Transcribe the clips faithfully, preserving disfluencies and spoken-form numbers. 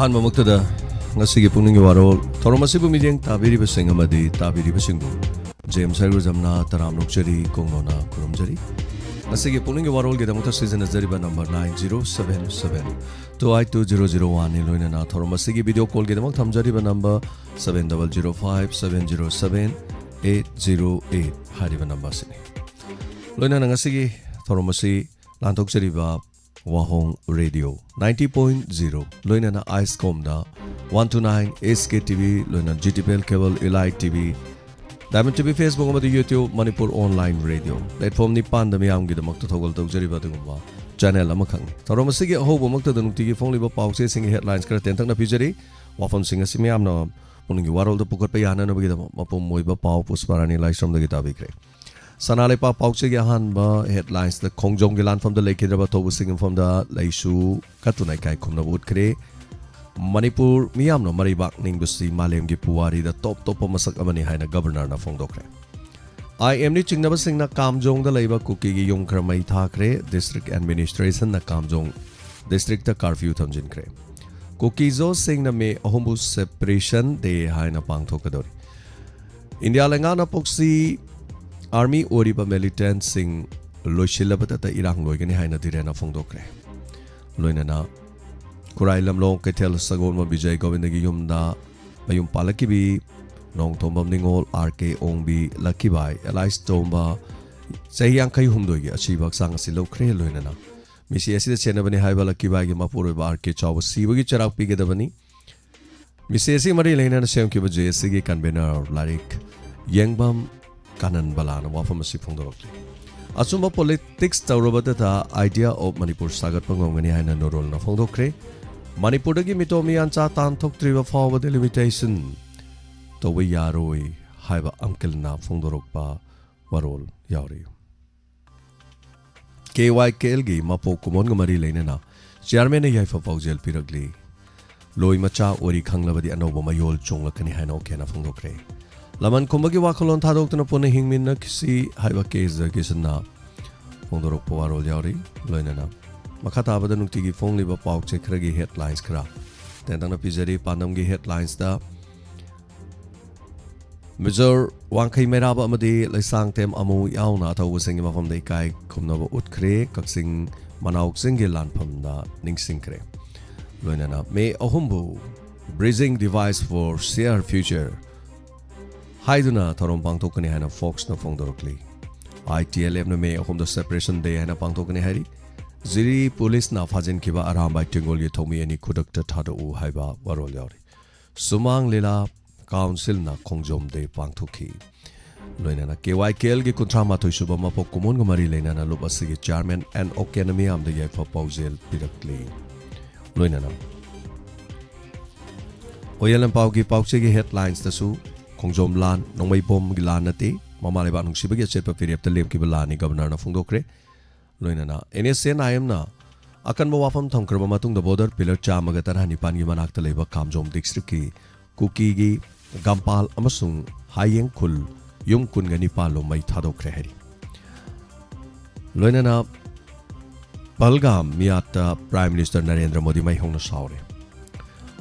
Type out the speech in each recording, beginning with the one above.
ꯑꯍꯥꯟꯕꯃꯛꯇꯗ ꯉꯁꯤꯒꯤ ꯄꯨꯛꯅꯤꯡꯒꯤ ꯋꯥꯔꯣꯜ ꯊꯧꯔꯝ ꯑꯁꯤꯕꯨ ꯃꯤꯠꯌꯦꯡ ꯇꯥꯕꯤꯔꯤꯕꯁꯤꯡ ꯑꯃꯗꯤ ꯇꯥꯕꯤꯔꯤꯕꯁꯤꯡꯕꯨ ꯖꯦꯝꯁ ꯍꯩꯔꯨꯖꯝꯅ ꯇꯔꯥꯝꯅ ꯑꯣꯛꯆꯔꯤ, ꯀꯣꯡꯂꯣꯅ ꯈꯨꯔꯨꯝꯖꯔꯤ꯫ ꯉꯁꯤꯒꯤ ꯄꯨꯛꯅꯤꯡꯒꯤ ꯋꯥꯔꯣꯜꯒꯤꯗꯃꯛꯇ ꯁꯤꯖꯤꯟꯅꯖꯔꯤꯕ number nine zero seven seven two eight two zero zero one ꯅꯤ, ꯂꯣꯏꯅꯅ ꯊꯧꯔꯝ ꯑꯁꯤꯒꯤ ꯚꯤꯗꯤꯑꯣ ꯀꯣꯜꯒꯤꯗꯃꯛ ꯊꯝꯖꯔꯤꯕ number seven double zero five seven zero seven eight zero eight ꯍꯥꯏꯔꯤꯕ ꯅꯝꯕꯔ ꯑꯁꯤꯅꯤ꯫ ꯂꯣꯏꯅꯅ ꯉꯁꯤꯒꯤ ꯊꯧꯔꯝ ꯑꯁꯤ ꯂꯥꯟꯊꯣꯛꯆꯔꯤꯕ ꯋꯥꯍꯣꯡ ꯔꯦꯗꯤꯑꯣ ninety point zero, ꯂꯣꯏꯅꯅ ꯑꯥꯏꯁꯀꯣꯝꯗ one two nine, S K T V, ꯂꯣꯏꯅꯅ G T P L Cable, Elite T V, Diamond T V, Facebook ꯑꯃꯗꯤ YouTube, Manipur online radio platform ꯅꯤꯄꯥꯟꯗ ꯃꯤꯌꯥꯝꯒꯤꯗꯃꯛꯇ ꯊꯧꯒꯜ ꯇꯧꯖꯔꯤꯕ ꯑꯗꯨꯒꯨꯝꯕ ꯆꯦꯅꯦꯜ ꯑꯃꯈꯛꯅꯤ꯫ ꯊꯧꯔꯝ ꯑꯁꯤꯒꯤ ꯑꯍꯧꯕꯃꯛꯇꯗ ꯅꯨꯡꯇꯤꯒꯤ ꯐꯣꯡꯂꯤꯕ ꯄꯥꯎꯆꯦꯁꯤꯡꯒꯤ ꯍꯦꯗꯂꯥꯏꯟꯁ ꯈꯔ ꯇꯦꯟꯇꯛꯅ ꯄꯤꯖꯔꯤ꯫ ꯋꯥꯐꯝꯁꯤꯡ ꯑꯁꯤ ꯃꯤꯌꯥꯝꯅ ꯄꯨꯛꯅꯤꯡꯒꯤ ꯋꯥꯔꯣꯜꯗ ꯄꯨꯈꯠꯄ ꯌꯥꯅꯅꯕꯒꯤꯗꯃꯛ ꯃꯄꯨꯝ ꯑꯣꯏꯕ ꯄꯥꯎ ꯄꯨꯁꯄꯥꯔꯥꯅꯤ ꯂꯥꯏꯁ꯭ꯔꯝꯗꯒꯤ ꯇꯥꯕꯤꯈ꯭ꯔꯦ꯫ ꯁꯅꯥ ꯂꯩꯄꯥꯛ ꯄꯥꯎꯆꯦꯒꯤ ꯑꯍꯥꯟꯕ ꯍꯦꯗꯂꯥꯏꯟꯁꯇ ꯈꯣꯡꯖꯣꯝꯒꯤ ꯂꯥꯟꯐꯝꯗ ꯂꯩꯈꯤꯗ꯭ꯔꯕ ꯑꯊꯧꯕꯁꯤꯡꯒꯤ ꯃꯐꯝꯗ ꯂꯩꯁꯨ ꯀꯠꯇꯨꯅ ꯏꯀꯥꯏ ꯈꯨꯝꯅꯕ ꯎꯠꯈ꯭ꯔꯦ꯫ ꯃꯅꯤꯄꯨꯔ ꯃꯤꯌꯥꯝꯅ ꯃꯔꯩꯕꯥꯛ ꯅꯤꯡꯕꯁꯤ ꯃꯥꯂꯦꯝꯒꯤ ꯄꯨꯋꯥꯔꯤꯗ ꯇꯣꯞ ꯇꯣꯞꯄ ꯃꯁꯛ ꯑꯃꯅꯤ ꯍꯥꯏꯅ ꯒꯕꯔꯅꯔꯅ ꯐꯣꯡꯗꯣꯛꯈ꯭ꯔꯦ꯫ I M ꯅꯤ ꯆꯤꯡꯅꯕꯁꯤꯡꯅ ꯀꯥꯝꯖꯣꯡꯗ ꯂꯩꯕ ꯀꯨꯀꯤꯒꯤ ꯌꯨꯝ ꯈꯔ ꯃꯩ ꯊꯥꯈ꯭ꯔꯦ꯫ ꯗꯤꯁꯇ꯭ꯔꯤꯛ ꯑꯦꯗꯃꯤꯅꯤꯁꯇ꯭ꯔꯦꯁꯟꯅ ꯀꯥꯝꯖꯣꯡ ꯗꯤꯁꯇ꯭ꯔꯤꯛꯇ ꯀꯥꯔꯐ꯭ꯌꯨ ꯊꯝꯖꯤꯟꯈ꯭ꯔꯦ꯫ ꯀꯨꯀꯤꯖꯣꯁꯤꯡꯅ ꯃꯦ ꯑꯍꯨꯝꯕꯨ ꯁꯦꯄꯔꯦꯁꯟ ꯗꯦ ꯍꯥꯏꯅ ꯄꯥꯡꯊꯣꯛꯀꯗꯧꯔꯤ꯫ ꯏꯟꯗꯤꯌꯥ ꯂꯩꯉꯥꯛꯅ ꯄꯣꯛꯁꯤ ꯑꯥꯔꯃꯤ ꯑꯣꯏꯔꯤꯕ ꯃꯤꯂꯤꯇꯦꯟꯠꯁꯤꯡ ꯂꯣꯏꯁꯤꯜꯂꯕꯗꯇ ꯏꯔꯥꯡ ꯂꯣꯏꯒꯅꯤ ꯍꯥꯏꯅ ꯙꯤꯔꯦꯟꯅ ꯐꯣꯡꯗꯣꯛꯈ꯭ꯔꯦ꯫ ꯂꯣꯏꯅꯅ ꯈꯨꯔꯥꯏ ꯂꯝꯂꯣꯡ ꯀꯩꯊꯦꯜ ꯁꯒꯣꯜꯕꯝ ꯕꯤꯖꯌ ꯒꯣꯕꯤꯟꯗꯒꯤ ꯌꯨꯝꯗ ꯃꯌꯨꯝ ꯄꯥꯜꯂꯛꯈꯤꯕꯤ ꯅꯣꯡꯊꯣꯝꯕꯝ ꯅꯤꯉꯣꯜ, R K ꯑꯣꯡꯕꯤ, ꯂꯛꯀꯤꯕꯥꯏ, ꯑꯦꯂꯥꯏꯁ ꯇꯣꯝꯕ, ꯆꯍꯤ ꯌꯥꯡꯈꯩ ꯍꯨꯝꯗꯣꯏꯒꯤ ꯑꯁꯤꯕ ꯍꯛꯆꯥꯡ ꯑꯁꯤ ꯂꯧꯈ꯭ꯔꯦ꯫ ꯂꯣꯏꯅꯅ ꯃꯤꯁꯤ ꯑꯁꯤꯗ ꯆꯦꯟꯅꯕꯅꯤ ꯍꯥꯏꯕ ꯂꯛꯀꯤꯕꯥꯏꯒꯤ ꯃꯄꯨꯔꯣꯏꯕ R K ꯆꯥꯎꯕ ꯁꯤꯕꯒꯤ ꯆꯩꯔꯥꯛ ꯄꯤꯒꯗꯕꯅꯤ꯫ ꯃꯤꯁꯤ ꯑꯁꯤꯒ ꯃꯔꯤ ꯂꯩꯅꯅ ꯁꯦꯝꯈꯤꯕ J A C ꯒꯤ ꯀꯟꯚꯦꯅꯔ ꯂꯥꯏꯔꯤꯛ ꯌꯦꯡꯕꯝ ꯀꯥꯅꯟ ꯕꯂꯥꯅ ꯋꯥꯐꯝ ꯑꯁꯤ ꯐꯣꯡꯗꯣꯔꯛꯂꯤ꯫ ꯑꯆꯨꯝꯕ ꯄꯣꯂꯤꯇꯤꯛꯁ ꯇꯧꯔꯕꯗꯇ idea of ꯃꯅꯤꯄꯨꯔ ꯁꯥꯒꯠꯄ ꯉꯝꯒꯅꯤ ꯍꯥꯏꯅ ꯅꯨꯔꯨꯜꯅ ꯐꯣꯡꯗꯣꯛꯈ꯭ꯔꯦ꯫ ꯃꯅꯤꯄꯨꯔꯗꯒꯤ ꯃꯤꯇꯣꯞ ꯃꯤꯌꯥꯟꯆꯥ ꯇꯥꯟꯊꯣꯛꯇ꯭ꯔꯤꯕ ꯐꯥꯎꯕ ꯗꯤꯂꯤꯃꯤꯇꯦꯁꯟ ꯇꯧꯕ ꯌꯥꯔꯣꯏ ꯍꯥꯏꯕ ꯑꯪꯀꯜꯅ ꯐꯣꯡꯗꯣꯔꯛꯄ ꯋꯥꯔꯣꯜ ꯌꯥꯎꯔꯤ꯫ K Y K L ꯒꯤ ꯃꯄꯣꯛ ꯀꯨꯝꯑꯣꯟꯒ ꯃꯔꯤ ꯂꯩꯅꯅ ꯆꯤꯌꯥꯔꯃꯦꯟꯅ ꯌꯥꯏꯐ ꯄꯥꯎꯖꯦꯜ ꯄꯤꯔꯛꯂꯤ꯫ ꯂꯣꯏ ꯃꯆꯥ ꯑꯣꯏꯔꯤ ꯈꯪꯂꯕꯗꯤ ꯑꯅꯧꯕ ꯃꯌꯣꯜ ꯆꯣꯡꯂꯛꯀꯅꯤ ꯍꯥꯏꯅ ꯑꯣꯀꯦꯅ ꯐꯣꯡꯗꯣꯛꯈ꯭ꯔꯦ꯫ ꯂꯃꯟ ꯈꯨꯝꯕꯒꯤ ꯋꯥꯈꯜꯂꯣꯟ ꯊꯥꯗꯣꯛꯇꯨꯅ ꯄꯨꯟꯅ ꯍꯤꯡꯃꯤꯟꯅꯈꯤꯁꯤ ꯍꯥꯏꯕ ꯀꯦ ꯖꯔꯀꯤꯁꯟꯅ ꯐꯣꯡꯗꯣꯔꯛꯄ ꯋꯥꯔꯣꯜ ꯌꯥꯎꯔꯤ꯫ ꯂꯣꯏꯅꯅ ꯃꯈꯥ ꯇꯥꯕꯗ ꯅꯨꯡꯇꯤꯒꯤ ꯐꯣꯡꯂꯤꯕ ꯄꯥꯎ ꯆꯦ ꯈꯔꯒꯤ ꯍꯦꯗꯂꯥꯏꯟꯁ ꯈꯔ ꯇꯦꯟꯇꯛꯅ ꯄꯤꯖꯔꯤ ꯄꯥꯟꯗꯝꯒꯤ ꯍꯦꯗꯂꯥꯏꯟꯁꯇ꯫ ꯃꯤꯖꯣꯔ ꯋꯥꯡꯈꯩ ꯃꯩꯔꯥꯕ ꯑꯃꯗꯤ ꯂꯩꯁꯥꯡꯊꯦꯝ ꯑꯃꯨ ꯌꯥꯎꯅ ꯑꯊꯧꯕꯁꯤꯡꯒꯤ ꯃꯐꯝꯗ ꯏꯀꯥꯏ ꯈꯨꯝꯅꯕ ꯎꯠꯈ꯭ꯔꯦ꯫ ꯀꯛꯆꯤꯡ ꯃꯅꯥꯎ ꯆꯤꯡꯒꯤ ꯂꯥꯟꯐꯝꯗ ꯅꯤꯡꯁꯤꯡꯈ꯭ꯔꯦ꯫ ꯂꯣꯏꯅꯅ ꯃꯦ ꯑꯍꯨꯝꯕꯨ Bridging Device for Share Future ꯍꯥꯏꯗꯨꯅ ꯊꯧꯔꯝ ꯄꯥꯡꯊꯣꯛꯀꯅꯤ ꯍꯥꯏꯅ ꯐꯣꯛꯁꯅ ꯐꯣꯡꯗꯣꯔꯛꯂꯤ꯫ ꯑꯥꯏ ꯇꯤ ꯑꯦꯜ ꯑꯦꯐꯅ ꯃꯦ ꯑꯍꯨꯝꯗ Separation Day ꯍꯥꯏꯅ ꯄꯥꯡꯊꯣꯛꯀꯅꯤ ꯍꯥꯏꯔꯤ꯫ ꯖꯤꯔꯤ ꯄꯨꯂꯤꯁꯅ ꯐꯥꯖꯤꯟꯈꯤꯕ ꯑꯔꯥꯝꯕꯥꯏ ꯇꯦꯡꯒꯣꯜꯒꯤ ꯊꯧꯃꯤ ꯑꯅꯤ ꯈꯨꯗꯛꯇ ꯊꯥꯗꯣꯛꯎ ꯍꯥꯏꯕ ꯋꯥꯔꯣꯜ ꯌꯥꯎꯔꯤ꯫ ꯁꯨꯃꯥꯡ ꯂꯤꯂꯥ ꯀꯥꯎꯟꯁꯤꯜꯅ ꯈꯣꯡꯖꯣꯝ ꯗꯦ ꯄꯥꯡꯊꯣꯛꯈꯤ꯫ ꯂꯣꯏꯅꯅ ꯀꯦ ꯋꯥꯏ ꯀꯦ ꯑꯦꯜꯒꯤ ꯀꯨꯟꯊ꯭ꯔꯥ ꯃꯥꯊꯣꯏ ꯁꯨꯕ ꯃꯄꯣꯛ ꯀꯨꯝꯑꯣꯟꯒ ꯃꯔꯤ ꯂꯩꯅꯅ ꯂꯨꯞ ꯑꯁꯤꯒꯤ ꯆꯤꯌꯥꯔꯃꯦꯟ ꯑꯦꯟ ꯑꯣ ꯀꯦꯅ ꯃꯤꯌꯥꯝꯗ ꯌꯥꯏꯐ ꯄꯥꯎꯖꯦꯜ ꯄꯤꯔꯛꯂꯤ꯫ ꯂꯣꯏꯅꯅ ꯑꯣꯌꯦꯜ ꯂꯝꯄꯥꯎꯒꯤ ꯄꯥꯎꯆꯦꯒꯤ ꯍꯦꯗꯂꯥꯏꯟꯁꯇꯁꯨ ꯈꯣꯡꯖꯣꯝ ꯂꯥꯟ, ꯅꯣꯡꯃꯩꯕꯣꯝꯒꯤ ꯂꯥꯟ ꯅꯠꯇꯦ, ꯃꯃꯥ ꯂꯩꯕꯥꯛ ꯅꯨꯡꯁꯤꯕꯒꯤ ꯑꯆꯦꯠꯄ ꯐꯤꯔꯦꯞꯇ ꯂꯦꯞꯈꯤꯕ ꯂꯥꯟꯅꯤ ꯒꯕꯔꯅꯔꯅ ꯐꯣꯡꯗꯣꯛꯈ꯭ꯔꯦ꯫ ꯂꯣꯏꯅꯅ ꯑꯦꯟ ꯑꯦꯁ ꯑꯦꯟ ꯑꯥꯏ ꯑꯦꯝꯅ ꯑꯀꯟꯕ ꯋꯥꯐꯝ ꯊꯝꯈ꯭ꯔꯕ ꯃꯇꯨꯡꯗ ꯕꯣꯔꯗꯔ ꯄꯤꯂꯔ ꯆꯥꯝꯃꯒ ꯇꯔꯥꯅꯤꯄꯥꯟꯒꯤ ꯃꯅꯥꯛꯇ ꯂꯩꯕ ꯀꯥꯝꯖꯣꯡ ꯗꯤꯁꯇ꯭ꯔꯤꯛꯀꯤ ꯀꯨꯀꯤꯒꯤ ꯒꯝꯄꯥꯜ ꯑꯃꯁꯨꯡ ꯍꯥꯌꯦꯡ ꯈꯨꯜ ꯌꯨꯝ ꯀꯨꯟꯒ ꯅꯤꯄꯥꯟ ꯂꯣꯝ ꯃꯩ ꯊꯥꯗꯣꯛꯈ꯭ꯔꯦ ꯍꯥꯏꯔꯤ꯫ ꯂꯣꯏꯅꯅ ꯄꯍꯜꯒꯥꯝ ꯃꯤꯌꯥꯠꯇ ꯄ꯭ꯔꯥꯏꯝ ꯃꯤꯅꯤꯁꯇꯔ ꯅꯔꯦꯟꯗ꯭ꯔ ꯃꯣꯗꯤ ꯃꯩ ꯍꯧꯅ ꯁꯥꯎꯔꯦ꯫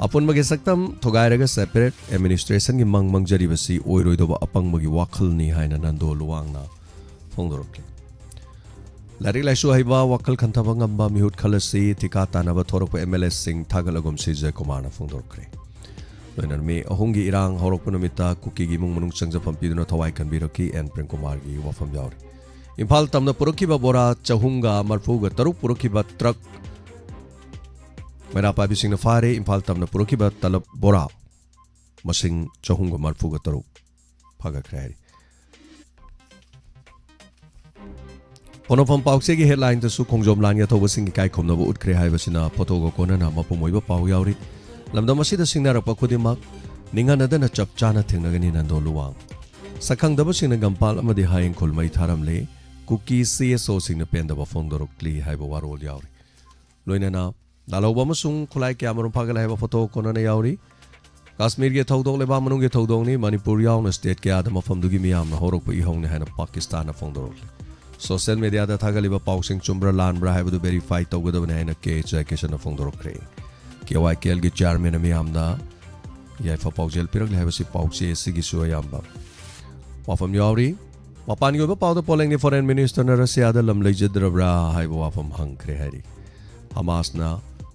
ꯑꯄꯨꯟꯕꯒꯤ ꯁꯛꯇꯝ ꯊꯨꯒꯥꯏꯔꯒ ꯁꯦꯄꯔꯦꯠ ꯑꯦꯗꯃꯤꯅꯤꯁꯇ꯭ꯔꯦꯁꯟꯒꯤ ꯃꯪ ꯃꯪꯖꯔꯤꯕꯁꯤ ꯑꯣꯏꯔꯣꯏꯗꯕ ꯑꯄꯪꯕꯒꯤ ꯋꯥꯈꯜꯅꯤ ꯍꯥꯏꯅ ꯅꯟꯗꯣ ꯂꯨꯋꯥꯡꯅ ꯐꯣꯡꯗꯣꯔꯛꯂꯤ꯫ ꯂꯥꯏꯔꯤꯛ ꯂꯥꯏꯁꯨ ꯍꯩꯕ, ꯋꯥꯈꯜ ꯈꯟꯊꯕ ꯉꯝꯕ ꯃꯤꯍꯨꯠ ꯈꯜ ꯑꯁꯤ ꯊꯤꯀꯥ ꯇꯥꯟꯅꯕ ꯊꯣꯔꯛꯄ ꯑꯦꯝ ꯑꯦꯜ ꯑꯦꯁꯤꯡ ꯊꯥꯒꯠꯂꯒꯨꯝꯁꯤ ꯖꯌꯀꯨꯃꯥꯔꯅ ꯐꯣꯡꯗꯣꯔꯛꯈ꯭ꯔꯦ꯫ ꯂꯣꯏꯅꯅ ꯃꯦ ꯑꯍꯨꯝꯒꯤ ꯏꯔꯥꯡ ꯍꯧꯔꯛꯄ ꯅꯨꯃꯤꯠꯇ ꯀꯨꯀꯤꯒꯤ ꯏꯃꯨꯡ ꯃꯅꯨꯡ ꯆꯪꯖꯐꯝ ꯄꯤꯗꯨꯅ ꯊꯋꯥꯏ ꯀꯟꯕꯤꯔꯛꯈꯤ ꯑꯦꯟ ꯄ꯭ꯔꯦꯝꯀꯨꯃꯥꯔꯒꯤ ꯋꯥꯐꯝ ꯌꯥꯎꯔꯤ꯫ ꯏꯝꯐꯥꯜ ꯇꯝꯅ ꯄꯨꯔꯛꯈꯤꯕ ꯕꯣꯔꯥ ꯆꯍꯨꯝꯒ ꯃꯔꯐꯨꯒ ꯇꯔꯨꯛ ꯄꯨꯔꯛꯈꯤꯕ ꯇ꯭ꯔꯛ ꯃꯩꯔꯥ ꯄꯥꯏꯕꯤꯁꯤꯡꯅ ꯐꯥꯔꯦ꯫ ꯏꯝꯐꯥꯜ ꯇꯝꯅ ꯄꯨꯔꯛꯈꯤꯕ ꯇꯂꯕ ꯕꯣꯔꯥ ꯃꯁꯤꯡ ꯆꯍꯨꯝꯒ ꯃꯔꯐꯨꯒ ꯇꯔꯨꯛ ꯐꯥꯒꯠꯈ꯭ꯔꯦ ꯍꯥꯏꯔꯤ꯫ ꯄꯣꯛꯅꯐꯝ ꯄꯥꯎꯆꯦꯒꯤ ꯍꯦꯗꯂꯥꯏꯟꯗꯁꯨ ꯈꯣꯡꯖꯣꯝ ꯂꯥꯟꯒꯤ ꯑꯊꯧꯕꯁꯤꯡ ꯏꯀꯥꯏ ꯈꯨꯝꯅꯕ ꯎꯠꯈ꯭ꯔꯦ ꯍꯥꯏꯕꯁꯤꯅ ꯐꯣꯇꯣꯒ ꯀꯣꯟꯅꯅ ꯃꯄꯨꯝ ꯑꯣꯏꯕ ꯄꯥꯎ ꯌꯥꯎꯔꯤ꯫ ꯂꯝꯗꯝ ꯑꯁꯤꯗ ꯁꯤꯡꯅꯔꯛꯄ ꯈꯨꯗꯤꯡꯃꯛ ꯅꯤꯡꯍꯟꯅꯗꯅ ꯆꯞ ꯆꯥꯅ ꯊꯦꯡꯅꯒꯅꯤ ꯅꯟꯗꯣ ꯂꯨꯋꯥꯡ꯫ ꯁꯛꯈꯪꯗꯕꯁꯤꯡꯅ ꯒꯝꯄꯥꯜ ꯑꯃꯗꯤ ꯍꯌꯦꯡꯈꯨꯜ ꯃꯩ ꯊꯥꯔꯝꯂꯦ꯫ ꯀꯨꯀꯤ ꯁꯤ ꯑꯦꯁ ꯑꯣꯁꯤꯡꯅ ꯄꯦꯟꯗꯕ ꯐꯣꯡꯗꯣꯔꯛꯂꯤ ꯍꯥꯏꯕ ꯋꯥꯔꯣꯜ ꯌꯥꯎꯔꯤ꯫ ꯂꯣꯏꯅꯅ ꯂꯥꯜꯍꯧꯕ ꯑꯃꯁꯨꯡ ꯈꯨꯠꯂꯥꯏ ꯀꯌꯥꯃꯔꯨꯝ ꯐꯥꯒꯠꯂꯦ ꯍꯥꯏꯕ ꯐꯣꯇꯣ ꯀꯣꯟꯅꯅ ꯌꯥꯎꯔꯤ꯫ ꯀꯥꯁꯃꯤꯔꯒꯤ ꯊꯧꯗꯣꯛ ꯂꯩꯕꯥꯛ ꯃꯅꯨꯡꯒꯤ ꯊꯧꯗꯣꯛꯅꯤ꯫ ꯃꯅꯤꯄꯨꯔ ꯌꯥꯎꯅ ꯁ꯭ꯇꯦꯠ ꯀꯌꯥꯗ ꯃꯐꯝꯗꯨꯒꯤ ꯃꯤꯌꯥꯝꯅ ꯍꯧꯔꯛꯄ ꯏꯍꯧꯅꯤ ꯍꯥꯏꯅ ꯄꯥꯀꯤꯁꯇꯥꯟꯅ ꯐꯣꯡꯗꯣꯔꯛꯂꯤ꯫ ꯁꯣꯁꯤꯌꯦꯜ ꯃꯦꯗꯤꯌꯥꯗ ꯊꯥꯒꯠꯂꯤꯕ ꯄꯥꯎꯁꯤꯡ ꯆꯨꯝꯕ꯭ꯔꯥ ꯂꯥꯟꯕ꯭ꯔꯥ ꯍꯥꯏꯕꯗꯨ ꯚꯦꯔꯤꯐꯥꯏ ꯇꯧꯒꯗꯕꯅꯤ ꯍꯥꯏꯅ ꯀꯦ ꯑꯩꯆ ꯖꯌꯀꯤꯁꯟꯅ ꯐꯣꯡꯗꯣꯔꯛꯈ꯭ꯔꯦ꯫ ꯑꯦ ꯋꯥꯏ ꯀꯦ ꯑꯦꯜꯒꯤ ꯆꯤꯌꯥꯔꯃꯦꯟ ꯃꯤꯌꯥꯝꯅ ꯌꯥꯏꯐ ꯄꯥꯎꯖꯦꯜ ꯄꯤꯔꯛꯂꯦ ꯍꯥꯏꯕꯁꯤ ꯄꯥꯎꯆꯦ ꯑꯁꯤꯒꯤꯁꯨ ꯑꯌꯥꯝꯕ ꯋꯥꯐꯝ ꯌꯥꯎꯔꯤ꯫ ꯃꯄꯥꯟꯒꯤ ꯑꯣꯏꯕ ꯄꯥꯎꯗ ꯄꯣꯂꯦꯟꯒꯤ ꯐꯣꯔꯦꯟ ꯃꯤꯅꯤꯁꯇꯔꯅ ꯔꯁꯤꯌꯥꯗ ꯂꯝ ꯂꯩꯖꯗ꯭ꯔꯕ꯭ꯔꯥ ꯍꯥꯏꯕ ꯋꯥꯐꯝ ꯍꯪꯈ꯭ꯔꯦ ꯍꯥꯏꯔꯤ꯫ ꯍꯃꯥꯁꯅ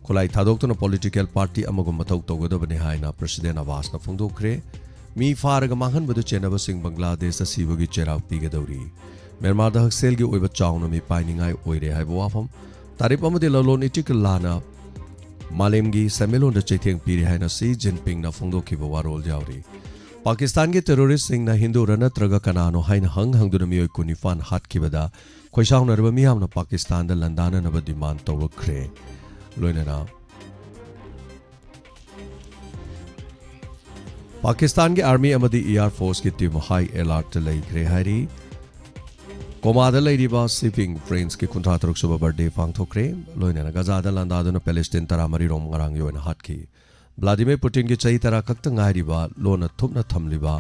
ꯈꯨꯠꯂꯥꯏ ꯊꯥꯗꯣꯛꯇꯨꯅ ꯄꯣꯂꯤꯇꯤꯀꯦꯜ ꯄꯥꯔꯇꯤ ꯑꯃꯒꯨꯝ ꯃꯊꯧ ꯇꯧꯒꯗꯕꯅꯤ ꯍꯥꯏꯅ ꯄ꯭ꯔꯁꯤꯗꯦꯟ ꯑꯕꯥꯁꯅ ꯐꯣꯡꯗꯣꯛꯈ꯭ꯔꯦ꯫ ꯃꯤ ꯐꯥꯔꯒ ꯃꯥꯡꯍꯟꯕꯗ ꯆꯦꯟꯅꯕꯁꯤꯡ ꯕꯪꯒ꯭ꯂꯥꯗꯦꯁꯇ ꯁꯤꯕꯒꯤ ꯆꯩꯔꯥꯛ ꯄꯤꯒꯗꯧꯔꯤ꯫ ꯃ꯭ꯌꯥꯟꯃꯥꯔꯗ ꯍꯛꯁꯦꯜꯒꯤ ꯑꯣꯏꯕ ꯆꯥꯎꯅ ꯃꯤꯄꯥꯏꯅꯤꯡꯉꯥꯏ ꯑꯣꯏꯔꯦ ꯍꯥꯏꯕ ꯋꯥꯐꯝ꯫ ꯇꯥꯔꯤꯐ ꯑꯃꯗꯤ ꯂꯂꯣꯟ ꯏꯇꯤꯛꯀ ꯂꯥꯟꯅ ꯃꯥꯂꯦꯝꯒꯤ ꯁꯦꯟꯃꯤꯠꯂꯣꯟꯗ ꯆꯩꯊꯦꯡ ꯄꯤꯔꯦ ꯍꯥꯏꯅ ꯁꯤ ꯖꯤꯟꯄꯤꯡꯅ ꯐꯣꯡꯗꯣꯛꯈꯤꯕ ꯋꯥꯔꯣꯜ ꯌꯥꯎꯔꯤ꯫ ꯄꯥꯀꯤꯁꯇꯥꯟꯒꯤ ꯇꯦꯔꯣꯔꯤꯁ꯭ꯠꯁꯤꯡꯅ ꯍꯤꯟꯗꯨꯔ ꯅꯠꯇ꯭ꯔꯒ ꯀꯅꯥꯅꯣ ꯍꯥꯏꯅ ꯍꯪ ꯍꯪꯗꯨꯅ ꯃꯤꯑꯣꯏ ꯀꯨꯟꯅꯤꯄꯥꯟ ꯍꯥꯠꯈꯤꯕꯗ ꯈꯣꯏꯁꯥꯎꯅꯔꯕ ꯃꯤꯌꯥꯝꯅ ꯄꯥꯀꯤꯁꯇꯥꯟꯗ ꯂꯥꯟꯗꯥꯅꯅꯕ ꯗꯤꯃꯥꯟ ꯇꯧꯔꯛꯈ꯭ꯔꯦ꯫ ꯂꯣꯏꯅꯅ ꯄꯥꯀꯤꯁꯇꯥꯟꯒꯤ ꯑꯥꯔꯃꯤ ꯑꯃꯗꯤ ꯏꯌꯥꯔ ꯐꯣꯔꯁꯀꯤ ꯇꯤꯝ ꯍꯥꯏ ꯑꯦꯂꯥꯔꯠꯇ ꯂꯩꯈ꯭ꯔꯦ ꯍꯥꯏꯔꯤ꯫ ꯀꯣꯃꯥꯗ ꯂꯩꯔꯤꯕ ꯁꯤ ꯄꯤꯡ ꯄ꯭ꯔꯤꯟꯁꯀꯤ ꯀꯨꯟꯊ꯭ꯔꯥ ꯇꯔꯨꯛ ꯁꯨꯕ ꯕꯔꯊꯗꯦ ꯄꯥꯡꯊꯣꯛꯈ꯭ꯔꯦ꯫ ꯂꯣꯏꯅꯅ ꯒꯖꯥꯗ ꯂꯥꯟꯗꯥꯗꯨꯅ ꯄꯦꯂꯦꯁꯇꯤꯟ ꯇꯔꯥꯃꯔꯤ ꯔꯣꯝ ꯉꯔꯥꯡꯒꯤ ꯑꯣꯏꯅ ꯍꯥꯠꯈꯤ꯫ ꯚ꯭ꯂꯥꯗꯤꯃꯤꯔ ꯄꯨꯇꯤꯟꯒꯤ ꯆꯍꯤ ꯇꯔꯥ ꯈꯛꯇ ꯉꯥꯏꯔꯤꯕ ꯂꯣꯟꯅ ꯊꯨꯞꯅ ꯊꯝꯂꯤꯕ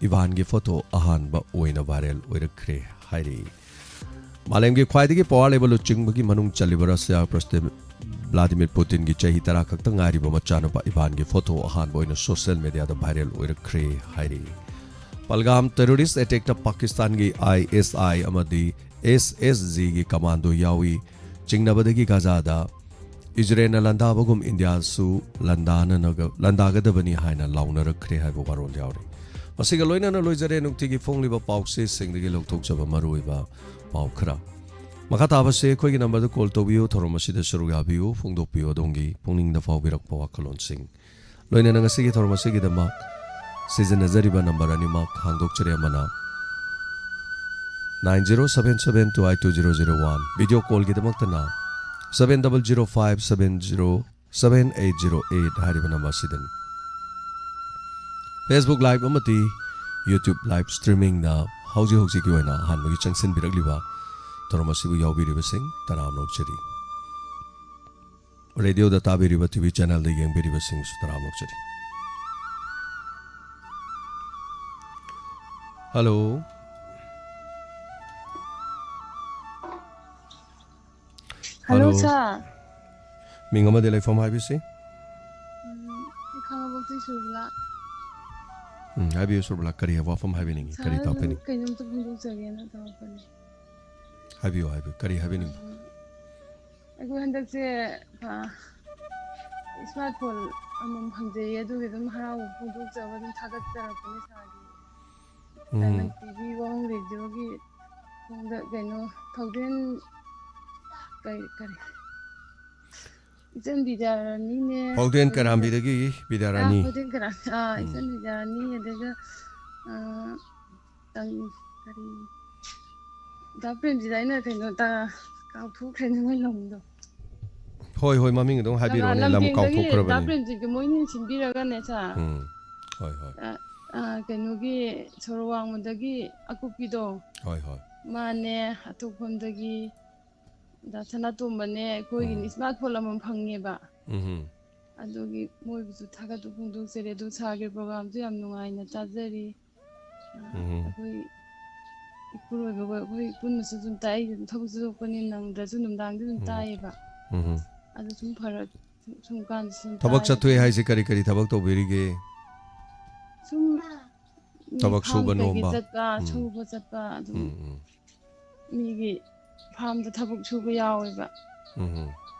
ꯏꯚꯥꯟꯒꯤ ꯐꯣꯇꯣ ꯑꯍꯥꯟꯕ ꯑꯣꯏꯅ ꯚꯥꯏꯔꯦꯜ ꯑꯣꯏꯔꯛꯈ꯭ꯔꯦ ꯍꯥꯏꯔꯤ꯫ ꯃꯥꯂꯦꯝꯒꯤ ꯈ꯭ꯋꯥꯏꯗꯒꯤ ꯄꯋꯥꯔ ꯂꯩꯕ ꯂꯨꯆꯤꯡꯕꯒꯤ ꯃꯅꯨꯡ ꯆꯜꯂꯤꯕ ꯔꯁꯤꯌꯥ ꯄ꯭ꯔꯁꯤꯗꯦꯟ ꯚ꯭ꯂꯥꯗꯤꯃꯤꯔ ꯄꯨꯇꯤꯟꯒꯤ ꯆꯍꯤ ꯇꯔꯥ ꯈꯛꯇ ꯉꯥꯏꯔꯤꯕ ꯃꯆꯥꯅꯨꯄꯥ ꯏꯚꯥꯟꯒꯤ ꯐꯣꯇꯣ ꯑꯍꯥꯟꯕ ꯑꯣꯏꯅ ꯁꯣꯁꯤꯌꯦꯜ ꯃꯦꯗꯤꯌꯥꯗ ꯚꯥꯏꯔꯦꯜ ꯑꯣꯏꯔꯛꯈ꯭ꯔꯦ ꯍꯥꯏꯔꯤ꯫ ꯄꯜꯒꯥꯝ ꯇꯦꯔꯣꯔꯤꯁ꯭ꯠ ꯑꯦꯇꯦꯛꯇ ꯄꯥꯀꯤꯁꯇꯥꯟꯒꯤ ꯑꯥꯏ ꯑꯦꯁ ꯑꯥꯏ ꯑꯃꯗꯤ ꯑꯦꯁ ꯑꯦꯁ ꯖꯤꯒꯤ ꯀꯃꯥꯟꯗꯣ ꯌꯥꯎꯏ꯫ ꯆꯤꯡꯅꯕꯗꯒꯤ ꯒꯥꯖꯥꯗ ꯏꯖꯔꯦꯜꯅ ꯂꯥꯟꯗꯥꯕꯒꯨꯝ ꯏꯟꯗꯤꯌꯥꯁꯨ ꯂꯥꯟꯗꯥꯅꯅꯒ-, ꯂꯥꯟꯗꯥꯒꯗꯕꯅꯤ ꯍꯥꯏꯅ ꯂꯥꯎꯅꯔꯛꯈ꯭ꯔꯦ ꯍꯥꯏꯕ ꯋꯥꯔꯣꯜ ꯌꯥꯎꯔꯤ꯫ ꯃꯁꯤꯒ ꯂꯣꯏꯅꯅ ꯂꯣꯏꯖꯔꯦ ꯅꯨꯡꯇꯤꯒꯤ ꯐꯣꯡꯂꯤꯕ ꯄꯥꯎꯆꯦꯁꯤꯡꯗꯒꯤ ꯂꯧꯊꯣꯛꯆꯕ ꯃꯔꯨꯑꯣꯏꯕ ꯄꯥꯎ ꯈꯔ꯫ ꯃꯈꯥ ꯇꯥꯕꯁꯦ ꯑꯩꯈꯣꯏꯒꯤ ꯅꯝꯕꯔꯗ ꯀꯣꯜ ꯇꯧꯕꯤꯌꯨ, ꯊꯧꯔꯝ ꯑꯁꯤꯗ ꯁꯔꯨꯛ ꯌꯥꯕꯤꯌꯨ, ꯐꯣꯡꯗꯣꯛꯄꯤꯌꯨ ꯑꯗꯣꯝꯒꯤ ꯄꯨꯛꯅꯤꯡꯗ ꯐꯥꯎꯕꯤꯔꯛꯄ ꯋꯥꯈꯜꯂꯣꯟꯁꯤꯡ꯫ ꯂꯣꯏꯅꯅ ꯉꯁꯤꯒꯤ ꯊꯧꯔꯝ ꯑꯁꯤꯒꯤꯗꯃꯛ ꯁꯤꯖꯤꯟꯅꯖꯔꯤꯕ ꯅꯝꯕꯔ ꯑꯅꯤꯃꯛ ꯍꯥꯡꯗꯣꯛꯆꯔꯦ꯫ ꯑꯃꯅ nine zero seven seven two eight two zero zero one, video ꯀꯣꯜꯒꯤꯗꯃꯛꯇꯅ seven double zero five seven zero seven eight zero eight ꯍꯥꯏꯔꯤꯕ ꯅꯝꯕꯔ ꯑꯁꯤꯗꯅꯤ꯫ Facebook Live ꯑꯃꯗꯤ YouTube Live Streamingꯗ ꯍꯧꯖꯤꯛ ꯍꯧꯖꯤꯛꯀꯤ ꯑꯣꯏꯅ ꯑꯍꯥꯟꯕꯒꯤ ꯆꯪꯁꯤꯟꯕꯤꯔꯛꯂꯤꯕ ꯊꯧꯔꯝ ꯑꯁꯤꯕꯨ ꯌꯥꯎꯕꯤꯔꯤꯕꯁꯤꯡ ꯇꯔꯥꯝꯅ ꯑꯣꯛꯆꯔꯤ꯫ ꯔꯦꯗꯤꯑꯣꯗ ꯇꯥꯕꯤꯔꯤꯕ, ꯇꯤ ꯚꯤ ꯆꯦꯅꯦꯜꯗ ꯌꯦꯡꯕꯤꯔꯤꯕꯁꯤꯡꯁꯨ ꯇꯔꯥꯝꯅ ꯑꯣꯛꯆꯔꯤ꯫ ꯍꯜꯂꯣ꯫ Hello, hello. ꯁꯥꯔ꯫ ꯃꯤꯡ ꯑꯃꯗꯤ ꯂꯩꯐꯝ ꯍꯥꯏꯕꯤꯁꯤ꯫ ꯈꯥꯉꯕꯣꯛꯇꯤ ꯁꯨꯔꯕꯂꯥ꯫ ꯎꯝ, ꯍꯥꯏꯕꯤꯌꯨ ꯁꯨꯔꯕꯂꯥ, ꯀꯔꯤ ꯋꯥꯐꯝ ꯍꯥꯏꯕꯤꯅꯤꯡꯉꯤ, ꯀꯔꯤ ꯇꯥꯛꯄꯤꯅꯤꯡꯉꯤ? ꯀꯩꯅꯣꯝꯇ ꯐꯣꯡꯗꯣꯛꯆꯒꯦꯅ ꯇꯧꯔꯛꯄꯅꯦ꯫ ꯍꯥꯏꯕꯤꯌꯨ, ꯍꯥꯏꯕꯤꯌꯨ, ꯀꯔꯤ ꯍꯥꯏꯕꯤꯅꯤꯡꯕ? ꯑꯩꯈꯣꯏ ꯍꯟꯗꯛꯁꯦ ꯏꯁꯃꯥꯔꯠ ꯐꯣꯟ ꯑꯃꯃꯝ ꯐꯪꯖꯩꯌꯦ, ꯑꯗꯨꯒꯤ ꯑꯗꯨꯝ ꯍꯔꯥꯎꯕ ꯐꯣꯡꯗꯣꯛꯆꯕ, ꯑꯗꯨꯝ ꯊꯥꯒꯠꯆꯔꯛꯄꯅꯦ ꯁꯥꯔꯒꯤ ꯗꯥꯏꯃꯟ ꯇꯤꯚꯤ ꯋꯥꯍꯪ ꯔꯦꯗꯤꯑꯣꯒꯤ ꯁꯣꯝꯗ ꯀꯩꯅꯣ ꯊꯧꯗꯦꯟ ꯀꯔꯤ ꯀꯔꯤ ꯏꯆꯟ ꯕꯤꯗ꯭ꯌꯥꯔꯥꯅꯤꯅꯦ꯫ ꯄꯥꯎꯗꯦꯟ ꯀꯔꯥꯝꯕꯤꯗꯒꯤ ꯑꯥ, ꯕꯤꯗ꯭ꯌꯥꯔꯥꯅꯤ꯫ ꯊꯧꯗꯦꯟ ꯀꯔꯥꯝ ꯑꯥ, ꯏꯆꯟ ꯕꯤꯗ꯭ꯌꯥꯔꯥꯅꯤ, ꯑꯗꯨꯒ ꯑꯥ, ꯇꯪ ꯀꯔꯤ ꯗꯥ ꯄ꯭ꯔꯦꯝꯖꯤꯠ ꯍꯥꯏꯅ ꯀꯩꯅꯣ ꯇ ꯀꯥꯎꯊꯣꯛꯈ꯭ꯔꯦꯅꯦ ꯃꯣꯏ ꯂꯝꯗꯣ꯫ ꯍꯣꯏ, ꯍꯣꯏ, ꯃꯃꯤꯡ ꯑꯗꯨꯝ ꯍꯥꯏꯕꯤꯔꯛꯑꯣꯅꯦ, ꯂꯝ ꯂꯝꯐꯦꯟꯗꯒꯤ ꯗꯥ ꯀꯥꯎꯊꯣꯛꯈ꯭ꯔꯕꯅꯤ꯫ ꯄ꯭ꯔꯦꯝꯖꯤꯠꯀꯤ ꯃꯣꯏꯅꯤ ꯁꯤꯟꯕꯤꯔꯒꯅꯦ ꯁꯥꯔ꯫ ꯎꯝ, ꯍꯣꯏ, ꯍꯣꯏ꯫ ꯑ, ꯑ, ꯀꯩꯅꯣꯒꯤ ꯁꯣꯔꯣꯛ ꯋꯥꯡꯃꯗꯒꯤ ꯑꯀꯨꯞꯄꯤꯗꯣ꯫ ꯍꯣꯏ, ꯍꯣꯏ꯫ ꯃꯥꯅꯦ, ꯑꯇꯣꯞꯐꯝꯗꯒꯤ ꯗꯥ ꯁꯅꯥꯇꯣꯝꯕꯅꯦ, ꯑꯩꯈꯣꯏꯒꯤ ꯎꯝ꯫ ꯏꯁꯃꯥꯔꯠ ꯐꯣꯟ ꯑꯃꯃꯝ ꯐꯪꯉꯦꯕ꯫ ꯎꯝ꯫ ꯑꯗꯨꯒꯤ ꯃꯣꯏꯕꯨꯁꯨ ꯊꯥꯒꯠꯄ ꯐꯣꯡꯗꯣꯛꯆꯔꯤ꯫ ꯑꯗꯨ ꯁꯥꯔꯒꯤ ꯄ꯭ꯔꯣꯒꯥꯝꯁꯨ ꯌꯥꯝ ꯅꯨꯡꯉꯥꯏꯅ ꯇꯥꯖꯔꯤ꯫ ꯑ, ꯎꯝ꯫ ꯑꯩꯈꯣꯏ ꯏꯄꯨꯔꯣꯏꯕꯈꯣꯏ ꯑꯩꯈꯣꯏ ꯄꯨꯟꯅꯁꯨ ꯑꯗꯨꯝ ꯇꯥꯏ꯫ ꯑꯩꯁꯨ ꯑꯗꯨꯝ ꯊꯕꯛ ꯆꯠꯊꯣꯛꯄꯅꯤ ꯅꯪꯗ꯭ꯔꯁꯨ ꯅꯨꯡꯗꯥꯡꯗꯤ ꯑꯗꯨꯝ ꯎꯝ꯫ ꯇꯥꯏꯌꯦꯕ꯫ ꯎꯝ꯫ ꯑꯗꯨ ꯁꯨꯝ ꯐꯔꯛ ꯁꯨꯝ ꯀꯥꯟꯗ ꯁꯨꯝ ꯊꯕꯛ ꯇꯥꯏ꯫ ꯆꯠꯊꯣꯛꯑꯦ ꯍꯥꯏꯁꯦ ꯀꯔꯤ ꯀꯔꯤ ꯊꯕꯛ ꯇꯧꯕꯤꯔꯤꯒꯦ? ꯁꯨꯝ ꯃꯤ ꯊꯕꯛ ꯐꯥꯝ ꯁꯨꯕ ꯀꯩꯀꯩ ꯅꯣꯝꯕ? ꯆꯠꯄ, ꯎꯝ꯫ ꯁꯨꯕ ꯆꯠꯄ ꯑꯗꯨꯝ ꯎꯝ, ꯎꯝ꯫ ꯃꯤꯒꯤ ꯐꯥꯝꯗ ꯊꯕꯛ ꯁꯨꯕ ꯌꯥꯎꯋꯦꯕ꯫ ꯎꯝ, ꯎꯝ꯫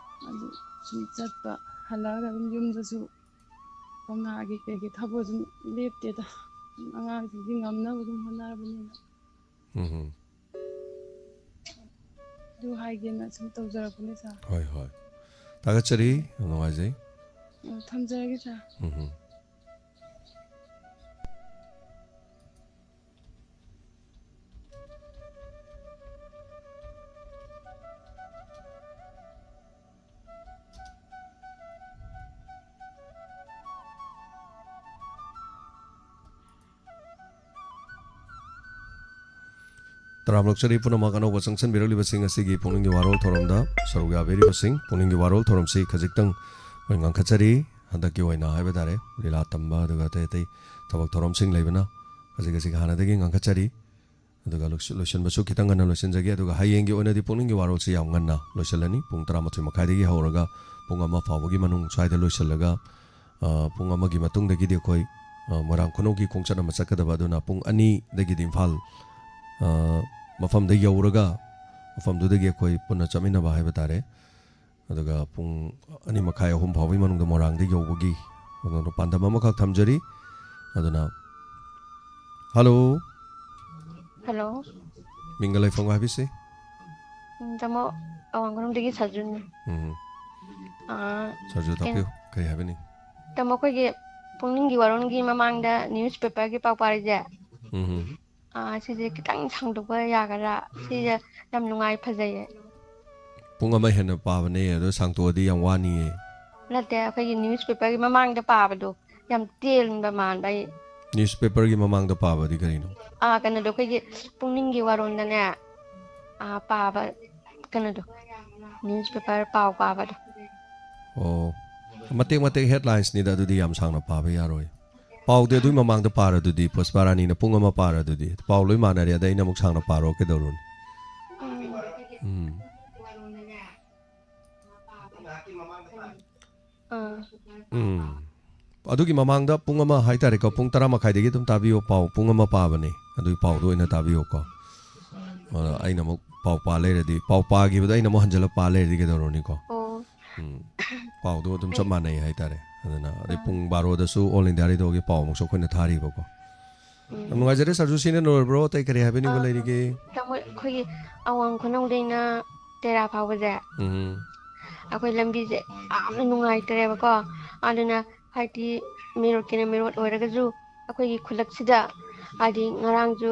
ꯑꯗꯨ ꯁꯨꯝ ꯆꯠꯄ ꯍꯜꯂꯛꯑꯒ ꯑꯗꯨꯝ ꯌꯨꯝꯗꯁꯨ ꯀꯧꯅꯥꯒꯤ ꯀꯩꯒꯤ ꯊꯕꯛ ꯑꯗꯨꯝ ꯂꯦꯞꯇꯦꯗ꯫ ꯑꯉꯥꯡꯁꯤꯡꯁꯤ ꯉꯝꯅꯕ ꯑꯗꯨꯝ ꯍꯣꯠꯅꯔꯕꯅꯤꯅ꯫ ꯎꯝ, ꯎꯝ꯫ ꯑꯗꯨ ꯍꯥꯏꯒꯦꯅ ꯁꯨꯝ ꯇꯧꯖꯔꯛꯄꯅꯦ ꯁꯥꯔ꯫ ꯍꯣꯏ, ꯍꯣꯏ꯫ ꯊꯥꯒꯠꯆꯔꯤ, ꯌꯥꯝ ꯅꯨꯡꯉꯥꯏꯖꯩ꯫ ꯑꯣ, ꯊꯝꯖꯔꯒꯦ ꯁꯥꯔ꯫ ꯎꯝ, ꯎꯝ꯫ ꯇꯔꯥꯝ ꯑꯣꯛꯆꯔꯤ ꯄꯨꯝꯅꯃꯛ ꯑꯅꯧꯕ ꯆꯪꯁꯤꯟꯕꯤꯔꯛꯂꯤꯕꯁꯤꯡ ꯑꯁꯤꯒꯤ ꯄꯨꯛꯅꯤꯡꯒꯤ ꯋꯥꯔꯣꯜ ꯊꯧꯔꯝꯗ ꯁꯔꯨꯛ ꯌꯥꯕꯤꯔꯤꯕꯁꯤꯡ, ꯄꯨꯛꯅꯤꯡꯒꯤ ꯋꯥꯔꯣꯜ ꯊꯧꯔꯝꯁꯤ ꯈꯖꯤꯛꯇꯪ ꯑꯩꯈꯣꯏ ꯉꯥꯡꯈꯠꯆꯔꯤ꯫ ꯍꯟꯗꯛꯀꯤ ꯑꯣꯏꯅ ꯍꯥꯏꯕ ꯇꯥꯔꯦ, ꯂꯤꯂꯥ ꯇꯝꯕ ꯑꯗꯨꯒ ꯑꯇꯩ ꯑꯇꯩ ꯊꯕꯛ ꯊꯧꯔꯝꯁꯤꯡ ꯂꯩꯕꯅ ꯈꯖꯤꯛ ꯈꯖꯤꯛ ꯍꯥꯟꯅꯗꯒꯤ ꯉꯥꯡꯈꯠꯆꯔꯤ꯫ ꯑꯗꯨꯒ ꯂꯣꯏꯁꯤ-, ꯂꯣꯏꯁꯤꯟꯕꯁꯨ ꯈꯤꯇꯪ ꯉꯟꯅ ꯂꯣꯏꯁꯤꯟꯖꯒꯦ꯫ ꯑꯗꯨꯒ ꯍꯌꯦꯡꯒꯤ ꯑꯣꯏꯅꯗꯤ ꯄꯨꯛꯅꯤꯡꯒꯤ ꯋꯥꯔꯣꯜꯁꯤ ꯌꯥꯝ ꯉꯟꯅ ꯂꯣꯏꯁꯤꯜꯂꯅꯤ꯫ ꯄꯨꯡ ꯇꯔꯥꯃꯥꯊꯣꯏ ꯃꯈꯥꯏꯗꯒꯤ ꯍꯧꯔꯒ ꯄꯨꯡ ꯑꯃ ꯐꯥꯎꯕꯒꯤ ꯃꯅꯨꯡ ꯁ꯭ꯋꯥꯏꯗ ꯂꯣꯏꯁꯤꯜꯂꯒ ꯑ, ꯄꯨꯡ ꯑꯃꯒꯤ ꯃꯇꯨꯡꯗꯒꯤꯗꯤ ꯑꯩꯈꯣꯏ, ꯑ, ꯃꯣꯏꯔꯥꯡ ꯈꯨꯅꯧꯒꯤ ꯈꯣꯡꯆꯠ ꯑꯃ ꯆꯠꯀꯗꯕ, ꯑꯗꯨꯅ ꯄꯨꯡ ꯑꯅꯤꯗꯒꯤꯗꯤ ꯏꯝꯐꯥꯜ, ꯑ, ꯃꯐꯝꯗ ꯌꯧꯔꯒ ꯃꯐꯝꯗꯨꯗꯒꯤ ꯑꯩꯈꯣꯏ ꯄꯨꯟꯅ ꯆꯠꯃꯤꯟꯅꯕ ꯍꯥꯏꯕ ꯇꯥꯔꯦ꯫ ꯑꯗꯨꯒ ꯄꯨꯡ ꯑꯅꯤ ꯃꯈꯥꯏ, ꯑꯍꯨꯝ ꯐꯥꯎꯕꯒꯤ ꯃꯅꯨꯡꯗ ꯃꯣꯏꯔꯥꯡꯗ ꯌꯧꯕꯒꯤ ꯑꯗꯨꯅ ꯄꯥꯟꯗꯝ ꯑꯃꯈꯛ ꯊꯝꯖꯔꯤ꯫ ꯑꯗꯨꯅ, ꯍꯜꯂꯣ꯫ ꯍꯜꯂꯣ꯫ ꯃꯤꯡꯒ ꯂꯩꯐꯝꯒ ꯍꯥꯏꯕꯤꯁꯤ꯫ ꯎꯝ, ꯇꯥꯃꯣ, ꯑꯋꯥꯡ ꯈꯨꯅꯧꯗꯒꯤ ꯁꯔꯖꯨꯅꯤ꯫ ꯎꯝ꯫ ꯑꯥ, ꯁꯔꯖꯨ, ꯀꯩꯅꯣ, ꯇꯥꯛꯄꯤꯌꯨ, ꯀꯔꯤ ꯍꯥꯏꯕꯤꯅꯤꯡ? ꯇꯥꯃꯣ, ꯑꯩꯈꯣꯏꯒꯤ ꯄꯨꯛꯅꯤꯡꯒꯤ ꯋꯥꯔꯣꯜꯒꯤ ꯃꯃꯥꯡꯗ ꯅ꯭ꯌꯨꯁꯄꯦꯄꯔꯒꯤ ꯄꯥꯎ ꯄꯥꯔꯤꯁꯦ, ꯎꯝ꯫ ꯑꯥ, ꯁꯤꯁꯦ ꯈꯤꯇꯪ ꯁꯥꯡꯗꯣꯛꯄ ꯌꯥꯒꯗ꯭ꯔꯥ? ꯁꯤꯁꯦ ꯌꯥꯝ ꯅꯨꯡꯉꯥꯏ, ꯐꯖꯩꯌꯦ꯫ ꯄꯨꯡ ꯑꯃ ꯍꯦꯟꯅ ꯄꯥꯕꯅꯦ, ꯑꯗꯣ ꯁꯥꯡꯇꯣꯛꯑꯗꯤ ꯌꯥꯝ ꯋꯥꯅꯤꯌꯦ꯫ ꯅꯠꯇꯦ, ꯑꯩꯈꯣꯏꯒꯤ ꯅ꯭ꯌꯨꯁꯄꯦꯄꯔꯒꯤ ꯃꯃꯥꯡꯗ ꯄꯥꯕꯗꯣ ꯌꯥꯝ ꯇꯦꯟꯕ ꯃꯥꯟꯕ ꯑꯩ꯫ ꯅ꯭ꯌꯨꯁꯄꯦꯄꯔꯒꯤ ꯃꯃꯥꯡꯗ ꯄꯥꯕꯗꯤ ꯀꯔꯤꯅꯣ? ꯑꯥ, ꯀꯩꯅꯣꯗꯣ, ꯑꯩꯈꯣꯏꯒꯤ ꯄꯨꯛꯅꯤꯡꯒꯤ ꯋꯥꯔꯣꯜꯗꯅꯦ, ꯑꯥ, ꯄꯥꯕ, ꯀꯩꯅꯣꯗꯣ, ꯅ꯭ꯌꯨꯁꯄꯦꯄꯔ ꯄꯥꯎ ꯄꯥꯕꯗꯣ꯫ ꯑꯣ, ꯃꯇꯦꯛ ꯃꯇꯦꯛ ꯍꯦꯗꯂꯥꯏꯟꯁꯅꯤꯗ, ꯑꯗꯨꯗꯤ ꯌꯥꯝ ꯁꯥꯡꯅ ꯄꯥꯕ ꯌꯥꯔꯣꯏ꯫ ꯄꯥꯎꯗꯤ ꯑꯗꯨꯏ ꯃꯃꯥꯡꯗ ꯄꯥꯔꯗꯨꯗꯤ, ꯄꯨꯁꯄꯥꯔꯥꯅꯤꯅ ꯄꯨꯡ ꯑꯃ ꯄꯥꯔꯗꯨꯗꯤ꯫ ꯄꯥꯎ ꯂꯣꯏ ꯃꯥꯟꯅꯔꯦ, ꯑꯗ ꯑꯩꯅ ꯑꯃꯨꯛ ꯁꯥꯡꯅ ꯄꯥꯔꯣ ꯀꯩꯗꯧꯔꯨꯅꯤ? ꯎꯝ꯫ ꯎꯝ꯫ ꯑꯥ꯫ ꯎꯝ꯫ ꯑꯗꯨꯒꯤ ꯃꯃꯥꯡꯗ ꯄꯨꯡ ꯑꯃ ꯍꯥꯏꯇꯥꯔꯦꯀꯣ, ꯄꯨꯡ ꯇꯔꯥ ꯃꯈꯥꯏꯗꯒꯤ ꯑꯗꯨꯝ ꯇꯥꯕꯤꯌꯣ ꯄꯥꯎ, ꯄꯨꯡ ꯑꯃ ꯄꯥꯕꯅꯦ, ꯑꯗꯨꯒꯤ ꯄꯥꯎꯗꯣ ꯑꯣꯏꯅ ꯇꯥꯕꯤꯌꯣꯀꯣ꯫ ꯑꯗ ꯑꯩꯅ ꯑꯃꯨꯛ ꯄꯥꯎ ꯄꯥ ꯂꯩꯔꯗꯤ, ꯄꯥꯎ ꯄꯥꯈꯤꯕꯗꯣ ꯑꯩꯅ ꯑꯃꯨꯛ ꯍꯟꯖꯤꯜꯂ ꯄꯥ ꯂꯩꯔꯗꯤ ꯀꯩꯗꯧꯔꯨꯅꯤꯀꯣ? ꯑꯣ꯫ ꯎꯝ꯫ ꯄꯥꯎꯗꯣ ꯑꯗꯨꯝ ꯆꯞ ꯃꯥꯟꯅꯩ ꯍꯥꯏꯇꯥꯔꯦ꯫ ꯑꯗꯨꯅ ꯑꯗꯩ ꯑꯥ꯫ ꯄꯨꯡ ꯕꯥꯔꯣꯗꯁꯨ ꯑꯣꯜ ꯏꯟꯗꯤꯌꯥ ꯔꯦꯗꯤꯑꯣꯒꯤ ꯄꯥꯎ ꯑꯃꯨꯛꯁꯨ ꯑꯩꯈꯣꯏꯅ ꯊꯥꯔꯤꯕꯀꯣ꯫ ꯎꯝ꯫ ꯌꯥꯝ ꯅꯨꯡꯉꯥꯏꯖꯔꯦ ꯁꯔꯖꯨ, ꯁꯤꯅ ꯂꯣꯏꯔꯕ꯭ꯔꯣ? ꯑꯇꯩ ꯀꯔꯤ ꯍꯥꯏꯕꯤꯅꯤꯡꯕ ꯑꯥ, ꯂꯩꯔꯤꯒꯦ? ꯇꯥꯃꯣ, ꯑꯩꯈꯣꯏꯒꯤ ꯑꯋꯥꯡ ꯈꯨꯅꯧꯗꯩꯅ ꯇꯦꯔꯥ ꯐꯥꯎꯕꯁꯦ, ꯎꯝ꯫ ꯑꯩꯈꯣꯏ ꯂꯝꯕꯤꯁꯦ ꯌꯥꯝꯅ ꯅꯨꯡꯉꯥꯏꯇ꯭ꯔꯦꯕꯀꯣ꯫ ꯑꯗꯨꯅ ꯍꯥꯏꯗꯤ ꯃꯦꯟ ꯔꯣꯗꯀꯤꯅ ꯃꯦꯟ ꯔꯣꯗ ꯑꯣꯏꯔꯒꯁꯨ, ꯑꯩꯈꯣꯏꯒꯤ ꯈꯨꯜꯂꯛꯁꯤꯗ ꯍꯥꯏꯗꯤ ꯉꯔꯥꯡꯁꯨ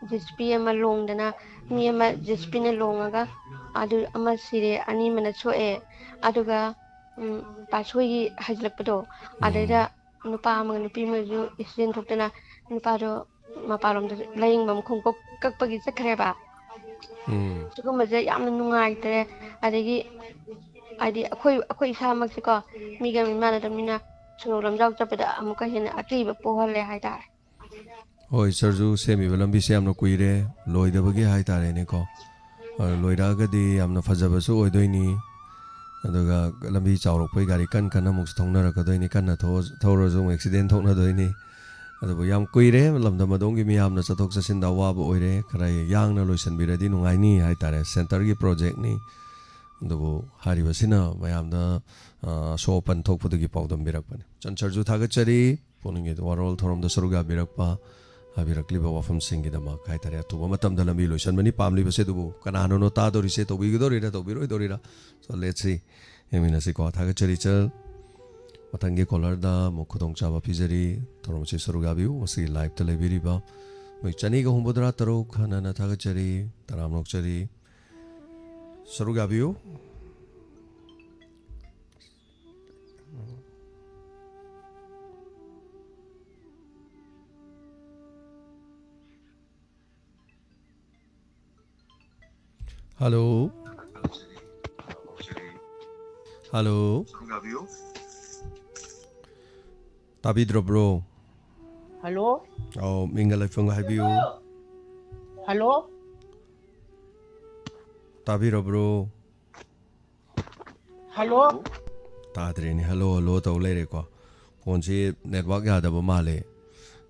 ꯖꯦ ꯁꯤ ꯄꯤ ꯑꯃ ꯂꯣꯡꯗꯅ, ꯃꯤ ꯑꯃ ꯖꯦ ꯁꯤ ꯄꯤꯅ ꯂꯣꯡꯉꯒ ꯑꯗꯨ ꯑꯃ ꯁꯤꯔꯦ, ꯑꯅꯤ ꯑꯃꯅ ꯁꯣꯛꯑꯦ꯫ ꯑꯗꯨꯒ, ꯎꯝ, ꯄꯥꯠꯁꯣꯏꯒꯤ ꯍꯥꯏꯖꯤꯜꯂꯛꯄꯗꯣ, ꯎꯝ꯫ ꯑꯗꯩꯗ ꯅꯨꯄꯥ ꯑꯃꯒ ꯅꯨꯄꯤ ꯑꯃꯒꯁꯨ ꯑꯦꯛꯁꯤꯗꯦꯟ ꯊꯣꯛꯇꯅ ꯅꯨꯄꯥꯗꯣ ꯃꯄꯥꯟꯂꯣꯝꯗ ꯂꯥꯏꯌꯦꯡꯕ ꯃꯈꯣꯡ ꯀꯣꯛ ꯀꯛꯄꯒꯤ ꯆꯠꯈ꯭ꯔꯦꯕ꯫ ꯎꯝ꯫ ꯁꯤꯒꯨꯝꯕꯁꯦ ꯌꯥꯝꯅ ꯅꯨꯡꯉꯥꯏꯇ꯭ꯔꯦ꯫ ꯑꯗꯒꯤ ꯍꯥꯏꯗꯤ ꯑꯩꯈꯣꯏ, ꯑꯩꯈꯣꯏ ꯏꯁꯥꯃꯛꯁꯦꯀꯣ, ꯃꯤꯒ ꯃꯤꯃꯥꯟꯅꯗꯕꯅꯤꯅ ꯁꯣꯔꯣꯛ ꯂꯝꯖꯥꯎ ꯆꯠꯄꯗ ꯑꯃꯨꯛꯀ ꯍꯦꯟꯅ ꯑꯀꯤꯕ ꯄꯣꯛꯍꯜꯂꯦ ꯍꯥꯏꯇꯥꯔꯦ꯫ ꯍꯣꯏ, ꯁꯔꯖꯨ, ꯁꯦꯝꯃꯤꯕ ꯂꯝꯕꯤꯁꯦ ꯌꯥꯝꯅ ꯀꯨꯏꯔꯦ, ꯂꯣꯏꯗꯕꯒꯤ ꯍꯥꯏꯇꯥꯔꯦꯅꯦꯀꯣ꯫ ꯑ, ꯂꯣꯏꯔꯛꯑꯒꯗꯤ ꯌꯥꯝꯅ ꯐꯖꯕꯁꯨ ꯑꯣꯏꯗꯣꯏꯅꯤ꯫ ꯑꯗꯨꯒ ꯂꯝꯕꯤ ꯆꯥꯎꯔꯛꯄꯩ ꯒꯥꯔꯤ ꯀꯟ ꯀꯟꯅ ꯑꯃꯨꯛꯁꯨ ꯊꯧꯅꯔꯛꯀꯗꯣꯏꯅꯤ, ꯀꯟꯅ ꯊꯧ-, ꯊꯧꯔꯁꯨ ꯑꯃꯨꯛ ꯑꯦꯛꯁꯤꯗꯦꯟ ꯊꯣꯛꯅꯗꯣꯏꯅꯤ꯫ ꯑꯗꯨꯕꯨ ꯌꯥꯝ ꯀꯨꯏꯔꯦ ꯂꯝꯗꯝ ꯑꯗꯣꯝꯒꯤ ꯃꯤꯌꯥꯝꯅ ꯆꯠꯊꯣꯛ ꯆꯠꯁꯤꯟꯗ ꯑꯋꯥꯕ ꯑꯣꯏꯔꯦ, ꯈꯔ ꯌꯥꯡꯅ ꯂꯣꯏꯁꯤꯟꯕꯤꯔꯗꯤ ꯅꯨꯡꯉꯥꯏꯅꯤ ꯍꯥꯏꯇꯥꯔꯦ꯫ ꯁꯦꯟꯇꯔꯒꯤ ꯄ꯭ꯔꯣꯖꯦꯛꯅꯤ꯫ ꯑꯗꯨꯕꯨ ꯍꯥꯏꯔꯤꯕꯁꯤꯅ ꯃꯌꯥꯝꯗ, ꯑ, ꯑꯁꯣꯛ ꯑꯄꯟ ꯊꯣꯛꯄꯗꯨꯒꯤ ꯄꯥꯎꯗꯝꯕꯤꯔꯛꯄꯅꯤ꯫ ꯆꯟꯁꯔꯁꯨ ꯊꯥꯒꯠꯆꯔꯤ꯫ ꯄꯨꯛꯅꯤꯡꯒꯤ ꯋꯥꯔꯣꯜ ꯊꯧꯔꯝꯗ ꯁꯔꯨꯛ ꯌꯥꯕꯤꯔꯛꯄ, ꯍꯥꯏꯕꯤꯔꯛꯂꯤꯕ ꯋꯥꯐꯝꯁꯤꯡꯒꯤꯗꯃꯛ ꯍꯥꯏꯇꯥꯔꯦ꯫ ꯑꯊꯨꯕ ꯃꯇꯝꯗ ꯂꯝꯕꯤ ꯂꯣꯏꯁꯤꯟꯕꯅꯤ ꯄꯥꯝꯂꯤꯕꯁꯦ, ꯑꯗꯨꯕꯨ ꯀꯅꯥꯅꯣꯅꯣ ꯇꯥꯗꯣꯔꯤꯁꯦ? ꯇꯧꯕꯤꯒꯗꯧꯔꯤꯔꯥ, ꯇꯧꯕꯤꯔꯣꯏꯗꯧꯔꯤꯔꯥ? So let's see. ꯌꯦꯡꯃꯤꯟꯅꯁꯤꯀꯣ꯫ ꯊꯥꯒꯠꯆꯔꯤ ꯆꯜ꯫ ꯃꯊꯪꯒꯤ ꯀꯣꯂꯔꯗ ꯑꯃꯨꯛ ꯈꯨꯗꯣꯡꯆꯥꯕ ꯄꯤꯖꯔꯤ꯫ ꯊꯧꯔꯝ ꯑꯁꯤ ꯁꯔꯨꯛ ꯌꯥꯕꯤꯌꯨ꯫ ꯉꯁꯤꯒꯤ ꯂꯥꯏꯞꯇ ꯂꯩꯕꯤꯔꯤꯕ ꯃꯤꯑꯣꯏ ꯆꯅꯤꯒ ꯍꯨꯝꯐꯨꯇꯔꯥ ꯇꯔꯨꯛ ꯍꯟꯅ ꯍꯟꯅ ꯊꯥꯒꯠꯆꯔꯤ꯫ ꯇꯔꯥꯝꯅ ꯑꯣꯛꯆꯔꯤ꯫ ꯁꯔꯨꯛ ꯌꯥꯕꯤꯌꯨ꯫ ꯍꯜꯂꯣ꯫ ꯍꯜꯂꯣ꯫ ꯇꯥꯕꯤꯗ꯭ꯔꯕ꯭ꯔꯣ? ꯍꯜꯂꯣ꯫ ꯑꯧ, ꯃꯤꯡꯒ ꯂꯩꯐꯝꯒ ꯍꯥꯏꯕꯤꯌꯨ꯫ ꯍꯜꯂꯣ꯫ ꯇꯥꯕꯤꯔꯕ꯭ꯔꯣ? ꯍꯜꯂꯣ꯫ ꯇꯥꯗ꯭ꯔꯦꯅꯦ꯫ ꯍꯜꯂꯣ, ꯍꯜꯂꯣ ꯇꯧ ꯂꯩꯔꯦꯀꯣ꯫ ꯐꯣꯟꯁꯤ ꯅꯦꯠꯋꯥꯛ ꯌꯥꯗꯕ ꯃꯥꯜꯂꯦ꯫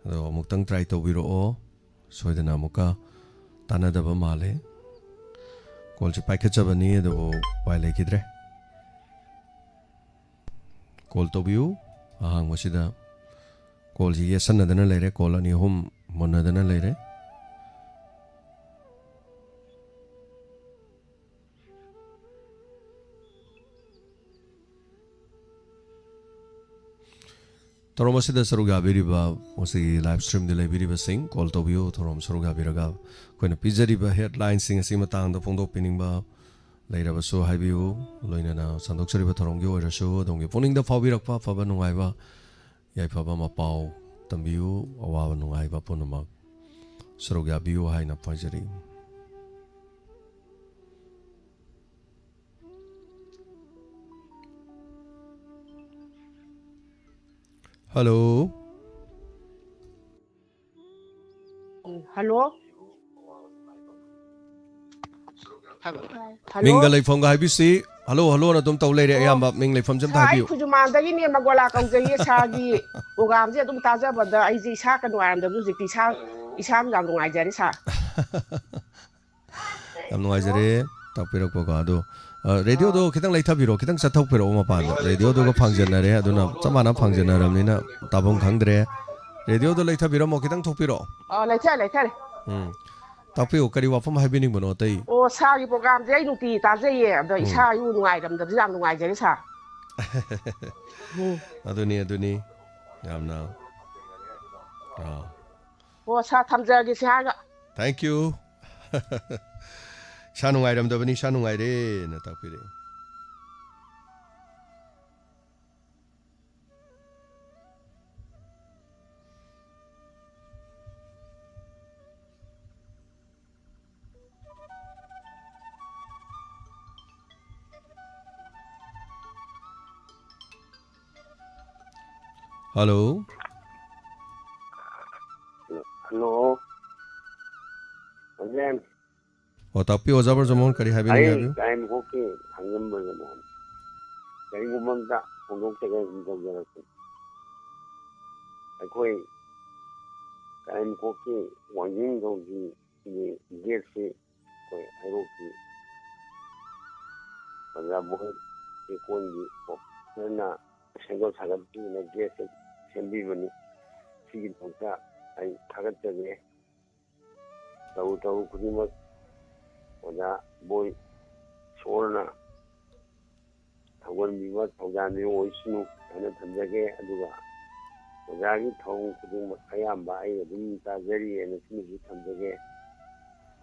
ꯑꯗꯣ ꯑꯃꯨꯛꯇꯪ ꯇ꯭ꯔꯥꯏ ꯇꯧꯕꯤꯔꯛꯑꯣ꯫ ꯁꯣꯏꯗꯅ ꯑꯃꯨꯛꯀ ꯇꯥꯟꯅꯗꯕ ꯃꯥꯜꯂꯦ꯫ ꯀꯣꯜꯁꯤ ꯄꯥꯏꯈꯠꯆꯕꯅꯤ, ꯑꯗꯨꯕꯨ ꯎꯄꯥꯏ ꯂꯩꯈꯤꯗ꯭ꯔꯦ꯫ ꯀꯣꯜ ꯇꯧꯕꯤꯌꯨ꯫ ꯑꯍꯥꯡꯕꯁꯤꯗ ꯀꯣꯜꯁꯤ ꯌꯦꯠꯁꯟꯅꯗꯅ ꯂꯩꯔꯦ꯫ ꯀꯣꯜ ꯑꯅꯤ ꯑꯍꯨꯝ ꯃꯨꯟꯅꯗꯅ ꯂꯩꯔꯦ꯫ ꯊꯧꯔꯝ ꯑꯁꯤꯗ ꯁꯔꯨꯛ ꯌꯥꯕꯤꯔꯤꯕ, ꯃꯁꯤꯒꯤ ꯂꯥꯏꯚ ꯁ꯭ꯇ꯭ꯔꯤꯝꯗ ꯂꯩꯕꯤꯔꯤꯕꯁꯤꯡ ꯀꯣꯜ ꯇꯧꯕꯤꯌꯨ꯫ ꯊꯧꯔꯝ ꯁꯔꯨꯛ ꯌꯥꯕꯤꯔꯒ ꯑꯩꯈꯣꯏꯅ ꯄꯤꯖꯔꯤꯕ ꯍꯦꯗꯂꯥꯏꯟꯁꯤꯡ ꯑꯁꯤ ꯃꯇꯥꯡꯗ ꯐꯣꯡꯗꯣꯛꯄꯤꯅꯤꯡꯕ ꯂꯩꯔꯕꯁꯨ ꯍꯥꯏꯕꯤꯌꯨ꯫ ꯂꯣꯏꯅꯅ ꯁꯟꯗꯣꯛꯆꯔꯤꯕ ꯊꯧꯔꯝꯒꯤ ꯑꯣꯏꯔꯁꯨ ꯑꯗꯣꯝꯒꯤ ꯄꯨꯛꯅꯤꯡꯗ ꯐꯥꯎꯕꯤꯔꯛꯄ ꯑꯐꯕ ꯅꯨꯡꯉꯥꯏꯕ, ꯌꯥꯏꯐꯕ ꯑꯃ ꯄꯥꯎ ꯇꯝꯕꯤꯌꯨ꯫ ꯑꯋꯥꯕ ꯅꯨꯡꯉꯥꯏꯕ ꯄꯨꯝꯅꯃꯛ ꯁꯔꯨꯛ ꯌꯥꯕꯤꯌꯨ ꯍꯥꯏꯅ ꯄꯥꯏꯖꯔꯤ꯫ ꯍꯜꯂꯣ꯫ ꯍꯜꯂꯣ꯫ ꯍꯜꯂꯣ꯫ ꯃꯤꯡꯒ ꯂꯩꯐꯝꯒ ꯍꯥꯏꯕꯤꯁꯤ꯫ ꯍꯜꯂꯣ, ꯍꯜꯂꯣꯅ ꯑꯗꯨꯝ ꯇꯧ ꯂꯩꯔꯦ꯫ ꯑꯣ, ꯑꯌꯥꯝꯕ ꯃꯤꯡ ꯂꯩꯐꯝꯁꯦ ꯑꯝꯇ ꯁꯥꯔ, ꯑꯩ ꯍꯥꯏꯕꯤꯌꯨ꯫ ꯈꯨꯖꯨꯃꯥꯟꯗꯒꯤꯅꯦ, ꯃꯒꯣꯂꯥ ꯀꯧꯖꯩꯌꯦ꯫ ꯁꯥꯔꯒꯤ ꯄ꯭ꯔꯣꯒ꯭ꯔꯥꯝꯁꯦ ꯑꯗꯨꯝ ꯇꯥꯖꯕꯗ ꯑꯩꯁꯦ ꯏꯁꯥ ꯀ ꯅꯨꯡꯉꯥꯏꯔꯝꯗꯕꯁꯨ ꯍꯧꯖꯤꯛꯇꯤ ꯏꯁꯥ, ꯏꯁꯥ ꯌꯥꯝ ꯅꯨꯡꯉꯥꯏꯖꯔꯦ ꯁꯥꯔ꯫ ꯌꯥꯝ ꯅꯨꯡꯉꯥꯏꯖꯔꯦ ꯇꯥꯛꯄꯤꯔꯛꯄꯀꯣ꯫ ꯑꯗꯣ, ꯑ, ꯔꯦꯗꯤꯑꯣꯗꯣ ꯈꯤꯇꯪ ꯂꯩꯊꯕꯤꯔꯣ, ꯈꯤꯇꯪ ꯆꯠꯊꯣꯛꯄꯤꯔꯛꯑꯣ ꯃꯄꯥꯟꯗ꯫ ꯔꯦꯗꯤꯑꯣꯗꯨꯒ ꯐꯥꯡꯖꯟꯅꯔꯦ, ꯑꯗꯨꯅ ꯆꯞ ꯃꯥꯟꯅ ꯐꯥꯡꯖꯟꯅꯔꯕꯅꯤꯅ ꯇꯥꯐꯝ ꯈꯪꯗ꯭ꯔꯦ꯫ ꯔꯦꯗꯤꯑꯣꯗꯣ ꯂꯩꯊꯕꯤꯔꯝꯃꯣ, ꯈꯤꯇꯪ ꯊꯣꯛꯄꯤꯔꯛꯑꯣ꯫ ꯑ, ꯂꯩꯊꯔꯦ, ꯂꯩꯊꯔꯦ꯫ ꯎꯝ꯫ ꯇꯥꯛꯄꯤꯌꯨ, ꯀꯔꯤ ꯋꯥꯐꯝ ꯍꯥꯏꯕꯤꯅꯤꯡꯕꯅꯣ ꯑꯇꯩ? ꯑꯣ, ꯁꯥꯔꯒꯤ ꯄ꯭ꯔꯣꯒ꯭ꯔꯥꯝꯁꯦ ꯑꯩ ꯅꯨꯡꯇꯤꯒꯤ ꯇꯥꯖꯩꯌꯦ꯫ ꯑꯗ ꯎꯝ꯫ ꯏꯁꯥ ꯏꯎ ꯅꯨꯡꯉꯥꯏꯔꯝꯗꯕꯁꯦ ꯌꯥꯝ ꯅꯨꯡꯉꯥꯏꯖꯔꯦ ꯁꯥꯔ꯫ ꯎꯝ꯫ ꯑꯗꯨꯅꯤ, ꯑꯗꯨꯅꯤ꯫ ꯌꯥꯝꯅ, ꯑꯥ꯫ ꯑꯣ, ꯁꯥꯔ, ꯊꯝꯖꯔꯒꯦ ꯁꯤ ꯍꯥꯏꯔꯒ꯫ Thank you꯫ ꯏꯁꯥ ꯅꯨꯡꯉꯥꯏꯔꯝꯗꯕꯅꯤ, ꯏꯁꯥ ꯅꯨꯡꯉꯥꯏꯔꯦꯅ ꯇꯥꯛꯄꯤꯔꯛꯑꯦ꯫ ꯍꯜꯂꯣ꯫ ꯍꯜꯂꯣ꯫ ꯑꯣꯖꯥ꯫ ꯑꯣ, ꯇꯥꯛꯄꯤꯌꯨ, ꯑꯣꯖꯥ ꯕ꯭ꯔꯖꯃꯣꯍꯟ, ꯀꯔꯤ ꯍꯥꯏꯕꯤꯅꯤꯡꯉꯤ ꯑꯩ ꯍꯥꯏꯕꯤꯌꯨ꯫ ꯀꯥꯏꯃꯈꯣꯛꯀꯤ ꯊꯥꯡꯖꯝ ꯕ꯭ꯔꯖꯃꯣꯍꯟ꯫ ꯀꯔꯤꯒꯨꯝꯕ ꯑꯝꯇ ꯐꯣꯡꯗꯣꯛꯆꯒꯦ ꯑꯗꯨꯝ ꯇꯧꯖꯔꯛꯀꯦ꯫ ꯑꯩꯈꯣꯏ ꯀꯥꯏꯃꯈꯣꯛꯀꯤ ꯋꯥꯡꯖꯤꯡ ꯊꯣꯡꯒꯤ ꯒꯦꯠꯁꯤ ꯑꯩꯈꯣꯏ ꯍꯩꯔꯣꯛꯀꯤ ꯑꯣꯖꯥ ꯕꯣꯏ ꯆꯦꯀꯣꯟꯒꯤ ꯑꯣꯐꯤꯁꯔꯅ ꯁꯦꯝꯒꯠ ꯁꯥꯒꯠꯄꯤꯗꯨꯅ ꯒꯦꯠꯁꯦ ꯁꯦꯝꯕꯤꯕꯅꯤ꯫ ꯁꯤꯒꯤꯗꯃꯛꯇ ꯑꯩ ꯊꯥꯒꯠꯆꯔꯤ꯫ ꯇꯧꯔꯨ ꯇꯧꯔꯨ ꯈꯨꯗꯤꯡꯃꯛ ꯑꯣꯖꯥ ꯕꯣꯏ ꯏꯁꯣꯔꯅ ꯊꯧꯒꯟꯕꯤꯕ ꯊꯧꯖꯥꯟꯕꯤꯕ ꯑꯣꯏꯁꯅꯨ ꯍꯥꯏꯅ ꯊꯝꯖꯒꯦ꯫ ꯑꯗꯨꯒ ꯑꯣꯖꯥꯒꯤ ꯊꯧꯔꯝ ꯈꯨꯗꯤꯡꯃꯛ ꯑꯌꯥꯝꯕ ꯑꯩ ꯑꯗꯨꯝ ꯇꯥꯖꯔꯤ ꯍꯥꯏꯅ ꯁꯤꯃꯁꯨ ꯊꯝꯖꯒꯦ꯫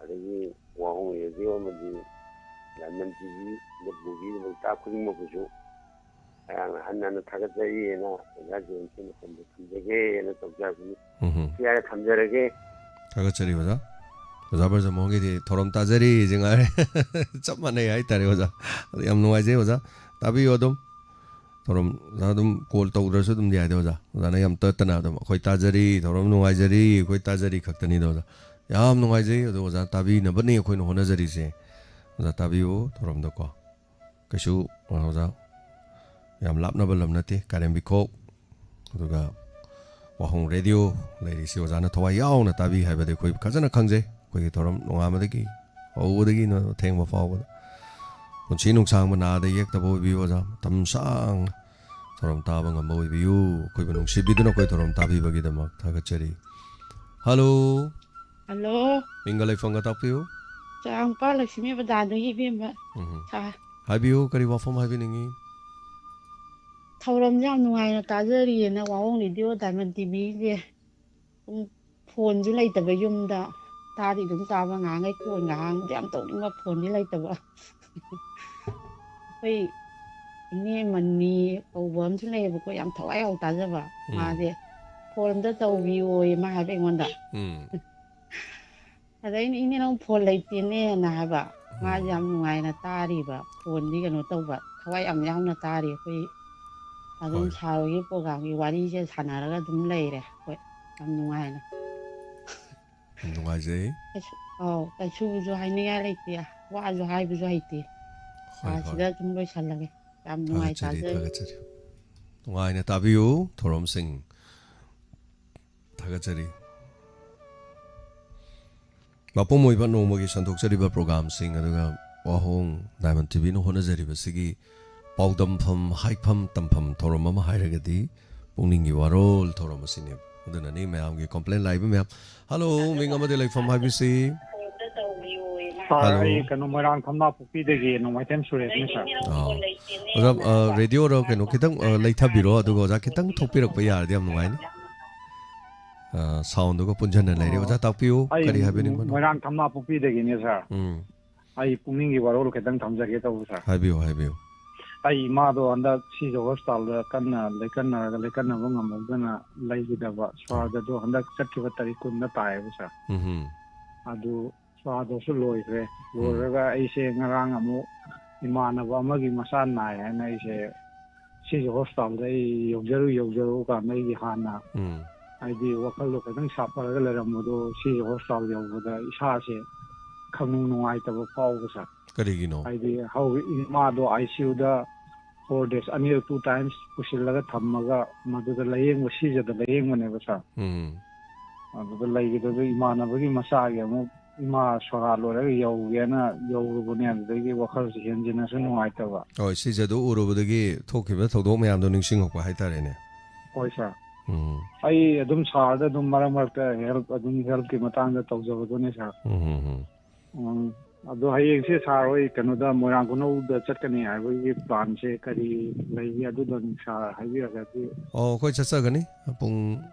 ꯑꯗꯒꯤ ꯋꯥꯍꯣꯡ ꯔꯦꯗꯤꯑꯣ ꯑꯃꯗꯤ ꯗꯥꯏꯃꯟ ꯇꯤ ꯚꯤꯗ ꯄꯨꯕꯤꯔꯤꯕ ꯏꯁꯇꯥꯐ ꯈꯨꯗꯤꯡꯃꯛꯄꯨꯁꯨ ꯑꯩꯍꯥꯛꯅ ꯍꯟꯅ ꯍꯟꯅ ꯊꯥꯒꯠꯆꯔꯤ ꯍꯥꯏꯅ ꯑꯣꯖꯥ ꯖꯌꯟꯇꯤ ꯃꯐꯝꯗ ꯊꯝꯖꯒꯦ ꯍꯥꯏꯅ ꯇꯧꯖꯔꯛꯄꯅꯤ꯫ ꯎꯝ꯫ ꯁꯤ ꯍꯥꯏꯔ ꯊꯝꯖꯔꯒꯦ꯫ ꯊꯥꯒꯠꯆꯔꯤ ꯑꯣꯖꯥ꯫ ꯑꯣꯖꯥ ꯕ꯭ꯔꯖꯃꯣꯍꯟꯒꯤꯗꯤ ꯊꯧꯔꯝ ꯇꯥꯖꯔꯤ ꯁꯤ ꯉꯥꯏꯔꯦ꯫ ꯆꯞ ꯃꯥꯟꯅꯩ ꯍꯥꯏꯇꯥꯔꯦ ꯑꯣꯖꯥ꯫ ꯑꯗꯨ ꯌꯥꯝ ꯅꯨꯡꯉꯥꯏꯖꯩ ꯑꯣꯖꯥ꯫ ꯇꯥꯕꯤꯌꯨ ꯑꯗꯨꯝ꯫ ꯊꯧꯔꯝ, ꯑꯣꯖꯥ ꯑꯗꯨꯝ ꯀꯣꯜ ꯇꯧꯗ꯭ꯔꯁꯨ ꯑꯗꯨꯝ ꯌꯥꯏꯗ ꯑꯣꯖꯥ꯫ ꯑꯣꯖꯥꯅ ꯌꯥꯝ ꯇꯠꯇꯅ ꯑꯗꯨꯝ "ꯑꯩꯈꯣꯏ ꯇꯥꯖꯔꯤ, ꯊꯧꯔꯝ ꯅꯨꯡꯉꯥꯏꯖꯔꯤ, ꯑꯩꯈꯣꯏ ꯇꯥꯖꯔꯤ" ꯈꯛꯇꯅꯤꯗ ꯑꯣꯖꯥ꯫ ꯌꯥꯝ ꯅꯨꯡꯉꯥꯏꯖꯩ꯫ ꯑꯗꯣ ꯑꯣꯖꯥ ꯇꯥꯕꯤꯅꯕꯅꯤ ꯑꯩꯈꯣꯏꯅ ꯍꯣꯠꯅꯖꯔꯤꯁꯦ꯫ ꯑꯣꯖꯥ ꯇꯥꯕꯤꯌꯨ ꯊꯧꯔꯝꯗꯀꯣ꯫ ꯀꯩꯁꯨ, ꯑꯣꯖꯥ, ꯌꯥꯝ ꯂꯥꯞꯅꯕ ꯂꯝ ꯅꯠꯇꯦ, ꯀꯥꯏꯔꯦꯝꯕꯤꯈꯣꯛ꯫ ꯑꯗꯨꯒ ꯋꯥꯍꯣꯡ ꯔꯦꯗꯤꯑꯣ ꯂꯩꯔꯤꯁꯤ ꯑꯣꯖꯥꯅ ꯊꯋꯥꯏ ꯌꯥꯎꯅ ꯇꯥꯕꯤ ꯍꯥꯏꯕꯗꯤ ꯑꯩꯈꯣꯏ ꯐꯖꯅ ꯈꯪꯖꯩ꯫ ꯑꯩꯈꯣꯏꯒꯤ ꯊꯧꯔꯝ ꯅꯣꯡꯉꯥꯟꯕꯗꯒꯤ ꯍꯧꯕꯗꯒꯤ ꯊꯦꯡꯕ ꯐꯥꯎꯕꯗ ꯄꯨꯟꯁꯤ ꯅꯨꯡꯁꯥꯡꯕ, ꯅꯥꯗ ꯌꯦꯛꯇꯕ ꯑꯣꯏꯕꯤꯌꯨ ꯑꯣꯖꯥ꯫ ꯃꯇꯝ ꯁꯥꯡꯅ ꯊꯧꯔꯝ ꯇꯥꯕ ꯉꯝꯕ ꯑꯣꯏꯕꯤꯌꯨ꯫ ꯑꯩꯈꯣꯏꯕꯨ ꯅꯨꯡꯁꯤꯕꯤꯗꯨꯅ ꯑꯩꯈꯣꯏ ꯊꯧꯔꯝ ꯇꯥꯕꯤꯕꯒꯤꯗꯃꯛ ꯊꯥꯒꯠꯆꯔꯤ꯫ ꯍꯜꯂꯣ꯫ ꯍꯜꯂꯣ꯫ ꯃꯤꯡꯒ ꯂꯩꯐꯝꯒ ꯇꯥꯛꯄꯤꯌꯨ꯫ ꯆꯥꯃꯄꯥ ꯂꯛꯁꯃꯤ ꯕꯖꯥꯔꯗꯒꯤ ꯏꯕꯦꯝꯃ꯫ ꯎꯝ꯫ ꯁꯥ-, ꯍꯥꯏꯕꯤꯌꯨ, ꯀꯔꯤ ꯋꯥꯐꯝ ꯍꯥꯏꯕꯤꯅꯤꯡꯉꯤ? ꯊꯧꯔꯝꯁꯦ ꯌꯥꯝ ꯅꯨꯡꯉꯥꯏꯅ ꯇꯥꯖꯔꯤꯑꯅ ꯋꯥꯍꯣꯡ ꯔꯦꯗꯤꯑꯣ ꯗꯥꯏꯃꯟ ꯇꯤꯚꯤꯁꯦ꯫ ꯁꯨꯝ ꯐꯣꯟꯁꯨ ꯂꯩꯇꯕ ꯌꯨꯝꯗ, ꯇꯥꯗꯤ ꯑꯗꯨꯝ ꯇꯥꯕ, ꯉꯥꯏꯍꯥꯛꯈꯩ ꯐꯣꯟꯒ ꯍꯥꯡꯕꯗꯤ ꯌꯥꯝ ꯇꯧꯅꯤꯡꯕ, ꯐꯣꯟꯗꯤ ꯂꯩꯇꯕ꯫ ꯑꯩꯈꯣꯏ ꯏꯅꯦ ꯃꯅꯤ ꯀꯧꯕ ꯑꯃꯁꯨ ꯂꯩꯌꯦꯕꯀꯣ, ꯌꯥꯝ ꯊꯋꯥꯏ ꯌꯥꯎ ꯇꯥꯖꯕ꯫ ꯎꯝ꯫ ꯃꯥꯁꯦ ꯐꯣꯟ ꯑꯝꯇ ꯇꯧꯕꯤꯌꯣꯌꯦ ꯃꯥ ꯍꯥꯏꯕ ꯑꯩꯉꯣꯟꯗ꯫ ꯎꯝ꯫ ꯑꯗ ꯑꯩꯅ, "ꯏꯅꯦ, ꯅꯪ ꯐꯣꯟ ꯂꯩꯇꯦꯅꯦꯅ" ꯍꯥꯏꯕ꯫ ꯃꯥꯁꯦ ꯎꯝ꯫ ꯌꯥꯝ ꯅꯨꯡꯉꯥꯏꯅ ꯇꯥꯔꯤꯕ, ꯐꯣꯟꯗꯤ ꯀꯩꯅꯣ ꯇꯧꯕ, ꯊꯋꯥꯏ ꯌꯥꯝ ꯌꯥꯎꯅ ꯇꯥꯔꯤ꯫ ꯑꯩꯈꯣꯏ ꯑꯗꯨꯝ ꯍꯣꯏ꯫ ꯁꯥꯔ ꯍꯣꯏꯒꯤ ꯄ꯭ꯔꯣꯒꯥꯝꯒꯤ ꯋꯥꯔꯤꯁꯦ ꯁꯥꯟꯅꯔꯒ ꯑꯗꯨꯝ ꯂꯩꯔꯦ ꯑꯩꯈꯣꯏ, ꯌꯥꯝ ꯅꯨꯡꯉꯥꯏꯅ꯫ ꯌꯥꯝ ꯅꯨꯡꯉꯥꯏꯖꯩ꯫ ꯀꯩꯁꯨ, ꯑꯧ, ꯀꯩꯁꯨꯁꯨ ꯍꯥꯏꯅꯤꯡꯉꯥꯏ ꯂꯩꯇꯦ, ꯋꯥꯁꯨ ꯍꯥꯏꯕꯁꯨ ꯍꯩꯇꯦ꯫ ꯍꯣꯏ, ꯁꯤꯗ ꯍꯣꯏ꯫ ꯑꯗꯨꯝ ꯂꯣꯏꯁꯜꯂꯒꯦ꯫ ꯌꯥꯝ ꯅꯨꯡꯉꯥꯏ ꯊꯥꯒꯠꯆꯔꯤ, ꯇꯥꯖꯔꯤ꯫ ꯊꯥꯒꯠꯆꯔꯤ꯫ ꯅꯨꯡꯉꯥꯏꯅ ꯇꯥꯕꯤꯌꯨ ꯊꯧꯔꯝꯁꯤꯡ꯫ ꯊꯥꯒꯠꯆꯔꯤ꯫ ꯃꯄꯨꯡ ꯑꯣꯏꯕ ꯅꯣꯡꯃꯒꯤ ꯁꯟꯗꯣꯛꯆꯔꯤꯕ ꯄ꯭ꯔꯣꯒꯥꯝꯁꯤꯡ, ꯑꯗꯨꯒ ꯋꯥꯍꯣꯡ ꯗꯥꯏꯃꯟ ꯇꯤꯚꯤꯅ ꯍꯣꯠꯅꯖꯔꯤꯕꯁꯤꯒꯤ ꯄꯥꯎꯗꯝꯐꯝ, ꯍꯥꯏꯐꯝ, ꯇꯝꯐꯝ ꯊꯧꯔꯝ ꯑꯃ ꯍꯥꯏꯔꯒꯗꯤ ꯄꯨꯛꯅꯤꯡꯒꯤ ꯋꯥꯔꯣꯜ ꯊꯧꯔꯝ ꯑꯁꯤꯅꯦꯕ꯫ ꯑꯗꯨꯅꯅꯤ ꯃꯌꯥꯝꯒꯤ ꯀꯣꯝꯄ꯭ꯂꯦꯟ ꯂꯥꯛꯏꯕ ꯃꯌꯥꯝ꯫ ꯍꯜꯂꯣ, ꯃꯤꯡ ꯑꯃꯗꯤ ꯂꯩꯐꯝ ꯍꯥꯏꯕꯤꯁꯤ? ꯁꯥꯔ, ꯍꯜꯂꯣ꯫ ꯑꯩ ꯀꯩꯅꯣ, ꯃꯣꯏꯔꯥꯡ ꯊꯝꯅꯥꯄꯣꯛꯄꯤꯗꯒꯤ ꯅꯣꯡꯃꯥꯏꯊꯦꯝ ꯁꯨꯔꯦꯁꯅꯤ, ꯁꯥꯔ꯫ ꯑꯥ꯫ ꯑꯣꯖꯥ, ꯑ, ꯔꯦꯗꯤꯑꯣꯔ ꯀꯩꯅꯣ ꯈꯤꯇꯪ, ꯑ, ꯂꯩꯊꯕꯤꯔꯣ, ꯑꯗꯨꯒ ꯑꯣꯖꯥ ꯈꯤꯇꯪ ꯊꯣꯛꯄꯤꯔꯛꯄ ꯌꯥꯔꯗꯤ ꯌꯥꯝ ꯅꯨꯡꯉꯥꯏꯅꯤ꯫ ꯑ, ꯁꯥꯎꯟꯗꯨꯒ ꯄꯨꯟꯁꯤꯟꯅ ꯂꯩꯔꯦ꯫ ꯑꯣ꯫ ꯑꯣꯖꯥ, ꯇꯥꯛꯄꯤꯌꯨ, ꯑꯩ ꯀꯔꯤ ꯍꯥꯏꯕꯤꯅꯤꯡꯕꯅꯣ? ꯃꯣꯏꯔꯥꯡ ꯊꯝꯅꯥꯄꯣꯛꯄꯤꯗꯒꯤꯅꯦ, ꯁꯥꯔ꯫ ꯎꯝ꯫ ꯑꯩ ꯄꯨꯛꯅꯤꯡꯒꯤ ꯋꯥꯔꯣꯜ ꯈꯤꯇꯪ ꯊꯝꯖꯒꯦ ꯇꯧꯕ, ꯁꯥꯔ꯫ ꯍꯥꯏꯕꯤꯌꯨ, ꯍꯥꯏꯕꯤꯌꯨ꯫ ꯑꯩ ꯏꯃꯥꯗꯣ ꯍꯟꯗꯛ ꯁꯤꯖ ꯍꯣꯁꯄꯤꯇꯥꯜꯗ ꯀꯟꯅ ꯂꯩꯀꯠꯅꯔꯒ, ꯂꯩꯀꯠꯅꯕ ꯉꯝꯍꯧꯗꯅ ꯂꯩꯈꯤꯗꯕ꯫ ꯁ꯭ꯔꯥꯗꯗꯣ ꯍꯟꯗꯛ ꯆꯠꯈꯤꯕ ꯇꯥꯔꯤꯛ ꯀꯨꯟꯗ ꯇꯥꯏꯌꯦꯕ, ꯁꯥꯔ꯫ ꯎꯝꯍꯨꯝ꯫ ꯑꯗꯨ ꯁ꯭ꯔꯥꯗꯁꯨ ꯂꯣꯏꯈ꯭ꯔꯦ꯫ ꯎꯝ꯫ ꯂꯣꯏꯔꯒ ꯑꯩꯁꯦ ꯉꯔꯥꯡ ꯑꯃꯨꯛ ꯏꯃꯥꯟꯅꯕ ꯑꯃꯒꯤ ꯃꯆꯥ ꯅꯥꯏ ꯍꯥꯏꯅ ꯑꯩꯁꯦ ꯁꯤꯖ ꯍꯣꯁꯄꯤꯇꯥꯜꯗ ꯑꯩ ꯌꯧꯖꯔꯨ, ꯌꯧꯖꯔꯨ ꯀꯥꯟꯗ ꯑꯩꯒꯤ ꯍꯥꯟꯅ ꯎꯝ꯫ ꯍꯥꯏꯗꯤ ꯋꯥꯈꯜꯗꯣ ꯈꯤꯇꯪ ꯁꯥꯐꯔꯒ ꯂꯩꯔꯝꯕꯗꯣ ꯁꯤꯖ ꯍꯣꯁꯄꯤꯇꯥꯜ ꯌꯧꯕꯗ ꯏꯁꯥꯁꯦ ꯈꯪꯅꯨꯡ ꯅꯨꯡꯉꯥꯏꯇꯕ ꯐꯥꯎꯕ, ꯁꯥꯔ꯫ ꯀꯔꯤꯒꯤꯅꯣ? ꯍꯥꯏꯗꯤ ꯍꯧꯖꯤꯛ ꯏꯃꯥꯗꯣ ꯑꯥꯏ ꯁꯤ ꯌꯨꯗ ꯐꯣꯔ ꯗꯦꯖ ꯑꯅꯤꯔꯛ ꯇꯨ ꯇꯥꯏꯝꯁ ꯄꯨꯁꯤꯜꯂꯒ ꯊꯝꯃꯒ ꯃꯗꯨꯗ ꯂꯥꯏꯌꯦꯡꯕ, ꯁꯤꯖꯗ ꯂꯥꯏꯌꯦꯡꯕꯅꯦꯕ, ꯁꯥꯔ꯫ ꯎꯝ ꯑꯗꯨꯗ ꯂꯩꯈꯤꯗꯕꯗ ꯏꯃꯥꯟꯅꯕꯒꯤ ꯃꯆꯥꯒꯤ ꯑꯃꯨꯛ ꯏꯃꯥ ꯁꯣꯔꯥꯠ ꯂꯣꯏꯔꯒ ꯌꯧꯒꯦꯅ ꯌꯧꯔꯨꯕꯅꯦ꯫ ꯑꯗꯨꯗꯒꯤ ꯋꯥꯈꯜꯁꯦ ꯍꯦꯟꯖꯤꯟꯅꯁꯨ ꯅꯨꯡꯉꯥꯏꯇꯕ꯫ ꯍꯣꯏ, ꯁꯤꯖꯗꯨ ꯎꯔꯨꯕꯗꯒꯤ ꯊꯣꯛꯈꯤꯕ ꯊꯧꯗꯣꯛ ꯃꯌꯥꯝꯗꯣ ꯅꯤꯡꯁꯤꯡꯉꯛꯄ ꯍꯥꯏꯇꯥꯔꯦꯅꯦ꯫ ꯍꯣꯏ, ꯁꯥꯔ꯫ ꯎꯝ ꯑꯩ ꯑꯗꯨꯝ ꯁꯥꯔꯗ ꯑꯗꯨꯝ ꯃꯔꯛ ꯃꯔꯛꯇ ꯍꯦꯜꯞ, ꯑꯗꯨꯝ ꯍꯦꯜꯞꯀꯤ ꯃꯇꯥꯡꯗ ꯇꯧꯖꯕꯗꯨꯅꯦ, ꯁꯥꯔ꯫ ꯎꯝ ꯎꯝ ꯎꯝ ꯎꯝ, ꯑꯗꯣ ꯍꯌꯦꯡꯁꯦ ꯁꯥꯔ ꯍꯣꯏ ꯀꯩꯅꯣꯗ ꯃꯣꯏꯔꯥꯡ ꯈꯨꯅꯧꯗ ꯆꯠꯀꯅꯤ ꯍꯥꯏꯕꯒꯤ ꯄ꯭ꯂꯥꯟꯁꯦ ꯀꯔꯤ ꯂꯩꯒꯦ? ꯑꯗꯨꯗꯪ ꯁꯥꯔ ꯍꯥꯏꯕꯤꯔꯒꯗꯤ꯫ ꯑꯣ, ꯑꯩꯈꯣꯏ ꯆꯠꯆꯒꯅꯤ꯫ ꯄꯨꯡ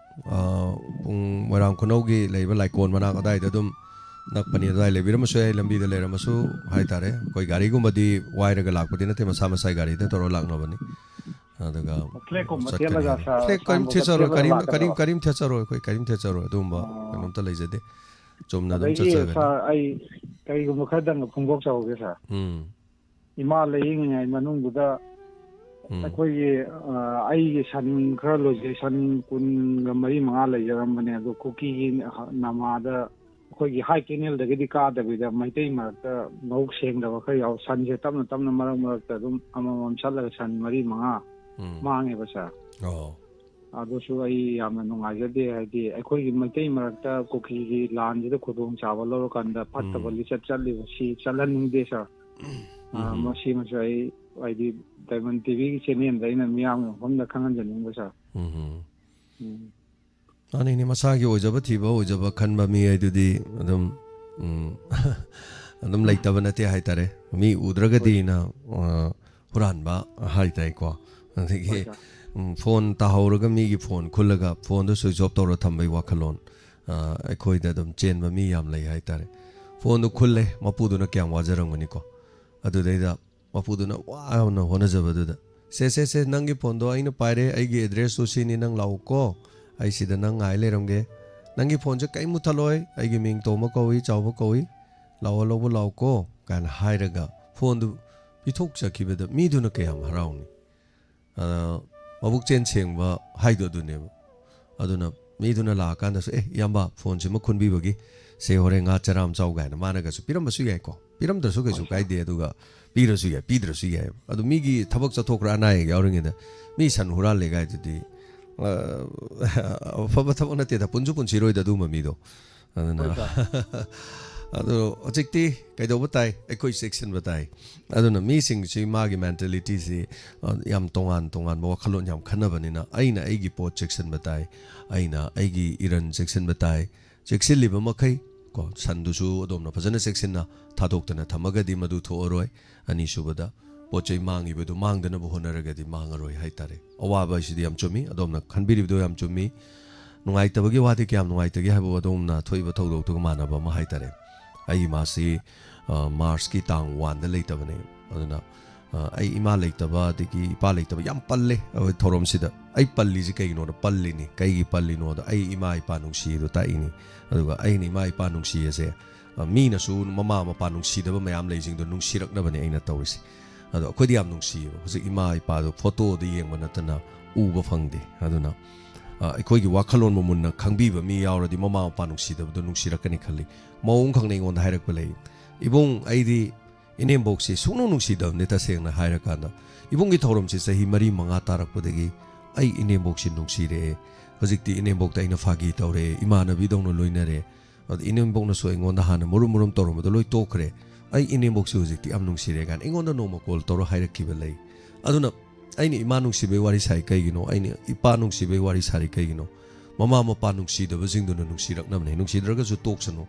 ꯑ, ꯄꯨꯡ ꯃꯣꯏꯔꯥꯡ ꯈꯨꯅꯧꯒꯤ ꯂꯩꯕ ꯂꯥꯏꯀꯣꯟ ꯃꯅꯥꯛ ꯑꯗꯥꯏꯗ ꯑꯗꯨꯝ ꯅꯛꯄꯅꯤ꯫ ꯑꯗꯨꯋꯥꯏ ꯂꯩꯕꯤꯔꯝꯃꯁꯨ ꯌꯥꯏ, ꯂꯝꯕꯤꯗ ꯂꯩꯔꯝꯃꯁꯨ ꯍꯥꯏꯇꯥꯔꯦ꯫ ꯑꯩꯈꯣꯏ ꯒꯥꯔꯤꯒꯨꯝꯕꯗꯤ ꯋꯥꯏꯔꯒ ꯂꯥꯛꯄꯗꯤ ꯅꯠꯇꯦ, ꯃꯁꯥ ꯃꯁꯥꯒꯤ ꯒꯥꯔꯤꯗ ꯇꯧꯔ ꯂꯥꯛꯅꯕꯅꯤ꯫ ꯑꯗꯨꯒ ꯐ꯭ꯂꯦꯛꯀꯨꯝꯕ ꯆꯠꯀꯅꯤ ꯊꯦꯠꯂꯒ ꯍꯥꯏꯅ꯫ ꯁꯥꯔ ꯐ꯭ꯂꯦꯛ ꯀꯔꯤꯝ ꯁꯥꯡꯕ ꯊꯦꯠꯆꯔꯣꯏ, ꯊꯦꯠꯂꯒ ꯀꯔꯤꯝ ꯂꯥꯛꯀꯗ꯭ꯔꯣ? ꯀꯔꯤꯝ ꯀꯔꯤꯝ ꯊꯦꯠꯆꯔꯣꯏ, ꯑꯩꯈꯣꯏ ꯀꯔꯤꯝ ꯊꯦꯠꯆꯔꯣꯏ, ꯑꯗꯨꯒꯨꯝꯕ ꯑꯣ꯫ ꯀꯩꯅꯣꯝꯇ ꯂꯩꯖꯗꯦ꯫ ꯆꯨꯝꯅ ꯑꯗꯨꯝ ꯑꯗꯒꯤ ꯆꯠꯆꯒꯅꯤ꯫ ꯁꯥꯔ ꯑꯩ ꯀꯔꯤꯒꯨꯝꯕ ꯈꯔꯗꯪ ꯐꯣꯡꯗꯣꯛꯆꯍꯧꯒꯦ, ꯁꯥꯔ꯫ ꯎꯝ ꯏꯃꯥ ꯂꯥꯏꯌꯦꯡꯉꯤꯉꯩ ꯃꯅꯨꯡꯗꯨꯗ ꯎꯝ ꯑꯩꯈꯣꯏꯒꯤ, ꯑ, ꯑꯩꯒꯤ ꯁꯟ ꯈꯔ ꯂꯣꯏꯖꯩ, ꯁꯟ ꯀꯨꯟꯒ ꯃꯔꯤ ꯃꯉꯥ ꯂꯩꯖꯔꯝꯕꯅꯦ꯫ ꯑꯗꯣ ꯀꯨꯀꯤꯒꯤ ꯅꯃꯥꯗ ꯑꯩꯈꯣꯏꯒꯤ ꯍꯥꯏ ꯀꯦꯅꯦꯜꯗꯒꯤꯗꯤ ꯀꯥꯗꯕꯤꯗ ꯃꯩꯇꯩ ꯃꯔꯛꯇ ꯃꯕꯨꯛ ꯁꯦꯡꯗꯕ ꯈꯔ ꯌꯥꯎ, ꯁꯟꯁꯦ ꯇꯞꯅ ꯇꯞꯅ ꯃꯔꯛ ꯃꯔꯛꯇ ꯑꯗꯨꯝ ꯑꯃꯃꯝ ꯆꯠꯂꯒ ꯁꯟ ꯃꯔꯤ ꯃꯉꯥ ꯎꯝ ꯃꯥꯡꯉꯦꯕ, ꯁꯥꯔ꯫ ꯑꯣ ꯑꯗꯨꯁꯨ ꯑꯩ ꯌꯥꯝꯅ ꯅꯨꯡꯉꯥꯏꯖꯗꯦ꯫ ꯍꯥꯏꯗꯤ ꯑꯩꯈꯣꯏꯒꯤ ꯃꯩꯇꯩ ꯃꯔꯛꯇ ꯀꯨꯀꯤꯒꯤ ꯂꯥꯟꯁꯤꯗ ꯈꯨꯗꯣꯡꯆꯥꯕ ꯂꯧꯔꯀꯥꯟꯗ ꯐꯠꯇꯕ ꯎꯝ꯫ ꯂꯤꯆꯠ ꯆꯠꯂꯤꯕ ꯁꯤ ꯆꯠꯍꯟꯅꯤꯡꯗꯦ, ꯁꯥꯔ꯫ ꯑ, ꯎꯝ ꯃꯁꯤꯃꯁꯨ ꯑꯩ ꯍꯥꯏꯗꯤ ꯗꯥꯏꯃꯟ ꯇꯤꯚꯤꯒꯤ ꯆꯦꯅꯦꯜꯗ ꯑꯩꯅ ꯃꯤꯌꯥꯝꯒꯤ ꯃꯐꯝꯗ ꯈꯪꯍꯟꯖꯅꯤꯡꯕ, ꯁꯥꯔ꯫ ꯎꯝ ꯎꯝ꯫ ꯃꯥꯅꯤꯅꯦ, ꯃꯁꯥꯒꯤ ꯑꯣꯏꯖꯕ ꯊꯤꯕ, ꯑꯣꯏꯖꯕ ꯈꯟꯕ ꯃꯤ ꯍꯥꯏꯗꯨꯗꯤ ꯑꯗꯨꯝ ꯎꯝ, ꯑꯗꯨꯝ ꯂꯩꯇꯕ ꯅꯠꯇꯦ ꯍꯥꯏꯇꯥꯔꯦ꯫ ꯃꯤ ꯎꯗ꯭ꯔꯒꯗꯤꯅ ꯑ, ꯍꯨꯔꯥꯟꯕ ꯍꯥꯏꯇꯥꯔꯦꯀꯣ꯫ ꯑꯗꯒꯤ ꯍꯣꯏ, ꯁꯥꯔ꯫ ꯎꯝ, ꯐꯣꯟ ꯇꯥꯍꯧꯔꯒ ꯃꯤꯒꯤ ꯐꯣꯟ ꯈꯨꯜꯂꯒ ꯐꯣꯟꯗꯣ ꯁ꯭ꯋꯤꯆ ꯑꯣꯐ ꯇꯧꯔ ꯊꯝꯕꯒꯤ ꯋꯥꯈꯜꯂꯣꯟ ꯑ, ꯑꯩꯈꯣꯏꯗ ꯑꯗꯨꯝ ꯆꯦꯟꯕ ꯃꯤ ꯌꯥꯝ ꯂꯩ ꯍꯥꯏꯇꯥꯔꯦ꯫ ꯐꯣꯟꯗꯣ ꯈꯨꯜꯂꯦ, ꯃꯄꯨꯗꯨꯅ ꯀꯌꯥꯝ ꯋꯥꯖꯔꯝꯒꯅꯤꯀꯣ꯫ ꯑꯗꯨꯗꯩꯗ ꯃꯄꯨꯗꯨꯅ ꯋꯥꯅ ꯍꯣꯠꯅꯖꯕꯗꯨꯗ, "ꯁꯦ ꯁꯦ ꯁꯦ, ꯅꯪꯒꯤ ꯐꯣꯟꯗꯣ ꯑꯩꯅ ꯄꯥꯏꯔꯦ, ꯑꯩꯒꯤ ꯑꯦꯗ꯭ꯔꯦꯁꯇꯨ ꯁꯤꯅꯤ, ꯅꯪ ꯂꯥꯛꯎꯀꯣ, ꯑꯩ ꯁꯤꯗ ꯅꯪ ꯉꯥꯏ ꯂꯩꯔꯝꯒꯦ꯫ ꯅꯪꯒꯤ ꯐꯣꯟꯁꯦ ꯀꯔꯤꯝ ꯃꯨꯠꯊꯠꯂꯣꯏ, ꯑꯩꯒꯤ ꯃꯤꯡ ꯇꯣꯝꯕ ꯀꯧꯏ, ꯆꯥꯎꯕ ꯀꯧꯏ, ꯂꯥꯛꯑꯣ ꯂꯧꯕ ꯂꯥꯛꯎꯀꯣ" ꯀꯥꯏꯅ ꯍꯥꯏꯔꯒ ꯐꯣꯟꯗꯨ ꯄꯤꯊꯣꯛꯆꯈꯤꯕꯗ ꯃꯤꯗꯨꯅ ꯀꯌꯥꯝ ꯍꯔꯥꯎꯅꯤ꯫ ꯑ, ꯃꯕꯨꯛꯆꯦꯜ ꯁꯦꯡꯕ ꯍꯥꯏꯗꯣ ꯑꯗꯨꯅꯦꯕ꯫ ꯑꯗꯨꯅ ꯃꯤꯗꯨꯅ ꯂꯥꯛꯑꯀꯥꯟꯗꯁꯨ, "ꯑꯦ, ꯏꯌꯥꯝꯕ, ꯐꯣꯟꯁꯤꯃ ꯈꯨꯟꯕꯤꯕꯒꯤ ꯁꯦ ꯍꯣꯔꯦꯟ ꯉꯥ ꯆꯔꯥ ꯑꯃ ꯆꯥꯎ ꯀꯥꯏꯅ ꯃꯥꯅꯒꯁꯨ ꯄꯤꯔꯝꯕꯁꯨ ꯌꯥꯏꯀꯣ, ꯄꯤꯔꯝꯗ꯭ꯔꯁꯨ ꯀꯩꯁꯨ ꯀꯥꯏꯗꯦ꯫ ꯑꯗꯨꯒ ꯄꯤꯔꯁꯨ ꯌꯥꯏ, ꯄꯤꯗ꯭ꯔꯁꯨ ꯌꯥꯏ꯫ ꯑꯗꯨ ꯃꯤꯒꯤ ꯊꯕꯛ ꯆꯠꯊꯣꯛꯈ꯭ꯔ ꯑꯅꯥ ꯑꯌꯦꯛ ꯌꯥꯎꯔꯤꯉꯩꯗ ꯃꯤ ꯁꯟ ꯍꯨꯔꯥꯜꯂꯦ ꯀꯥꯏꯗꯨꯗꯤ, ꯑ, ꯑꯐꯕ ꯊꯕꯛ ꯅꯠꯇꯦꯗ, ꯄꯨꯟꯁꯨ ꯄꯨꯟꯁꯤꯔꯣꯏꯗ ꯑꯗꯨꯒꯨꯝꯕ ꯃꯤꯗꯣ꯫ ꯑꯗꯨꯅ ꯑꯗꯣ ꯍꯧꯖꯤꯛꯇꯤ ꯀꯩꯗꯧꯕ ꯇꯥꯏ? ꯑꯩꯈꯣꯏ ꯆꯦꯛꯁꯤꯟꯕ ꯇꯥꯏ꯫ ꯑꯗꯨꯅ ꯃꯤꯁꯤꯡꯁꯤ ꯃꯥꯒꯤ ꯃꯦꯟꯇꯦꯂꯤꯇꯤꯁꯤ, ꯑ, ꯌꯥꯝ ꯇꯣꯉꯥꯟ ꯇꯣꯉꯥꯟꯕ ꯋꯥꯈꯜꯂꯣꯟ ꯌꯥꯝ ꯈꯟꯅꯕꯅꯤꯅ ꯑꯩꯅ ꯑꯩꯒꯤ ꯄꯣꯠ ꯆꯦꯛꯁꯤꯟꯕ ꯇꯥꯏ, ꯑꯩꯅ ꯑꯩꯒꯤ ꯏꯔꯟ ꯆꯦꯛꯁꯤꯟꯕ ꯇꯥꯏ꯫ ꯆꯦꯛꯁꯤꯜꯂꯤꯕ ꯃꯈꯩ ꯀꯣ, ꯁꯟꯗꯨꯁꯨ ꯑꯗꯣꯝꯅ ꯐꯖꯅ ꯆꯦꯛꯁꯤꯟꯅ ꯊꯥꯗꯣꯛꯇꯅ ꯊꯝꯃꯒꯗꯤ ꯃꯗꯨ ꯊꯣꯛꯑꯔꯣꯏ꯫ ꯑꯅꯤꯁꯨꯕꯗ, ꯄꯣꯠ ꯆꯩ ꯃꯥꯡꯉꯤꯕꯗꯨ ꯃꯥꯡꯗꯅꯕ ꯍꯣꯠꯅꯔꯒꯗꯤ ꯃꯥꯡꯉꯔꯣꯏ ꯍꯥꯏꯇꯥꯔꯦ꯫ ꯑꯋꯥꯕ ꯍꯥꯏꯁꯤꯗꯤ ꯌꯥꯝ ꯆꯨꯝꯃꯤ, ꯑꯗꯣꯝꯅ ꯈꯟꯕꯤꯔꯤꯕꯗꯣ ꯌꯥꯝ ꯆꯨꯝꯃꯤ꯫ ꯅꯨꯡꯉꯥꯏꯇꯕꯒꯤ ꯋꯥꯗꯤ ꯀꯌꯥꯝ ꯅꯨꯡꯉꯥꯏꯇꯒꯦ ꯍꯥꯏꯕꯕꯨ ꯑꯗꯣꯝꯅ ꯊꯣꯛꯏꯕ ꯊꯧꯗꯣꯛꯇꯨꯒ ꯃꯥꯟꯅꯕ ꯑꯃ ꯍꯥꯏꯇꯥꯔꯦ꯫ ꯑꯩ ꯏꯃꯥꯁꯤ, ꯑ, ꯃꯥꯔꯁꯀꯤ ꯇꯥꯡ ꯋꯥꯟꯗ ꯂꯩꯇꯕꯅꯦ꯫ ꯑꯗꯨꯅ, ꯑ, ꯑꯩ ꯏꯃꯥ ꯂꯩꯇꯕ ꯑꯗꯒꯤ ꯏꯄꯥ ꯂꯩꯇꯕ ꯌꯥꯝ ꯄꯜꯂꯦ ꯑꯩꯈꯣꯏ ꯊꯧꯔꯝꯁꯤꯗ꯫ ꯑꯩ ꯄꯜꯂꯤꯁꯤ ꯀꯩꯒꯤꯅꯣꯗ ꯄꯜꯂꯤꯅꯤ꯫ ꯀꯩꯒꯤ ꯄꯜꯂꯤꯅꯣꯗ ꯑꯩ ꯏꯃꯥ ꯏꯄꯥ ꯅꯨꯡꯁꯤꯗꯣ ꯇꯥꯛꯏꯅꯤ꯫ ꯑꯗꯨꯒ ꯑꯩꯅ ꯏꯃꯥ ꯏꯄꯥ ꯅꯨꯡꯁꯤ ꯑꯁꯦ, ꯑ, ꯃꯤꯅꯁꯨ ꯃꯃꯥ ꯃꯄꯥ ꯅꯨꯡꯁꯤꯗꯕ ꯃꯌꯥꯝ ꯂꯩꯁꯤꯡꯗꯣ ꯅꯨꯡꯁꯤꯔꯛꯅꯕꯅꯦ ꯑꯩꯅ ꯇꯧꯔꯤꯁꯦ꯫ ꯑꯗꯣ ꯑꯩꯈꯣꯏꯗꯤ ꯌꯥꯝ ꯅꯨꯡꯁꯤꯌꯦꯕ꯫ ꯍꯧꯖꯤꯛ ꯏꯃꯥ ꯏꯄꯥꯗꯣ ꯐꯣꯇꯣꯗ ꯌꯦꯡꯕ ꯅꯠꯇꯅ ꯎꯕ ꯐꯪꯗꯦ꯫ ꯑꯗꯨꯅ, ꯑ, ꯑꯩꯈꯣꯏꯒꯤ ꯋꯥꯈꯜꯂꯣꯟꯕꯨ ꯃꯨꯟꯅ ꯈꯪꯕꯤꯕ ꯃꯤ ꯌꯥꯎꯔꯗꯤ ꯃꯃꯥ ꯃꯄꯥ ꯅꯨꯡꯁꯤꯗꯕꯗꯣ ꯅꯨꯡꯁꯤꯔꯛꯀꯅꯤ ꯈꯜꯂꯤ꯫ ꯃꯧ ꯑꯃꯈꯛꯅ ꯑꯩꯉꯣꯟꯗ ꯍꯥꯏꯔꯛꯄ ꯂꯩ, "ꯏꯕꯨꯡ, ꯑꯩꯗꯤ ꯏꯅꯦꯝꯕꯣꯛꯁꯦ ꯁꯨꯡꯅꯨꯡ ꯅꯨꯡꯁꯤꯗꯕꯅꯤ, ꯇꯁꯦꯡꯅ ꯍꯥꯏꯔꯀꯥꯟꯗ꯫ ꯏꯕꯨꯡꯒꯤ ꯊꯧꯔꯝꯁꯦ ꯆꯍꯤ ꯃꯔꯤ ꯃꯉꯥ ꯇꯥꯔꯛꯄꯗꯒꯤ ꯑꯩ ꯏꯅꯦꯝꯕꯣꯛꯁꯦ ꯅꯨꯡꯁꯤꯔꯛꯑꯦ꯫ ꯍꯧꯖꯤꯛꯇꯤ ꯏꯅꯦꯝꯕꯣꯛꯇ ꯑꯩꯅ ꯐꯥꯒꯤ ꯇꯧꯔꯦ, ꯏꯃꯥꯟꯅꯕꯤꯗꯧꯅ ꯂꯣꯏꯅꯔꯦ꯫ ꯑꯗ ꯏꯅꯦꯝꯕꯣꯛꯅꯁꯨ ꯑꯩꯉꯣꯟꯗ ꯍꯥꯟꯅ ꯃꯨꯔꯨꯝ ꯃꯨꯔꯨꯝ ꯇꯧꯔꯝꯕꯗꯣ ꯂꯣꯏ ꯇꯣꯛꯈ꯭ꯔꯦ꯫ ꯑꯩ ꯏꯅꯦꯝꯕꯣꯛꯁꯦ ꯍꯧꯖꯤꯛꯇꯤ ꯌꯥꯝ ꯅꯨꯡꯁꯤꯔꯦ" ꯀꯥꯏꯅ ꯑꯩꯉꯣꯟꯗ ꯅꯣꯡꯃ ꯀꯣꯜ ꯇꯧꯔ ꯍꯥꯏꯔꯛꯈꯤꯕ ꯂꯩ꯫ ꯑꯗꯨꯅ ꯑꯩꯅ ꯏꯃꯥ ꯅꯨꯡꯁꯤꯕꯩ ꯋꯥꯔꯤ ꯁꯥꯏ ꯀꯩꯒꯤꯅꯣ, ꯑꯩꯅ ꯏꯄꯥ ꯅꯨꯡꯁꯤꯕꯩ ꯋꯥꯔꯤ ꯁꯥꯔꯤ ꯀꯩꯒꯤꯅꯣ? ꯃꯃꯥ ꯃꯄꯥ ꯅꯨꯡꯁꯤꯗꯕꯁꯤꯡꯗꯨꯅ ꯅꯨꯡꯁꯤꯔꯛꯅꯕꯅꯦ꯫ ꯅꯨꯡꯁꯤꯗ꯭ꯔꯒꯁꯨ ꯇꯣꯛꯁꯅꯨ꯫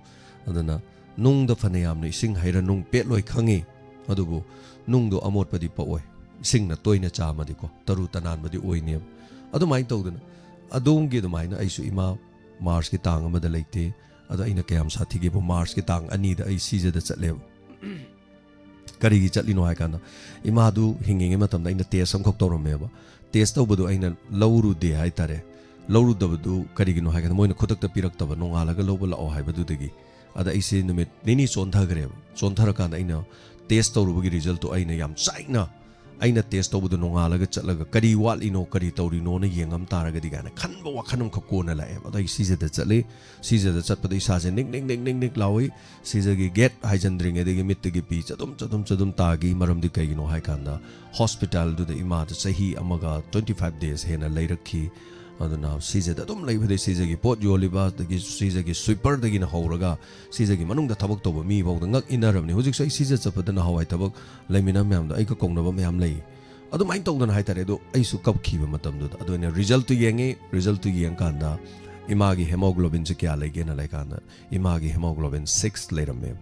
ꯑꯗꯨꯅ ꯅꯨꯡꯗ ꯐꯅ ꯌꯥꯝꯅ ꯏꯁꯤꯡ ꯍꯩꯔ ꯅꯨꯡ ꯄꯦꯠꯂꯣꯏ ꯈꯪꯉꯤ, ꯑꯗꯨꯕꯨ ꯅꯨꯡꯗꯣ ꯑꯃꯣꯠꯄꯗꯤ ꯄꯛꯑꯣꯏ꯫ ꯏꯁꯤꯡꯅ ꯇꯣꯏꯅ ꯆꯥꯝꯃꯗꯤꯀꯣ, ꯇꯔꯨ ꯇꯅꯥꯟꯕꯗꯤ ꯑꯣꯏꯅꯦꯕ꯫ ꯑꯗꯨꯃꯥꯏꯅ ꯇꯧꯗꯅ, ꯑꯗꯣꯝꯒꯤ ꯑꯗꯨꯃꯥꯏꯅ ꯑꯩꯁꯨ ꯏꯃꯥ ꯃꯥꯔꯁꯀꯤ ꯇꯥꯡ ꯑꯃꯗ ꯂꯩꯇꯦ꯫ ꯑꯗꯣ ꯑꯩꯅ ꯀꯌꯥꯝ ꯁꯥꯊꯤꯒꯦꯕꯨ, ꯃꯥꯔꯁꯀꯤ ꯇꯥꯡ ꯑꯅꯤꯗ ꯑꯩ ꯁꯤꯖꯗ ꯆꯠꯂꯦꯕ꯫ ꯀꯔꯤꯒꯤ ꯆꯠꯂꯤꯅꯣ ꯍꯥꯏ ꯀꯥꯟꯗ, ꯏꯃꯥꯗꯨ ꯍꯤꯡꯉꯤꯉꯩ ꯃꯇꯝꯗ ꯑꯩꯅ ꯇꯦꯁ ꯑꯃꯈꯛ ꯇꯧꯔꯝꯃꯦꯕ꯫ ꯇꯦꯁ ꯇꯧꯕꯗꯣ ꯑꯩꯅ ꯂꯧꯔꯨꯗꯦ ꯍꯥꯏꯇꯥꯔꯦ꯫ ꯂꯧꯔꯨꯗꯕꯗꯨ ꯀꯔꯤꯒꯤꯅꯣ ꯍꯥꯏ ꯀꯥꯟꯗ, ꯃꯣꯏꯅ ꯈꯨꯗꯛꯇ ꯄꯤꯔꯛꯇꯕ, ꯅꯣꯡꯉꯥꯜꯂꯒ ꯂꯧꯕ ꯂꯥꯛꯑꯣ ꯍꯥꯏꯕꯗꯨꯗꯒꯤ꯫ ꯑꯗ ꯑꯩꯁꯦ ꯅꯨꯃꯤꯠ ꯅꯤꯅꯤ ꯆꯣꯟꯊꯈ꯭ꯔꯦꯕ꯫ ꯆꯣꯟꯊꯔꯀꯥꯟꯗ ꯑꯩꯅ ꯇꯦꯁ ꯇꯧꯔꯨꯕꯒꯤ ꯔꯤꯖꯜꯇꯣ ꯑꯩꯅ ꯌꯥꯝ ꯆꯥꯏꯅ ꯑꯩꯅ ꯇꯦꯁ ꯇꯧꯕꯗꯣ ꯅꯣꯡꯉꯥꯜꯂꯒ ꯆꯠꯂꯒ ꯀꯔꯤ ꯋꯥꯠꯂꯤꯅꯣ, ꯀꯔꯤ ꯇꯧꯔꯤꯅꯣꯅ ꯌꯦꯡꯉꯝ ꯇꯥꯔꯒꯗꯤ ꯀꯥꯏꯅ ꯈꯟꯕ ꯋꯥꯈꯜ ꯑꯃꯈꯛ ꯀꯣꯟꯅ ꯂꯥꯛꯑꯦꯕ꯫ ꯑꯗꯣ ꯑꯩ ꯁꯤꯖꯗ ꯆꯠꯂꯤ꯫ ꯁꯤꯖꯗ ꯆꯠꯄꯗ ꯏꯁꯥꯁꯦ ꯅꯤꯛ ꯅꯤꯛ ꯅꯤꯛ ꯅꯤꯛ ꯅꯤꯛ ꯂꯥꯎꯏ꯫ ꯁꯤꯖꯒꯤ ꯒꯦꯠ ꯍꯥꯏꯖꯤꯟꯗ꯭ꯔꯤꯉꯩꯗꯒꯤ ꯃꯤꯠꯇꯒꯤ ꯄꯤ ꯆꯗꯨꯝ ꯆꯗꯨꯝ ꯆꯗꯨꯝ ꯇꯥꯈꯤ꯫ ꯃꯔꯝꯗꯤ ꯀꯩꯒꯤꯅꯣ ꯍꯥꯏ ꯀꯥꯟꯗ ꯍꯣꯁꯄꯤꯇꯥꯜꯗꯨꯗ ꯏꯃꯥꯗ ꯆꯍꯤ ꯑꯃꯒ twenty five days ꯍꯦꯟꯅ ꯂꯩꯔꯛꯈꯤ꯫ ꯑꯗꯨꯅ ꯁꯤꯖꯗ ꯑꯗꯨꯝ ꯂꯩꯕꯗꯩ ꯁꯤꯖꯒꯤ ꯄꯣꯠ ꯌꯣꯜꯂꯤꯕ, ꯑꯗꯒꯤ ꯁꯤꯖꯒꯤ ꯁ꯭ꯋꯤꯄꯔꯗꯒꯤꯅ ꯍꯧꯔꯒ ꯁꯤꯖꯒꯤ ꯃꯅꯨꯡꯗ ꯊꯕꯛ ꯇꯧꯕ ꯃꯤ ꯐꯥꯎꯗ ꯉꯛ ꯏꯟꯅꯔꯕꯅꯤ꯫ ꯍꯧꯖꯤꯛꯁꯨ ꯑꯩ ꯁꯤꯖ ꯆꯠꯄꯗ ꯅꯍꯥꯟꯋꯥꯏ ꯊꯕꯛ ꯂꯩꯃꯤꯟꯅꯕ ꯃꯌꯥꯝꯗꯣ ꯑꯩꯒ ꯀꯧꯅꯕ ꯃꯌꯥꯝ ꯂꯩ꯫ ꯑꯗꯨꯃꯥꯏꯅ ꯇꯧꯗꯅ ꯍꯥꯏꯇꯥꯔꯦ꯫ ꯑꯗꯣ ꯑꯩꯁꯨ ꯀꯞꯈꯤꯕ ꯃꯇꯝꯗꯨꯗ꯫ ꯑꯗꯨ ꯑꯩꯅ ꯔꯤꯖꯜꯇꯨ ꯌꯦꯡꯉꯤ꯫ ꯔꯤꯖꯜꯇꯨ ꯌꯦꯡꯀꯥꯟꯗ ꯏꯃꯥꯒꯤ ꯍꯦꯃꯣꯒ꯭ꯂꯣꯕꯤꯟꯁꯦ ꯀꯌꯥ ꯂꯩꯒꯦꯅ ꯂꯩꯀꯥꯟꯗ ꯏꯃꯥꯒꯤ ꯍꯦꯃꯣꯒ꯭ꯂꯣꯕꯤꯟ ꯁꯤꯛꯁ ꯂꯩꯔꯝꯃꯦ꯫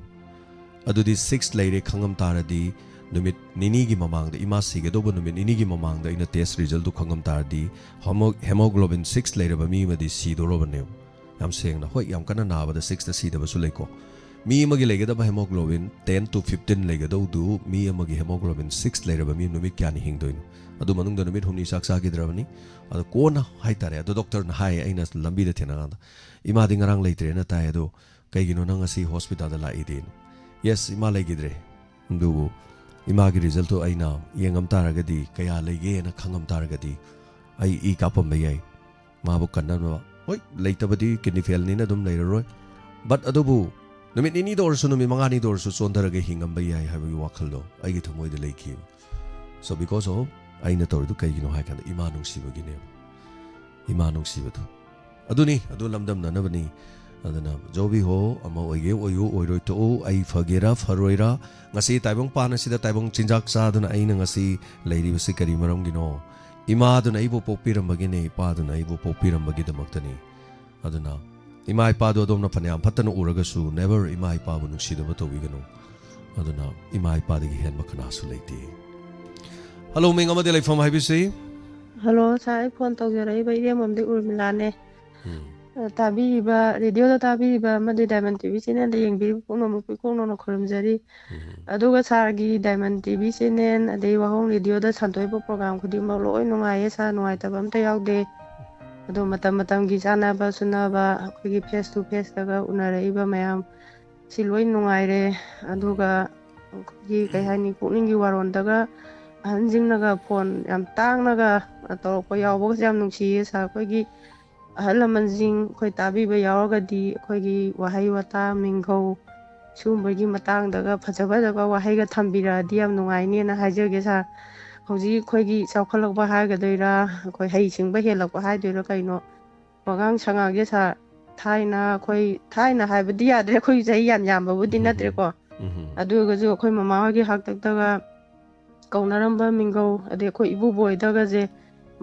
ꯑꯗꯨꯗꯤ ꯁꯤꯛꯁ ꯂꯩꯔꯦ ꯈꯪꯉꯝ ꯇꯥꯔꯗꯤ, ꯅꯨꯃꯤꯠ ꯅꯤꯅꯤꯒꯤ ꯃꯃꯥꯡꯗ, ꯏꯃꯥ ꯁꯤꯒꯗꯧꯕ ꯅꯨꯃꯤꯠ ꯅꯤꯅꯤꯒꯤ ꯃꯃꯥꯡꯗ ꯑꯩꯅ ꯇꯦꯁ ꯔꯤꯖꯜꯇꯨ ꯈꯪꯉꯝ ꯇꯥꯔꯗꯤ, ꯍꯣꯃꯣ-, ꯍꯦꯃꯣꯒ꯭ꯂꯣꯕꯤꯟ ꯁꯤꯛꯁ ꯂꯩꯔꯕ ꯃꯤ ꯑꯃꯗꯤ ꯁꯤꯗꯣꯔꯕꯅꯦꯕ꯫ ꯌꯥꯝ ꯁꯦꯡꯅ, ꯍꯣꯏ, ꯌꯥꯝ ꯀꯟꯅ ꯅꯥꯕꯗ ꯁꯤꯛꯁꯇ ꯁꯤꯗꯕꯁꯨ ꯂꯩꯀꯣ꯫ ꯃꯤ ꯑꯃꯒꯤ ꯂꯩꯒꯗꯕ ꯍꯦꯃꯣꯒ꯭ꯂꯣꯕꯤꯟ ten to fifteen ꯂꯩꯒꯗꯧꯗꯨ, ꯃꯤ ꯑꯃꯒꯤ ꯍꯦꯃꯣꯒ꯭ꯂꯣꯕꯤꯟ ꯁꯤꯛꯁ ꯂꯩꯔꯕ ꯃꯤ ꯅꯨꯃꯤꯠ ꯀꯌꯥꯅꯤ ꯍꯤꯡꯗꯣꯏꯅꯣ? ꯑꯗꯨ ꯃꯅꯨꯡꯗ ꯅꯨꯃꯤꯠ ꯍꯨꯝꯅꯤ ꯆꯥꯛ ꯆꯥꯈꯤꯗ꯭ꯔꯕꯅꯤ꯫ ꯑꯗꯣ ꯀꯣꯟꯅ ꯍꯥꯏꯇꯥꯔꯦ, ꯑꯗꯣ ꯗꯣꯛꯇꯔꯅ ꯍꯥꯏ, ꯑꯩꯅ ꯂꯝꯕꯤꯗ ꯊꯦꯡꯅꯀꯥꯟꯗ, "ꯏꯃꯥꯗꯤ ꯉꯔꯥꯡ ꯂꯩꯇ꯭ꯔꯦꯅ ꯇꯥꯏ, ꯑꯗꯣ ꯀꯩꯒꯤꯅꯣ ꯅꯪ ꯉꯁꯤ ꯍꯣꯁꯄꯤꯇꯥꯜꯗ ꯂꯥꯛꯏꯗꯤ?" ꯌꯦꯁ, ꯏꯃꯥ ꯂꯩꯈꯤꯗ꯭ꯔꯦ꯫ ꯑꯗꯨꯕꯨ ꯏꯃꯥꯒꯤ ꯔꯤꯖꯜꯇꯣ ꯑꯩꯅ ꯌꯦꯡꯉꯝ ꯇꯥꯔꯒꯗꯤ, ꯀꯌꯥ ꯂꯩꯒꯦꯅ ꯈꯪꯉꯝ ꯇꯥꯔꯒꯗꯤ, ꯑꯩ ꯏ ꯀꯥꯞꯄꯝꯕ ꯌꯥꯏ꯫ ꯃꯥꯕꯨ ꯀꯟꯅꯕ, ꯍꯣꯏ, ꯂꯩꯇꯕꯗꯤ ꯀꯤꯗꯅꯤ ꯐꯦꯜꯅꯤꯅ ꯑꯗꯨꯝ ꯂꯩꯔꯔꯣꯏ꯫ ꯕꯠ ꯑꯗꯨꯕꯨ ꯅꯨꯃꯤꯠ ꯅꯤꯅꯤꯗ ꯑꯣꯏꯔꯁꯨ, ꯅꯨꯃꯤꯠ ꯃꯉꯥꯅꯤꯗ ꯑꯣꯏꯔꯁꯨ ꯆꯣꯟꯊꯔꯒ ꯍꯤꯡꯉꯝꯕ ꯌꯥꯏ ꯍꯥꯏꯕꯒꯤ ꯋꯥꯈꯜꯗꯣ ꯑꯩꯒꯤ ꯊꯃꯣꯏꯗ ꯂꯩꯈꯤꯕ꯫ So because of, ꯑꯩꯅ ꯇꯧꯔꯤꯗꯨ ꯀꯩꯒꯤꯅꯣ ꯍꯥꯏ ꯀꯥꯟꯗ ꯏꯃꯥ ꯅꯨꯡꯁꯤꯕꯒꯤꯅꯦꯕ꯫ ꯏꯃꯥ ꯅꯨꯡꯁꯤꯕꯗꯣ꯫ ꯑꯗꯨꯅꯤ, ꯑꯗꯨ ꯂꯝꯗꯝꯅꯅꯕꯅꯤ꯫ ꯑꯗꯨꯅ ꯖꯣꯕꯤ ꯍꯣ, ꯑꯃ ꯑꯣꯏꯒꯦ ꯑꯣꯏꯌꯨ, ꯑꯣꯏꯔꯣꯏ ꯇꯣꯛꯎ, ꯑꯩ ꯐꯒꯦꯔꯥ ꯐꯔꯣꯏꯔꯥ, ꯉꯁꯤ ꯇꯥꯏꯕꯪ ꯄꯥꯟ ꯑꯁꯤꯗ ꯇꯥꯏꯕꯪ ꯆꯤꯟꯖꯥꯛ ꯆꯥꯗꯨꯅ ꯑꯩꯅ ꯉꯁꯤ ꯂꯩꯔꯤꯕꯁꯤ ꯀꯔꯤ ꯃꯔꯝꯒꯤꯅꯣ? ꯏꯃꯥꯗꯨꯅ ꯑꯩꯕꯨ ꯄꯣꯛꯄꯤꯔꯝꯕꯒꯤꯅꯦ, ꯏꯄꯥꯗꯨꯅ ꯑꯩꯕꯨ ꯄꯣꯛꯄꯤꯔꯝꯕꯒꯤꯗꯃꯛꯇꯅꯤ꯫ ꯑꯗꯨꯅ ꯏꯃꯥ ꯏꯄꯥꯗꯨ ꯑꯗꯣꯝꯅ ꯐꯅꯌꯥꯝ ꯐꯠꯇꯅ ꯎꯔꯒꯁꯨ, never ꯏꯃꯥ ꯏꯄꯥꯕꯨ ꯅꯨꯡꯁꯤꯗꯕ ꯇꯧꯕꯤꯒꯅꯨ꯫ ꯑꯗꯨꯅ ꯏꯃꯥ ꯏꯄꯥꯗꯒꯤ ꯍꯦꯟꯕ ꯀꯅꯥꯁꯨ ꯂꯩꯇꯦ꯫ ꯍꯜꯂꯣ, ꯃꯤꯡ ꯑꯃꯗꯤ ꯂꯩꯐꯝ ꯍꯥꯏꯕꯤꯁꯤ꯫ ꯍꯜꯂꯣ, ꯁꯥꯔ, ꯑꯩ ꯐꯣꯟ ꯇꯧꯖꯔꯛꯏꯕ ꯏꯔꯦꯝꯕꯝꯗꯤ ꯎꯔꯃꯤꯂꯥꯅꯦ꯫ ꯎꯝ꯫ ꯑ, ꯇꯥꯕꯤꯔꯤꯕ, ꯔꯦꯗꯤꯑꯣꯗ ꯇꯥꯕꯤꯔꯤꯕ ꯑꯃꯗꯤ ꯗꯥꯏꯃꯟ ꯇꯤ ꯚꯤ ꯆꯦꯅꯦꯜꯗ ꯌꯦꯡꯕꯤꯔꯤꯕ ꯄꯨꯝꯅꯃꯛꯄꯨ ꯏꯀꯣꯛ ꯅꯧꯅ ꯈꯨꯔꯨꯝꯖꯔꯤ꯫ ꯎꯝ꯫ ꯑꯗꯨꯒ ꯁꯥꯔꯒꯤ ꯗꯥꯏꯃꯟ ꯇꯤ ꯚꯤ ꯆꯦꯅꯦꯜ, ꯑꯗꯩ ꯋꯥꯍꯣꯡ ꯔꯦꯗꯤꯑꯣꯗ ꯁꯟꯗꯣꯛꯏꯕ ꯄ꯭ꯔꯣꯒ꯭ꯔꯥꯝ ꯈꯨꯗꯤꯡꯃꯛ ꯂꯣꯏ ꯅꯨꯡꯉꯥꯏꯌꯦ ꯁꯥꯔ, ꯅꯨꯡꯉꯥꯏꯇꯕ ꯑꯝꯇ ꯌꯥꯎꯗꯦ꯫ ꯑꯗꯣ ꯃꯇꯝ ꯃꯇꯝꯒꯤ ꯆꯥꯟꯅꯕ ꯆꯨꯅꯕ ꯑꯩꯈꯣꯏꯒꯤ ꯐꯦꯁ ꯇꯨ ꯐꯦꯁꯇꯒ ꯎꯅꯔꯛꯏꯕ ꯃꯌꯥꯝ ꯁꯤ ꯂꯣꯏ ꯅꯨꯡꯉꯥꯏꯔꯦ꯫ ꯑꯗꯨꯒ ꯑꯩꯈꯣꯏꯒꯤ, ꯀꯩ ꯍꯥꯏꯅꯤ, ꯄꯨꯛꯅꯤꯡꯒꯤ ꯋꯥꯔꯣꯟꯗꯒ ꯑꯍꯟꯁꯤꯡꯅꯒ ꯐꯣꯟ ꯌꯥꯝ ꯇꯥꯡꯅꯒ ꯇꯧꯔꯛꯄ ꯌꯥꯎꯕꯒꯁꯦ ꯌꯥꯝ ꯅꯨꯡꯁꯤꯌꯦ ꯁꯥꯔ꯫ ꯑꯩꯈꯣꯏꯒꯤ ꯑꯍꯜ ꯂꯃꯟꯁꯤꯡ ꯑꯩꯈꯣꯏ ꯇꯥꯕꯤꯕ ꯌꯥꯎꯔꯒꯗꯤ ꯑꯩꯈꯣꯏꯒꯤ ꯋꯥꯍꯩ ꯋꯥꯇꯥ, ꯃꯤꯡꯒꯧ, ꯁꯤꯒꯨꯝꯕꯒꯤ ꯃꯇꯥꯡꯗꯒ ꯐꯖ ꯐꯖꯕ ꯋꯥꯍꯩꯒ ꯊꯝꯕꯤꯔꯛꯑꯗꯤ ꯌꯥꯝ ꯅꯨꯡꯉꯥꯏꯅꯦꯅ ꯍꯥꯏꯖꯒꯦ ꯁꯥꯔ꯫ ꯍꯧꯖꯤꯛ ꯑꯩꯈꯣꯏꯒꯤ ꯆꯥꯎꯈꯠꯂꯛꯄ ꯍꯥꯏꯒꯗꯣꯏꯔꯥ, ꯑꯩꯈꯣꯏ ꯍꯩ ꯁꯤꯡꯕ ꯍꯦꯜꯂꯛꯄ ꯍꯥꯏꯗꯣꯏꯔꯥ ꯀꯩꯅꯣ, ꯋꯥꯉꯥꯡ ꯁꯉꯥꯡꯁꯦ ꯁꯥꯔ, ꯊꯥꯏꯅ ꯑꯩꯈꯣꯏ, ꯊꯥꯏꯅ ꯍꯥꯏꯕꯗꯤ ꯌꯥꯗ꯭ꯔꯦ, ꯑꯩꯈꯣꯏ ꯆꯍꯤ ꯌꯥꯝ ꯌꯥꯝꯕꯕꯨꯗꯤ ꯎꯝ, ꯅꯠꯇ꯭ꯔꯦꯀꯣ꯫ ꯎꯝ꯫ ꯑꯗꯨ ꯑꯣꯏꯔꯒꯁꯨ ꯑꯩꯈꯣꯏ ꯃꯃꯥ ꯍꯣꯏꯒꯤ ꯍꯥꯛꯇꯛꯇꯒ ꯀꯧꯅꯔꯝꯕ ꯃꯤꯡꯒꯧ, ꯑꯗꯩ ꯑꯩꯈꯣꯏ ꯏꯕꯨꯕꯣꯛ ꯍꯣꯏꯗꯒꯁꯦ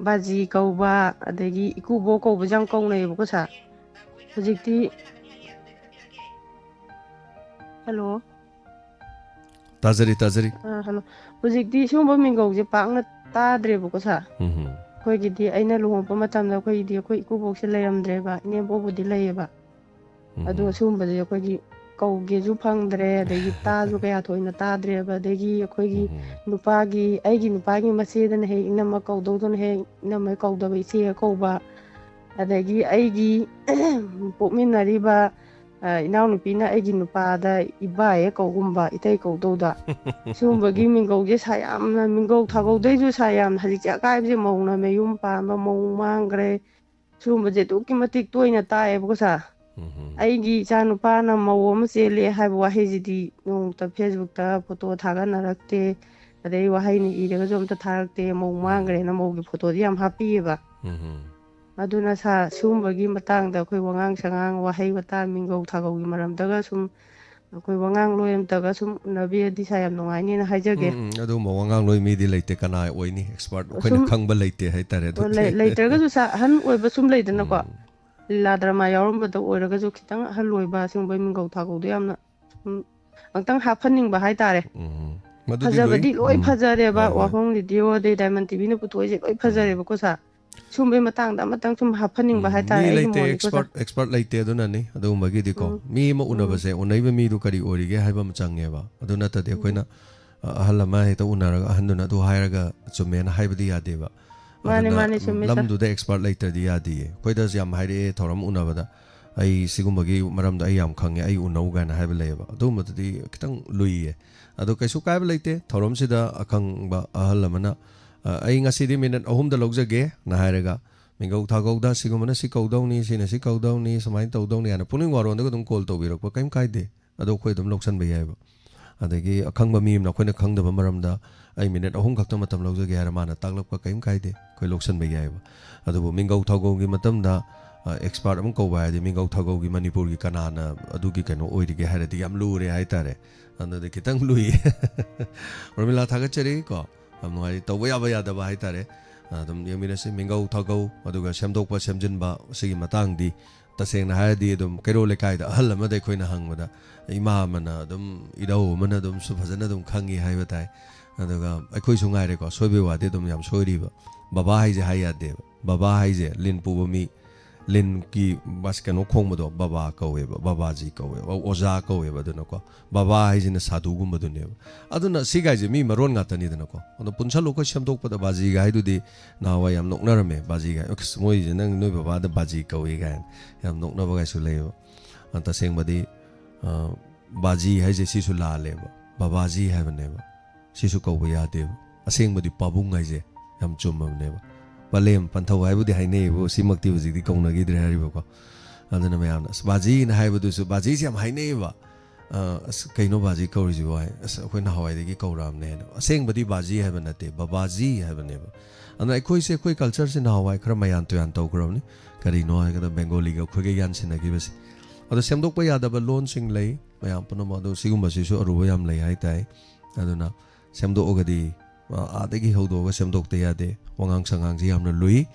ꯕꯥꯖꯤ ꯀꯧꯕ, ꯑꯗꯒꯤ ꯏꯀꯨꯕꯣꯛ ꯀꯧꯕꯁꯦ ꯌꯥꯝ ꯀꯧꯅꯩꯌꯦꯕꯀꯣ ꯁꯥꯔ꯫ ꯍꯧꯖꯤꯛꯇꯤ, ꯍꯜꯂꯣ꯫ ꯇꯥꯖꯔꯤ, ꯇꯥꯖꯔꯤ꯫ ꯑ, ꯍꯜꯂꯣ꯫ ꯍꯧꯖꯤꯛꯇꯤ ꯁꯤꯒꯨꯝꯕ ꯃꯤꯡꯒꯧꯁꯦ ꯄꯥꯛꯅ ꯇꯥꯗ꯭ꯔꯦꯕꯀꯣ ꯁꯥꯔ꯫ ꯎꯝ꯫ ꯑꯩꯈꯣꯏꯒꯤꯗꯤ, ꯑꯩꯅ ꯂꯨꯍꯣꯡꯉꯛꯄ ꯃꯇꯝꯗ ꯑꯩꯈꯣꯏꯒꯤꯗꯤ ꯑꯩꯈꯣꯏ ꯏꯀꯨꯕꯣꯛꯁꯦ ꯂꯩꯔꯝꯗ꯭ꯔꯦꯕ, ꯏꯅꯦꯝꯕꯣꯛꯄꯨꯗꯤ ꯂꯩꯌꯦꯕ꯫ ꯑꯗꯣ ꯎꯝ꯫ ꯁꯤꯒꯨꯝꯕꯁꯦ ꯑꯩꯈꯣꯏꯒꯤ ꯀꯧꯒꯦꯁꯨ ꯐꯪꯗ꯭ꯔꯦ, ꯑꯗꯒꯤ ꯇꯥꯁꯨ ꯀꯌꯥ ꯊꯣꯏꯅ ꯇꯥꯗ꯭ꯔꯦꯕ꯫ ꯑꯗꯒꯤ ꯑꯩꯈꯣꯏꯒꯤ ꯎꯝ꯫ ꯅꯨꯄꯥꯒꯤ, ꯑꯩꯒꯤ ꯅꯨꯄꯥꯒꯤ ꯃꯆꯦꯗꯅ ꯍꯦꯛ ꯏꯅꯝꯃ ꯀꯧꯗꯧꯗꯨꯅ ꯍꯦꯛ ꯏꯅꯝꯃ ꯀꯧꯗꯕ, ꯏꯆꯦ ꯀꯧꯕ꯫ ꯑꯗꯒꯤ ꯑꯩꯒꯤ ꯄꯣꯛꯃꯤꯟꯅꯔꯤꯕ, ꯑ, ꯏꯅꯥꯎꯅꯨꯄꯤꯅ ꯑꯩꯒꯤ ꯅꯨꯄꯥꯗ ꯏꯕꯥ ꯍꯦꯛ ꯀꯧꯒꯨꯝꯕ, ꯏꯇꯩ ꯀꯧꯗꯧꯗ꯫ ꯁꯤꯒꯨꯝꯕꯒꯤ ꯃꯤꯡꯒꯧꯁꯦ ꯁꯥꯔ ꯌꯥꯝꯅ, ꯃꯤꯡꯒꯧ ꯊꯥꯒꯧꯗꯩꯁꯨ ꯁꯥꯔ ꯌꯥꯝꯅ, ꯍꯧꯖꯤꯛꯁꯦ ꯑꯀꯥꯏꯕꯁꯦ, ꯃꯧꯅ ꯃꯌꯨꯝ ꯄꯥꯟꯕ, ꯃꯧ ꯃꯥꯡꯈ꯭ꯔꯦ, ꯁꯤꯒꯨꯝꯕꯁꯦ ꯑꯗꯨꯛꯀꯤ ꯃꯇꯤꯛ ꯇꯣꯏꯅ ꯇꯥꯏꯌꯦꯕꯀꯣ ꯁꯥꯔ꯫ ꯎꯝ꯫ ꯑꯩꯒꯤ ꯏꯆꯥ ꯅꯨꯄꯥꯅ ꯃꯧ ꯑꯃ ꯆꯦꯜꯂꯦ ꯍꯥꯏꯕ ꯋꯥꯍꯩꯁꯤꯗꯤ ꯅꯣꯡꯃꯇ ꯐꯦꯁꯕꯨꯛꯇ ꯐꯣꯇꯣ ꯊꯥꯒꯠꯅꯔꯛꯇꯦ, ꯑꯗꯩ ꯋꯥꯍꯩꯅ ꯏꯔꯒꯁꯨ ꯑꯝꯇ ꯊꯥꯔꯛꯇꯦ, ꯃꯧ ꯃꯥꯡꯈ꯭ꯔꯦꯅ ꯃꯧꯒꯤ ꯐꯣꯇꯣꯗꯤ ꯌꯥꯝ ꯍꯥꯞꯄꯤꯌꯦꯕ꯫ ꯎꯝ꯫ ꯑꯗꯨꯅ ꯁꯥꯔ, ꯁꯤꯒꯨꯝꯕꯒꯤ ꯃꯇꯥꯡꯗ ꯑꯩꯈꯣꯏ ꯋꯥꯉꯥꯡ ꯁꯉꯥꯡ, ꯋꯥꯍꯩ ꯋꯥꯇꯥ, ꯃꯤꯡꯒꯧ ꯊꯥꯒꯧꯒꯤ ꯃꯔꯝꯗꯒ ꯁꯨꯝ ꯑꯩꯈꯣꯏ ꯋꯥꯉꯥꯡꯂꯣꯏ ꯑꯝꯇꯒ ꯁꯨꯝ ꯎꯅꯕꯤꯔꯗꯤ ꯁꯥꯔ ꯌꯥꯝ ꯅꯨꯡꯉꯥꯏꯅꯦꯅ ꯍꯥꯏꯖꯒꯦ꯫ ꯎꯝ, ꯎꯝ, ꯑꯗꯨꯒꯨꯝꯕ ꯋꯥꯉꯥꯡꯂꯣꯏ ꯃꯤꯗꯤ ꯂꯩꯇꯦ, ꯀꯅꯥ ꯑꯣꯏꯅꯤ? ꯑꯦꯛꯁꯄꯥꯔꯠ ꯑꯩꯈꯣꯏꯅ ꯁꯨꯝ ꯈꯪꯕ ꯂꯩꯇꯦ ꯍꯥꯏꯇꯥꯔꯦ ꯑꯗꯨꯗꯤ꯫ ꯂꯩ-, ꯂꯩꯇ꯭ꯔꯒꯁꯨ ꯁꯥꯔ, ꯑꯍꯟ ꯑꯣꯏꯕ ꯁꯨꯝ ꯂꯩꯗꯅꯀꯣ, ꯎꯝ꯫ ꯂꯤꯂꯥ ꯗ꯭ꯔꯃꯥ ꯌꯥꯎꯔꯝꯕꯗ ꯑꯣꯏꯔꯒꯁꯨ ꯈꯤꯇꯪ ꯑꯍꯜ ꯑꯣꯏꯕ ꯁꯤꯒꯨꯝꯕꯩ ꯃꯤꯡꯒꯧ ꯊꯥꯒꯧꯗꯣ ꯌꯥꯝꯅ ꯁꯨꯝ ꯑꯃꯨꯛꯇꯪ ꯍꯥꯞꯍꯟꯅꯤꯡꯕ ꯍꯥꯏꯇꯥꯔꯦ꯫ ꯎꯝ꯫ ꯃꯗꯨꯗꯤ ꯐꯖꯕꯗꯤ ꯂꯣꯏ ꯎꯝ꯫ ꯐꯖꯔꯦꯕ, ꯍꯣꯏ, ꯍꯣꯏ꯫ ꯋꯥꯍꯣꯡ ꯔꯦꯗꯤꯑꯣ ꯑꯗꯩ ꯗꯥꯏꯃꯟ ꯇꯤꯚꯤꯅ ꯄꯨꯊꯣꯛꯏꯁꯦ ꯂꯣꯏ ꯐꯖꯔꯦꯕꯀꯣ ꯁꯥꯔ꯫ ꯁꯤꯒꯨꯝꯕꯩ ꯃꯇꯥꯡꯗ ꯑꯃꯇꯪ ꯁꯨꯝ ꯍꯥꯞꯍꯟꯅꯤꯡꯕ ꯎꯝ, ꯍꯥꯏꯇꯥꯔꯦ, ꯃꯤ ꯑꯩꯒꯤ ꯂꯩꯇꯦ, ꯃꯣꯠꯅꯤꯀꯣ ꯁꯥꯔ꯫ ꯑꯦꯛꯁꯄꯥꯔꯠ, ꯑꯦꯛꯁꯄꯥꯔꯠ ꯂꯩꯇꯦ, ꯑꯗꯨꯅꯅꯤ꯫ ꯑꯗꯨꯒꯨꯝꯕꯒꯤꯗꯤꯀꯣ ꯎꯝ꯫ ꯃꯤ ꯑꯃ ꯎꯝ꯫ ꯎꯅꯕꯁꯦ, ꯎꯅꯩꯕ ꯃꯤꯗꯨ ꯀꯔꯤ ꯑꯣꯏꯔꯤꯒꯦ ꯍꯥꯏꯕ ꯑꯃ ꯆꯪꯉꯦꯕ꯫ ꯑꯗꯨ ꯅꯠꯇꯗꯤ ꯑꯩꯈꯣꯏꯅ, ꯑ, ꯑꯍꯜ ꯑꯃ ꯍꯦꯛꯇ ꯎꯅꯔꯒ ꯑꯍꯟꯗꯨꯅ ꯑꯗꯨ ꯍꯥꯏꯔꯒ ꯆꯨꯝꯃꯦꯅ ꯍꯥꯏꯕꯗꯤ ꯌꯥꯗꯦꯕ꯫ ꯃꯥꯅꯦ, ꯑꯗꯨꯅ ꯃꯥꯅꯦ, ꯆꯨꯝꯃꯦ ꯁꯥꯔ꯫ ꯂꯝꯗꯨꯗ ꯑꯦꯛꯁꯄꯥꯔꯠ ꯂꯩꯇ꯭ꯔꯗꯤ ꯌꯥꯗꯤꯌꯦ꯫ ꯑꯩꯈꯣꯏꯗꯁꯨ ꯌꯥꯝ ꯍꯥꯏꯔꯛꯑꯦ ꯊꯧꯔꯝ ꯎꯅꯕꯗ, "ꯑꯩ ꯁꯤꯒꯨꯝꯕꯒꯤ ꯃꯔꯝꯗ ꯑꯩ ꯌꯥꯝ ꯈꯪꯉꯦ, ꯑꯩ ꯎꯅꯧ" ꯀꯥꯏꯅ ꯍꯥꯏꯕ ꯂꯩꯌꯦꯕ꯫ ꯑꯗꯨꯒꯨꯝꯕꯗꯨꯗꯤ ꯈꯤꯇꯪ ꯂꯨꯏꯌꯦ꯫ ꯑꯗꯣ ꯀꯩꯁꯨ ꯀꯥꯏꯕ ꯂꯩꯇꯦ꯫ ꯊꯧꯔꯝꯁꯤꯗ ꯑꯈꯪꯕ ꯑꯍꯜ ꯑꯃꯅ, "ꯑ, ꯑꯩ ꯉꯁꯤꯗꯤ ꯃꯤꯅꯤꯠ ꯑꯍꯨꯝꯗ ꯂꯧꯖꯒꯦ" ꯅ ꯍꯥꯏꯔꯒ, ꯃꯤꯡꯒꯧ ꯊꯥꯒꯧꯗ ꯁꯤꯒꯨꯝꯕꯅ ꯁꯤ ꯀꯧꯗꯧꯅꯤ, ꯁꯤꯅ ꯁꯤ ꯀꯧꯗꯧꯅꯤ, ꯁꯨꯃꯥꯏꯅ ꯇꯧꯗꯧꯅꯤ ꯍꯥꯏꯅ ꯄꯨꯛꯅꯤꯡ ꯋꯥꯔꯣꯟꯗꯒ ꯑꯗꯨꯝ ꯀꯣꯜ ꯇꯧꯕꯤꯔꯛꯄ ꯀꯩꯝ ꯀꯥꯏꯗꯦ꯫ ꯑꯗꯣ ꯑꯩꯈꯣꯏ ꯑꯗꯨꯝ ꯂꯧꯁꯟꯕ ꯌꯥꯏꯕ꯫ ꯑꯗꯒꯤ ꯑꯈꯪꯕ ꯃꯤ ꯑꯃꯅ ꯑꯩꯈꯣꯏꯅ ꯈꯪꯗꯕ ꯃꯔꯝꯗ "ꯑꯩ ꯃꯤꯅꯤꯠ ꯑꯍꯨꯝ ꯈꯛꯇ ꯃꯇꯝ ꯂꯧꯖꯒꯦ" ꯍꯥꯏꯔ ꯃꯥꯅ ꯇꯥꯛꯂꯛꯄ ꯀꯩꯝ ꯀꯥꯏꯗꯦ, ꯑꯩꯈꯣꯏ ꯂꯧꯁꯟꯕ ꯌꯥꯏꯕ꯫ ꯑꯗꯨꯕꯨ ꯃꯤꯡꯒꯧ ꯊꯥꯒꯧꯒꯤ ꯃꯇꯝꯗ, ꯑ, ꯑꯦꯛꯁꯄꯥꯔꯠ ꯑꯃ ꯀꯧꯕ ꯍꯥꯏꯔꯗꯤ ꯃꯤꯡꯒꯧ ꯊꯥꯒꯧꯒꯤ ꯃꯅꯤꯄꯨꯔꯒꯤ ꯀꯅꯥꯅ ꯑꯗꯨꯒꯤ ꯀꯩꯅꯣ ꯑꯣꯏꯔꯤꯒꯦ ꯍꯥꯏꯔꯗꯤ ꯌꯥꯝ ꯂꯨꯔꯦ ꯍꯥꯏꯇꯥꯔꯦ꯫ ꯑꯗꯨꯗꯤ ꯈꯤꯇꯪ ꯂꯨꯏ꯫ ꯔꯣꯃꯤꯂꯥ, ꯊꯥꯒꯠꯆꯔꯤ ꯀꯣ꯫ ꯌꯥꯝ ꯅꯨꯡꯉꯥꯏꯔꯤ꯫ ꯇꯧꯕ ꯌꯥꯕ ꯌꯥꯗꯕ ꯍꯥꯏꯇꯥꯔꯦ꯫ ꯑꯗꯨꯝ ꯌꯦꯡꯃꯤꯟꯅꯁꯤ꯫ ꯃꯤꯡꯒꯧ ꯊꯥꯒꯧ, ꯑꯗꯨꯒ ꯁꯦꯝꯗꯣꯛꯄ ꯁꯦꯝꯖꯤꯟꯕ ꯁꯤꯒꯤ ꯃꯇꯥꯡꯗꯤ, ꯇꯁꯦꯡꯅ ꯍꯥꯏꯔꯗꯤ, ꯑꯗꯨꯝ ꯀꯩꯔꯣꯜ ꯂꯩꯀꯥꯏꯗ ꯑꯍꯜ ꯑꯃꯗ ꯑꯩꯈꯣꯏꯅ ꯍꯪꯕꯗ, ꯏꯃꯥ ꯑꯃꯅ ꯑꯗꯨꯝ, ꯏꯙꯧ ꯑꯃꯅ ꯑꯗꯨꯝꯁꯨ ꯐꯖꯅ ꯑꯗꯨꯝ ꯈꯪꯉꯤ ꯍꯥꯏꯕ ꯇꯥꯏ꯫ ꯑꯗꯨꯒ ꯑꯩꯈꯣꯏꯁꯨ ꯉꯥꯏꯔꯦꯀꯣ, ꯁꯣꯏꯕꯩ ꯋꯥꯗꯤ ꯑꯗꯨꯝ ꯌꯥꯝ ꯁꯣꯏꯔꯤꯕ꯫ ꯕꯕꯥ ꯍꯥꯏꯁꯦ ꯍꯥꯏ ꯌꯥꯗꯦꯕ꯫ ꯕꯕꯥ ꯍꯥꯏꯁꯦ ꯂꯤꯟ ꯄꯨꯕ ꯃꯤ, ꯂꯤꯟꯒꯤ ꯕꯁ ꯀꯩꯅꯣ ꯈꯣꯡꯕꯗꯣ ꯕꯕꯥ ꯀꯧꯋꯦꯕ, ꯕꯕꯥꯖꯤ ꯀꯧꯋꯦꯕ, ꯑꯣꯖꯥ ꯀꯧꯋꯦꯕ꯫ ꯑꯗꯨꯅꯀꯣ, ꯕꯕꯥ ꯍꯥꯏꯁꯤꯅ ꯁꯥꯗꯨꯒꯨꯝꯕꯗꯨꯅꯦꯕ꯫ ꯑꯗꯨꯅ ꯁꯤꯒꯥꯏꯁꯦ ꯃꯤ ꯃꯔꯣꯟ ꯉꯥꯛꯇꯅꯤꯗꯅꯀꯣ꯫ ꯑꯗꯣ ꯄꯨꯟꯁꯜꯂꯒ ꯁꯦꯝꯗꯣꯛꯄꯗ ꯕꯥꯖꯤꯒ ꯍꯥꯏꯗꯨꯗꯤ ꯅꯍꯥꯟꯋꯥꯏ ꯌꯥꯝ ꯅꯣꯛꯅꯔꯝꯃꯦ, ꯕꯥꯖꯤꯒ꯫ "ꯑꯁ, ꯃꯣꯏꯁꯦ ꯅꯪ, ꯅꯣꯏ ꯕꯕꯥꯗ ꯕꯥꯖꯤ ꯀꯧꯏ" ꯀꯥꯏꯅ ꯌꯥꯝ ꯅꯣꯛꯅꯕꯒꯥꯏꯁꯨ ꯂꯩꯌꯦꯕ꯫ ꯑ, ꯇꯁꯦꯡꯕꯗꯤ, ꯑ, ꯕꯥꯖꯤ ꯍꯥꯏꯁꯦ ꯁꯤꯁꯨ ꯂꯥꯜꯂꯦꯕ, ꯕꯕꯥꯖꯤ ꯍꯥꯏꯕꯅꯦꯕ꯫ ꯁꯤꯁꯨ ꯀꯧꯕ ꯌꯥꯗꯦꯕ꯫ ꯑꯁꯦꯡꯕꯗꯤ ꯄꯥꯕꯨꯡ ꯍꯥꯏꯁꯦ ꯌꯥꯝ ꯆꯨꯝꯃꯕꯅꯦꯕ꯫ ꯄꯂꯦꯝ, ꯄꯟꯊꯧ ꯍꯥꯏꯕꯨꯗꯤ ꯍꯥꯏꯅꯩꯌꯦꯕꯨ, ꯁꯤꯃꯛꯇꯤ ꯍꯧꯖꯤꯛꯇꯤ ꯀꯧꯅꯈꯤꯗ꯭ꯔꯦ ꯍꯥꯏꯔꯤꯕꯀꯣ꯫ ꯑꯗꯨꯅ ꯃꯌꯥꯝꯅ, "ꯑꯁ, ꯕꯥꯖꯤꯅ ꯍꯥꯏꯕꯗꯨꯁꯨ, ꯕꯥꯖꯤꯁꯦ ꯌꯥꯝ ꯍꯥꯏꯅꯩꯌꯦꯕ꯫ ꯑ, ꯑꯁ, ꯀꯩꯅꯣ ꯕꯥꯖꯤ ꯀꯧꯔꯤꯁꯤꯕꯣ?" ꯍꯥꯏ꯫ "ꯑꯁ, ꯑꯩꯈꯣꯏ ꯅꯍꯥꯟꯋꯥꯏꯗꯒꯤ ꯀꯧꯔꯛꯑꯕꯅꯦ" ꯍꯥꯏꯅ꯫ ꯑꯁꯦꯡꯕꯗꯤ ꯕꯥꯖꯤ ꯍꯥꯏꯕ ꯅꯠꯇꯦ, ꯕꯕꯥꯖꯤ ꯍꯥꯏꯕꯅꯦꯕ꯫ ꯑꯗꯨꯅ ꯑꯩꯈꯣꯏꯁꯦ, ꯑꯩꯈꯣꯏ ꯀꯜꯆꯔꯁꯦ ꯅꯍꯥꯟꯋꯥꯏ ꯈꯔ ꯃꯌꯥꯟ ꯇꯨꯌꯥꯟ ꯇꯧꯈ꯭ꯔꯕꯅꯤ꯫ ꯀꯔꯤꯅꯣ ꯍꯥꯏꯔꯒꯅ ꯕꯦꯡꯒꯣꯂꯤꯒ ꯑꯩꯈꯣꯏꯒ ꯌꯥꯟꯁꯤꯟꯅꯈꯤꯕꯁꯦ꯫ ꯑꯗꯣ ꯁꯦꯝꯗꯣꯛꯄ ꯌꯥꯗꯕ ꯂꯣꯟꯁꯤꯡ ꯂꯩ, ꯃꯌꯥꯝ ꯄꯨꯝꯅꯃꯛ꯫ ꯑꯗꯣ ꯁꯤꯒꯨꯝꯕꯁꯤꯁꯨ ꯑꯔꯨꯕ ꯌꯥꯝ ꯂꯩ ꯍꯥꯏ ꯇꯥꯏ꯫ ꯑꯗꯨꯅ ꯁꯦꯝꯗꯣꯛꯑꯒꯗꯤ, ꯑ, ꯑꯥꯗꯒꯤ ꯍꯧꯗꯣꯛꯑꯒ ꯁꯦꯝꯗꯣꯛꯇ ꯌꯥꯗꯦ꯫ ꯋꯥꯉꯥꯡ ꯁꯉꯥꯡꯁꯤ ꯌꯥꯝꯅ ꯂꯨꯏ,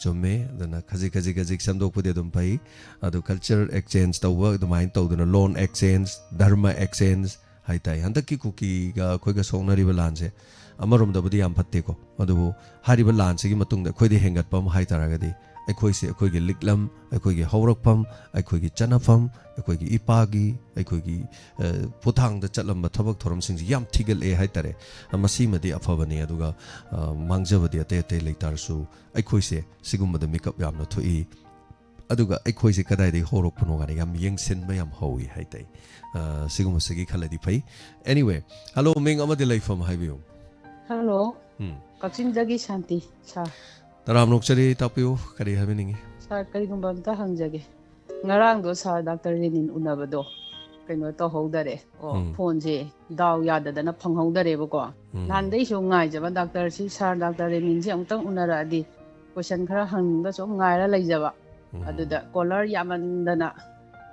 ꯆꯨꯝꯃꯦ꯫ ꯑꯗꯨꯅ ꯈꯖꯤꯛ ꯈꯖꯤꯛ ꯈꯖꯤꯛ ꯁꯦꯝꯗꯣꯛꯄꯗꯤ ꯑꯗꯨꯝ ꯐꯩ꯫ ꯑꯗꯨ ꯀꯜꯆꯔ ꯑꯦꯛꯁꯆꯦꯟꯖ ꯇꯧꯕ, ꯑꯗꯨꯃꯥꯏꯅ ꯇꯧꯗꯅ, ꯂꯣꯟ ꯑꯦꯛꯁꯆꯦꯟꯖ, ꯙꯔꯃ ꯑꯦꯛꯁꯆꯦꯟꯖ ꯍꯥꯏ ꯇꯥꯏ꯫ ꯍꯟꯗꯛꯀꯤ ꯀꯨꯀꯤꯒ ꯑꯩꯈꯣꯏꯒ ꯁꯣꯛꯅꯔꯤꯕ ꯂꯥꯟꯁꯦ ꯑꯃꯔꯣꯝꯗꯕꯨꯗꯤ ꯌꯥꯝ ꯐꯠꯇꯦꯀꯣ, ꯑꯗꯨꯕꯨ ꯍꯥꯏꯔꯤꯕ ꯂꯥꯟꯁꯤꯒꯤ ꯃꯇꯨꯡꯗ ꯑꯩꯈꯣꯏꯗ ꯍꯦꯟꯒꯠꯄ ꯑꯃ ꯍꯥꯏ ꯇꯥꯔꯒꯗꯤ, ꯑꯩꯈꯣꯏꯁꯦ ꯑꯩꯈꯣꯏꯒꯤ ꯂꯤꯛꯂꯝ, ꯑꯩꯈꯣꯏꯒꯤ ꯍꯧꯔꯛꯐꯝ, ꯑꯩꯈꯣꯏꯒꯤ ꯆꯠꯅꯐꯝ, ꯑꯩꯈꯣꯏꯒꯤ ꯏꯄꯥꯒꯤ, ꯑꯩꯈꯣꯏꯒꯤ, ꯑ, ꯈꯨꯠꯊꯥꯡꯗ ꯆꯠꯂꯝꯕ ꯊꯕꯛ ꯊꯧꯔꯝꯁꯤꯡꯁꯤ ꯌꯥꯝ ꯊꯤꯒꯠꯂꯛꯑꯦ ꯍꯥꯏ ꯇꯥꯔꯦ꯫ ꯃꯁꯤꯃꯗꯤ ꯑꯐꯕꯅꯤ꯫ ꯑꯗꯨꯒ, ꯑ, ꯃꯥꯡꯖꯕꯗꯤ ꯑꯇꯩ ꯑꯇꯩ ꯂꯩ ꯇꯥꯔꯁꯨ, ꯑꯩꯈꯣꯏꯁꯦ ꯁꯤꯒꯨꯝꯕꯗ ꯃꯤꯀꯞ ꯌꯥꯝꯅ ꯊꯣꯛꯏ꯫ ꯑꯗꯨꯒ ꯑꯩꯈꯣꯏꯁꯦ ꯀꯗꯥꯏꯗꯒꯤ ꯍꯧꯔꯛꯄꯅꯣ ꯀꯥꯏꯅ ꯌꯥꯝ ꯌꯦꯡꯁꯤꯟꯕ ꯌꯥꯝ ꯍꯧꯋꯤ ꯍꯥꯏꯇꯥꯏ꯫ ꯑ, ꯁꯤꯒꯨꯝꯕꯁꯤꯒꯤ ꯈꯜꯂꯗꯤ ꯐꯩ꯫ Anyway, hello, ꯃꯤꯡ ꯑꯃꯗꯤ ꯂꯩꯐꯝ ꯍꯥꯏꯕꯤꯌꯨ꯫ Hello꯫ ꯎꯝ꯫ ꯀꯛꯆꯤꯡꯗꯒꯤ ꯁꯥꯟꯇꯤ, sir꯫ ꯇꯔꯥꯝꯅ ꯑꯣꯛꯆꯔꯤ, ꯇꯥꯛꯄꯤꯌꯨ, ꯀꯔꯤ ꯍꯥꯏꯕꯤꯅꯤꯡꯉꯤ? Sir, ꯀꯔꯤꯒꯨꯝꯕ ꯑꯝꯇ ꯍꯪꯖꯒꯦ꯫ ꯉꯔꯥꯡꯗꯣ sir, Doctor ꯔꯦꯅꯤꯟ ꯎꯅꯕꯗꯣ ꯀꯩꯅꯣ ꯇꯧꯍꯧꯗꯔꯦ꯫ ꯑꯣ, ꯎꯝ꯫ Phoneꯁꯦ ꯗꯥꯎ ꯌꯥꯗꯗꯅ ꯐꯪꯍꯧꯗꯔꯦꯕꯀꯣ꯫ ꯎꯝ꯫ ꯅꯍꯥꯟꯗꯩꯁꯨ ꯉꯥꯏꯖꯕ Doctorꯁꯤ, sir, Doctor ꯔꯦꯅꯤꯟꯁꯤ ꯑꯃꯨꯛꯇꯪ ꯎꯅꯔꯛꯑꯗꯤ question ꯈꯔ ꯍꯪꯅꯤꯡꯕ ꯁꯨꯝ ꯉꯥꯏꯔ ꯂꯩꯖꯕ꯫ ꯎꯝ꯫ ꯑꯗꯨꯗ caller ꯌꯥꯝꯃꯟꯗꯅ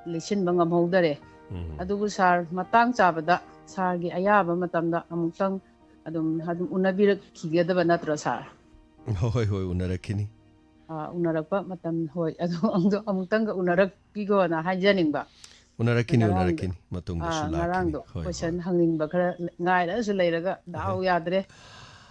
ꯂꯤꯠꯁꯤꯟꯕ ꯉꯝꯍꯧꯗꯔꯦ꯫ ꯎꯝ꯫ ꯑꯗꯨꯕꯨ sir, ꯃꯇꯥꯡ ꯆꯥꯕꯗ sirꯒꯤ ꯑꯌꯥꯕ ꯃꯇꯝꯗ ꯑꯃꯨꯛꯇꯪ ꯑꯗꯨꯝ, ꯑꯗꯨꯝ ꯎꯅꯕꯤꯔꯛꯈꯤꯒꯗꯕ ꯅꯠꯇ꯭ꯔꯣ, sir? ꯍꯣꯏ, ꯍꯣꯏ, ꯎꯅꯔꯛꯈꯤꯅꯤ꯫ ꯑꯥ, ꯎꯅꯔꯛꯄ ꯃꯇꯝ, ꯍꯣꯏ, ꯑꯗꯣ ꯑꯃꯨꯛꯇ-, ꯑꯃꯨꯛꯇꯪꯒ ꯎꯅꯔꯛꯄꯤꯒꯣꯅ ꯍꯥꯏꯖꯅꯤꯡꯕ꯫ ꯎꯅꯔꯛꯈꯤꯅꯤ, ꯉꯔꯥꯡꯗꯣ, ꯎꯅꯔꯛꯈꯤꯅꯤ꯫ ꯃꯇꯨꯡꯗꯁꯨ ꯑꯥ, ꯂꯥꯛꯈꯤꯅꯤ꯫ ꯉꯔꯥꯡꯗꯣ ꯍꯣꯏ, question ꯍꯣꯏ꯫ ꯍꯪꯅꯤꯡꯕ ꯈꯔ ꯉꯥꯏꯔꯒꯁꯨ ꯂꯩꯔꯒ ꯗꯥꯎ ꯌꯥꯗ꯭ꯔꯦ꯫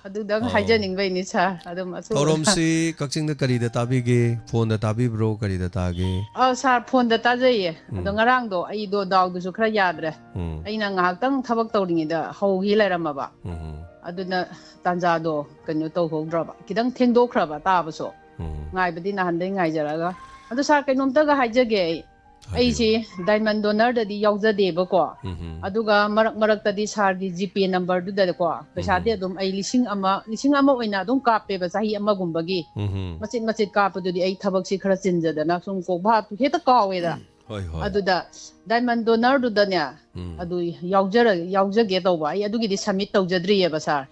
ꯑꯗꯨꯗꯪ ꯑꯧ꯫ ꯍꯥꯏꯖꯅꯤꯡꯕꯩꯅꯤ, sir꯫ ꯑꯗꯨꯝ ꯑꯊꯨꯕꯗ꯫ ꯊꯧꯔꯝꯁꯤ ꯀꯛꯆꯤꯡꯗ ꯀꯔꯤꯗ ꯇꯥꯕꯤꯒꯦ? Phoneꯗ ꯇꯥꯕꯤꯕ꯭ꯔꯣ? ꯀꯔꯤꯗ ꯇꯥꯒꯦ? ꯑꯧ, sir, phoneꯗ ꯇꯥꯖꯩꯌꯦ꯫ ꯑꯗꯣ ꯎꯝ꯫ ꯉꯔꯥꯡꯗꯣ ꯑꯩꯗꯣ ꯗꯥꯎꯗꯨꯁꯨ ꯈꯔ ꯌꯥꯗ꯭ꯔꯦ꯫ ꯎꯝ꯫ ꯑꯩꯅ ꯉꯥꯏꯍꯥꯛꯇꯪ ꯊꯕꯛ ꯇꯧꯔꯤꯉꯩꯗ ꯍꯧꯈꯤ ꯂꯩꯔꯝꯃꯕ꯫ ꯎꯝ꯫ ꯑꯗꯨꯅ ꯇꯥꯟꯖꯥꯗꯣ ꯀꯩꯅꯣ ꯇꯧꯍꯧꯗ꯭ꯔꯕ, ꯈꯤꯇꯪ ꯊꯦꯡꯗꯣꯛꯈ꯭ꯔꯕ ꯇꯥꯕꯁꯨ꯫ ꯎꯝ꯫ ꯉꯥꯏꯕꯗꯤ ꯅꯍꯥꯟꯗꯩ ꯉꯥꯏꯖꯔꯒ꯫ ꯑꯗꯣ sir, ꯀꯩꯅꯣꯝꯇꯒ ꯍꯥꯏꯖꯒꯦ ꯑꯩ꯫ ꯍꯥꯏꯕꯤꯌꯨ꯫ ꯑꯩꯁꯤ diamond donorꯗꯗꯤ ꯌꯥꯎꯖꯗꯦꯕꯀꯣ꯫ ꯎꯝ꯫ ꯑꯗꯨꯒ ꯃꯔꯛ ꯃꯔꯛꯇꯗꯤ sirꯒꯤ GPay numberꯗꯨꯗꯀꯣ ꯄꯩꯁꯥꯗꯤ ꯎꯝ꯫ ꯑꯗꯨꯝ ꯑꯩ ꯂꯤꯁꯤꯡ ꯑꯃ, ꯂꯤꯁꯤꯡ ꯑꯃ ꯑꯣꯏꯅ ꯑꯗꯨꯝ ꯀꯥꯞꯄꯦꯕ ꯆꯍꯤ ꯑꯃꯒꯨꯝꯕꯒꯤ꯫ ꯎꯝ꯫ ꯃꯆꯤꯠ ꯃꯆꯤꯠ ꯀꯥꯞꯄꯗꯨꯗꯤ ꯑꯩ ꯊꯕꯛꯁꯤ ꯈꯔ ꯆꯤꯟꯖꯗꯅ ꯁꯨꯝ ꯀꯣꯛ ꯚꯥꯞ ꯍꯦꯛꯇ ꯀꯥꯎꯋꯦꯗ꯫ ꯍꯣꯏ, ꯍꯣꯏ꯫ ꯑꯗꯨꯗ diamond donorꯗꯨꯗꯅꯦ, ꯎꯝ꯫ ꯑꯗꯨ ꯌꯥꯎꯖꯔ-, ꯌꯥꯎꯖꯒꯦ ꯇꯧꯕ꯫ ꯑꯩ ꯑꯗꯨꯒꯤꯗꯤ submit ꯇꯧꯖꯗ꯭ꯔꯤꯌꯦꯕ, sir꯫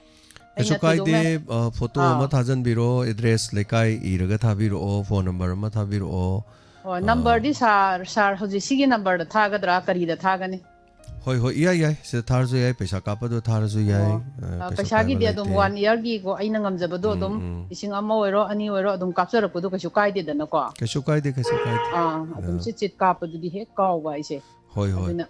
ꯀꯩꯁꯨ ꯑꯩꯅ ꯀꯥꯏꯗꯦ, ꯊꯣꯏꯗꯣꯛꯅ ꯑ, photo ꯑꯥ꯫ ꯑꯃ ꯊꯥꯖꯟꯕꯤꯔꯣ, address ꯂꯩꯀꯥꯏ ꯏꯔꯒ ꯊꯥꯕꯤꯔꯛꯑꯣ, phone number ꯑꯃ ꯊꯥꯕꯤꯔꯛꯑꯣ꯫ ꯑꯣ, ꯑ, numberꯗꯤ sir, sir ꯍꯧꯖꯤꯛ ꯁꯤꯒꯤ numberꯗ ꯊꯥꯒꯗ꯭ꯔꯥ, ꯀꯔꯤꯗ ꯊꯥꯒꯅꯤ? ꯍꯣꯏ, ꯍꯣꯏ, ꯏꯌꯥ ꯌꯥꯏ꯫ ꯁꯤꯗ ꯊꯥꯔꯁꯨ ꯌꯥꯏ, ꯄꯩꯁꯥ ꯀꯥꯞꯄꯗꯣ ꯊꯥꯔꯁꯨ ꯌꯥꯏ꯫ ꯑꯣ꯫ ꯑ, ꯑ, ꯀꯩꯁꯨ ꯀꯥꯏꯕ ꯄꯩꯁꯥꯒꯤꯗꯤ ꯑꯗꯨꯝ ꯂꯩꯇꯦ꯫ One yearꯒꯤꯀꯣ ꯑꯩꯅ ꯉꯝꯖꯕꯗꯣ ꯎꯝ, ꯑꯗꯨꯝ ꯎꯝ꯫ ꯂꯤꯁꯤꯡ ꯑꯃ ꯑꯣꯏꯔꯣ, ꯑꯅꯤ ꯑꯣꯏꯔꯣ, ꯑꯗꯨꯝ ꯀꯥꯞꯆꯔꯛꯄꯗꯣ ꯀꯩꯁꯨ ꯀꯥꯏꯗꯦꯗꯅꯀꯣ꯫ ꯀꯩꯁꯨ ꯀꯥꯏꯗꯦ, ꯀꯩꯁꯨ ꯀꯥꯏꯗꯦ꯫ ꯑꯥ, ꯑꯗꯨꯝ ꯑ꯫ ꯆꯤꯠ ꯆꯤꯠ ꯀꯥꯞꯄꯗꯨꯗꯤ ꯍꯦꯛ ꯀꯥꯎꯕ ꯑꯩꯁꯦ꯫ ꯍꯣꯏ, ꯍꯣꯏ꯫ ꯑꯗꯨꯅ,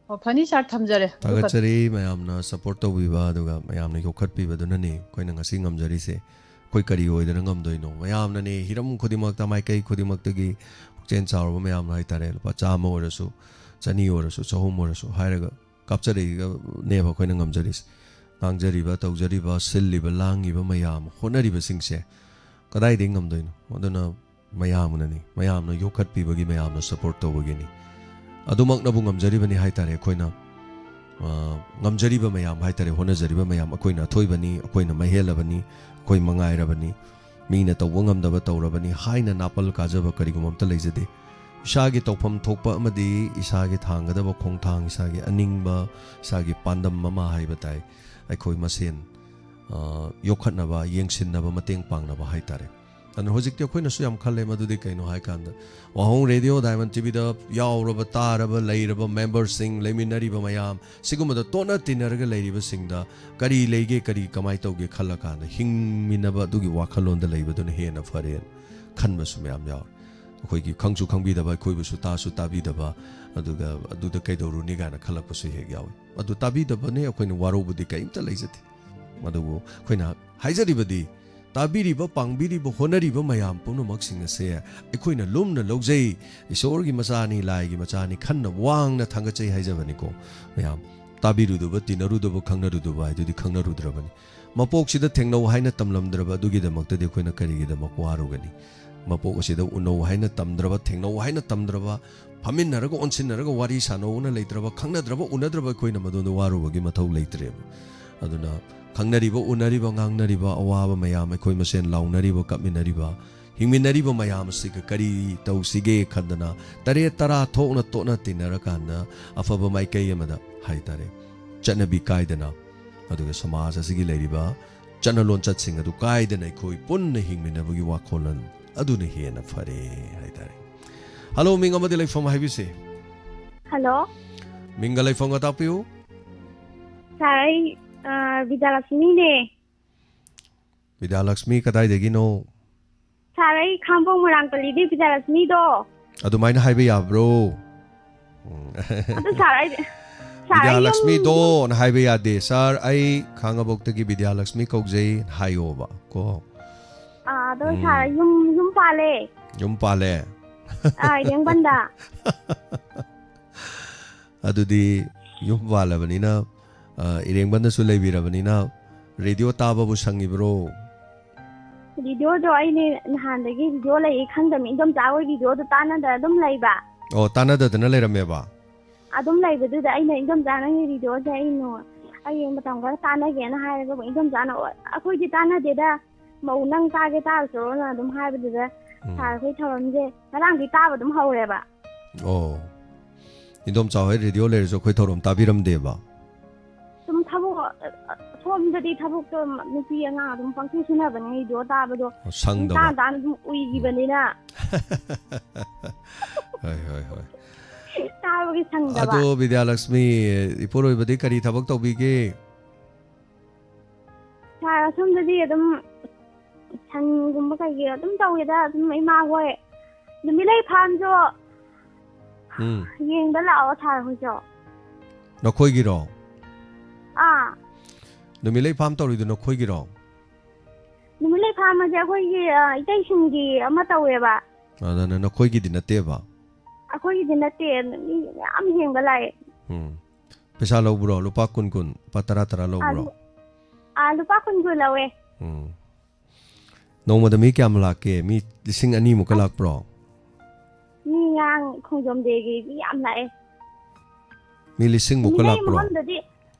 ꯑꯣ, ꯐꯅꯤ sir, ꯊꯝꯖꯔꯦ꯫ ꯑꯗꯨ ꯈꯛ-, ꯊꯥꯒꯠꯆꯔꯤ ꯃꯌꯥꯝꯅ support ꯇꯧꯕꯤꯕ, ꯑꯗꯨꯒ ꯃꯌꯥꯝꯅ ꯌꯣꯛꯈꯠꯄꯤꯕꯗꯨꯅꯅꯤ ꯑꯩꯈꯣꯏꯅ ꯉꯁꯤ ꯉꯝꯖꯔꯤꯁꯦ꯫ ꯑꯩꯈꯣꯏ ꯀꯔꯤ ꯑꯣꯏꯗꯅ ꯉꯝꯗꯣꯏꯅꯣ? ꯃꯌꯥꯝꯅꯅꯦ, ꯍꯤꯔꯝ ꯈꯨꯗꯤꯡꯃꯛꯇ, ꯃꯥꯏꯀꯩ ꯈꯨꯗꯤꯡꯃꯛꯇꯒꯤ ꯄꯨꯛꯆꯦꯜ ꯆꯥꯎꯔꯕ ꯃꯌꯥꯝꯅ ꯍꯥꯏꯇꯥꯔꯦ, ꯂꯨꯄꯥ ꯆꯥꯝꯃ ꯑꯣꯏꯔꯁꯨ, ꯆꯅꯤ ꯑꯣꯏꯔꯁꯨ, ꯆꯍꯨꯝ ꯑꯣꯏꯔꯁꯨ ꯍꯥꯏꯔꯒ ꯀꯥꯞꯆꯔꯛꯏꯒꯅꯦꯕ ꯑꯩꯈꯣꯏꯅ ꯉꯝꯖꯔꯤꯁꯦ꯫ ꯉꯥꯡꯖꯔꯤꯕ, ꯇꯧꯖꯔꯤꯕ, ꯁꯤꯜꯂꯤꯕ, ꯂꯥꯡꯉꯤꯕ ꯃꯌꯥꯝ, ꯍꯣꯠꯅꯔꯤꯕꯁꯤꯡꯁꯦ ꯀꯗꯥꯏꯗꯒꯤ ꯉꯝꯗꯣꯏꯅꯣ? ꯑꯗꯨꯅ ꯃꯌꯥꯝꯅꯅꯤ, ꯃꯌꯥꯝꯅ ꯌꯣꯛꯈꯠꯄꯤꯕꯒꯤ, ꯃꯌꯥꯝꯅ ꯁꯄꯣꯔꯠ ꯇꯧꯕꯒꯤꯅꯤ꯫ ꯑꯗꯨꯃꯛꯅꯕꯨ ꯉꯝꯖꯔꯤꯕꯅꯤ ꯍꯥꯏ ꯇꯥꯔꯦ ꯑꯩꯈꯣꯏꯅ꯫ ꯑ, ꯉꯝꯖꯔꯤꯕ ꯃꯌꯥꯝ ꯍꯥꯏ ꯇꯥꯔꯦ, ꯍꯣꯠꯅꯖꯔꯤꯕ ꯃꯌꯥꯝ, ꯑꯩꯈꯣꯏꯅ ꯑꯊꯣꯏꯕꯅꯤ, ꯑꯩꯈꯣꯏꯅ ꯃꯍꯦꯜꯂꯕꯅꯤ, ꯑꯩꯈꯣꯏ ꯃꯉꯥꯏꯔꯕꯅꯤ, ꯃꯤꯅ ꯇꯧꯕ ꯉꯝꯗꯕ ꯇꯧꯔꯕꯅꯤ ꯍꯥꯏꯅ ꯅꯥꯄꯜ ꯀꯥꯖꯕ ꯀꯔꯤꯒꯨꯝꯕ ꯑꯝꯇ ꯂꯩꯖꯗꯦ꯫ ꯏꯁꯥꯒꯤ ꯇꯧꯐꯝ ꯊꯣꯛꯄ ꯑꯃꯗꯤ ꯏꯁꯥꯒꯤ ꯊꯥꯡꯒꯗꯕ ꯈꯣꯡꯊꯥꯡ, ꯏꯁꯥꯒꯤ ꯑꯅꯤꯡꯕ, ꯏꯁꯥꯒꯤ ꯄꯥꯟꯗꯝ ꯑꯃ ꯍꯥꯏꯕ ꯇꯥꯏ, ꯑꯩꯈꯣꯏ ꯃꯁꯦꯟ, ꯑ, ꯌꯣꯛꯈꯠꯅꯕ, ꯌꯦꯡꯁꯤꯟꯅꯕ, ꯃꯇꯦꯡ ꯄꯥꯡꯅꯕ ꯍꯥꯏ ꯇꯥꯔꯦ꯫ ꯑꯗꯨꯅ ꯍꯧꯖꯤꯛꯇꯤ ꯑꯩꯈꯣꯏꯅꯁꯨ ꯌꯥꯝ ꯈꯜꯂꯦ, ꯃꯗꯨꯗꯤ ꯀꯩꯅꯣ ꯍꯥꯏꯀꯥꯟꯗ, ꯋꯥꯍꯣꯡ ꯔꯦꯗꯤꯑꯣ ꯗꯥꯏꯃꯟ ꯇꯤꯚꯤꯗ ꯌꯥꯎꯔꯕ, ꯇꯥꯔꯕ, ꯂꯩꯔꯕ ꯃꯦꯝꯕꯔꯁꯤꯡ, ꯂꯩꯃꯤꯟꯅꯔꯤꯕ ꯃꯌꯥꯝ, ꯁꯤꯒꯨꯝꯕꯗ ꯇꯣꯠꯅ ꯇꯤꯟꯅꯔꯒ ꯂꯩꯔꯤꯕꯁꯤꯡꯗ ꯀꯔꯤ ꯂꯩꯒꯦ, ꯀꯔꯤ ꯀꯃꯥꯏꯅ ꯇꯧꯒꯦ ꯈꯜꯂꯀꯥꯟꯗ ꯍꯤꯡꯃꯤꯟꯅꯕ ꯑꯗꯨꯒꯤ ꯋꯥꯈꯜꯂꯣꯟꯗ ꯂꯩꯕꯗꯨꯅ ꯍꯦꯟꯅ ꯐꯔꯦꯅ ꯈꯟꯕꯁꯨ ꯃꯌꯥꯝ ꯌꯥꯎꯔꯦ꯫ ꯑꯩꯈꯣꯏꯒꯤ ꯈꯪꯁꯨ ꯈꯪꯕꯤꯗꯕ, ꯑꯩꯈꯣꯏꯕꯨꯁꯨ ꯇꯥꯁꯨ ꯇꯥꯕꯤꯗꯕ, ꯑꯗꯨꯒ ꯑꯗꯨꯗ ꯀꯩꯗꯧꯔꯨꯅꯤ ꯀꯥꯏꯅ ꯈꯜꯂꯛꯄꯁꯨ ꯍꯦꯛ ꯌꯥꯎꯏ꯫ ꯑꯗꯨ ꯇꯥꯕꯤꯗꯕꯅꯦ, ꯑꯩꯈꯣꯏꯅ ꯋꯥꯔꯧꯕꯗꯤ ꯀꯔꯤꯝꯇ ꯂꯩꯖꯗꯦ꯫ ꯑꯗꯨꯕꯨ ꯑꯩꯈꯣꯏꯅ ꯍꯥꯏꯖꯔꯤꯕꯗꯤ, ꯇꯥꯕꯤꯔꯤꯕ, ꯄꯥꯡꯕꯤꯔꯤꯕ, ꯍꯣꯠꯅꯔꯤꯕ ꯃꯌꯥꯝ ꯄꯨꯝꯅꯃꯛꯁꯤꯡ ꯑꯁꯦ ꯑꯩꯈꯣꯏꯅ ꯂꯨꯝꯅ ꯂꯧꯖꯩ꯫ ꯏꯁꯣꯔꯒꯤ ꯃꯆꯥꯅꯤ, ꯂꯥꯏꯒꯤ ꯃꯆꯥꯅꯤ, ꯈꯟꯅ ꯋꯥꯡꯅ ꯊꯥꯡꯒꯠꯆꯩ ꯍꯥꯏꯖꯕꯅꯤꯀꯣ ꯃꯌꯥꯝ꯫ ꯇꯥꯕꯤꯔꯨꯗꯕ, ꯇꯤꯟꯅꯔꯨꯗꯕ, ꯈꯪꯅꯔꯨꯗꯕ ꯍꯥꯏꯗꯨꯗꯤ ꯈꯪꯅꯔꯨꯗ꯭ꯔꯕꯅꯤ꯫ ꯃꯄꯣꯛꯁꯤꯗ ꯊꯦꯡꯅꯧ ꯍꯥꯏꯅ ꯇꯝꯂꯝꯗ꯭ꯔꯕ ꯑꯗꯨꯒꯤꯗꯃꯛꯇꯗꯤ ꯑꯩꯈꯣꯏꯅ ꯀꯔꯤꯒꯤꯗꯃꯛ ꯋꯥꯔꯨꯒꯅꯤ? ꯃꯄꯣꯛ ꯑꯁꯤꯗ ꯎꯅꯧ ꯍꯥꯏꯅ ꯇꯝꯗ꯭ꯔꯕ, ꯊꯦꯡꯅꯧ ꯍꯥꯏꯅ ꯇꯝꯗ꯭ꯔꯕ, ꯐꯝꯃꯤꯟꯅꯔꯒ ꯑꯣꯟꯁꯤꯟꯅꯔꯒ ꯋꯥꯔꯤ ꯁꯥꯟꯅꯧꯅ ꯂꯩꯇ꯭ꯔꯕ, ꯈꯪꯅꯗ꯭ꯔꯕ, ꯎꯅꯗ꯭ꯔꯕ ꯑꯩꯈꯣꯏꯅ ꯃꯗꯨꯗ ꯋꯥꯔꯨꯕꯒꯤ ꯃꯊꯧ ꯂꯩꯇ꯭ꯔꯦꯕ꯫ ꯑꯗꯨꯅ ꯈꯪꯅꯔꯤꯕ, ꯎꯅꯔꯤꯕ, ꯉꯥꯡꯅꯔꯤꯕ, ꯑꯋꯥꯕ ꯃꯌꯥꯝ, ꯑꯩꯈꯣꯏ ꯃꯁꯦꯟ ꯂꯥꯎꯅꯔꯤꯕ, ꯀꯞꯃꯤꯟꯅꯔꯤꯕ, ꯍꯤꯡꯃꯤꯟꯅꯔꯤꯕ ꯃꯌꯥꯝ ꯑꯁꯤꯒ ꯀꯔꯤ ꯇꯧꯁꯤꯒꯦ ꯈꯟꯗꯅ ꯇꯔꯦꯠ ꯇꯔꯥ ꯊꯣꯛꯅ ꯇꯣꯠꯅ ꯇꯤꯟꯅꯔꯀꯥꯟꯗ ꯑꯐꯕ ꯃꯥꯏꯀꯩ ꯑꯃꯗ ꯍꯥꯏ ꯇꯥꯔꯦ, ꯆꯠꯅꯕꯤ ꯀꯥꯏꯗꯅ, ꯑꯗꯨꯒ ꯁꯃꯥꯖ ꯑꯁꯤꯒꯤ ꯂꯩꯔꯤꯕ ꯆꯠꯅ ꯂꯣꯟꯆꯠꯁꯤꯡ ꯑꯗꯨ ꯀꯥꯏꯗꯅ ꯑꯩꯈꯣꯏ ꯄꯨꯟꯅ ꯍꯤꯡꯃꯤꯟꯅꯕꯒꯤ ꯋꯥꯈꯜꯂꯣꯟ ꯑꯗꯨꯅ ꯍꯦꯟꯅ ꯐꯔꯦ ꯍꯥꯏ ꯇꯥꯔꯦ꯫ ꯍꯜꯂꯣ, ꯃꯤꯡ ꯑꯃꯗꯤ ꯂꯩꯐꯝ ꯍꯥꯏꯕꯤꯁꯦ꯫ ꯍꯜꯂꯣ꯫ ꯃꯤꯡꯒ ꯂꯩꯐꯝꯒ ꯇꯥꯛꯄꯤꯌꯨ꯫ ꯁꯥꯔ, ꯑꯩ, ꯑ, ꯕꯤꯗ꯭ꯌꯥꯂꯛꯁꯃꯤꯅꯦ꯫ ꯕꯤꯗ꯭ꯌꯥꯂꯛꯁꯃꯤ ꯀꯗꯥꯏꯗꯒꯤꯅꯣ? ꯁꯥꯔ, ꯑꯩ ꯈꯥꯡꯕꯣꯛ ꯃꯣꯏꯔꯥꯡ ꯄꯜꯂꯤꯗꯤ ꯕꯤꯗ꯭ꯌꯥꯂꯛꯁꯃꯤꯗꯣ꯫ ꯑꯗꯨꯃꯥꯏꯅ ꯍꯥꯏꯕ ꯌꯥꯕ꯭ꯔꯣ? ꯎꯝ꯫ ꯑꯗꯨ ꯁꯥꯔ, ꯑꯩ, ꯁꯥꯔ, ꯑꯩ ꯌꯨꯝ, ꯕꯤꯗ꯭ꯌꯥꯂꯛꯁꯃꯤꯗꯣꯅ ꯍꯥꯏꯕ ꯌꯥꯗꯦ꯫ ꯁꯥꯔ, ꯑꯩ ꯈꯥꯡꯉꯕꯣꯛꯇꯒꯤ ꯕꯤꯗ꯭ꯌꯥꯂꯛꯁꯃꯤ ꯀꯧꯖꯩ ꯍꯥꯏꯌꯣꯕ ꯀꯣ꯫ ꯑꯥ, ꯑꯗꯣ ꯎꯝ꯫ ꯁꯥꯔ, ꯌꯨꯝ, ꯌꯨꯝ ꯄꯥꯜꯂꯦ꯫ ꯌꯨꯝ ꯄꯥꯜꯂꯦ? ꯑꯥ, ꯏꯔꯦꯡꯕꯟꯗ꯫ ꯑꯗꯨꯗꯤ ꯌꯨꯝ ꯄꯥꯜꯂꯕꯅꯤꯅ, ꯑ, ꯏꯔꯦꯡꯕꯟꯗꯁꯨ ꯂꯩꯕꯤꯔꯕꯅꯤꯅ ꯔꯦꯗꯤꯑꯣ ꯇꯥꯕꯕꯨ ꯁꯪꯉꯤꯕ꯭ꯔꯣ? ꯔꯦꯗꯤꯑꯣꯗꯣ ꯑꯩꯅꯦ ꯅꯍꯥꯟꯗꯒꯤ ꯔꯦꯗꯤꯑꯣ ꯂꯩꯌꯦ ꯈꯪꯗꯕꯅꯤ, ꯏꯟꯗꯣꯝꯆꯥ ꯍꯣꯏ ꯔꯦꯗꯤꯑꯣꯗꯣ ꯇꯥꯟꯅꯗ ꯑꯗꯨꯝ ꯂꯩꯕ꯫ ꯑꯣ, ꯇꯥꯟꯅꯗꯗꯅ ꯂꯩꯔꯝꯃꯦꯕ? ꯑꯗꯨꯝ ꯂꯩꯕꯗꯨꯗ ꯑꯩꯅ, "ꯏꯟꯗꯣꯝꯆꯥ, ꯅꯪꯒꯤ ꯔꯦꯗꯤꯑꯣꯁꯦ ꯑꯩ ꯅꯣ-, ꯑꯩ ꯃꯇꯝ ꯈꯔ ꯇꯥꯟꯅꯒꯦꯅ" ꯍꯥꯏꯔꯒ, ꯏꯟꯗꯣꯝꯆꯥꯅ, "ꯑꯣ, ꯑꯩꯈꯣꯏꯗꯤ ꯇꯥꯟꯅꯗꯦꯗ, ꯃꯧ ꯅꯪ ꯇꯥꯒꯦ ꯇꯥꯔꯨꯆꯣꯅ" ꯑꯗꯨꯝ ꯍꯥꯏꯕꯗꯨꯗ, ꯎꯝ꯫ ꯁꯥꯔ, ꯑꯩꯈꯣꯏ ꯊꯧꯔꯝꯁꯦ ꯉꯔꯥꯡꯗꯤ ꯇꯥꯕ ꯑꯗꯨꯝ ꯍꯧꯔꯦꯕ꯫ ꯑꯣ, ꯏꯟꯗꯣꯝꯆꯥ ꯍꯣꯏ ꯔꯦꯗꯤꯑꯣ ꯂꯩꯔꯁꯨ ꯑꯩꯈꯣꯏ ꯊꯧꯔꯝ ꯇꯥꯕꯤꯔꯝꯗꯦꯕ? ꯁꯨꯝ ꯊꯕꯛ, ꯑ, ꯑ, ꯁꯣꯝꯗꯗꯤ ꯊꯕꯛꯇꯣ ꯅꯨꯄꯤ ꯑꯉꯥꯡ ꯑꯗꯨꯝ ꯄꯪꯁꯨ ꯁꯨꯅꯕꯅꯦ, ꯔꯦꯗꯤꯑꯣ ꯇꯥꯕꯗꯣ ꯑꯣ, ꯁꯪꯗꯕ꯫ ꯇꯥꯅ ꯇꯥꯅ ꯑꯗꯨꯝ ꯎꯏꯈꯤꯕꯅꯤꯅ꯫ ꯍꯣꯏ, ꯍꯣꯏ, ꯍꯣꯏ꯫ ꯇꯥꯕꯒꯤ ꯁꯪꯗꯕ꯫ ꯑꯗꯣ ꯕꯤꯗ꯭ꯌꯥꯂꯛꯁꯃꯤ, ꯏꯄꯨꯔꯣꯏꯕꯗꯤ ꯀꯔꯤ ꯊꯕꯛ ꯇꯧꯕꯤꯒꯦ? ꯁꯥꯔ, ꯑꯁꯣꯝꯗꯗꯤ ꯑꯗꯨꯝ ꯁꯟꯒꯨꯝꯕ ꯀꯩꯀꯩ ꯑꯗꯨꯝ ꯇꯧꯋꯦꯗ, ꯑꯗꯨꯝ ꯏꯃꯥ ꯍꯣꯏ꯫ ꯅꯨꯃꯤꯠꯂꯩ ꯐꯥꯝꯁꯨ ꯎꯝ꯫ ꯌꯦꯡꯕ ꯂꯥꯛꯑꯣ, ꯁꯥꯔ ꯍꯣꯏꯁꯨ꯫ ꯅꯈꯣꯏꯒꯤꯔꯣ? ꯑꯥ꯫ ꯅꯨꯃꯤꯠꯂꯩ ꯐꯥꯝ ꯇꯧꯔꯤꯗꯨ ꯅꯈꯣꯏꯒꯤꯔꯣ? ꯅꯨꯃꯤꯠꯂꯩ ꯐꯥꯝ ꯑꯁꯦ ꯑꯩꯈꯣꯏꯒꯤ, ꯑ, ꯏꯇꯩꯁꯤꯡꯒꯤ ꯑꯃ ꯇꯧꯋꯦꯕ꯫ ꯑꯗꯨꯅ ꯅꯈꯣꯏꯒꯤꯗꯤ ꯅꯠꯇꯦꯕ? ꯑꯩꯈꯣꯏꯒꯤꯗꯤ ꯅꯠꯇꯦ, ꯃꯤ ꯃꯌꯥꯝ ꯌꯦꯡꯕ ꯂꯥꯛꯑꯦ꯫ ꯎꯝ꯫ ꯄꯩꯁꯥ ꯂꯧꯕ꯭ꯔꯣ? ꯂꯨꯄꯥ ꯀꯨꯟ ꯀꯨꯟ, ꯂꯨꯄꯥ ꯇꯔꯥ ꯇꯔꯥ ꯂꯧꯕ꯭ꯔꯣ? ꯑꯥ, ꯂꯨꯄꯥ ꯀꯨꯟ ꯀꯨꯟ ꯂꯧꯋꯦ꯫ ꯎꯝ꯫ ꯅꯣꯡꯃꯗ ꯃꯤ ꯀꯌꯥꯝ ꯂꯥꯛꯀꯦ? ꯃꯤ ꯂꯤꯁꯤꯡ ꯑꯅꯤꯃꯨꯛꯀ ꯑꯁ꯫ ꯂꯥꯛꯄ꯭ꯔꯣ? ꯃꯤ ꯉꯔꯥꯡ ꯈꯣꯡꯖꯣꯝ ꯗꯦꯒꯤ ꯃꯤ ꯌꯥꯝ ꯂꯥꯛꯑꯦ꯫ ꯃꯤ ꯂꯤꯁꯤꯡꯃꯨꯛꯀ ꯅꯨꯃꯤꯠꯂꯩ ꯂꯥꯛꯄ꯭ꯔꯣ? ꯃꯐꯝꯗꯗꯤ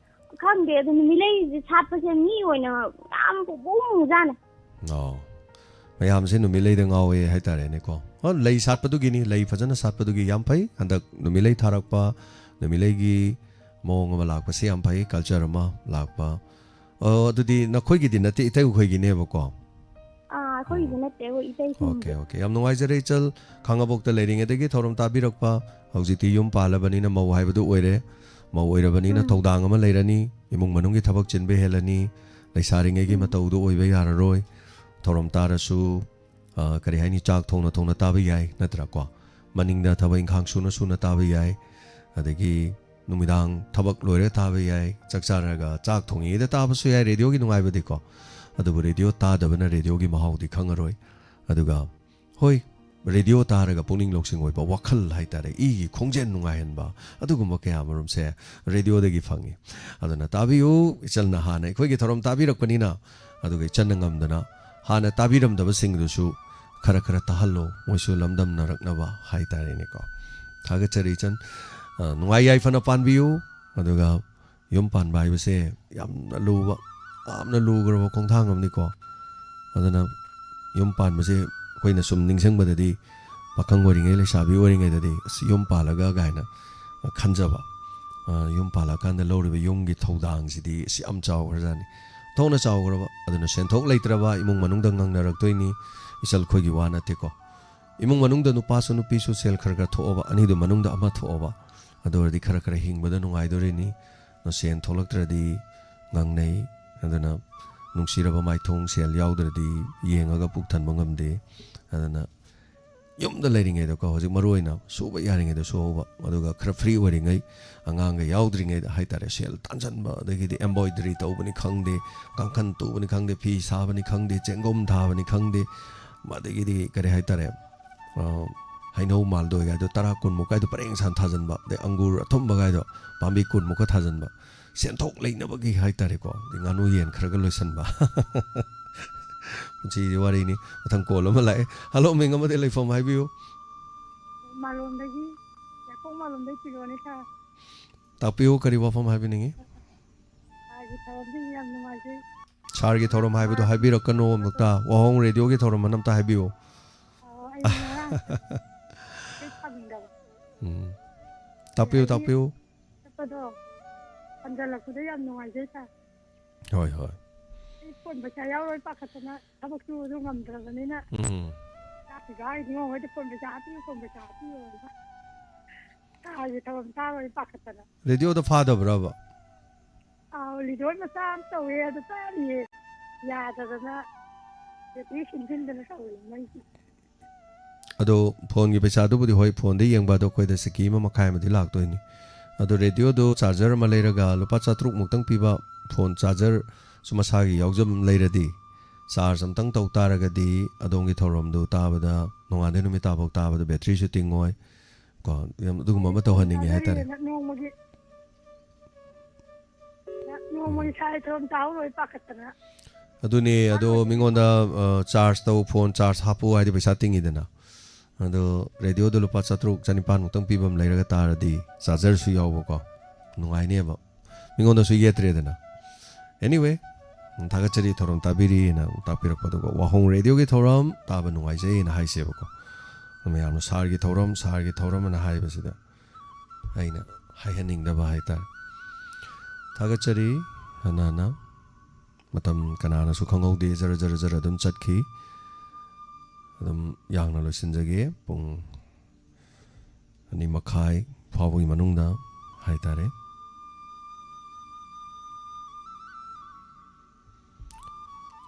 ꯈꯪꯗꯦ, ꯑꯗꯨ ꯅꯨꯃꯤꯠꯂꯩꯁꯦ ꯁꯥꯠꯄꯁꯦ ꯃꯤ ꯑꯣꯏꯅ ꯌꯥꯝ ꯄꯨꯡꯃꯨ ꯃꯨꯖꯥꯠꯅꯦ꯫ ꯑꯣ꯫ ꯃꯌꯥꯝꯁꯦ ꯅꯨꯃꯤꯠꯂꯩꯗ ꯉꯥꯎꯋꯦ ꯍꯥꯏꯇꯥꯔꯦꯅꯦꯀꯣ꯫ ꯑꯣ, ꯂꯩ ꯁꯥꯠꯄꯗꯨꯒꯤꯅꯤ, ꯂꯩ ꯐꯖꯅ ꯁꯥꯠꯄꯗꯨꯒꯤ꯫ ꯌꯥꯝ ꯐꯩ꯫ ꯍꯟꯗꯛ ꯅꯨꯃꯤꯠꯂꯩ ꯊꯥꯔꯛꯄ, ꯅꯨꯃꯤꯠꯂꯩꯒꯤ ꯃꯑꯣꯡ ꯑꯃ ꯂꯥꯛꯄꯁꯦ ꯌꯥꯝ ꯐꯩ, culture ꯑꯃ ꯂꯥꯛꯄ꯫ ꯑꯣ, ꯑꯗꯨꯗꯤ ꯅꯈꯣꯏꯒꯤꯗꯤ ꯅꯠꯇꯦ, ꯏꯇꯩꯈꯣꯏꯒꯤꯅꯦꯕꯀꯣ? ꯑꯥ, ꯑꯩꯈꯣꯏꯒꯤꯗꯤ ꯎꯝ꯫ ꯅꯠꯇꯦ, ꯑꯩꯈꯣꯏ ꯏꯇꯩꯁꯤꯡꯒꯤ꯫ Okay, okay. ꯌꯥꯝ ꯅꯨꯡꯉꯥꯏꯖꯔꯦ, ꯏꯆꯜ꯫ ꯈꯥꯡꯉꯕꯣꯛꯇ ꯂꯩꯔꯤꯉꯩꯗꯒꯤ ꯊꯧꯔꯝ ꯇꯥꯕꯤꯔꯛꯄ, ꯍꯧꯖꯤꯛꯇꯤ ꯌꯨꯝ ꯄꯥꯜꯂꯕꯅꯤꯅ ꯃꯧ ꯍꯥꯏꯕꯗꯨ ꯑꯣꯏꯔꯦ꯫ ꯃꯧ ꯑꯣꯏꯔꯕꯅꯤꯅ ꯎꯝ꯫ ꯊꯧꯗꯥꯡ ꯑꯃ ꯂꯩꯔꯅꯤ, ꯏꯃꯨꯡ ꯃꯅꯨꯡꯒꯤ ꯊꯕꯛ ꯆꯤꯟꯕ ꯍꯦꯜꯂꯅꯤ, ꯂꯩꯁꯥꯔꯤꯉꯩꯒꯤ ꯎꯝ꯫ ꯃꯇꯧꯗꯨ ꯑꯣꯏꯕ ꯌꯥꯔꯔꯣꯏ꯫ ꯊꯧꯔꯝ ꯇꯥꯔꯁꯨ, ꯑ, ꯀꯔꯤ ꯍꯥꯏꯅꯤ, ꯆꯥꯛ ꯊꯣꯡꯅ ꯊꯣꯡꯅ ꯇꯥꯕ ꯌꯥꯏ, ꯅꯠꯇ꯭ꯔꯥꯀꯣ? ꯃꯅꯤꯡꯗ ꯊꯕꯛ ꯏꯪꯈꯥꯡ ꯁꯨꯅ ꯁꯨꯅ ꯇꯥꯕ ꯌꯥꯏ, ꯑꯗꯒꯤ ꯅꯨꯃꯤꯗꯥꯡ ꯊꯕꯛ ꯂꯣꯏꯔ ꯇꯥꯕ ꯌꯥꯏ, ꯆꯥꯛ ꯆꯥꯔꯒ ꯆꯥꯛ ꯊꯣꯡꯉꯤꯉꯩꯗ ꯇꯥꯕꯁꯨ ꯌꯥꯏ ꯔꯦꯗꯤꯑꯣꯒꯤ ꯅꯨꯡꯉꯥꯏꯕꯗꯤꯀꯣ꯫ ꯑꯗꯨꯕꯨ ꯔꯦꯗꯤꯑꯣ ꯇꯥꯗꯕꯅ ꯔꯦꯗꯤꯑꯣꯒꯤ ꯃꯍꯥꯎꯗꯤ ꯈꯪꯉꯔꯣꯏ꯫ ꯑꯗꯨꯒ ꯍꯣꯏ, ꯔꯦꯗꯤꯑꯣ ꯇꯥꯔꯒ ꯄꯨꯛꯅꯤꯡ ꯂꯧꯁꯤꯡ ꯑꯣꯏꯕ ꯋꯥꯈꯜ ꯍꯥꯏꯇꯥꯔꯦ, ꯏꯒꯤ ꯈꯣꯡꯖꯦꯜ ꯅꯨꯡꯉꯥꯏꯍꯟꯕ, ꯑꯗꯨꯒꯨꯝꯕ ꯀꯌꯥ ꯑꯃꯔꯣꯝꯁꯦ ꯔꯦꯗꯤꯑꯣꯗꯒꯤ ꯐꯪꯉꯤ꯫ ꯑꯗꯨꯅ ꯇꯥꯕꯤꯌꯨ, ꯏꯆꯜꯅ ꯍꯥꯟꯅ ꯑꯩꯈꯣꯏꯒꯤ ꯊꯧꯔꯝ ꯇꯥꯕꯤꯔꯛꯄꯅꯤꯅ, ꯑꯗꯨꯒ ꯏꯆꯟꯅ ꯉꯝꯗꯅ ꯍꯥꯟꯅ ꯇꯥꯕꯤꯔꯝꯗꯕꯁꯤꯡꯗꯨꯁꯨ ꯈꯔ ꯈꯔ ꯇꯥꯍꯜꯂꯣ, ꯃꯣꯏꯁꯨ ꯂꯝꯗꯝꯅꯔꯛꯅꯕ ꯍꯥꯏꯇꯥꯔꯦꯅꯦꯀꯣ꯫ ꯊꯥꯒꯠꯆꯔꯤ ꯏꯆꯟ꯫ ꯑ, ꯅꯨꯡꯉꯥꯏ ꯌꯥꯏꯐꯅ ꯄꯥꯟꯕꯤꯌꯨ꯫ ꯑꯗꯨꯒ ꯌꯨꯝ ꯄꯥꯟꯕ ꯍꯥꯏꯕꯁꯦ ꯌꯥꯝꯅ ꯂꯨꯕ, ꯌꯥꯝꯅ ꯂꯨꯈ꯭ꯔꯕ ꯈꯣꯡꯊꯥꯡ ꯑꯃꯅꯤꯀꯣ꯫ ꯑꯗꯨꯅ ꯌꯨꯝ ꯄꯥꯟꯕꯁꯦ ꯑꯩꯈꯣꯏꯅ ꯁꯨꯝ ꯅꯤꯡꯁꯤꯡꯕꯗꯗꯤ ꯄꯥꯈꯪ ꯑꯣꯏꯔꯤꯉꯩ, ꯂꯩꯁꯥꯕꯤ ꯑꯣꯏꯔꯤꯉꯩꯗꯗꯤ ꯑꯁ, ꯌꯨꯝ ꯄꯥꯜꯂꯒ ꯀꯥꯏꯅ ꯈꯟꯖꯕ꯫ ꯑ, ꯌꯨꯝ ꯄꯥꯜꯂꯛꯑꯀꯥꯟꯗ ꯂꯧꯔꯤꯕ ꯌꯨꯝꯒꯤ ꯊꯧꯗꯥꯡꯁꯤꯗꯤ ꯑꯁ, ꯌꯥꯝ ꯆꯥꯎꯈ꯭ꯔꯖꯥꯠꯅꯤ꯫ ꯊꯣꯛꯅ ꯆꯥꯎꯈ꯭ꯔꯕ, ꯑꯗꯨꯅ ꯁꯦꯟꯊꯣꯛ ꯂꯩꯇ꯭ꯔꯕ ꯏꯃꯨꯡ ꯃꯅꯨꯡꯗ ꯉꯪꯅꯔꯛꯇꯣꯏꯅꯤ꯫ ꯏꯆꯜ ꯑꯩꯈꯣꯏꯒꯤ ꯋꯥ ꯅꯠꯇꯦꯀꯣ꯫ ꯏꯃꯨꯡ ꯃꯅꯨꯡꯗ ꯅꯨꯄꯥꯁꯨ ꯅꯨꯄꯤꯁꯨ ꯁꯦꯜ ꯈꯔ ꯈꯔ ꯊꯣꯛꯑꯕ, ꯑꯅꯤꯗꯨ ꯃꯅꯨꯡꯗ ꯑꯃ ꯊꯣꯛꯑꯕ, ꯑꯗꯨ ꯑꯣꯏꯔꯗꯤ ꯈꯔ ꯈꯔ ꯍꯤꯡꯕꯗ ꯅꯨꯡꯉꯥꯏꯗꯣꯔꯤꯅꯤ꯫ ꯑꯗꯣ ꯁꯦꯟ ꯊꯣꯛꯂꯛꯇ꯭ꯔꯗꯤ ꯉꯪꯅꯩ꯫ ꯑꯗꯨꯅ ꯅꯨꯡꯁꯤꯔꯕ ꯃꯥꯏꯊꯣꯡ ꯁꯦꯜ ꯌꯥꯎꯗ꯭ꯔꯗꯤ ꯌꯦꯡꯉꯒ ꯄꯨꯛ ꯊꯟꯕ ꯉꯝꯗꯦ꯫ ꯑꯗꯨꯅ ꯌꯨꯝꯗ ꯂꯩꯔꯤꯉꯩꯗꯀꯣ, ꯍꯧꯖꯤꯛ ꯃꯔꯨ ꯑꯣꯏꯅ ꯁꯨꯕ ꯌꯥꯔꯤꯉꯩꯗ ꯁꯨꯍꯧꯕ, ꯑꯗꯨꯒ ꯈꯔ ꯐ꯭ꯔꯤ ꯑꯣꯏꯔꯤꯉꯩ, ꯑꯉꯥꯡꯒ ꯌꯥꯎꯗ꯭ꯔꯤꯉꯩꯗ ꯍꯥꯏꯇꯥꯔꯦ, ꯁꯦꯜ ꯇꯥꯟꯁꯤꯟꯕ, ꯑꯗꯒꯤꯗꯤ ꯑꯦꯝꯕꯣꯏꯗꯔꯤ ꯇꯧꯕꯅꯤ ꯈꯪꯗꯦ, ꯀꯥꯡꯈꯟ ꯇꯨꯕꯅꯤ ꯈꯪꯗꯦ, ꯐꯤ ꯁꯥꯕꯅꯤ ꯈꯪꯗꯦ, ꯆꯦꯡꯒꯨꯝ ꯊꯥꯕꯅꯤ ꯈꯪꯗꯦ, ꯑꯗꯒꯤꯗꯤ ꯀꯔꯤ ꯍꯥꯏꯇꯥꯔꯦ, ꯑ, ꯍꯩꯅꯧ ꯃꯥꯜꯗꯣꯏꯒꯥꯏꯗꯣ ꯇꯔꯥ ꯀꯨꯟꯃꯨꯛ ꯀꯥꯏꯗꯣ ꯄꯔꯦꯡ ꯁꯥꯟ ꯊꯥꯖꯤꯟꯕ, ꯑꯗꯩ ꯑꯪꯒꯨꯔ ꯑꯊꯨꯝꯕꯒꯥꯏꯗꯣ ꯄꯥꯝꯕꯤ ꯀꯨꯟꯃꯨꯛꯀ ꯊꯥꯖꯤꯟꯕ, ꯁꯦꯟꯊꯣꯛ ꯂꯩꯅꯕꯒꯤ ꯍꯥꯏꯇꯥꯔꯦꯀꯣ, ꯑꯗꯩ ꯉꯥꯅꯨ ꯌꯦꯟ ꯈꯔꯒ ꯂꯣꯏꯁꯤꯟꯕ꯫ ꯄꯨꯟꯁꯤꯁꯦ ꯋꯥꯔꯤꯅꯤ꯫ ꯃꯊꯪ ꯀꯣꯜ ꯑꯃ ꯂꯥꯛꯑꯦ꯫ ꯍꯜꯂꯣ, ꯃꯤꯡ ꯑꯃꯗꯤ ꯂꯩꯐꯝ ꯍꯥꯏꯕꯤꯌꯨ꯫ ꯃꯥꯂꯣꯝꯗꯒꯤ, ꯌꯥꯏꯈꯣꯡ ꯃꯥꯂꯣꯝꯗꯒꯤ ꯄꯤꯔꯛꯑꯣꯅꯦ ꯁꯥꯔ꯫ ꯇꯥꯛꯄꯤꯌꯨ, ꯀꯔꯤ ꯋꯥꯐꯝ ꯍꯥꯏꯕꯤꯅꯤꯡꯉꯤ? ꯁꯥꯔꯒꯤ ꯊꯧꯔꯝꯁꯤ ꯌꯥꯝ ꯅꯨꯡꯉꯥꯏꯖꯩ꯫ ꯁꯥꯔꯒꯤ ꯊꯧꯔꯝ ꯍꯥꯏꯕꯗꯣ ꯍꯥꯏꯕꯤꯔꯛꯀꯅꯣ ꯑꯃꯨꯛꯇ꯫ ꯋꯥꯍꯣꯡ ꯔꯦꯗꯤꯑꯣꯒꯤ ꯊꯧꯔꯝ ꯑꯅ ꯑꯝꯇ ꯍꯥꯏꯕꯤꯌꯨ꯫ ꯑꯣ, ꯑꯩ ꯉꯔꯥꯡ ꯍꯦꯛ ꯐꯪꯗꯕ꯫ ꯎꯝ꯫ ꯇꯥꯛꯄꯤꯌꯨ, ꯑꯗꯒꯤ ꯇꯥꯛꯄꯤꯌꯨ꯫ ꯆꯠꯄꯗꯣ ꯍꯟꯖꯜꯂꯛꯄꯗ ꯌꯥꯝ ꯅꯨꯡꯉꯥꯏꯖꯩ ꯁꯥꯔ꯫ ꯍꯣꯏ, ꯍꯣꯏ꯫ ꯑꯩ ꯐꯣꯟ ꯄꯩꯁꯥ ꯌꯥꯎꯔꯣꯏ ꯄꯥꯈꯠꯇꯅ ꯊꯕꯛ ꯁꯨꯕꯗꯣ ꯉꯝꯗ꯭ꯔꯕꯅꯤꯅ꯫ ꯎꯝ꯫ ꯆꯥꯛ ꯄꯤꯖꯥ ꯍꯥꯏꯗꯤ ꯉꯣ ꯍꯣꯏꯗ ꯐꯣꯟ ꯄꯩꯁꯥ ꯍꯥꯞꯄꯤꯌꯨ, ꯐꯣꯟ ꯄꯩꯁꯥ ꯍꯥꯞꯄꯤꯌꯨ ꯍꯥꯏꯕ꯫ ꯁꯥꯔꯒꯤ ꯊꯧꯔꯝ ꯇꯥꯔꯣꯏ ꯄꯥꯈꯠꯇꯅ꯫ ꯔꯦꯗꯤꯑꯣꯗ ꯐꯥꯗꯕ꯭ꯔꯕ? ꯑꯥꯎ, ꯂꯤꯗꯣꯏ ꯃꯆꯥ ꯑꯃ ꯇꯧꯋꯦ, ꯑꯗꯨ ꯇꯥꯔꯤꯌꯦ꯫ ꯌꯥꯗꯗꯅ ꯕꯦꯇ꯭ꯔꯤ ꯁꯤꯟꯖꯤꯟꯗꯅ ꯇꯧꯋꯦ ꯃꯩꯁꯤ꯫ ꯑꯗꯣ ꯐꯣꯟꯒꯤ ꯄꯩꯁꯥꯗꯨꯕꯨꯗꯤ ꯍꯣꯏ, ꯐꯣꯟꯗ ꯌꯦꯡꯕ ꯑꯗꯣ ꯑꯩꯈꯣꯏꯗ ꯁꯤꯀꯤ ꯑꯃ ꯃꯈꯥꯏ ꯑꯃꯗꯤ ꯂꯥꯛꯇꯣꯏꯅꯤ꯫ ꯑꯗꯣ ꯔꯦꯗꯤꯑꯣꯗꯣ ꯆꯥꯔꯖꯔ ꯑꯃ ꯂꯩꯔꯒ ꯂꯨꯄꯥ ꯆꯥꯇ꯭ꯔꯨꯛ ꯃꯨꯛꯇꯪ ꯄꯤꯕ ꯐꯣꯟ ꯆꯥꯔꯖꯔꯁꯨ ꯃꯁꯥꯒꯤ ꯌꯥꯎꯖꯕ ꯂꯩꯔꯗꯤ ꯆꯥꯔꯖ ꯑꯝꯇꯪ ꯇꯧ ꯇꯥꯔꯒꯗꯤ ꯑꯗꯣꯝꯒꯤ ꯊꯧꯔꯝꯗꯨ ꯇꯥꯕꯗ ꯅꯣꯡꯉꯥꯟꯗꯩ ꯅꯨꯃꯤꯠ ꯇꯥꯐꯥꯎ ꯇꯥꯕꯗ ꯕꯦꯇ꯭ꯔꯤꯁꯨ ꯇꯤꯡꯉꯣꯏ꯫ ꯀꯣ, ꯌꯥꯝ ꯑꯗꯨꯒꯨꯝꯕ ꯑꯃ ꯇꯧꯍꯟꯅꯤꯡꯉꯦ ꯍꯥꯏꯇꯥꯔꯦ꯫ ꯅꯣꯡꯃꯒꯤ, ꯅꯣꯡꯃꯒꯤ ꯁꯥꯏ ꯊꯧꯔꯝ ꯇꯥꯍꯧꯔꯣꯏ ꯄꯥꯈꯠꯇꯅ꯫ ꯑꯗꯨꯅꯦ, ꯑꯗꯣ ꯃꯤꯉꯣꯟꯗ, ꯑ, ꯆꯥꯔꯖ ꯇꯧ, ꯐꯣꯟ ꯆꯥꯔꯖ ꯍꯥꯞꯄꯨ ꯍꯥꯏꯗꯤ ꯄꯩꯁꯥ ꯇꯤꯡꯉꯤꯗꯅ꯫ ꯑꯗꯣ ꯔꯦꯗꯤꯑꯣꯗꯣ ꯂꯨꯄꯥ ꯆꯥꯇ꯭ꯔꯨꯛ ꯆꯅꯤꯄꯥꯟꯃꯨꯛꯇꯪ ꯄꯤꯕ ꯑꯃ ꯂꯩꯔꯒ ꯇꯥꯔꯗꯤ, ꯆꯥꯔꯖꯔꯁꯨ ꯌꯥꯎꯕꯀꯣ, ꯅꯨꯡꯉꯥꯏꯅꯦꯕ꯫ ꯃꯤꯉꯣꯟꯗꯁꯨ ꯌꯦꯠꯇ꯭ꯔꯦꯗꯅ꯫ Anyway, ꯊꯥꯒꯠꯆꯔꯤ ꯊꯧꯔꯝ ꯇꯥꯕꯤꯔꯤꯅ ꯇꯥꯛꯄꯤꯔꯛꯄꯗꯨꯀꯣ꯫ ꯋꯥꯍꯣꯡ ꯔꯦꯗꯤꯑꯣꯒꯤ ꯊꯧꯔꯝ ꯇꯥꯕ ꯅꯨꯡꯉꯥꯏꯖꯩꯅ ꯍꯥꯏꯁꯦꯕꯀꯣ꯫ ꯃꯌꯥꯝꯅ "ꯁꯥꯔꯒꯤ ꯊꯧꯔꯝ, ꯁꯥꯔꯒꯤ ꯊꯧꯔꯝ" ꯑꯅ ꯍꯥꯏꯕꯁꯤꯗ ꯑꯩꯅ ꯍꯥꯏꯍꯟꯅꯤꯡꯗꯕ ꯍꯥꯏꯇꯥꯔꯦ꯫ ꯊꯥꯒꯠꯆꯔꯤ ꯍꯟꯅ ꯍꯟꯅ꯫ ꯃꯇꯝ ꯀꯅꯥꯅꯁꯨ ꯈꯪꯍꯧꯗꯦ, ꯖꯔ ꯖꯔ ꯖꯔ ꯑꯗꯨꯝ ꯆꯠꯈꯤ꯫ ꯑꯗꯨꯝ ꯌꯥꯡꯅ ꯂꯣꯏꯁꯤꯟꯖꯒꯦ, ꯄꯨꯡ ꯑꯅꯤ ꯃꯈꯥꯏ ꯐꯥꯎꯕꯒꯤ ꯃꯅꯨꯡꯗ ꯍꯥꯏꯇꯥꯔꯦ꯫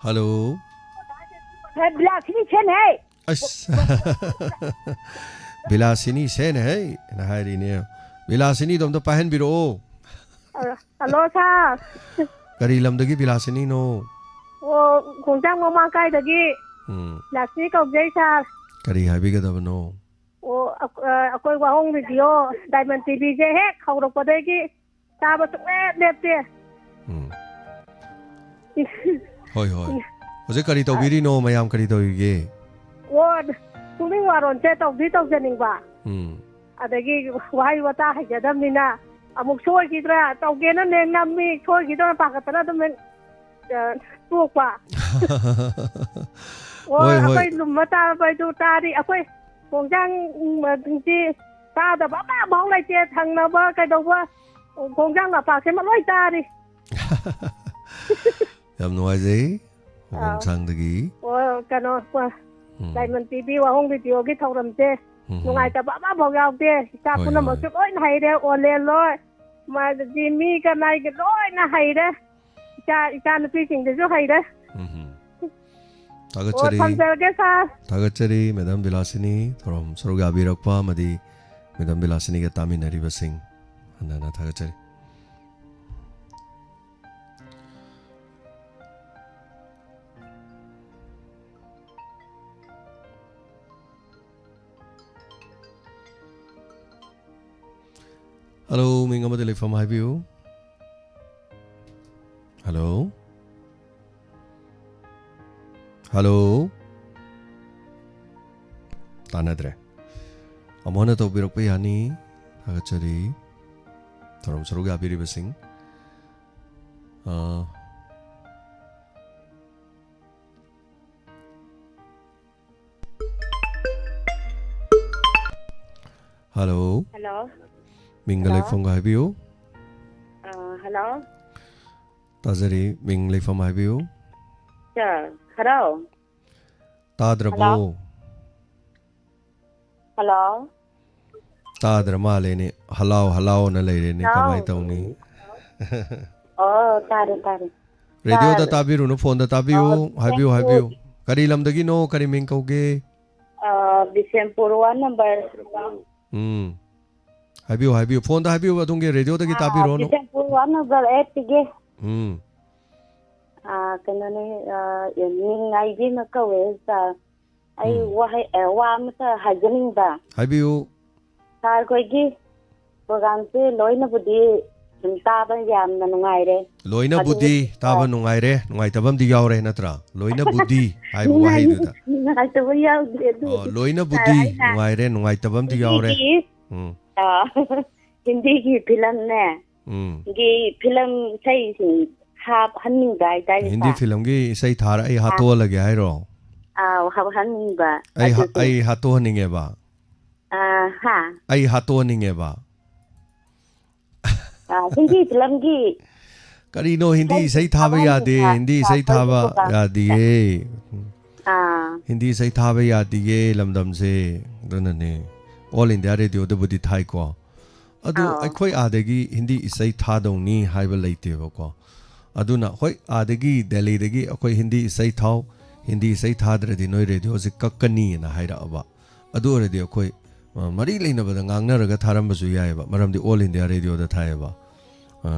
ꯍꯜꯂꯣ꯫ ꯍꯦ, ꯕꯤꯂꯥꯁꯤꯅꯤ ꯁꯦꯟ ꯍꯦ꯫ ꯑꯁ꯫ "ꯕꯤꯂꯥꯁꯤꯅꯤ ꯁꯦꯟ ꯍꯦ" ꯅ ꯍꯥꯏꯔꯤꯅꯦ꯫ ꯕꯤꯂꯥꯁꯤꯅꯤꯗꯣ ꯑꯝꯇ ꯄꯥꯏꯍꯟꯕꯤꯔꯛꯑꯣ꯫ ꯑ, ꯍꯜꯂꯣ, ꯁꯥꯔ꯫ ꯀꯔꯤ ꯂꯝꯗꯒꯤ ꯕꯤꯂꯥꯁꯤꯅꯤꯅꯣ? ꯑꯣ, ꯈꯣꯡꯖꯥꯡ ꯃꯃꯥꯡꯀꯥꯏꯗꯒꯤ ꯎꯝ꯫ ꯕꯤꯂꯥꯁꯤꯅꯤ ꯀꯧꯖꯩ, ꯁꯥꯔ꯫ ꯀꯔꯤ ꯍꯥꯏꯕꯤꯒꯗꯕꯅꯣ? ꯑꯣ, ꯑ, ꯑ, ꯑꯩꯈꯣꯏ ꯋꯥꯍꯣꯡ ꯔꯦꯗꯤꯑꯣ ꯗꯥꯏꯃꯟ ꯇꯤꯚꯤꯁꯦ ꯍꯦꯛ ꯍꯧꯔꯛꯄꯗꯒꯤ ꯇꯥꯕ ꯁꯨꯡꯂꯦꯞ ꯂꯦꯞꯇꯦ꯫ ꯎꯝ꯫ ꯍꯣꯏ, ꯍꯣꯏ꯫ ꯍꯧꯖꯤꯛ ꯀꯔꯤ ꯇꯧꯕꯤꯔꯤꯅꯣ? ꯃꯌꯥꯝ ꯀꯔꯤ ꯇꯧꯔꯤꯒꯦ? ꯑꯣ, ꯄꯨꯛꯅꯤꯡ ꯋꯥꯔꯣꯟꯁꯦ ꯇꯧꯗꯤ ꯇꯧꯖꯅꯤꯡꯕ꯫ ꯎꯝ꯫ ꯑꯗꯒꯤ ꯋꯥꯍꯩ ꯋꯥꯇꯥ ꯍꯩꯖꯗꯕꯅꯤꯅ ꯑꯃꯨꯛ ꯁꯣꯏꯈꯤꯗ꯭ꯔꯥ, ꯇꯧꯒꯦꯅ ꯅꯦ ꯅꯝꯃꯤ, ꯁꯣꯏꯈꯤꯗ꯭ꯔꯥ ꯄꯥꯈꯠꯇꯅ ꯑꯗꯨꯝ ꯍꯦꯛ, ꯑ, ꯇꯣꯛꯄ꯫ ꯑꯣ, ꯍꯣꯏ, ꯍꯣꯏ꯫ ꯑꯩꯈꯣꯏ ꯂꯨꯝꯕ ꯇꯥꯕ ꯍꯥꯏꯗꯨ ꯇꯥꯔꯤ꯫ ꯑꯩꯈꯣꯏ ꯈꯣꯡꯖꯥꯡ, ꯎꯝ, ꯁꯤ ꯇꯥꯗꯕ ꯑꯃꯐꯥꯎ ꯂꯩꯇꯦ꯫ ꯊꯪꯅꯕ ꯀꯩꯗꯧꯕ ꯈꯣꯡꯖꯥꯡ ꯂꯝꯄꯥꯛꯁꯤꯃ ꯂꯣꯏ ꯇꯥꯔꯤ꯫ ꯌꯥꯝ ꯅꯨꯡꯉꯥꯏꯖꯩ, ꯑꯥ꯫ ꯋꯥꯍꯣꯡꯁꯥꯡꯗꯒꯤ꯫ ꯑꯣ, ꯀꯩꯅꯣ, ꯀꯣ-, ꯎꯝ꯫ ꯗꯥꯏꯃꯟ ꯇꯤꯚꯤ ꯋꯥꯍꯣꯡ ꯔꯦꯗꯤꯑꯣꯒꯤ ꯊꯧꯔꯝꯁꯦ ꯎꯝ꯫ ꯅꯨꯡꯉꯥꯏꯇꯕ ꯑꯃꯐꯥꯎ ꯌꯥꯎꯗꯦ꯫ ꯏꯆꯥ ꯍꯣꯏ, ꯄꯨꯝꯅꯃꯛꯁꯨ ꯍꯣꯏ꯫ ꯂꯣꯏꯅ ꯍꯩꯔꯦ, ꯑꯣꯂꯦꯟ ꯂꯣꯏ, ꯃꯥ-, ꯖꯤꯃꯤ ꯀꯅꯥꯏꯒꯤ ꯂꯣꯏꯅ ꯍꯩꯔꯦ꯫ ꯏꯆꯥ, ꯏꯆꯥ ꯅꯨꯄꯤꯁꯤꯡꯗꯁꯨ ꯍꯩꯔꯦ꯫ ꯎꯝ꯫ ꯑꯣ, ꯊꯥꯒꯠꯆꯔꯤ꯫ ꯊꯝꯖꯔꯒꯦ, ꯁꯥꯔ꯫ ꯊꯥꯒꯠꯆꯔꯤ, ꯃꯦꯗꯥꯝ ꯕꯤꯂꯥꯁꯤꯅꯤ, ꯊꯧꯔꯝ ꯁꯔꯨꯛ ꯌꯥꯕꯤꯔꯛꯄ ꯑꯃꯗꯤ ꯃꯦꯗꯥꯝ ꯕꯤꯂꯥꯁꯤꯅꯤꯒ ꯇꯥꯃꯤꯟꯅꯔꯤꯕꯁꯤꯡ ꯍꯟꯅ ꯍꯟꯅ ꯊꯥꯒꯠꯆꯔꯤ꯫ ꯍꯜꯂꯣ, ꯃꯤꯡ ꯑꯃꯗꯤ ꯂꯩꯐꯝ ꯍꯥꯏꯕꯤꯌꯨ꯫ ꯍꯜꯂꯣ꯫ ꯍꯜꯂꯣ꯫ ꯇꯥꯟꯅꯗ꯭ꯔꯦ꯫ ꯑꯃꯨꯛ ꯍꯟꯅ ꯇꯧꯕꯤꯔꯛꯄ ꯌꯥꯅꯤ꯫ ꯊꯥꯒꯠꯆꯔꯤ꯫ ꯊꯧꯔꯝ ꯁꯔꯨꯛ ꯌꯥꯕꯤꯔꯤꯕꯁꯤꯡ꯫ ꯑ, ꯍꯜꯂꯣ꯫ ꯍꯜꯂꯣ꯫ ꯃꯤꯡꯒ ꯍꯜꯂꯣ꯫ ꯂꯩꯐꯝꯒ ꯍꯥꯏꯕꯤꯌꯨ꯫ ꯑ, ꯍꯜꯂꯣ꯫ ꯇꯥꯖꯔꯤ꯫ ꯃꯤꯡ ꯂꯩꯐꯝ ꯍꯥꯏꯕꯤꯌꯨ꯫ ꯁꯥꯔ, ꯍꯜꯂꯣ꯫ ꯇꯥꯗ꯭ꯔꯕꯣ? ꯍꯜꯂꯣ꯫ ꯍꯜꯂꯣ꯫ ꯇꯥꯗ꯭ꯔ ꯃꯥꯜꯂꯦꯅꯦ꯫ ꯍꯜꯂꯥꯎ, ꯍꯜꯂꯥꯎꯅ ꯂꯩꯔꯦꯅꯦ꯫ ꯍꯜꯂꯣ꯫ ꯀꯃꯥꯏ ꯇꯧꯅꯤ? ꯑꯣ, ꯇꯥꯔꯦ, ꯇꯥꯔꯦ꯫ ꯔꯦꯗꯤꯑꯣꯗ ꯁꯥꯔ꯫ ꯇꯥꯕꯤꯔꯨꯅꯨ, ꯐꯣꯟꯗ ꯇꯥꯕꯤꯌꯨ꯫ ꯑꯣ, ꯍꯥꯏꯕꯤꯌꯨ, ꯍꯥꯏꯕꯤꯌꯨ꯫ ꯕꯤꯁꯦꯝꯄꯨꯔ꯫ ꯀꯔꯤ ꯂꯝꯗꯒꯤꯅꯣ? ꯀꯔꯤ ꯃꯤꯡ ꯀꯧꯒꯦ? ꯑ, ꯕꯤꯁꯦꯝꯄꯨꯔ ꯋꯥꯔꯗ ꯅꯝꯕꯔ꯫ ꯎꯝ꯫ ꯍꯥꯏꯕꯤꯌꯨ, ꯍꯥꯏꯕꯤꯌꯨ꯫ ꯐꯣꯟꯗ ꯍꯥꯏꯕꯤꯌꯨ, ꯑꯗꯣꯝꯒꯤ ꯔꯦꯗꯤꯑꯣꯗꯒꯤ ꯑ, ꯇꯥꯕꯤꯔꯣꯅꯨ꯫ Bishnupur ward number ꯑꯩꯠꯇꯒꯤ꯫ ꯎꯝ꯫ ꯑ, ꯀꯩꯅꯣꯅꯦ, ꯑ, ꯅꯤꯡꯉꯥꯏꯕꯤꯅ ꯀꯧꯋꯦ, ꯁꯥꯔ꯫ ꯑꯩ ꯎꯝ꯫ ꯋꯥꯍꯩ, ꯑ, ꯋꯥ ꯑꯃꯇ ꯍꯥꯏꯖꯅꯤꯡꯕ꯫ ꯍꯥꯏꯕꯤꯌꯨ꯫ ꯁꯥꯔ, ꯑꯩꯈꯣꯏꯒꯤ ꯄ꯭ꯔꯣꯒ꯭ꯔꯥꯝꯁꯦ ꯂꯣꯏꯅꯕꯨꯗꯤ ꯑꯗꯨꯝ ꯇꯥꯕ ꯌꯥꯝꯅ ꯅꯨꯡꯉꯥꯏꯔꯦ꯫ ꯂꯣꯏꯅꯕꯨꯗꯤ ꯑꯗꯨꯕꯨ, ꯇꯥꯕ ꯑ, ꯅꯨꯡꯉꯥꯏꯔꯦ, ꯅꯨꯡꯉꯥꯏꯇꯕ ꯑꯃꯗꯤ ꯌꯥꯎꯔꯦ ꯅꯠꯇ꯭ꯔꯥ? ꯂꯣꯏꯅꯕꯨꯗꯤ ꯍꯥꯏꯕ ꯅꯨꯡꯉꯥꯏ-, ꯋꯥꯍꯩꯗꯨꯗ꯫ ꯅꯨꯡꯉꯥꯏꯇꯕ ꯌꯥꯎꯗꯦ, ꯑꯗꯨ ꯑꯣ, ꯂꯣꯏꯅꯕꯨꯗꯤ ꯁꯥꯔ, ꯑꯩꯅ ꯅꯨꯡꯉꯥꯏꯔꯦ, ꯅꯨꯡꯉꯥꯏꯇꯕ ꯑꯃꯗꯤ ꯌꯥꯎꯔꯦ꯫ ꯍꯤꯟꯗꯤꯒꯤ, ꯎꯝ꯫ ꯑ, ꯍꯤꯟꯗꯤꯒꯤ ꯐꯤꯂꯝꯅꯦ꯫ ꯎꯝ꯫ ꯒꯤ ꯐꯤꯂꯝ ꯏꯁꯩꯁꯤꯡ ꯍꯥꯞꯍꯟꯅꯤꯡꯕ ꯍꯥꯏꯇꯥꯔꯦ, ꯍꯤꯟꯗꯤ ꯁꯥꯔ꯫ ꯐꯤꯂꯝꯒꯤ ꯏꯁꯩ ꯊꯥꯔ ꯑꯩ ꯑꯥ꯫ ꯍꯥꯠꯇꯣꯛꯍꯜꯂꯒꯦ ꯍꯥꯏꯔꯣ? ꯑꯥꯎ, ꯍꯥꯞꯍꯟꯅꯤꯡꯕ ꯑꯩ ꯍꯥ-, ꯑꯗꯨꯁꯨ꯫ ꯑꯩ ꯍꯥꯠꯇꯣꯛꯍꯟꯅꯤꯡꯉꯦꯕ? ꯑꯥ, ꯍꯥ? ꯑꯩ ꯍꯥꯠꯇꯣꯛꯍꯟꯅꯤꯡꯉꯦꯕ? ꯑꯥ, ꯍꯤꯟꯗꯤ ꯐꯤꯂꯝꯒꯤ ꯀꯔꯤꯅꯣ, ꯍꯤꯟꯗꯤ ꯏꯁꯩ ꯏꯁꯩ ꯊꯥꯕ ꯊꯥꯕ ꯌꯥꯗꯦ, ꯍꯟꯗꯣꯛꯄ, ꯍꯤꯟꯗꯤ ꯏꯁꯩ ꯑꯩꯈꯣꯏꯒꯤ ꯊꯥꯕ ꯄ꯭ꯔꯣꯒ꯭ꯔꯥꯝꯁꯤꯗ꯫ ꯌꯥꯗꯤꯌꯦ꯫ ꯑꯥ꯫ ꯍꯤꯟꯗꯤ ꯏꯁꯩ ꯊꯥꯕ ꯌꯥꯗꯤꯌꯦ ꯂꯝꯗꯝꯁꯦ, ꯑꯗꯨꯅꯅꯦ꯫ All India Radioꯗꯕꯨꯗꯤ ꯊꯥꯏꯀꯣ꯫ ꯑꯗꯨ ꯑꯥꯎ꯫ ꯑꯩꯈꯣꯏ ꯑꯥꯗꯒꯤ ꯍꯤꯟꯗꯤ ꯏꯁꯩ ꯊꯥꯗꯧꯅꯤ ꯍꯥꯏꯕ ꯂꯩꯇꯦꯕꯀꯣ꯫ ꯑꯗꯨꯅ ꯍꯣꯏ, ꯑꯥꯗꯒꯤ, ꯗꯦꯜꯂꯤꯗꯒꯤ ꯑꯩꯈꯣꯏ ꯍꯤꯟꯗꯤ ꯏꯁꯩ ꯊꯥꯎ, ꯍꯤꯟꯗꯤ ꯏꯁꯩ ꯊꯥꯗ꯭ꯔꯗꯤ ꯅꯣꯏ ꯔꯦꯗꯤꯑꯣꯁꯦ ꯀꯛꯀꯅꯤꯅ ꯍꯥꯏꯔꯛꯑꯕ꯫ ꯑꯗꯨ ꯑꯣꯏꯔꯗꯤ ꯑꯩꯈꯣꯏ, ꯑ, ꯃꯔꯤ ꯂꯩꯅꯕꯗ ꯉꯥꯡꯅꯔꯒ ꯊꯥꯔꯝꯕꯁꯨ ꯌꯥꯏꯑꯕ, ꯃꯔꯝꯗꯤ All India Radioꯗ ꯊꯥꯏꯑꯕ꯫ ꯑ,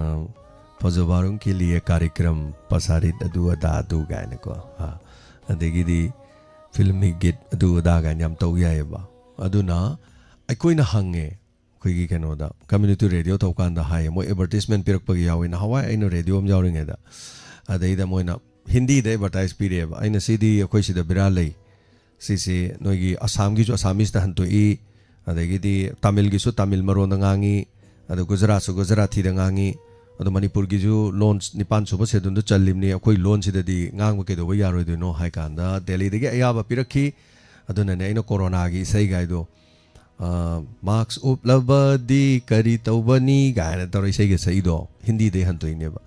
ꯐꯖꯕꯥꯔꯨꯝ ꯀꯦꯂꯤꯌꯦ ꯀꯥꯔꯤꯀ꯭ꯔꯝ ꯄꯁꯥꯔꯤꯠ ꯑꯗꯨ ꯑꯗꯥ ꯑꯗꯨ ꯀꯥꯏꯅꯀꯣ꯫ ꯑ, ꯑꯗꯒꯤꯗꯤ ꯐꯤꯜꯃꯤ ꯒꯤꯠ ꯑꯗꯨ ꯑꯗꯥ ꯀꯥꯏꯅ ꯌꯥꯝ ꯇꯧ ꯌꯥꯏꯑꯕ꯫ ꯑꯗꯨꯅ ꯑꯩꯈꯣꯏꯅ ꯍꯪꯉꯦ, ꯑꯩꯈꯣꯏꯒꯤ ꯀꯩꯅꯣꯗ, community radio ꯇꯧꯀꯥꯟꯗ ꯍꯥꯏꯌꯦ, ꯃꯣꯏ advertisement ꯄꯤꯔꯛꯄꯒꯤ ꯌꯥꯎꯋꯦ꯫ ꯅꯍꯥꯟꯋꯥꯏ ꯑꯩꯅ ꯔꯦꯗꯤꯑꯣ ꯑꯃ ꯌꯥꯎꯔꯤꯉꯩꯗ, ꯑꯗꯩꯗ ꯃꯣꯏꯅ ꯍꯤꯟꯗꯤꯗ ꯑꯦꯗꯚꯔꯇꯥꯏꯁ ꯄꯤꯔꯛꯑꯦꯕ꯫ ꯑꯩꯅ ꯁꯤꯗꯤ ꯑꯩꯈꯣꯏ ꯁꯤꯗ ꯕꯦꯔꯥ ꯂꯩ, ꯁꯤꯁꯦ ꯅꯣꯏꯒꯤ ꯑꯁꯥꯝꯒꯤꯁꯨ ꯑꯁꯥꯃꯤꯁꯇ ꯍꯟꯇꯣꯛꯏ, ꯑꯗꯒꯤꯗꯤ ꯇꯥꯃꯤꯜꯒꯤꯁꯨ ꯇꯥꯃꯤꯜ ꯃꯔꯣꯟꯗ ꯉꯥꯡꯉꯤ, ꯑꯗꯣ ꯒꯨꯖꯔꯥꯠꯁꯨ ꯒꯨꯖꯔꯥꯊꯤꯗ ꯉꯥꯡꯉꯤ, ꯑꯗꯣ ꯃꯅꯤꯄꯨꯔꯒꯤꯁꯨ ꯂꯣꯟ ꯅꯤꯄꯥꯟ ꯁꯨꯕ ꯁꯦꯗꯨꯜꯗ ꯆꯜꯂꯤꯕꯅꯤ, ꯑꯩꯈꯣꯏ ꯂꯣꯟꯁꯤꯗꯗꯤ ꯉꯥꯡꯕ ꯀꯩꯗꯧꯕ ꯌꯥꯔꯣꯏꯗꯣꯏꯅꯣ ꯍꯥꯏ ꯀꯥꯟꯗ ꯗꯦꯜꯂꯤꯗꯒꯤ ꯑꯌꯥꯕ ꯄꯤꯔꯛꯈꯤ꯫ ꯑꯗꯨꯅꯅꯦ ꯑꯩꯅ ꯀꯣꯔꯣꯅꯥꯒꯤ ꯏꯁꯩꯒꯥꯏꯗꯣ, ꯃꯥꯛꯁ ꯎꯞꯂꯕꯗꯤ ꯀꯔꯤ ꯇꯧꯕꯅꯤ ꯀꯥꯏꯅ ꯇꯧꯔ ꯏꯁꯩꯒ ꯁꯛꯏꯗꯣ ꯍꯤꯟꯗꯤꯗꯩ ꯍꯟꯗꯣꯛꯏꯅꯦꯕ꯫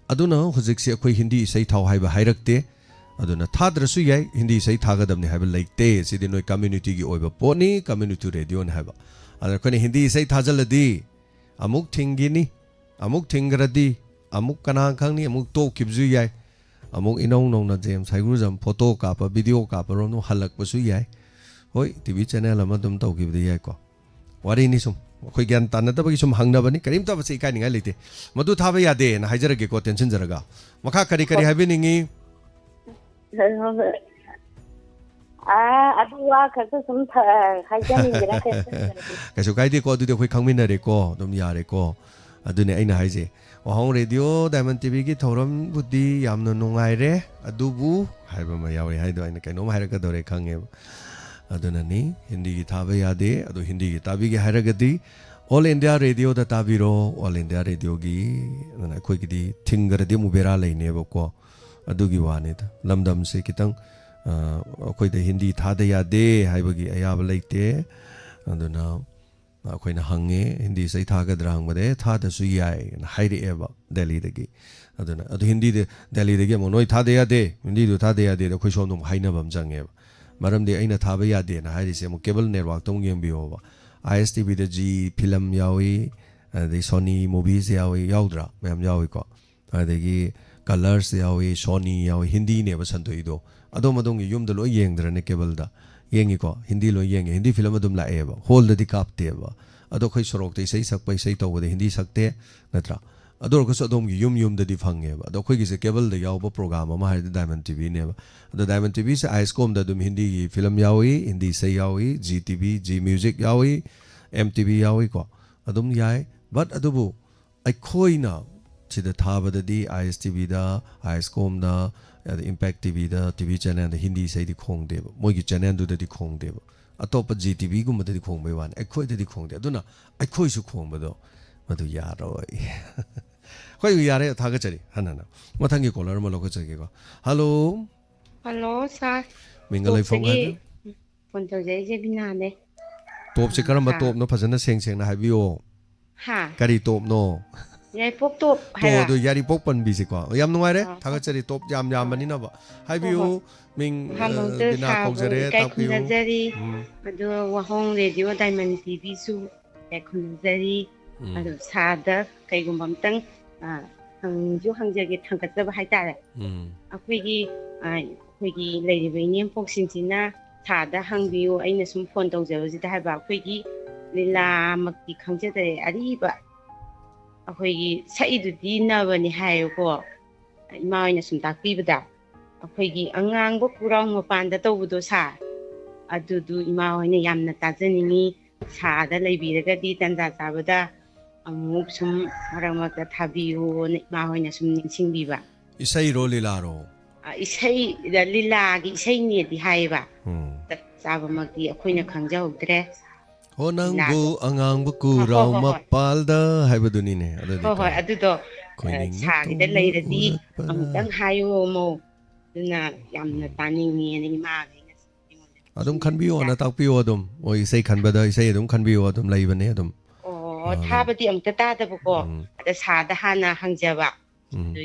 ꯑꯗꯨꯅ ꯍꯧꯖꯤꯛꯁꯦ ꯑꯩꯈꯣꯏ ꯍꯤꯟꯗꯤ ꯏꯁꯩ ꯊꯥꯎ ꯍꯥꯏꯕ ꯍꯥꯏꯔꯛꯇꯦ꯫ ꯑꯗꯨꯅ ꯊꯥꯗ꯭ꯔꯁꯨ ꯌꯥꯏ, ꯍꯤꯟꯗꯤ ꯏꯁꯩ ꯊꯥꯒꯗꯕꯅꯤ ꯍꯥꯏꯕ ꯂꯩꯇꯦ꯫ ꯁꯤꯗꯤ ꯅꯣꯏ ꯀꯝꯃ꯭ꯌꯨꯅꯤꯇꯤꯒꯤ ꯑꯣꯏꯕ ꯄꯣꯠꯅꯤ, ꯀꯝꯃ꯭ꯌꯨꯅꯤꯇꯤ ꯔꯦꯗꯤꯑꯣꯅꯤ ꯍꯥꯏꯕ꯫ ꯑꯗ ꯑꯩꯈꯣꯏꯅ ꯍꯤꯟꯗꯤ ꯏꯁꯩ ꯊꯥꯖꯜꯂꯗꯤ ꯑꯃꯨꯛ ꯊꯤꯡꯈꯤꯅꯤ, ꯑꯃꯨꯛ ꯊꯤꯡꯈ꯭ꯔꯗꯤ ꯑꯃꯨꯛ ꯀꯅꯥ ꯈꯪꯅꯤ, ꯑꯃꯨꯛ ꯇꯣꯛꯈꯤꯕꯁꯨ ꯌꯥꯏ꯫ ꯑꯃꯨꯛ ꯏꯅꯧ ꯅꯧꯅ ꯖꯦꯝꯁ ꯍꯩꯒ꯭ꯔꯨꯖꯝ ꯐꯣꯇꯣ ꯀꯥꯞꯄ, ꯚꯤꯗꯤꯑꯣ ꯀꯥꯞꯄꯔꯣꯝꯗ ꯑꯃꯨꯛ ꯍꯜꯂꯛꯄꯁꯨ ꯌꯥꯏ꯫ ꯍꯣꯏ, ꯇꯤ ꯚꯤ ꯆꯦꯅꯦꯜ ꯑꯃ ꯑꯗꯨꯝ ꯇꯧꯈꯤꯕꯗꯤ ꯌꯥꯏꯀꯣ꯫ ꯋꯥꯔꯤꯅꯤ ꯁꯨꯝ, ꯑꯩꯈꯣꯏ ꯒ꯭ꯌꯥꯟ ꯇꯥꯅꯗꯕꯒꯤ ꯁꯨꯝ ꯍꯪꯅꯕꯅꯤ, ꯀꯔꯤꯝꯇ ꯃꯁꯤ ꯏꯀꯥꯏꯅꯤꯡꯉꯥꯏ ꯂꯩꯇꯦ꯫ ꯃꯗꯨ ꯊꯥꯕ ꯌꯥꯗꯦꯅ ꯍꯥꯏꯖꯔꯒꯦꯀꯣ, ꯇꯦꯟꯁꯤꯟꯖꯔꯒ꯫ ꯃꯈꯥ ꯀꯔꯤ ꯀꯔꯤ ꯍꯣꯏ꯫ ꯍꯥꯏꯕꯤꯅꯤꯡꯉꯤ? ꯑꯥ, ꯑꯗꯨ ꯋꯥ ꯈꯛꯇ ꯁꯨꯝ ꯊ-, ꯍꯥꯏꯖꯅꯤꯡꯗꯅ ꯇꯦꯟꯁꯤꯟꯖꯔꯒꯦ꯫ ꯀꯩꯁꯨ ꯀꯥꯏꯗꯦꯀꯣ, ꯑꯗꯨꯗꯤ ꯑꯩꯈꯣꯏ ꯈꯪꯃꯤꯟꯅꯔꯦꯀꯣ, ꯑꯗꯨꯝ ꯌꯥꯔꯦꯀꯣ꯫ ꯑꯗꯨꯅꯦ ꯑꯩꯅ ꯍꯥꯏꯁꯦ, ꯋꯥꯍꯣꯡ ꯔꯦꯗꯤꯑꯣ ꯗꯥꯏꯃꯟ ꯇꯤ ꯚꯤꯒꯤ ꯊꯧꯔꯝꯕꯨꯗꯤ ꯌꯥꯝꯅ ꯅꯨꯡꯉꯥꯏꯔꯦ, ꯑꯗꯨꯕꯨ ꯍꯥꯏꯕ ꯑꯃ ꯌꯥꯎꯔꯤ ꯍꯥꯏꯗꯣ ꯑꯩꯅ ꯀꯩꯅꯣꯝ ꯍꯥꯏꯔꯛꯀꯗꯧꯔꯦ ꯈꯪꯉꯦꯕ꯫ ꯑꯗꯨꯅꯅꯤ ꯍꯤꯟꯗꯤꯒꯤ ꯊꯥꯕ ꯌꯥꯗꯦ꯫ ꯑꯗꯣ ꯍꯤꯟꯗꯤꯒꯤ ꯇꯥꯕꯤꯒꯦ ꯍꯥꯏꯔꯒꯗꯤ ꯑꯣꯜ ꯏꯟꯗꯤꯌꯥ ꯔꯦꯗꯤꯑꯣꯗ ꯇꯥꯕꯤꯔꯣ꯫ ꯑꯣꯜ ꯏꯟꯗꯤꯌꯥ ꯔꯦꯗꯤꯑꯣꯒꯤ, ꯑꯗꯨꯅ ꯑꯩꯈꯣꯏꯒꯤꯗꯤ ꯊꯤꯡꯈ꯭ꯔꯗꯤ ꯑꯃꯨꯛ ꯕꯦꯔꯥ ꯂꯩꯅꯦꯕꯀꯣ, ꯑꯗꯨꯒꯤ ꯋꯥꯅꯤꯗ꯫ ꯂꯝꯗꯝꯁꯦ ꯈꯤꯇꯪ, ꯑ, ꯑꯩꯈꯣꯏꯗ ꯍꯤꯟꯗꯤ ꯊꯥꯗ ꯌꯥꯗꯦ ꯍꯥꯏꯕꯒꯤ ꯑꯌꯥꯕ ꯂꯩꯇꯦ꯫ ꯑꯗꯨꯅ ꯑꯩꯈꯣꯏꯅ ꯍꯪꯉꯦ, "ꯍꯤꯟꯗꯤ ꯏꯁꯩ ꯊꯥꯒꯗ꯭ꯔꯥ?" ꯍꯪꯕꯗ, "ꯑꯦ, ꯊꯥꯗꯁꯨ ꯌꯥꯏ"ꯅ ꯍꯥꯏꯔꯛꯑꯦꯕ ꯗꯦꯜꯂꯤꯗꯒꯤ꯫ ꯑꯗꯨꯅ, ꯑꯗꯨ ꯍꯤꯟꯗꯤꯗ, ꯗꯦꯜꯂꯤꯗꯒꯤ ꯑꯃꯨꯛ, "ꯅꯣꯏ ꯊꯥꯗ ꯌꯥꯗꯦ, ꯍꯤꯟꯗꯤꯗꯨ ꯊꯥꯗ ꯌꯥꯗꯦꯗ" ꯑꯩꯈꯣꯏ ꯁꯣꯝꯗ ꯑꯃꯨꯛ ꯍꯥꯏꯅꯕ ꯑꯃ ꯆꯪꯉꯦꯕ꯫ ꯃꯔꯝꯗꯤ ꯑꯩꯅ ꯊꯥꯕ ꯌꯥꯗꯦꯅ ꯍꯥꯏꯔꯤꯁꯦ ꯑꯃꯨꯛ ꯀꯦꯕꯜ ꯅꯦꯠꯋꯥꯛꯇ ꯑꯃꯨꯛ ꯌꯦꯡꯕꯤꯌꯣꯕ꯫ ꯑꯥꯏ ꯑꯦꯁ ꯇꯤ ꯚꯤꯗ ꯖꯤ ꯐꯤꯂꯝ ꯌꯥꯎꯏ, ꯑꯗꯩ ꯁꯣꯅꯤ ꯃꯨꯚꯤꯁ ꯌꯥꯎꯏ, ꯌꯥꯎꯗ꯭ꯔꯥ? ꯃꯌꯥꯝ ꯌꯥꯎꯏꯀꯣ꯫ ꯑꯗꯒꯤ ꯀꯂꯔꯁ ꯌꯥꯎꯏ, ꯁꯣꯅꯤ ꯌꯥꯎꯏ, ꯍꯤꯟꯗꯤꯅꯦꯕ ꯁꯟꯗꯣꯛꯏꯗꯣ꯫ ꯑꯗꯣꯝ ꯑꯗꯣꯝꯒꯤ ꯌꯨꯝꯗ ꯂꯣꯏ ꯌꯦꯡꯗ꯭ꯔꯅꯦ ꯀꯦꯕꯜꯗ? ꯌꯦꯡꯉꯤꯀꯣ? ꯍꯤꯟꯗꯤ ꯂꯣꯏ ꯌꯦꯡꯉꯦ꯫ ꯍꯤꯟꯗꯤ ꯐꯤꯂꯝ ꯑꯗꯨꯝ ꯂꯥꯛꯑꯦꯕ꯫ ꯍꯣꯜꯗꯗꯤ ꯀꯥꯞꯇꯦꯕ꯫ ꯑꯗꯣ ꯑꯩꯈꯣꯏ ꯁꯣꯔꯣꯛꯇ ꯏꯁꯩ ꯁꯛꯄ, ꯏꯁꯩ ꯇꯧꯕꯗ ꯍꯤꯟꯗꯤ ꯁꯛꯇꯦ, ꯅꯠꯇ꯭ꯔꯥ? ꯑꯗꯨ ꯑꯣꯏꯔꯒꯁꯨ ꯑꯗꯣꯝꯒꯤ ꯌꯨꯝ ꯌꯨꯝꯗꯗꯤ ꯐꯪꯉꯦꯕ꯫ ꯑꯗꯣ ꯑꯩꯈꯣꯏꯒꯤꯁꯦ ꯀꯦꯕꯜꯗ ꯌꯥꯎꯕ ꯄ꯭ꯔꯣꯒ꯭ꯔꯥꯝ ꯑꯃ ꯍꯥꯏꯔꯗꯤ ꯗꯥꯏꯃꯟ ꯇꯤ ꯚꯤꯅꯦꯕ꯫ ꯑꯗꯣ ꯗꯥꯏꯃꯟ ꯇꯤ ꯚꯤꯁꯦ ꯑꯥꯏ ꯑꯦꯁ ꯀꯣꯝꯗ ꯑꯗꯨꯝ ꯍꯤꯟꯗꯤꯒꯤ ꯐꯤꯂꯝ ꯌꯥꯎꯏ, ꯍꯤꯟꯗꯤ ꯏꯁꯩ ꯌꯥꯎꯏ, G T V, G music ꯌꯥꯎꯏ, ꯑꯦꯝ ꯇꯤ ꯚꯤ ꯌꯥꯎꯏꯀꯣ꯫ ꯑꯗꯨꯝ ꯌꯥꯏ꯫ But ꯑꯗꯨꯕꯨ ꯑꯩꯈꯣꯏꯅ ꯁꯤꯗ ꯊꯥꯕꯗꯗꯤ ꯑꯥꯏ ꯑꯦꯁ ꯇꯤ ꯚꯤꯗ, ꯑꯥꯏ ꯑꯦꯁ ꯀꯣꯝꯗ, ꯑꯗ ꯏꯝꯄꯦꯛ ꯇꯤ ꯚꯤꯗ, ꯇꯤ ꯚꯤ ꯆꯦꯅꯦꯜꯗ ꯍꯤꯟꯗꯤ ꯏꯁꯩꯗꯤ ꯈꯣꯡꯗꯦꯕ, ꯃꯣꯏꯒꯤ ꯆꯦꯅꯦꯜꯗꯨꯗꯗꯤ ꯈꯣꯡꯗꯦꯕ꯫ ꯑꯇꯣꯞꯄ ꯖꯤ ꯇꯤ ꯚꯤꯒꯨꯝꯕꯗꯗꯤ ꯈꯣꯡꯕꯩ ꯋꯥꯅꯤ, ꯑꯩꯈꯣꯏꯗꯗꯤ ꯈꯣꯡꯗꯦ꯫ ꯑꯗꯨꯅ ꯑꯩꯈꯣꯏꯁꯨ ꯈꯣꯡꯕꯗꯣ ꯃꯗꯨ ꯌꯥꯔꯣꯏ꯫ ꯑꯩꯈꯣꯏ ꯌꯥꯔꯦ, ꯊꯥꯒꯠꯆꯔꯤ ꯍꯟꯅꯅ꯫ ꯃꯊꯪꯒꯤ ꯀꯣꯂꯔ ꯑꯃ ꯂꯧꯈꯠꯆꯒꯦꯀꯣ꯫ ꯍꯜꯂꯣ꯫ ꯍꯜꯂꯣ ꯁꯥꯔ꯫ ꯃꯤꯡꯒ ꯂꯩꯐꯝꯒ ꯇꯣꯞꯇꯒꯤ ꯍꯥꯏꯕꯤꯌꯨ꯫ ꯐꯣꯟ ꯇꯧꯖꯔꯛꯏꯁꯦ ꯕꯤꯅꯥꯅꯦ꯫ ꯇꯣꯞꯁꯦ ꯀꯔꯝꯕ ꯁꯥꯔ꯫ ꯇꯣꯞꯅꯣ? ꯐꯖꯅ ꯁꯦꯡ ꯁꯦꯡꯅ ꯍꯥꯏꯕꯤꯌꯣ꯫ ꯍꯥ? ꯀꯔꯤ ꯇꯣꯞꯅꯣ? ꯌꯥꯏꯄꯣꯛ ꯇꯣꯞ ꯇꯣ, ꯍꯥꯏꯕ꯫ ꯑꯗꯣ ꯌꯥꯔꯤꯄꯣꯛ ꯄꯟꯕꯤꯁꯦꯀꯣ꯫ ꯌꯥꯝ ꯅꯨꯡꯉꯥꯏꯔꯦ, ꯑꯥ, ꯊꯥꯒꯠꯆꯔꯤ꯫ ꯇꯣꯞ ꯌꯥꯝ ꯍꯣꯏ꯫ ꯌꯥꯝꯕꯅꯤꯅꯕ꯫ ꯍꯣꯏ, ꯍꯥꯏꯕꯤꯌꯨ꯫ ꯍꯣꯏ꯫ ꯃꯤꯡ, ꯑ, ꯑꯍꯥꯟꯕꯃꯛꯇ ꯕꯤꯅꯥ ꯁꯥꯔꯕꯨ ꯀꯧꯖꯔꯦ, ꯏꯀꯥꯏ ꯇꯥꯛꯄꯤꯌꯨ꯫ ꯈꯨꯝꯅꯖꯔꯤ꯫ ꯎꯝ꯫ ꯑꯗꯨꯒ ꯋꯥꯍꯣꯡ ꯔꯦꯗꯤꯑꯣ ꯗꯥꯏꯃꯟ ꯇꯤ ꯚꯤꯁꯨ ꯏꯀꯥꯏ ꯈꯨꯝꯅꯖꯔꯤ꯫ ꯎꯝ꯫ ꯑꯗꯣ ꯁꯥꯔꯗ ꯀꯩꯒꯨꯝꯕ ꯑꯝꯇꯪ, ꯑ, ꯍꯪꯁꯨ ꯍꯪꯖꯒꯦ, ꯊꯥꯡꯒꯠꯆꯕ ꯍꯥꯏꯇꯥꯔꯦ꯫ ꯎꯝ꯫ ꯑꯩꯈꯣꯏꯒꯤ, ꯑ, ꯑꯩꯈꯣꯏꯒꯤ ꯂꯩꯔꯤꯕ ꯏꯅꯦꯝꯄꯣꯛꯁꯤꯡꯁꯤꯅ ꯁꯥꯔꯗ ꯍꯪꯕꯤꯌꯨ, ꯑꯩꯅ ꯁꯨꯝ ꯐꯣꯟ ꯇꯧꯖꯕꯁꯤꯗ ꯍꯥꯏꯕ, ꯑꯩꯈꯣꯏꯒꯤ ꯂꯤꯂꯥꯃꯛꯇꯤ ꯈꯪꯖꯗꯔꯦ, ꯑꯔꯤꯕ ꯑꯩꯈꯣꯏꯒꯤ ꯁꯛꯏꯗꯨꯗꯤ ꯅꯕꯅꯤ ꯍꯥꯏꯌꯦꯕꯀꯣ, ꯏꯃꯥ ꯍꯣꯏꯅ ꯁꯨꯝ ꯇꯥꯛꯄꯤꯕꯗ꯫ ꯑꯩꯈꯣꯏꯒꯤ ꯑꯉꯥꯡꯕ ꯄꯨꯔꯥꯎ ꯃꯄꯥꯟꯗ ꯇꯧꯕꯗꯣ ꯁꯥꯔ, ꯑꯗꯨꯗꯨ ꯏꯃꯥ ꯍꯣꯏꯅ ꯌꯥꯝꯅ ꯇꯥꯖꯅꯤꯡꯉꯤ꯫ ꯁꯥꯔꯗ ꯂꯩꯕꯤꯔꯒꯗꯤ ꯇꯟꯖꯥ ꯆꯥꯕꯗ ꯑꯃꯨꯛ ꯁꯨꯝ ꯃꯔꯛ ꯃꯔꯛꯇ ꯊꯥꯕꯤꯌꯨꯅ ꯏꯃꯥ ꯍꯣꯏꯅ ꯁꯨꯝ ꯅꯤꯡꯁꯤꯡꯕꯤꯕ꯫ ꯏꯁꯩꯔꯣ ꯂꯤꯂꯥꯔꯣ? ꯑ, ꯏꯁꯩꯗ, ꯂꯤꯂꯥꯒꯤ ꯏꯁꯩꯅꯦꯗꯤ ꯍꯥꯏꯌꯦꯕ꯫ ꯎꯝ꯫ ꯆꯞ ꯆꯥꯕꯃꯛꯇꯤ ꯑꯩꯈꯣꯏꯅ ꯈꯪꯖꯍꯧꯗ꯭ꯔꯦ꯫ "ꯍꯣ ꯅꯪꯕꯨ ꯂꯤꯂꯥꯗꯣ꯫ ꯑꯉꯥꯡꯕ ꯍꯣ, ꯍꯣ, ꯀꯨꯔꯥꯎ ꯍꯣ, ꯍꯣꯏ꯫ ꯃꯄꯥꯜꯗ" ꯍꯥꯏꯕꯗꯨꯅꯤꯅꯦ꯫ ꯑꯗꯨꯗꯤ ꯍꯣꯏ, ꯍꯣꯏ, ꯀꯩꯅꯣ? ꯑꯗꯨꯗꯣ, ꯑꯩꯈꯣꯏ ꯑ, ꯅꯤꯡꯅ ꯁꯥꯒꯤꯗ ꯇꯧꯅ ꯂꯩꯔꯗꯤ ꯎꯔꯛꯄꯅ꯫ ꯑꯃꯨꯛꯇꯪ ꯍꯥꯏꯌꯣ, ꯃꯧ꯫ ꯑꯗꯨꯅ ꯌꯥꯝꯅ ꯎꯝ꯫ ꯇꯥꯅꯤꯡꯉꯦꯅ ꯏꯃꯥꯒꯩꯅ ꯑꯩꯉꯣꯟꯗ ꯑꯗꯨꯝ ꯁꯨꯝ ꯈꯟꯕꯤꯌꯣꯅ ꯇꯥꯛꯄꯤꯌꯣ ꯑꯗꯨꯝ꯫ ꯃꯣꯏ ꯏꯁꯩ ꯈꯟꯕꯗ ꯏꯁꯩ ꯑꯗꯨꯝ ꯈꯟꯕꯤꯌꯣ ꯑꯗꯨꯝ, ꯂꯩꯕꯅꯦ ꯑꯗꯨꯝ꯫ ꯑꯣ, ꯑꯗꯨꯝ꯫ ꯊꯥꯕꯗꯤ ꯑꯃꯨꯛꯇ ꯇꯥꯗꯕꯀꯣ꯫ ꯎꯝ꯫ ꯑꯗ ꯁꯥꯔꯗ ꯍꯥꯟꯅ ꯍꯪꯖꯕ꯫ ꯎꯝ꯫ ꯑꯗꯨ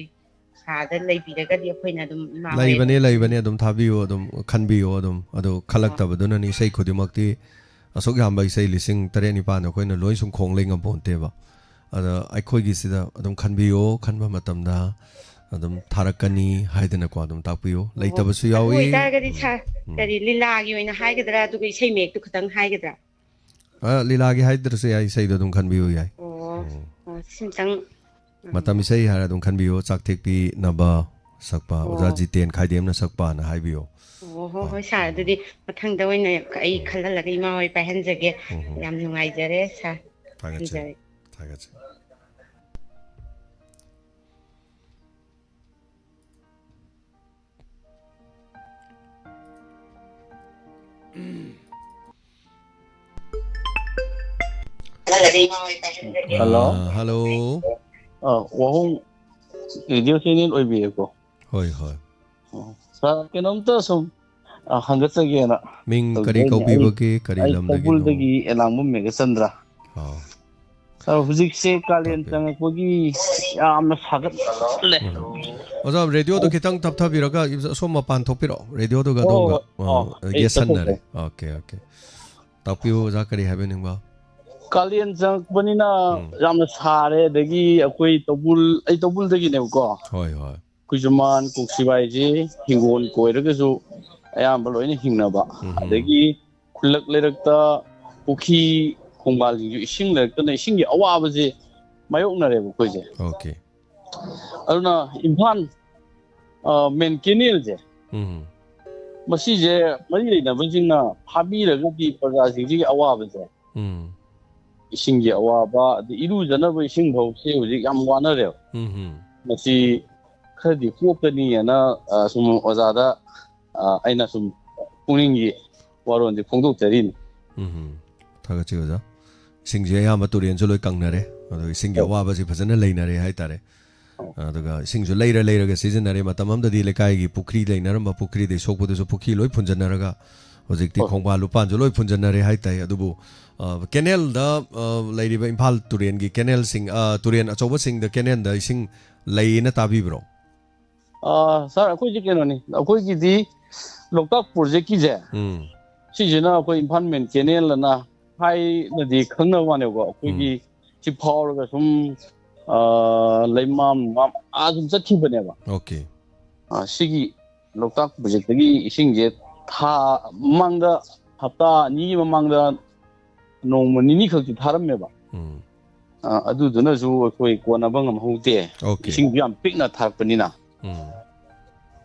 ꯁꯥꯔꯗ ꯂꯩꯕꯤꯔꯒꯗꯤ ꯑꯩꯈꯣꯏꯅ ꯑꯗꯨꯝ ꯏꯃꯥ ꯍꯣꯏ ꯂꯩꯕꯅꯦ, ꯑꯗꯨꯝ ꯂꯩꯕꯅꯦ, ꯑꯗꯨꯝ ꯊꯥꯕꯤꯌꯣ, ꯑꯗꯨꯝ ꯈꯟꯕꯤꯌꯣ ꯑꯗꯨꯝ꯫ ꯑꯗꯨ ꯑꯣ꯫ ꯈꯜꯂꯛꯇꯕꯗꯨꯅꯅꯤ ꯏꯁꯩ ꯈꯨꯗꯤꯡꯃꯛꯇꯤ ꯑꯁꯨꯛ ꯌꯥꯝꯕ ꯏꯁꯩ ꯂꯤꯁꯤꯡ ꯇꯔꯦꯠ ꯅꯤꯄꯥꯟ ꯑꯩꯈꯣꯏꯅ ꯂꯣꯏ ꯁꯨꯝ ꯈꯣꯡ ꯂꯩ ꯉꯝꯄꯣꯟꯇꯦꯕ꯫ ꯑꯗ ꯑꯩꯈꯣꯏꯒꯤꯁꯤꯗ ꯑꯗꯨꯝ ꯈꯟꯕꯤꯌꯣ, ꯈꯟꯕ ꯃꯇꯝꯗ ꯑꯗꯨꯝ ꯊꯥꯔꯛꯀꯅꯤ ꯍꯥꯏꯗꯅꯀꯣ ꯑꯗꯨꯝ ꯇꯥꯛꯄꯤꯌꯨ꯫ ꯑꯣ, ꯂꯩꯇꯕꯁꯨ ꯑꯗꯨ ꯌꯥꯎꯏ꯫ ꯑꯣꯏꯇꯥꯔꯒꯗꯤ ꯎꯝ, ꯁꯥꯔ, ꯎꯝ꯫ ꯀꯔꯤ ꯂꯤꯂꯥꯒꯤ ꯑꯣꯏꯅ ꯍꯥꯏꯒꯗ꯭ꯔꯥ, ꯑꯗꯨꯒ ꯏꯁꯩ ꯃꯌꯦꯛꯇꯨ ꯈꯛꯇꯪ ꯍꯥꯏꯒꯗ꯭ꯔꯥ? ꯑ, ꯂꯤꯂꯥꯒꯤ ꯍꯥꯏꯗ꯭ꯔꯁꯨ ꯌꯥꯏ, ꯏꯁꯩꯗꯣ ꯑꯗꯨꯝ ꯈꯟꯕꯤꯌꯨ ꯌꯥꯏ꯫ ꯑꯣ, ꯎꯝ꯫ ꯑꯣ, ꯁꯤꯝꯇꯪ꯫ ꯎꯝ꯫ ꯃꯇꯝ ꯏꯁꯩ ꯍꯥꯏꯔ ꯑꯗꯨꯝ ꯈꯟꯕꯤꯌꯨ, ꯆꯥꯛꯊꯦꯛꯄꯤ ꯅꯕ ꯁꯛꯄ, ꯑꯣꯖꯥ ꯑꯣ꯫ ꯖꯤꯇꯦꯟ ꯈꯥꯏꯗꯦꯝꯅ ꯁꯛꯄꯅ ꯍꯥꯏꯕꯤꯌꯨ꯫ ꯑꯣ, ꯍꯣꯏ, ꯍꯣꯏ꯫ ꯍꯣꯏ, ꯁꯥꯔ, ꯑꯗꯨꯗꯤ ꯃꯊꯪꯗ ꯑꯣꯏꯅ ꯑꯩ ꯎꯝ꯫ ꯈꯜꯍꯜꯂꯒ ꯏꯃꯥ ꯍꯣꯏ ꯄꯥꯏꯍꯟꯖꯒꯦ꯫ ꯎꯝ, ꯎꯝ꯫ ꯌꯥꯝ ꯅꯨꯡꯉꯥꯏꯖꯔꯦ, ꯁꯥꯔ꯫ ꯊꯥꯒꯠꯆꯔꯤ꯫ ꯊꯝꯖꯔꯦ꯫ ꯊꯥꯒꯠꯆꯔꯤ꯫ ꯍꯜꯂꯣ꯫ ꯑꯥ, ꯍꯜꯂꯣ꯫ ꯑꯥ, ꯋꯥꯍꯣꯡ ꯔꯦꯗꯤꯑꯣ ꯆꯦꯅꯦꯜ ꯑꯣꯏꯕꯤꯔꯦꯀꯣ? ꯍꯣꯏ, ꯍꯣꯏ꯫ ꯑꯣ, ꯁꯥꯔ, ꯀꯩꯅꯣꯝꯇ ꯁꯨꯝ, ꯑ, ꯍꯪꯒꯠꯆꯒꯦꯅ ꯃꯤꯡ ꯀꯔꯤ ꯇꯧꯖꯔꯛꯏꯅꯦ꯫ ꯑꯩ, ꯀꯧꯕꯤꯕꯒꯦ? ꯀꯔꯤ ꯑꯩ ꯂꯝꯗꯒꯤꯅꯣ? ꯇꯧꯕꯨꯜꯗꯒꯤ ꯑꯦꯂꯥꯡꯕꯝ ꯃꯦꯘꯆꯟꯗ꯭ꯔ꯫ ꯑꯥ꯫ ꯁꯥꯔ, ꯍꯧꯖꯤꯛꯁꯦ ꯀꯥꯂꯦꯟ ꯇꯥꯛꯄꯤꯌꯨ꯫ ꯆꯪꯉꯛꯄꯒꯤ ꯌꯥꯝꯅ ꯁꯥꯒꯠꯂꯦ꯫ ꯎꯝ꯫ ꯑꯣꯖꯥ, ꯔꯦꯗꯤꯑꯣꯗꯣ ꯑꯣ꯫ ꯈꯤꯇꯪ ꯇꯞꯊꯕꯤꯔꯒ ꯑꯁꯣꯝ ꯃꯄꯥꯟ ꯊꯣꯛꯄꯤꯔꯛꯑꯣ꯫ ꯔꯦꯗꯤꯑꯣꯗꯨꯒ ꯍꯣꯏ, ꯑꯗꯣꯝꯒ, ꯍꯣꯏ꯫ ꯑ, ꯑꯣ, ꯑꯩ ꯌꯦꯠꯁꯟꯅꯔꯦ꯫ ꯆꯠꯊꯣꯛꯈ꯭ꯔꯦ꯫ Okay, okay. ꯇꯥꯛꯄꯤꯌꯨ ꯑꯣꯖꯥ, ꯀꯔꯤ ꯍꯥꯏꯕꯤꯅꯤꯡꯕ? ꯀꯥꯂꯦꯟ ꯆꯪꯉꯛꯄꯅꯤꯅ ꯎꯝ꯫ ꯌꯥꯝꯅ ꯁꯥꯔꯦ, ꯑꯗꯒꯤ ꯑꯩꯈꯣꯏ ꯇꯧꯕꯨꯜ, ꯑꯩ ꯇꯧꯕꯨꯜꯗꯒꯤꯅꯦꯕꯀꯣ꯫ ꯍꯣꯏ, ꯍꯣꯏ꯫ ꯈꯨꯖꯃꯥꯟ, ꯀꯣꯛꯁꯤꯕꯥꯏꯁꯤ ꯍꯤꯡꯒꯣꯜ ꯀꯣꯏꯔꯒꯁꯨ ꯑꯌꯥꯝꯕ ꯂꯣꯏꯅ ꯍꯤꯡꯅꯕ꯫ ꯎꯝ꯫ ꯑꯗꯒꯤ ꯈꯨꯜꯂꯛ ꯂꯩꯔꯛꯇ ꯄꯨꯈ꯭ꯔꯤ, ꯈꯣꯡꯕꯥꯜꯁꯤꯡꯁꯨ ꯏꯁꯤꯡ ꯂꯩꯔꯛꯇꯅ ꯏꯁꯤꯡꯒꯤ ꯑꯋꯥꯕꯁꯦ ꯃꯥꯌꯣꯛꯅꯔꯦꯕ ꯑꯩꯈꯣꯏꯁꯦ꯫ ꯑꯣꯀꯦ꯫ ꯑꯗꯨꯅ ꯏꯝꯐꯥꯜ, ꯑ, ꯃꯦꯟ ꯀꯦꯅꯦꯜꯁꯦ, ꯎꯝ꯫ ꯃꯁꯤꯁꯦ ꯃꯔꯤ ꯂꯩꯅꯕꯁꯤꯡꯅ ꯐꯥꯕꯤꯔꯒꯗꯤ ꯄ꯭ꯔꯖꯥꯁꯤꯡꯁꯤꯒꯤ ꯑꯋꯥꯕꯁꯦ, ꯎꯝ꯫ ꯏꯁꯤꯡꯒꯤ ꯑꯋꯥꯕ, ꯑꯗꯩ ꯏꯔꯨꯖꯅꯕ ꯏꯁꯤꯡ ꯐꯥꯎꯁꯦ ꯍꯧꯖꯤꯛ ꯌꯥꯝ ꯋꯥꯅꯔꯦꯕ꯫ ꯎꯝ, ꯎꯝ꯫ ꯃꯁꯤ ꯈꯔꯗꯤ ꯀꯣꯛꯀꯅꯤꯅ, ꯑ, ꯁꯨꯝ ꯑꯣꯖꯥꯗ, ꯑ, ꯑꯩꯅ ꯁꯨꯝ ꯄꯨꯛꯅꯤꯡꯒꯤ ꯋꯥꯔꯣꯜꯁꯦ ꯐꯣꯡꯗꯣꯛꯆꯔꯤꯅꯤ꯫ ꯎꯝ, ꯎꯝ꯫ ꯊꯥꯒꯠꯆꯩ ꯑꯣꯖꯥ꯫ ꯏꯁꯤꯡꯁꯦ ꯑꯌꯥꯝꯕ ꯇꯨꯔꯦꯟꯁꯨ ꯂꯣꯏ ꯀꯪꯅꯔꯦ꯫ ꯑꯗꯣ ꯏꯁꯤꯡꯒꯤ ꯍꯣꯏ꯫ ꯑꯋꯥꯕꯁꯤ ꯐꯖꯅ ꯂꯩꯅꯔꯦ ꯍꯥꯏꯇꯥꯔꯦ꯫ ꯑꯣ꯫ ꯑꯗꯨꯒ ꯏꯁꯤꯡꯁꯨ ꯂꯩꯔ ꯂꯩꯔꯒ ꯁꯤꯖꯤꯟꯅꯔꯦ꯫ ꯃꯇꯝ ꯑꯃꯗꯗꯤ ꯂꯩꯀꯥꯏꯒꯤ ꯄꯨꯈ꯭ꯔꯤ ꯂꯩꯅꯔꯝꯕ, ꯄꯨꯈ꯭ꯔꯤꯗꯩ ꯁꯣꯛꯄꯗꯨꯁꯨ ꯄꯨꯈ꯭ꯔꯤ ꯂꯣꯏ ꯐꯨꯟꯖꯟꯅꯔꯒ ꯍꯧꯖꯤꯛꯇꯤ ꯍꯣꯏ꯫ ꯈꯣꯡꯕꯥꯟ ꯂꯨꯄꯥꯟꯁꯨ ꯂꯣꯏ ꯐꯨꯟꯖꯟꯅꯔꯦ ꯍꯥꯏꯇꯥꯏ꯫ ꯑꯗꯨꯕꯨ, ꯑ, ꯀꯦꯅꯦꯜꯗ, ꯑ, ꯂꯩꯔꯤꯕ ꯏꯝꯐꯥꯜ ꯇꯨꯔꯦꯟꯒꯤ ꯀꯦꯅꯦꯜꯁꯤꯡ, ꯑ, ꯇꯨꯔꯦꯟ ꯑꯆꯧꯕꯁꯤꯡꯗ ꯀꯦꯅꯦꯜꯗ ꯏꯁꯤꯡ ꯂꯩꯌꯦꯅ ꯇꯥꯕꯤꯕ꯭ꯔꯣ? ꯑ, ꯁꯥꯔ, ꯑꯩꯈꯣꯏꯁꯦ ꯀꯩꯅꯣꯅꯤ, ꯑꯩꯈꯣꯏꯒꯤꯗꯤ ꯂꯣꯛꯇꯥꯛ ꯄ꯭ꯔꯣꯖꯦꯛꯀꯤꯁꯦ, ꯎꯝ꯫ ꯁꯤꯁꯤꯅ ꯑꯩꯈꯣꯏ ꯏꯝꯐꯥꯜ ꯃꯦꯟ ꯀꯦꯅꯦꯜ ꯑꯅ ꯍꯥꯏꯅꯗꯤ ꯈꯪꯅꯕ ꯋꯥꯅꯦꯕꯀꯣ꯫ ꯑꯩꯈꯣꯏꯒꯤ ꯎꯝ꯫ ꯁꯤ ꯐꯥꯎꯔꯒ ꯁꯨꯝ, ꯑ, ꯂꯩꯃꯥꯝ, ꯃꯥꯝ, ꯑꯥ ꯁꯨꯝ ꯆꯠꯈꯤꯕꯅꯦꯕ꯫ ꯑꯣꯀꯦ꯫ ꯑ, ꯁꯤꯒꯤ ꯂꯣꯛꯇꯥꯛ ꯄ꯭ꯔꯣꯖꯦꯛꯇꯒꯤ ꯏꯁꯤꯡꯁꯦ ꯊꯥ ꯃꯃꯥꯡꯗ, ꯍꯞꯇꯥ ꯑꯅꯤꯒꯤ ꯃꯃꯥꯡꯗ ꯅꯣꯡꯃ ꯅꯤꯅꯤ ꯈꯛꯇꯤ ꯊꯥꯔꯝꯃꯦꯕ꯫ ꯎꯝ꯫ ꯑ, ꯑꯗꯨꯗꯨꯅꯁꯨ ꯑꯩꯈꯣꯏ ꯀꯣꯟꯅꯕ ꯉꯝꯍꯧꯗꯦ꯫ ꯑꯣꯀꯦ꯫ ꯏꯁꯤꯡꯁꯨ ꯌꯥꯝ ꯄꯤꯛꯅ ꯊꯥꯔꯛꯄꯅꯤꯅ꯫ ꯎꯝ꯫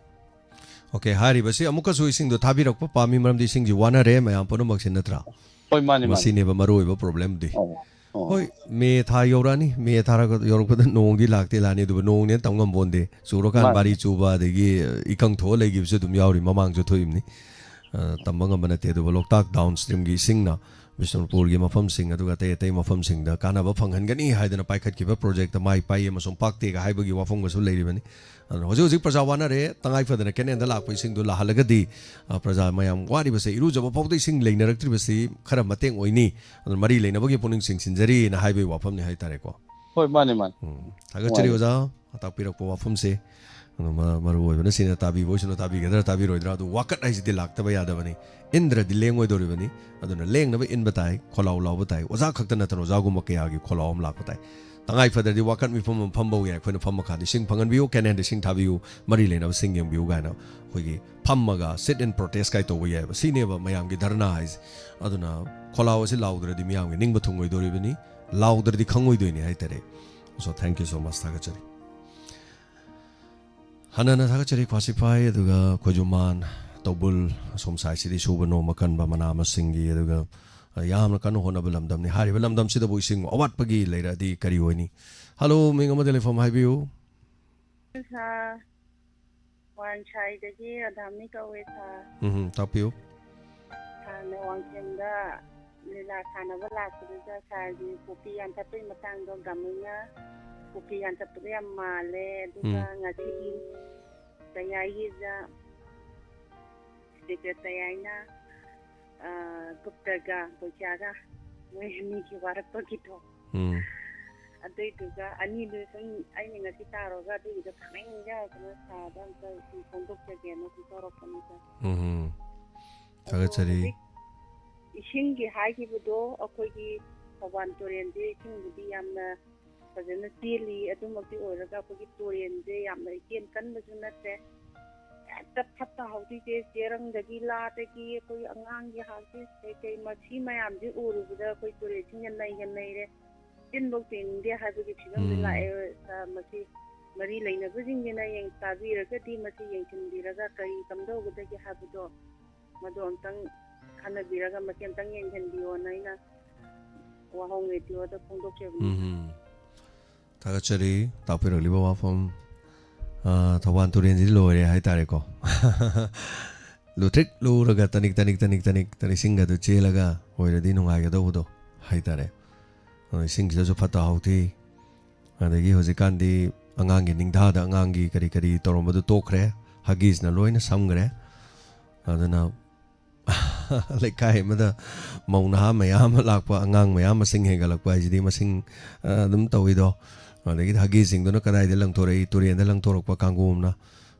ꯑꯣꯀꯦ, ꯍꯥꯏꯔꯤꯕꯁꯤ ꯑꯃꯨꯛꯀꯁꯨ ꯏꯁꯤꯡꯗꯣ ꯊꯥꯕꯤꯔꯛꯄ ꯄꯥꯝꯃꯤ, ꯃꯔꯝꯗꯤ ꯏꯁꯤꯡꯁꯤ ꯋꯥꯅꯔꯦ ꯃꯌꯥꯝ ꯄꯨꯝꯅꯃꯛꯁꯤ, ꯅꯠꯇ꯭ꯔꯥ? ꯍꯣꯏ, ꯃꯥꯅꯤ, ꯃꯥꯅꯤ꯫ ꯃꯁꯤꯅꯦꯕ ꯃꯔꯨꯑꯣꯏꯕ ꯄ꯭ꯔꯣꯕ꯭ꯂꯦꯝꯗꯤ꯫ ꯑꯣ, ꯑꯣ꯫ ꯍꯣꯏ, ꯃꯦ ꯊꯥ ꯌꯧꯔꯛꯑꯅꯤ꯫ ꯃꯦ ꯊꯥ ꯌꯧꯔꯛꯄꯗ ꯅꯣꯡꯗꯤ ꯂꯥꯛꯇꯤ ꯂꯥꯛꯑꯅꯤ, ꯑꯗꯨꯕꯨ ꯅꯣꯡꯅꯦꯅ ꯇꯝ ꯉꯝꯕꯣꯟꯗꯦ꯫ ꯆꯨꯔꯀꯥꯟ ꯃꯥꯅꯤ꯫ ꯕꯥꯔꯤ ꯆꯨꯕ, ꯑꯗꯒꯤ ꯏꯀꯪ ꯊꯣꯛꯑ ꯂꯩꯈꯤꯕꯁꯨ ꯑꯗꯨꯝ ꯌꯥꯎꯔꯤ, ꯃꯃꯥꯡꯁꯨ ꯊꯣꯛꯏꯕꯅꯤ꯫ ꯑ, ꯇꯝꯕ ꯉꯝꯕ ꯅꯠꯇꯦ꯫ ꯑꯗꯨꯕꯨ ꯂꯣꯛꯇꯥꯛ ꯗꯥꯎꯟ ꯁ꯭ꯇ꯭ꯔꯤꯝꯒꯤ ꯏꯁꯤꯡꯅ ꯕꯤꯁꯅꯨꯄꯨꯔꯒꯤ ꯃꯐꯝꯁꯤꯡ ꯑꯗꯨꯒ ꯑꯇꯩ ꯑꯇꯩ ꯃꯐꯝꯁꯤꯡꯗ ꯀꯥꯟꯅꯕ ꯐꯪꯍꯟꯒꯅꯤ ꯍꯥꯏꯗꯅ ꯄꯥꯏꯈꯠꯈꯤꯕ ꯄ꯭ꯔꯣꯖꯦꯛꯇ ꯃꯥꯏ ꯄꯥꯛꯏ ꯑꯃꯁꯨꯡ ꯄꯥꯛꯇꯦꯒ ꯍꯥꯏꯕꯒꯤ ꯋꯥꯐꯝꯒꯁꯨ ꯂꯩꯔꯤꯕꯅꯤ꯫ ꯑꯗꯨꯅ ꯍꯧꯖꯤꯛ ꯍꯧꯖꯤꯛ ꯄ꯭ꯔꯖꯥ ꯋꯥꯅꯔꯦ, ꯇꯉꯥꯏ ꯐꯗꯅ ꯀꯦꯅꯦꯜꯗ ꯂꯥꯛꯄ ꯏꯁꯤꯡꯗꯨ ꯂꯥꯛꯍꯜꯂꯒꯗꯤ, ꯑ, ꯄ꯭ꯔꯖꯥ ꯃꯌꯥꯝ ꯋꯥꯔꯤꯕꯁꯦ, ꯏꯔꯨꯖꯕ ꯐꯥꯎꯗ ꯏꯁꯤꯡ ꯂꯩꯅꯔꯛꯇ꯭ꯔꯤꯕꯁꯤ ꯈꯔ ꯃꯇꯦꯡ ꯑꯣꯏꯅꯤ꯫ ꯑꯗꯨꯅ ꯃꯔꯤ ꯂꯩꯅꯕꯒꯤ ꯄꯨꯛꯅꯤꯡ ꯆꯤꯡꯁꯤꯟꯖꯔꯤꯅ ꯍꯥꯏꯕꯒꯤ ꯋꯥꯐꯝꯅꯤ ꯍꯥꯏꯇꯥꯔꯦꯀꯣ꯫ ꯍꯣꯏ, ꯃꯥꯅꯦ, ꯃꯥꯅꯦ꯫ ꯎꯝ꯫ ꯊꯥꯒꯠꯆꯔꯤ ꯅꯨꯡꯉꯥꯏꯔꯦ꯫ ꯑꯣꯖꯥ, ꯇꯥꯛꯄꯤꯔꯛꯄ ꯋꯥꯐꯝꯁꯦ꯫ ꯑꯗꯣ ꯃ-, ꯃꯔꯨ ꯑꯣꯏꯕꯅ ꯁꯤꯅ ꯇꯥꯕꯤꯕ ꯑꯣꯏꯁꯅꯨ, ꯇꯥꯕꯤꯒꯗ꯭ꯔꯥ ꯇꯥꯕꯤꯔꯣꯏꯗ꯭ꯔꯥ, ꯑꯗꯨ ꯋꯥꯀꯠ ꯍꯥꯏꯁꯤꯗꯤ ꯂꯥꯛꯇꯕ ꯌꯥꯗꯕꯅꯤ꯫ ꯏꯟꯗ꯭ꯔꯗꯤ ꯂꯦꯡꯉꯣꯏꯗꯧꯔꯤꯕꯅꯤ꯫ ꯑꯗꯨꯅ ꯂꯦꯡꯅꯕ ꯏꯟꯕ ꯇꯥꯏ, ꯈꯣꯜꯂꯥꯎ ꯂꯥꯎꯕ ꯇꯥꯏ꯫ ꯑꯣꯖꯥ ꯈꯛꯇ ꯅꯠꯇꯅ ꯑꯣꯖꯥꯒꯨꯝꯕ ꯀꯌꯥꯒꯤ ꯈꯣꯜꯂꯥꯎ ꯑꯃ ꯂꯥꯛꯄ ꯇꯥꯏ꯫ ꯇꯉꯥꯏ ꯐꯗ꯭ꯔꯗꯤ ꯋꯥꯀꯠ ꯃꯤꯐꯝ ꯑꯃ ꯐꯝꯕ ꯌꯥꯏ꯫ ꯑꯩꯈꯣꯏꯅ ꯐꯝꯃ ꯀꯥꯟꯗ ꯏꯁꯤꯡ ꯐꯪꯍꯟꯕꯤꯌꯨ, ꯀꯦꯅꯦꯜꯗ ꯏꯁꯤꯡ ꯊꯥꯕꯤꯌꯨ, ꯃꯔꯤ ꯂꯩꯅꯕꯁꯤꯡ ꯌꯦꯡꯕꯤꯌꯨ ꯀꯥꯏꯅ ꯑꯩꯈꯣꯏꯒꯤ ꯐꯝꯃꯒ sit in protest ꯀꯥꯏ ꯇꯧꯕ ꯌꯥꯏꯑꯕ꯫ ꯁꯤꯅꯦꯕ ꯃꯌꯥꯝꯒꯤ ꯙꯔꯅꯥ ꯍꯥꯏꯁꯦ꯫ ꯑꯗꯨꯅ ꯈꯣꯜꯂꯥꯎ ꯑꯁꯤ ꯂꯥꯎꯗ꯭ꯔꯗꯤ ꯃꯤꯌꯥꯝꯒꯤ ꯅꯤꯡꯕ ꯊꯨꯡꯉꯣꯏꯗꯧꯔꯤꯕꯅꯤ, ꯂꯥꯎꯗ꯭ꯔꯗꯤ ꯈꯪꯉꯣꯏꯗꯣꯏꯅꯤ ꯍꯥꯏꯇꯥꯔꯦ꯫ So, thank you so much, ꯊꯥꯒꯠꯆꯔꯤ꯫ ꯍꯟꯅ ꯍꯟꯅ ꯊꯥꯒꯠꯆꯔꯤ ꯈ꯭ꯋꯥꯁꯤꯐꯥꯏ, ꯑꯗꯨꯒ ꯈꯣꯏꯖꯨꯃꯥꯟ, ꯇꯧꯕꯨꯜ, ꯑꯁꯣꯝ ꯁꯥꯏꯠꯁꯤꯗꯤ ꯁꯨꯕ ꯅꯣꯝꯕ ꯀꯟꯕ ꯃꯅꯥ ꯃꯁꯤꯡꯒꯤ, ꯑꯗꯨꯒ ꯌꯥꯝꯅ ꯀꯟꯅ ꯍꯣꯠꯅꯕ ꯂꯝꯗꯝꯅꯤ꯫ ꯍꯥꯏꯔꯤꯕ ꯂꯝꯗꯝꯁꯤꯗꯕꯨ ꯏꯁꯤꯡ ꯑꯋꯥꯠꯄꯒꯤ ꯂꯩꯔꯛꯑꯗꯤ ꯀꯔꯤ ꯑꯣꯏꯅꯤ? ꯍꯜꯂꯣ, ꯃꯤꯡ ꯑꯃꯗ ꯂꯩꯐꯝ ꯍꯥꯏꯕꯤꯌꯨ꯫ ꯁꯥꯔ, ꯋꯥꯡꯁꯥꯏꯗꯒꯤ ꯑꯗꯥꯝꯅꯤ ꯀꯧꯋꯦ, ꯁꯥꯔ꯫ ꯎꯝ, ꯇꯥꯛꯄꯤꯌꯨ꯫ ꯁꯥꯔꯅ ꯋꯥꯡꯈꯦꯝꯗ ꯂꯤꯂꯥ ꯁꯥꯟꯅꯕ ꯂꯥꯛꯄꯗꯨꯗ ꯁꯥꯔꯒꯤ ꯀꯣꯐꯤ ꯌꯥꯟꯊꯠꯄꯒꯤ ꯃꯇꯥꯡꯗꯣ ꯒꯃꯩꯅ ꯀꯣꯐꯤ ꯌꯥꯟꯊꯠꯄꯗꯣ ꯌꯥꯝ ꯃꯥꯜꯂꯦ꯫ ꯑꯗꯨꯒ ꯎꯝ꯫ ꯉꯁꯤꯒꯤ ꯇꯌꯥꯏꯒꯤꯗ ꯏꯟꯁꯄꯦꯛꯇꯔ ꯇꯌꯥꯏꯅ, ꯑ, ꯒꯨꯞꯇꯒ ꯕꯣꯏꯆꯥꯒ ꯃꯣꯏ ꯑꯅꯤꯒꯤ ꯋꯥꯔꯛꯄꯒꯤꯗꯣ꯫ ꯎꯝ꯫ ꯑꯗꯨꯏꯗꯨꯒ ꯑꯅꯤꯗꯨ ꯁꯨꯝ ꯑꯩꯅ ꯉꯁꯤ ꯇꯥꯔꯨꯔꯒ ꯑꯗꯨꯒꯤꯗꯣ ꯈꯪꯅꯤꯡ ꯅꯤꯡꯖꯔꯛꯇꯅ ꯁꯥꯔꯗ ꯑꯝꯇ ꯁꯨꯝ ꯐꯣꯡꯗꯣꯛꯆꯒꯦꯅ ꯁꯨꯝ ꯇꯧꯔꯛꯄꯅꯤꯗ꯫ ꯎꯝ꯫ ꯑꯗꯣ ꯊꯥꯒꯠꯆꯔꯤ꯫ ꯍꯧꯖꯤꯛ ꯏꯁꯤꯡꯒꯤ ꯍꯥꯏꯈꯤꯕꯗꯣ ꯑꯩꯈꯣꯏꯒꯤ ꯊꯧꯕꯥꯜ ꯇꯨꯔꯦꯜꯁꯦ ꯏꯁꯤꯡꯕꯨꯗꯤ ꯌꯥꯝꯅ ꯐꯖꯅ ꯆꯦꯜꯂꯤ꯫ ꯑꯗꯨꯃꯛꯇꯤ ꯑꯣꯏꯔꯒ ꯑꯩꯈꯣꯏꯒꯤ ꯇꯨꯔꯦꯜꯁꯦ ꯌꯥꯝꯅ ꯏꯆꯦꯜ ꯀꯟꯕꯁꯨ ꯅꯠꯇꯦ꯫ ꯍꯦꯛꯇ ꯐꯠꯇ ꯍꯥꯎꯊꯤꯁꯦ ꯆꯦꯔꯪꯗꯒꯤ ꯂꯥꯗꯒꯤ ꯑꯩꯈꯣꯏ ꯑꯉꯥꯡꯒꯤ ꯍꯥꯎꯊꯤ ꯀꯩꯀꯩ ꯃꯁꯤ ꯃꯌꯥꯝꯁꯦ ꯎꯔꯨꯕꯗ ꯑꯩꯈꯣꯏ ꯇꯨꯔꯦꯜꯁꯤꯡꯁꯦ ꯅꯩꯒ ꯅꯩꯔꯦ꯫ ꯆꯤꯟꯐꯧ ꯇꯤꯡꯅꯤꯡꯗꯦ ꯍꯥꯏꯕꯒꯤ ꯐꯤꯕꯝꯗ ꯎꯝ꯫ ꯂꯥꯛꯑꯦ꯫ ꯑ, ꯃꯁꯤ ꯃꯔꯤ ꯂꯩꯅꯕꯁꯤꯡꯁꯤꯅ ꯌꯦꯡ-, ꯇꯥꯕꯤꯔꯒꯗꯤ ꯃꯁꯤ ꯌꯦꯡꯁꯤꯟꯕꯤꯔꯒ ꯀꯔꯤ ꯀꯝꯗꯧꯒꯗꯒꯦ ꯍꯥꯏꯕꯗꯣ ꯃꯗꯨ ꯑꯝꯇꯪ ꯈꯟꯅꯕꯤꯔꯒ ꯃꯁꯤ ꯑꯝꯇꯪ ꯌꯦꯡꯁꯤꯟꯕꯤꯌꯣꯅ ꯑꯩꯅ ꯋꯥꯍꯣꯡ ꯔꯦꯗꯤꯑꯣꯗ ꯐꯣꯡꯗꯣꯛꯆꯕꯅꯤ꯫ ꯎꯝ꯫ ꯊꯥꯒꯠꯆꯔꯤ ꯇꯥꯛꯄꯤꯔꯛꯂꯤꯕ ꯋꯥꯐꯝ꯫ ꯑ, ꯊꯧꯕꯥꯜ ꯇꯨꯔꯦꯜꯁꯤꯗꯤ ꯂꯣꯏꯔꯦ ꯍꯥꯏꯇꯥꯔꯦꯀꯣ꯫ ꯂꯨꯊ꯭ꯔꯤꯛ ꯂꯨꯔꯒ ꯇꯅꯤꯛ ꯇꯅꯤꯛ ꯇꯅꯤꯛ ꯇꯅꯤꯛ ꯇꯅꯤꯛ ꯏꯁꯤꯡꯒꯗꯨ ꯆꯦꯜꯂꯒ ꯑꯣꯏꯔꯗꯤ ꯅꯨꯡꯉꯥꯏꯒꯗꯧꯕꯗꯣ ꯍꯥꯏꯇꯥꯔꯦ꯫ ꯑꯗꯣ ꯏꯁꯤꯡꯁꯤꯗꯁꯨ ꯐꯠꯇ ꯍꯥꯎꯊꯤ꯫ ꯑꯗꯒꯤ ꯍꯧꯖꯤꯛꯀꯥꯟꯗꯤ ꯑꯉꯥꯡꯒꯤ ꯅꯤꯡꯊꯥꯗ ꯑꯉꯥꯡꯒꯤ ꯀꯔꯤ ꯀꯔꯤ ꯇꯧꯔꯝꯕꯗꯨ ꯇꯣꯛꯈ꯭ꯔꯦ, ꯍꯒꯤꯁꯅ ꯂꯣꯏꯅ ꯁꯝꯈ꯭ꯔꯦ꯫ ꯑꯗꯨꯅ ꯂꯩꯀꯥꯏ ꯑꯃꯗ ꯃꯧ ꯅꯍꯥ ꯃꯌꯥꯝ ꯑꯃ ꯂꯥꯛꯄ, ꯑꯉꯥꯡ ꯃꯌꯥꯝ ꯃꯁꯤꯡ ꯍꯦꯟꯒꯠꯂꯛꯄ ꯍꯥꯏꯁꯤꯗꯤ ꯃꯁꯤꯡ ꯑ, ꯑꯗꯨꯝ ꯇꯧꯋꯤꯗꯣ꯫ ꯑꯗꯒꯤꯗꯤ ꯍꯒꯤꯁꯁꯤꯡꯗꯨꯅ ꯀꯗꯥꯏꯗ ꯂꯪꯊꯣꯔꯛꯏ? ꯇꯨꯔꯦꯟꯗ ꯂꯪꯊꯣꯔꯛꯄ ꯀꯥꯡꯒꯨ ꯑꯃꯅ꯫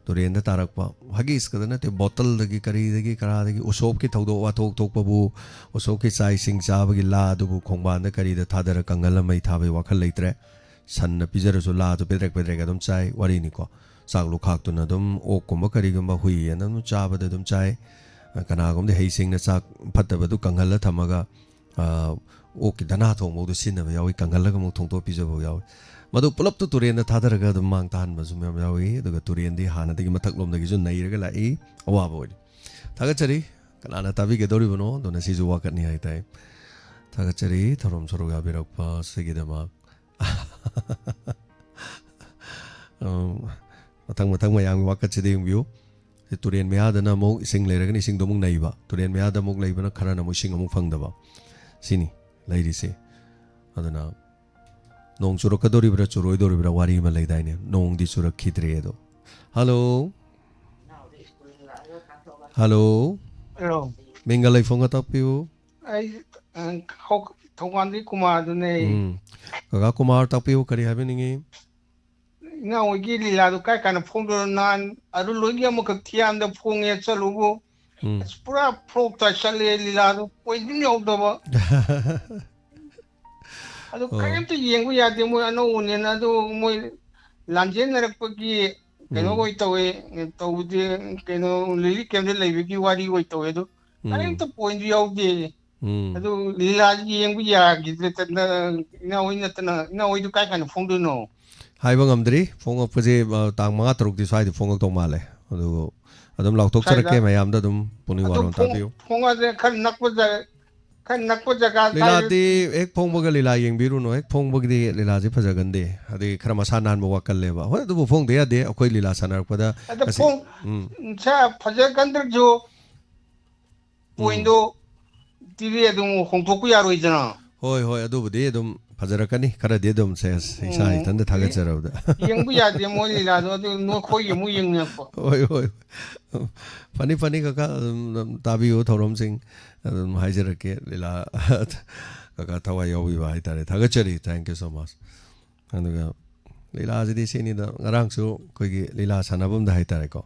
ꯇꯨꯔꯦꯟꯗ ꯇꯥꯔꯛꯄ꯫ ꯍꯒꯤꯁ ꯈꯛꯇ ꯅꯠꯇꯦ, ꯕꯣꯇꯜꯗꯒꯤ ꯀꯔꯤꯗꯒꯤ ꯀꯔꯥꯗꯒꯤ ꯎꯁꯣꯞꯀꯤ ꯊꯧꯗꯣꯛ ꯋꯥꯊꯣꯛ ꯊꯣꯛꯄꯕꯨ, ꯎꯁꯣꯞꯀꯤ ꯆꯥꯛ ꯏꯁꯤꯡ ꯆꯥꯕꯒꯤ ꯂꯥ ꯑꯗꯨꯕꯨ ꯈꯣꯡꯕꯥꯟꯗ ꯀꯔꯤꯗ ꯊꯥꯗꯔ ꯀꯪꯍꯜꯂ ꯃꯩ ꯊꯥꯕꯒꯤ ꯋꯥꯈꯜ ꯂꯩꯇ꯭ꯔꯦ꯫ ꯁꯟꯅ ꯄꯤꯖꯔꯁꯨ ꯂꯥꯗꯨ ꯄꯦꯗ꯭ꯔꯦꯛ ꯄꯦꯗ꯭ꯔꯦꯛ ꯑꯗꯨꯝ ꯆꯥꯏ ꯋꯥꯔꯤꯅꯤꯀꯣ꯫ ꯆꯥꯛ ꯂꯨꯈꯥꯛꯇꯨꯅ ꯑꯗꯨꯝ ꯑꯣꯛꯀꯨꯝꯕ ꯀꯔꯤꯒꯨꯝꯕ ꯍꯨꯏ ꯑꯅ ꯑꯗꯨꯝ ꯆꯥꯕꯗ ꯑꯗꯨꯝ ꯆꯥꯏ꯫ ꯀꯅꯥꯒꯨꯝꯕꯗꯤ ꯍꯩꯁꯤꯡꯅ ꯆꯥꯛ ꯐꯠꯇꯕꯗꯨ ꯀꯪꯍꯜꯂ ꯊꯝꯃꯒ, ꯑ, ꯑꯣꯛꯀꯤ ꯗꯅꯥ ꯊꯣꯡꯕꯗꯨ ꯁꯤꯖꯤꯟꯅꯕ ꯌꯥꯎꯏ, ꯀꯪꯍꯜꯂꯒ ꯑꯃꯨꯛ ꯊꯣꯡꯗꯣꯛꯑ ꯄꯤꯖꯕ ꯌꯥꯎꯏ꯫ ꯃꯗꯨ ꯄꯨꯂꯞꯇꯨ ꯇꯨꯔꯦꯟꯗ ꯊꯥꯗꯔꯒ ꯑꯗꯨꯝ ꯃꯥꯡ ꯇꯥꯍꯟꯕꯁꯨ ꯃꯌꯥꯝ ꯌꯥꯎꯏ꯫ ꯑꯗꯨꯒ ꯇꯨꯔꯦꯟꯗꯤ ꯍꯥꯟꯅꯗꯒꯤ ꯃꯊꯛꯂꯣꯝꯗꯒꯤꯁꯨ ꯅꯩꯔꯒ ꯂꯥꯛꯏ, ꯑꯋꯥꯕ ꯑꯣꯏꯔꯤ꯫ ꯊꯥꯒꯠꯆꯔꯤ꯫ ꯀꯅꯥꯅ ꯇꯥꯕꯤꯒꯗꯧꯔꯤꯕꯅꯣ? ꯑꯗꯨꯅ ꯁꯤꯁꯨ ꯋꯥꯀꯠꯅꯤ ꯍꯥꯏꯇꯥꯏ꯫ ꯊꯥꯒꯠꯆꯔꯤ ꯊꯧꯔꯝ ꯁꯔꯨꯛ ꯌꯥꯕꯤꯔꯛꯄ ꯑꯁꯤꯒꯤꯗꯃꯛ꯫ ꯎꯝ, ꯃꯊꯪ ꯃꯊꯪ ꯃꯌꯥꯝꯒꯤ ꯋꯥꯀꯠꯁꯤꯗ ꯌꯦꯡꯕꯤꯌꯨ꯫ ꯁꯤ ꯇꯨꯔꯦꯟ ꯃꯌꯥꯗꯅ ꯑꯃꯨꯛ ꯏꯁꯤꯡ ꯂꯩꯔꯒꯅ ꯏꯁꯤꯡꯗꯣ ꯑꯃꯨꯛ ꯅꯩꯕ, ꯇꯨꯔꯦꯟ ꯃꯌꯥꯗ ꯑꯃꯨꯛ ꯂꯩꯕꯅ ꯈꯔꯅ ꯑꯃꯨꯛ ꯏꯁꯤꯡ ꯑꯃꯨꯛ ꯐꯪꯗꯕ꯫ ꯁꯤꯅꯤ ꯂꯩꯔꯤꯁꯦ꯫ ꯑꯗꯨꯅ ꯅꯣꯡ ꯆꯨꯔꯛꯀꯗꯧꯔꯤꯕ꯭ꯔꯥ ꯆꯨꯔꯣꯏꯗꯧꯔꯤꯕ꯭ꯔꯥ ꯋꯥꯔꯤ ꯑꯃ ꯂꯩꯗꯥꯏꯅꯦ, ꯅꯣꯡꯗꯤ ꯆꯨꯔꯛꯈꯤꯗ꯭ꯔꯦ ꯑꯗꯣ꯫ ꯍꯜꯂꯣ꯫ ꯍꯜꯂꯣ꯫ ꯍꯜꯂꯣ꯫ ꯃꯤꯡꯒ ꯂꯩꯐꯝꯒ ꯇꯥꯛꯄꯤꯌꯨ꯫ ꯑꯩ, ꯑ, ꯍꯧ-, ꯊꯧꯕꯥꯜꯗꯒꯤ ꯀꯨꯃꯥꯔꯗꯨꯅꯦ꯫ ꯎꯝ꯫ ꯀꯀꯥ ꯀꯨꯃꯥꯔ, ꯇꯥꯛꯄꯤꯌꯨ, ꯀꯔꯤ ꯍꯥꯏꯕꯤꯅꯤꯡꯉꯤ? ꯏꯅꯥꯎ ꯍꯣꯏꯒꯤ ꯂꯤꯂꯥꯗꯣ ꯀꯥꯏ ꯀꯥꯏꯅ ꯐꯣꯡꯗꯣꯏꯅꯣ? ꯅꯍꯥꯟ ꯑꯔꯨꯜ ꯍꯣꯏꯒꯤ ꯑꯃꯈꯛ ꯊꯤꯌꯥꯝꯗ ꯐꯣꯡꯉꯦ ꯆꯠꯂꯨꯕꯨ꯫ ꯎꯝ꯫ ꯑꯁ, ꯄꯨꯔꯥ ꯐ꯭ꯂꯣꯞ ꯇꯥꯏ ꯆꯠꯂꯦ ꯂꯤꯂꯥꯗꯣ꯫ ꯄꯣꯏꯟꯠ ꯑꯃ ꯌꯥꯎꯗꯕ꯫ ꯑꯗꯨ ꯑꯣ꯫ ꯀꯔꯤꯝꯇ ꯌꯦꯡꯕ ꯌꯥꯗꯦ, ꯃꯣꯏ ꯑꯅꯧꯕꯅꯦꯅ꯫ ꯑꯗꯨ ꯃꯣꯏ ꯂꯥꯟꯖꯦꯟꯅꯔꯛꯄꯒꯤ ꯀꯩꯅꯣ ꯎꯝ꯫ ꯑꯣꯏ ꯇꯧꯋꯦ, ꯇꯧꯕꯗꯤ ꯀꯩꯅꯣ ꯂꯤꯂꯤꯛ ꯀꯦꯝꯗ ꯂꯩꯕꯒꯤ ꯋꯥꯔꯤ ꯑꯣꯏ ꯇꯧꯋꯦ꯫ ꯑꯗꯨ ꯎꯝ꯫ ꯀꯔꯤꯝꯇ ꯄꯣꯏꯟꯠꯁꯨ ꯌꯥꯎꯗꯦ꯫ ꯎꯝ꯫ ꯑꯗꯨ ꯂꯤꯂꯥꯁꯤ ꯌꯦꯡꯕ ꯌꯥꯈꯤꯗ꯭ꯔꯦ꯫ ꯇ-, ꯅ-, ꯏꯅꯥꯎ ꯍꯣꯏ ꯅꯠꯇꯅ, ꯏꯅꯥꯎ ꯍꯣꯏꯗꯨ ꯀꯥꯏ ꯀꯥꯏꯅ ꯐꯣꯡꯗꯣꯏꯅꯣ? ꯍꯥꯏꯕ ꯉꯝꯗ꯭ꯔꯤ꯫ ꯐꯣꯡꯉꯛꯄꯁꯦ, ꯑ, ꯇꯥꯡ ꯃꯉꯥ ꯇꯔꯨꯛꯇꯤ ꯁ꯭ꯋꯥꯏꯗ ꯐꯣꯡꯉꯛꯇꯧ ꯃꯥꯜꯂꯦ꯫ ꯑꯗꯨ ꯑꯗꯨꯝ ꯂꯥꯎꯊꯣꯛꯆꯔꯛꯀꯦ ꯁ꯭ꯋꯥꯏꯗ? ꯃꯌꯥꯝꯗ ꯑꯗꯨꯝ ꯄꯨꯛꯅꯤꯡ ꯑꯗꯨ ꯋꯥꯔꯣꯝ ꯐꯣꯡ-, ꯇꯥꯕꯤꯌꯨ꯫ ꯐꯣꯡꯉꯁꯦ ꯈꯔ ꯅꯛꯄꯗ ꯈꯔ ꯅꯛꯄ ꯖꯒꯥ ꯀꯥꯏꯗ- ꯂꯤꯂꯥꯗꯤ ꯍꯦꯛ ꯐꯣꯡꯕꯒ ꯂꯤꯂꯥ ꯌꯦꯡꯕꯤꯔꯨꯅꯨ꯫ ꯍꯦꯛ ꯐꯣꯡꯕꯒꯤꯗꯤ ꯂꯤꯂꯥꯁꯤ ꯐꯖꯒꯟꯗꯦ꯫ ꯑꯗꯩ ꯈꯔ ꯃꯁꯥ ꯅꯥꯟꯕ ꯋꯥꯠꯀꯜꯂꯦꯕ꯫ ꯍꯣꯏ, ꯑꯗꯨꯕꯨ ꯐꯣꯡꯗ ꯌꯥꯗꯦ꯫ ꯑꯩꯈꯣꯏ ꯂꯤꯂꯥ ꯁꯥꯟꯅꯔꯛꯄꯗ ꯑꯗ ꯉꯁꯤ- ꯐꯣꯡ-, ꯎꯝ꯫ ꯁꯥ ꯐꯖꯒꯟꯗ꯭ꯔꯁꯨ ꯎꯝ꯫ ꯄꯣꯏꯟꯗꯣ ꯇꯤꯚꯤ ꯑꯗꯨꯝ ꯍꯣꯡꯗꯣꯛꯄ ꯌꯥꯔꯣꯏꯗꯅ꯫ ꯍꯣꯏ, ꯍꯣꯏ, ꯑꯗꯨꯕꯨꯗꯤ ꯑꯗꯨꯝ ꯐꯖꯔꯛꯀꯅꯤ꯫ ꯈꯔꯗꯤ ꯑꯗꯨꯝ ꯁꯦ, ꯏꯁꯥ ꯎꯝ꯫ ꯏꯊꯟꯇ ꯊꯥꯒꯠꯆꯔꯕꯗ꯫ ꯌꯦꯡꯕ ꯌꯥꯗꯦ ꯃꯣꯏ ꯂꯤꯂꯥꯗꯣ, ꯑꯗꯨ ꯅꯈꯣꯏꯒꯤ ꯑꯃꯨꯛ ꯌꯦꯡꯅꯤꯡꯉꯛꯄ꯫ ꯍꯣꯏ, ꯍꯣꯏ꯫ ꯐꯅꯤ, ꯐꯅꯤ, ꯀꯀꯥ, ꯑꯗꯨꯝ, ꯑꯗꯨꯝ ꯇꯥꯕꯤꯌꯨ ꯊꯧꯔꯝꯁꯤꯡ꯫ ꯑꯗꯨꯝ ꯍꯥꯏꯖꯔꯛꯀꯦ, ꯂꯤꯂꯥ ꯀꯀꯥ ꯊꯋꯥꯏ ꯌꯥꯎꯕꯤꯕ ꯍꯥꯏꯇꯥꯔꯦ꯫ ꯊꯥꯒꯠꯆꯔꯤ꯫ Thank you so much꯫ ꯑꯗꯨꯒ ꯂꯤꯂꯥꯁꯤꯗꯤ ꯁꯤꯅꯤꯗ, ꯉꯔꯥꯡꯁꯨ ꯑꯩꯈꯣꯏꯒꯤ ꯂꯤꯂꯥ ꯁꯥꯟꯅꯐꯝꯗ ꯍꯥꯏꯇꯥꯔꯦꯀꯣ,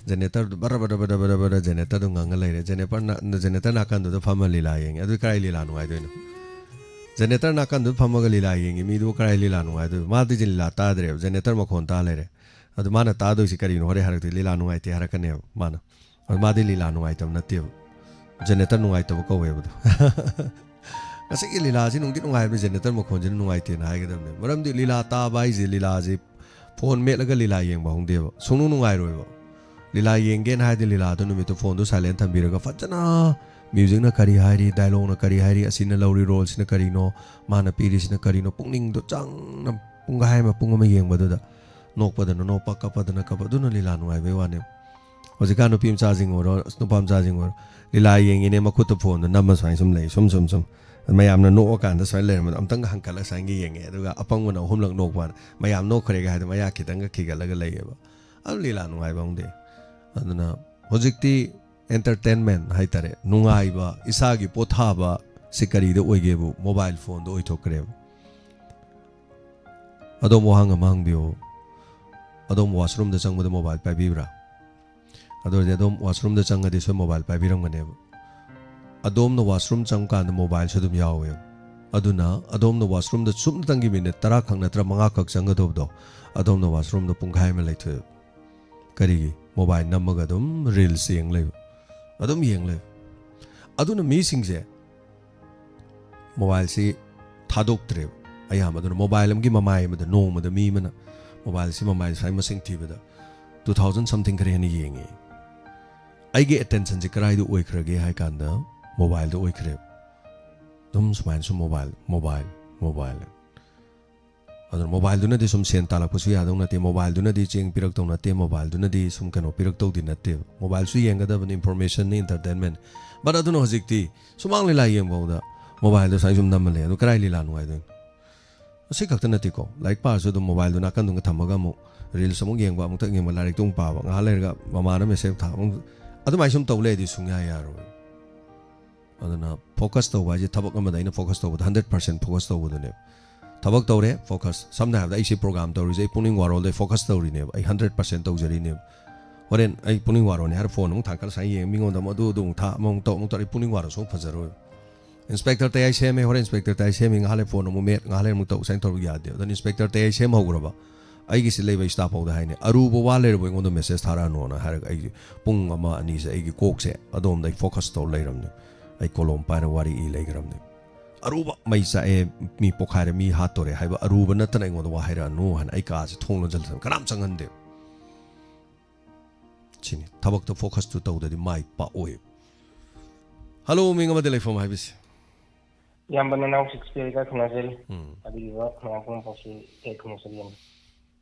ꯖꯦꯅꯦꯇꯔꯗꯨ ꯕꯔ ꯕꯔ ꯕꯔ ꯕꯔ ꯕꯔ ꯖꯦꯅꯦꯇꯔꯗꯨ ꯉꯪꯉ ꯂꯩꯔꯦ꯫ ꯖꯦꯅꯦꯇꯔ ꯅꯥ-, ꯖꯦꯅꯦꯇꯔ ꯅꯥꯀꯟꯗꯨꯗ ꯐꯝꯃ ꯂꯤꯂꯥ ꯌꯦꯡꯉꯦ꯫ ꯑꯗꯨ ꯀꯔꯥꯏ ꯂꯤꯂꯥ ꯅꯨꯡꯉꯥꯏꯗꯣꯏꯅꯣ? ꯖꯦꯅꯦꯇꯔ ꯅꯥꯀꯟꯗꯨꯗ ꯐꯝꯃꯒ ꯂꯤꯂꯥ ꯌꯦꯡꯉꯤ ꯃꯤꯗꯨꯕꯨ ꯀꯔꯥꯏ ꯂꯤꯂꯥ ꯅꯨꯡꯉꯥꯏꯗꯣꯏꯅꯣ? ꯃꯥꯗꯤ ꯂꯤꯂꯥ ꯇꯥꯗ꯭ꯔꯦꯕ, ꯖꯦꯅꯦꯇꯔ ꯃꯈꯣꯟ ꯇꯥ ꯂꯩꯔꯦ꯫ ꯑꯗꯨ ꯃꯥꯅ ꯇꯥꯗꯣꯏꯁꯤ ꯀꯔꯤꯅꯣ? ꯍꯣꯔꯦꯟ ꯍꯥꯏꯔꯛꯇꯣꯏ ꯂꯤꯂꯥ ꯅꯨꯡꯉꯥꯏꯇꯦ ꯍꯥꯏꯔꯛꯀꯅꯦꯕ ꯃꯥꯅ꯫ ꯑꯗꯨ ꯃꯥꯗꯤ ꯂꯤꯂꯥ ꯅꯨꯡꯉꯥꯏꯇꯕ ꯅꯠꯇꯦꯕ, ꯖꯦꯅꯦꯇꯔ ꯅꯨꯡꯉꯥꯏꯇꯕ ꯀꯧꯋꯦꯕꯗꯣ꯫ ꯉꯁꯤꯒꯤ ꯂꯤꯂꯥꯁꯤ ꯅꯨꯡꯗꯤ ꯅꯨꯡꯉꯥꯏꯕꯅꯤ, ꯖꯦꯅꯦꯇꯔ ꯃꯈꯣꯟꯁꯤꯅ ꯅꯨꯡꯉꯥꯏꯇꯦꯅ ꯍꯥꯏꯒꯗꯕꯅꯦ꯫ ꯃꯔꯝꯗꯤ ꯂꯤꯂꯥ ꯇꯥꯕ ꯍꯥꯏꯁꯦ, ꯂꯤꯂꯥꯁꯤ ꯐꯣꯟ ꯃꯦꯠꯂꯒ ꯂꯤꯂꯥ ꯌꯦꯡꯕ ꯍꯧꯅꯗꯦꯕ, ꯁꯨꯡꯅꯨꯡ ꯅꯨꯡꯉꯥꯏꯔꯣꯏꯕ꯫ ꯂꯤꯂꯥ ꯌꯦꯡꯒꯦꯅ ꯍꯥꯏꯔꯗꯤ ꯂꯤꯂꯥꯗꯣ ꯅꯨꯃꯤꯠꯇꯣ ꯐꯣꯟꯗꯣ ꯁꯥꯏꯂꯦꯟ ꯊꯝꯕꯤꯔꯒ ꯐꯖꯅ ꯃ꯭ꯌꯨꯖꯤꯛꯅ ꯀꯔꯤ ꯍꯥꯏꯔꯤ, ꯗꯥꯏꯂꯣꯛꯅ ꯀꯔꯤ ꯍꯥꯏꯔꯤ, ꯑꯁꯤꯅ ꯂꯧꯔꯤ ꯔꯣꯜꯁꯤꯅ ꯀꯔꯤꯅꯣ, ꯃꯥꯅ ꯄꯤꯔꯤꯁꯤꯅ ꯀꯔꯤꯅꯣ, ꯄꯨꯛꯅꯤꯡꯗꯣ ꯆꯪꯅ ꯄꯨꯡꯈꯥꯏ ꯑꯃ, ꯄꯨꯡ ꯑꯃ ꯌꯦꯡꯕꯗꯨꯗ ꯅꯣꯛꯄꯗꯅ ꯅꯣꯛꯄ, ꯀꯞꯄꯗꯅ ꯀꯞꯄ, ꯑꯗꯨꯅ ꯂꯤꯂꯥ ꯅꯨꯡꯉꯥꯏꯕꯩ ꯋꯥꯅꯦ꯫ ꯍꯧꯖꯤꯛꯀꯥꯟ ꯅꯨꯄꯤ ꯃꯆꯥꯁꯤꯡ ꯑꯣꯏꯔꯣ, ꯅꯨꯄꯥ ꯃꯆꯥꯁꯤꯡ ꯑꯣꯏꯔꯣ, ꯂꯤꯂꯥ ꯌꯦꯡꯉꯤꯅꯦ, ꯃꯈꯨꯠꯇ ꯐꯣꯟꯗꯣ ꯅꯝꯃ ꯁꯨꯃꯥꯏꯅ ꯁꯨꯝ ꯂꯩ, ꯁꯨꯝ, ꯁꯨꯝ, ꯁꯨꯝ꯫ ꯃꯌꯥꯝꯅ ꯅꯣꯛꯑꯀꯥꯟꯗ ꯁꯨꯃꯥꯏꯅ ꯂꯩꯔꯝꯕꯗꯣ ꯑꯃꯨꯛꯇꯪꯒ ꯍꯟꯀꯠꯂꯒ ꯁꯨꯃꯥꯏꯅ ꯌꯦꯡꯉꯦ, ꯑꯗꯨꯒ ꯑꯄꯪꯕꯅ ꯑꯍꯨꯝꯂꯛ ꯅꯣꯛꯄ, ꯃꯌꯥꯝ ꯅꯣꯛꯈ꯭ꯔꯦꯒ ꯍꯥꯏꯗꯣ ꯃꯌꯥ ꯈꯤꯇꯪꯒ ꯈꯤꯒꯠꯂꯒ ꯂꯩꯌꯦꯕ꯫ ꯑꯗꯨ ꯂꯤꯂꯥ ꯅꯨꯡꯉꯥꯏꯕ ꯑꯃꯗꯤ꯫ ꯑꯗꯨꯅ ꯍꯧꯖꯤꯛꯇꯤ entertainment ꯍꯥꯏꯇꯥꯔꯦ, ꯅꯨꯡꯉꯥꯏꯕ, ꯏꯁꯥꯒꯤ ꯄꯣꯊꯥꯕ ꯁꯤ ꯀꯔꯤꯗ ꯑꯣꯏꯒꯦꯕꯨ, ꯃꯣꯕꯥꯏꯜ ꯐꯣꯟꯗ ꯑꯣꯏꯊꯣꯛꯈ꯭ꯔꯦꯕ꯫ ꯑꯗꯣꯝ ꯋꯥꯍꯪ ꯑꯃ ꯍꯪꯕꯤꯌꯨ꯫ ꯑꯗꯣꯝ ꯋꯥꯁꯔꯨꯝꯗ ꯆꯪꯕꯗ ꯃꯣꯕꯥꯏꯜ ꯄꯥꯏꯕꯤꯕ꯭ꯔꯥ? ꯑꯗꯨ ꯑꯣꯏꯔꯗꯤ ꯑꯗꯣꯝ ꯋꯥꯁꯔꯨꯝꯗ ꯆꯪꯉꯗꯤ ꯁꯣꯏ ꯃꯣꯕꯥꯏꯜ ꯄꯥꯏꯕꯤꯔꯝꯒꯅꯦꯕ꯫ ꯑꯗꯣꯝꯅ ꯋꯥꯁꯔꯨꯝ ꯆꯪꯀꯥꯟꯗ ꯃꯣꯕꯥꯏꯜꯁꯨ ꯑꯗꯨꯝ ꯌꯥꯎꯋꯦꯕ꯫ ꯑꯗꯨꯅ ꯑꯗꯣꯝꯅ ꯋꯥꯁꯔꯨꯝꯗ ꯁꯨꯞꯅꯇꯪꯒꯤ ꯃꯤꯅꯤꯠ ꯇꯔꯥ ꯈꯛ ꯅꯠꯇ꯭ꯔ ꯃꯉꯥ ꯈꯛ ꯆꯪꯒꯗꯧꯕꯗꯣ, ꯑꯗꯣꯝꯅ ꯋꯥꯁꯔꯨꯝꯗ ꯄꯨꯡꯈꯥꯏ ꯑꯃ ꯂꯩꯊꯣꯛꯑꯦꯕ꯫ ꯀꯔꯤꯒꯤ? ꯃꯣꯕꯥꯏꯜ ꯅꯝꯃꯒ ꯑꯗꯨꯝ ꯔꯤꯜꯁ ꯌꯦꯡ ꯂꯩꯕ, ꯑꯗꯨꯝ ꯌꯦꯡ ꯂꯩꯕ꯫ ꯑꯗꯨꯅ ꯃꯤꯁꯤꯡꯁꯦ ꯃꯣꯕꯥꯏꯜꯁꯤ ꯊꯥꯗꯣꯛꯇ꯭ꯔꯦꯕ꯫ ꯑꯌꯥꯝꯕ ꯑꯗꯨꯅ ꯃꯣꯕꯥꯏꯜ ꯑꯃꯒꯤ ꯃꯃꯥꯏ ꯑꯃꯗ ꯅꯣꯡꯃꯗ ꯃꯤ ꯑꯃꯅ ꯃꯣꯕꯥꯏꯜꯁꯤ ꯃꯃꯥꯏ ꯁ꯭ꯋꯥꯏ ꯃꯁꯤꯡ ꯊꯤꯕꯗ two thousand something ꯈꯔ ꯍꯦꯟꯅ ꯌꯦꯡꯉꯤ꯫ ꯑꯩꯒꯤ ꯑꯦꯇꯦꯟꯁꯟꯁꯤ ꯀꯗꯥꯏꯗ ꯑꯣꯏꯈ꯭ꯔꯒꯦ ꯍꯥꯏ ꯀꯥꯟꯗ ꯃꯣꯕꯥꯏꯜꯗ ꯑꯣꯏꯈ꯭ꯔꯦꯕ꯫ ꯑꯗꯨꯝ ꯁꯨꯃꯥꯏꯅ ꯁꯨꯝ ꯃꯣꯕꯥꯏꯜ, ꯃꯣꯕꯥꯏꯜ, ꯃꯣꯕꯥꯏꯜ꯫ ꯑꯗꯨꯅ ꯃꯣꯕꯥꯏꯜꯗꯨꯅꯗꯤ ꯁꯨꯝ ꯁꯦꯟ ꯇꯥꯜꯂꯛꯄꯁꯨ ꯌꯥꯗꯧ ꯅꯠꯇꯦ, ꯃꯣꯕꯥꯏꯜꯗꯨꯅꯗꯤ ꯆꯦꯡ ꯄꯤꯔꯛꯇꯧ ꯅꯠꯇꯦ, ꯃꯣꯕꯥꯏꯜꯗꯨꯅꯗꯤ ꯁꯨꯝ ꯀꯩꯅꯣ ꯄꯤꯔꯛꯇꯧꯗꯤ ꯅꯠꯇꯦꯕ꯫ ꯃꯣꯕꯥꯏꯜꯁꯨ ꯌꯦꯡꯒꯗꯕꯅꯤ, ꯏꯟꯐꯣꯔꯃꯦꯁꯟꯅꯤ, ꯏꯟꯇꯔꯇꯦꯟꯃꯦꯟ꯫ But ꯑꯗꯨꯅ ꯍꯧꯖꯤꯛꯇꯤ ꯁꯨꯃꯥꯡ ꯂꯤꯂꯥ ꯌꯦꯡꯐꯥꯎꯗ ꯃꯣꯕꯥꯏꯜꯗ ꯁꯨꯃꯥꯏꯅ ꯁꯨꯝ ꯅꯝꯃ ꯂꯩ꯫ ꯑꯗꯨ ꯀꯔꯥꯏ ꯂꯤꯂꯥ ꯅꯨꯡꯉꯥꯏꯗꯣꯏꯅꯣ? ꯑꯁꯤ ꯈꯛꯇ ꯅꯠꯇꯦꯀꯣ, ꯂꯥꯏꯔꯤꯛ ꯄꯥꯔꯁꯨ ꯑꯗꯨꯝ ꯃꯣꯕꯥꯏꯜꯗꯨ ꯅꯥꯀꯟꯗꯨꯒ ꯊꯝꯃꯒ ꯑꯃꯨꯛ ꯔꯤꯜꯁ ꯑꯃꯨꯛ ꯌꯦꯡꯕ, ꯑꯃꯨꯛꯇꯪ ꯌꯦꯡꯕ, ꯂꯥꯏꯔꯤꯛꯇꯨ ꯑꯃꯨꯛ ꯄꯥꯕ, ꯉꯥꯏꯍꯥꯛ ꯂꯩꯔꯒ ꯃꯃꯥꯅ ꯃꯦꯁꯦꯖ ꯊꯥꯕ, ꯑꯃꯨꯛ ꯑꯗꯨꯃꯥꯏꯅ ꯁꯨꯝ ꯇꯧ ꯂꯩꯔꯗꯤ ꯁꯨꯡꯌꯥ ꯌꯥꯔꯣꯏ꯫ ꯑꯗꯨꯅ ꯐꯣꯀꯁ ꯇꯧꯕ ꯍꯥꯏꯁꯦ ꯊꯕꯛ ꯑꯃꯗ ꯑꯩꯅ ꯐꯣꯀꯁ ꯇꯧꯕꯗ ꯍꯟꯗ꯭ꯔꯦꯠ ꯄꯥꯔꯁꯦꯟ ꯐꯣꯀꯁ ꯇꯧꯕꯗꯨꯅꯦꯕ꯫ ꯊꯕꯛ ꯇꯧꯔꯦ, ꯐꯣꯀꯁ꯫ ꯁꯝꯅ ꯍꯥꯏꯔꯕꯗ ꯑꯩꯁꯦ ꯄ꯭ꯔꯣꯒ꯭ꯔꯥꯝ ꯇꯧꯔꯤꯁꯦ ꯑꯩ ꯄꯨꯛꯅꯤꯡ ꯋꯥꯔꯣꯜꯗ ꯑꯩ ꯐꯣꯀꯁ ꯇꯧꯔꯤꯅꯦꯕ, ꯑꯩ ꯍꯟꯗ꯭ꯔꯦꯠ ꯄꯥꯔꯁꯦꯟ ꯇꯧꯖꯔꯤꯅꯦꯕ꯫ ꯍꯣꯔꯦꯟ ꯑꯩ ꯄꯨꯛꯅꯤꯡ ꯋꯥꯔꯣꯜꯅꯦ ꯍꯥꯏꯔ ꯐꯣꯟ ꯑꯃꯨꯛ ꯊꯥꯡꯀꯠꯂ ꯁꯨꯃꯥꯏꯅ ꯌꯦꯡꯉ ꯃꯤꯉꯣꯟꯗ ꯑꯃꯨꯛ ꯑꯗꯨ ꯑꯗꯨ ꯑꯃꯨꯛ ꯊꯥ ꯑꯃꯃꯨꯛ ꯇꯧ ꯑꯃꯨꯛ ꯇꯧꯔ ꯑꯩ ꯄꯨꯛꯅꯤꯡ ꯋꯥꯔꯣꯜ ꯁꯨꯝ ꯐꯖꯔꯣꯏ꯫ ꯏꯟꯁꯄꯦꯛꯇꯔ ꯇꯌꯥꯏ ꯁꯦꯝꯃꯦ, ꯍꯣꯔꯦꯟ ꯏꯟꯁꯄꯦꯛꯇꯔ ꯇꯌꯥꯏ ꯁꯦꯝꯃꯤ, ꯉꯥꯏꯍꯥꯛ ꯂꯩ ꯐꯣꯟ ꯑꯃꯨꯛ ꯃꯦꯠ, ꯉꯥꯏꯍꯥꯛ ꯂꯩ ꯑꯃꯨꯛ ꯇꯧ, ꯁꯨꯃꯥꯏꯅ ꯇꯧꯔꯒ ꯌꯥꯗꯦꯕ꯫ ꯑꯗꯨꯅ ꯏꯟꯁꯄꯦꯛꯇꯔ ꯇꯌꯥꯏ ꯁꯦꯝꯍꯧꯈ꯭ꯔꯕ ꯑꯩꯒꯤꯁꯤ ꯂꯩꯕ ꯁ꯭ꯇꯥꯐ ꯐꯥꯎꯗ ꯍꯥꯏꯅꯤ, "ꯑꯔꯨꯕ ꯋꯥ ꯂꯩꯔꯕ ꯑꯩꯉꯣꯟꯗ ꯃꯦꯁꯦꯖ ꯊꯥꯔꯛꯑꯅꯣꯅ" ꯍꯥꯏꯔꯒ ꯑꯩꯁꯦ ꯄꯨꯡ ꯑꯃ ꯑꯅꯤꯁꯦ ꯑꯩꯒꯤ ꯀꯣꯛꯁꯦ ꯑꯗꯣꯝꯗ ꯑꯩ ꯐꯣꯀꯁ ꯇꯧꯔ ꯂꯩꯔꯝꯅꯦ꯫ ꯑꯩ ꯀꯣꯂꯣꯝ ꯄꯥꯏꯔ ꯋꯥꯔꯤ ꯏ ꯂꯩꯈ꯭ꯔꯕꯅꯦ꯫ ꯑꯔꯨꯕ ꯃꯩ ꯆꯥꯛꯑꯦ, ꯃꯤ ꯄꯣꯛꯈꯥꯏꯔꯦ, ꯃꯤ ꯍꯥꯠꯇꯣꯔꯦ ꯍꯥꯏꯕ ꯑꯔꯨꯕ ꯅꯠꯇꯅ ꯑꯩꯉꯣꯟꯗ ꯋꯥ ꯍꯥꯏꯔꯛꯑꯅꯨ ꯍꯥꯏꯅ ꯑꯩ ꯀꯥꯁꯦ ꯊꯣꯡ ꯂꯣꯟꯁꯤꯜꯂ ꯊꯝꯃꯦ꯫ ꯀꯅꯥꯝ ꯆꯪꯍꯟꯗꯦ꯫ ꯁꯤꯅꯤ ꯊꯕꯛꯇ ꯐꯣꯀꯁꯇꯨ ꯇꯧꯗ꯭ꯔꯗꯤ ꯃꯥꯏ ꯄꯥꯛꯑꯣꯏ꯫ ꯍꯜꯂꯣ, ꯃꯤꯡ ꯑꯃꯗꯤ ꯂꯩꯐꯝ ꯍꯥꯏꯕꯁꯦ꯫ ꯏꯌꯥꯝꯕ ꯅꯅꯥꯎ ꯁꯤꯛꯁ ꯄꯦꯔꯤꯒ ꯈꯪꯅꯖꯔꯤ꯫ ꯎꯝ꯫ ꯑꯗꯨꯒꯤꯗ ꯃꯌꯥꯝ ꯄꯨꯝꯅꯃꯛꯁꯤ ꯑꯩ ꯈꯪꯅꯖꯔꯤ ꯏꯌꯥꯝꯕ꯫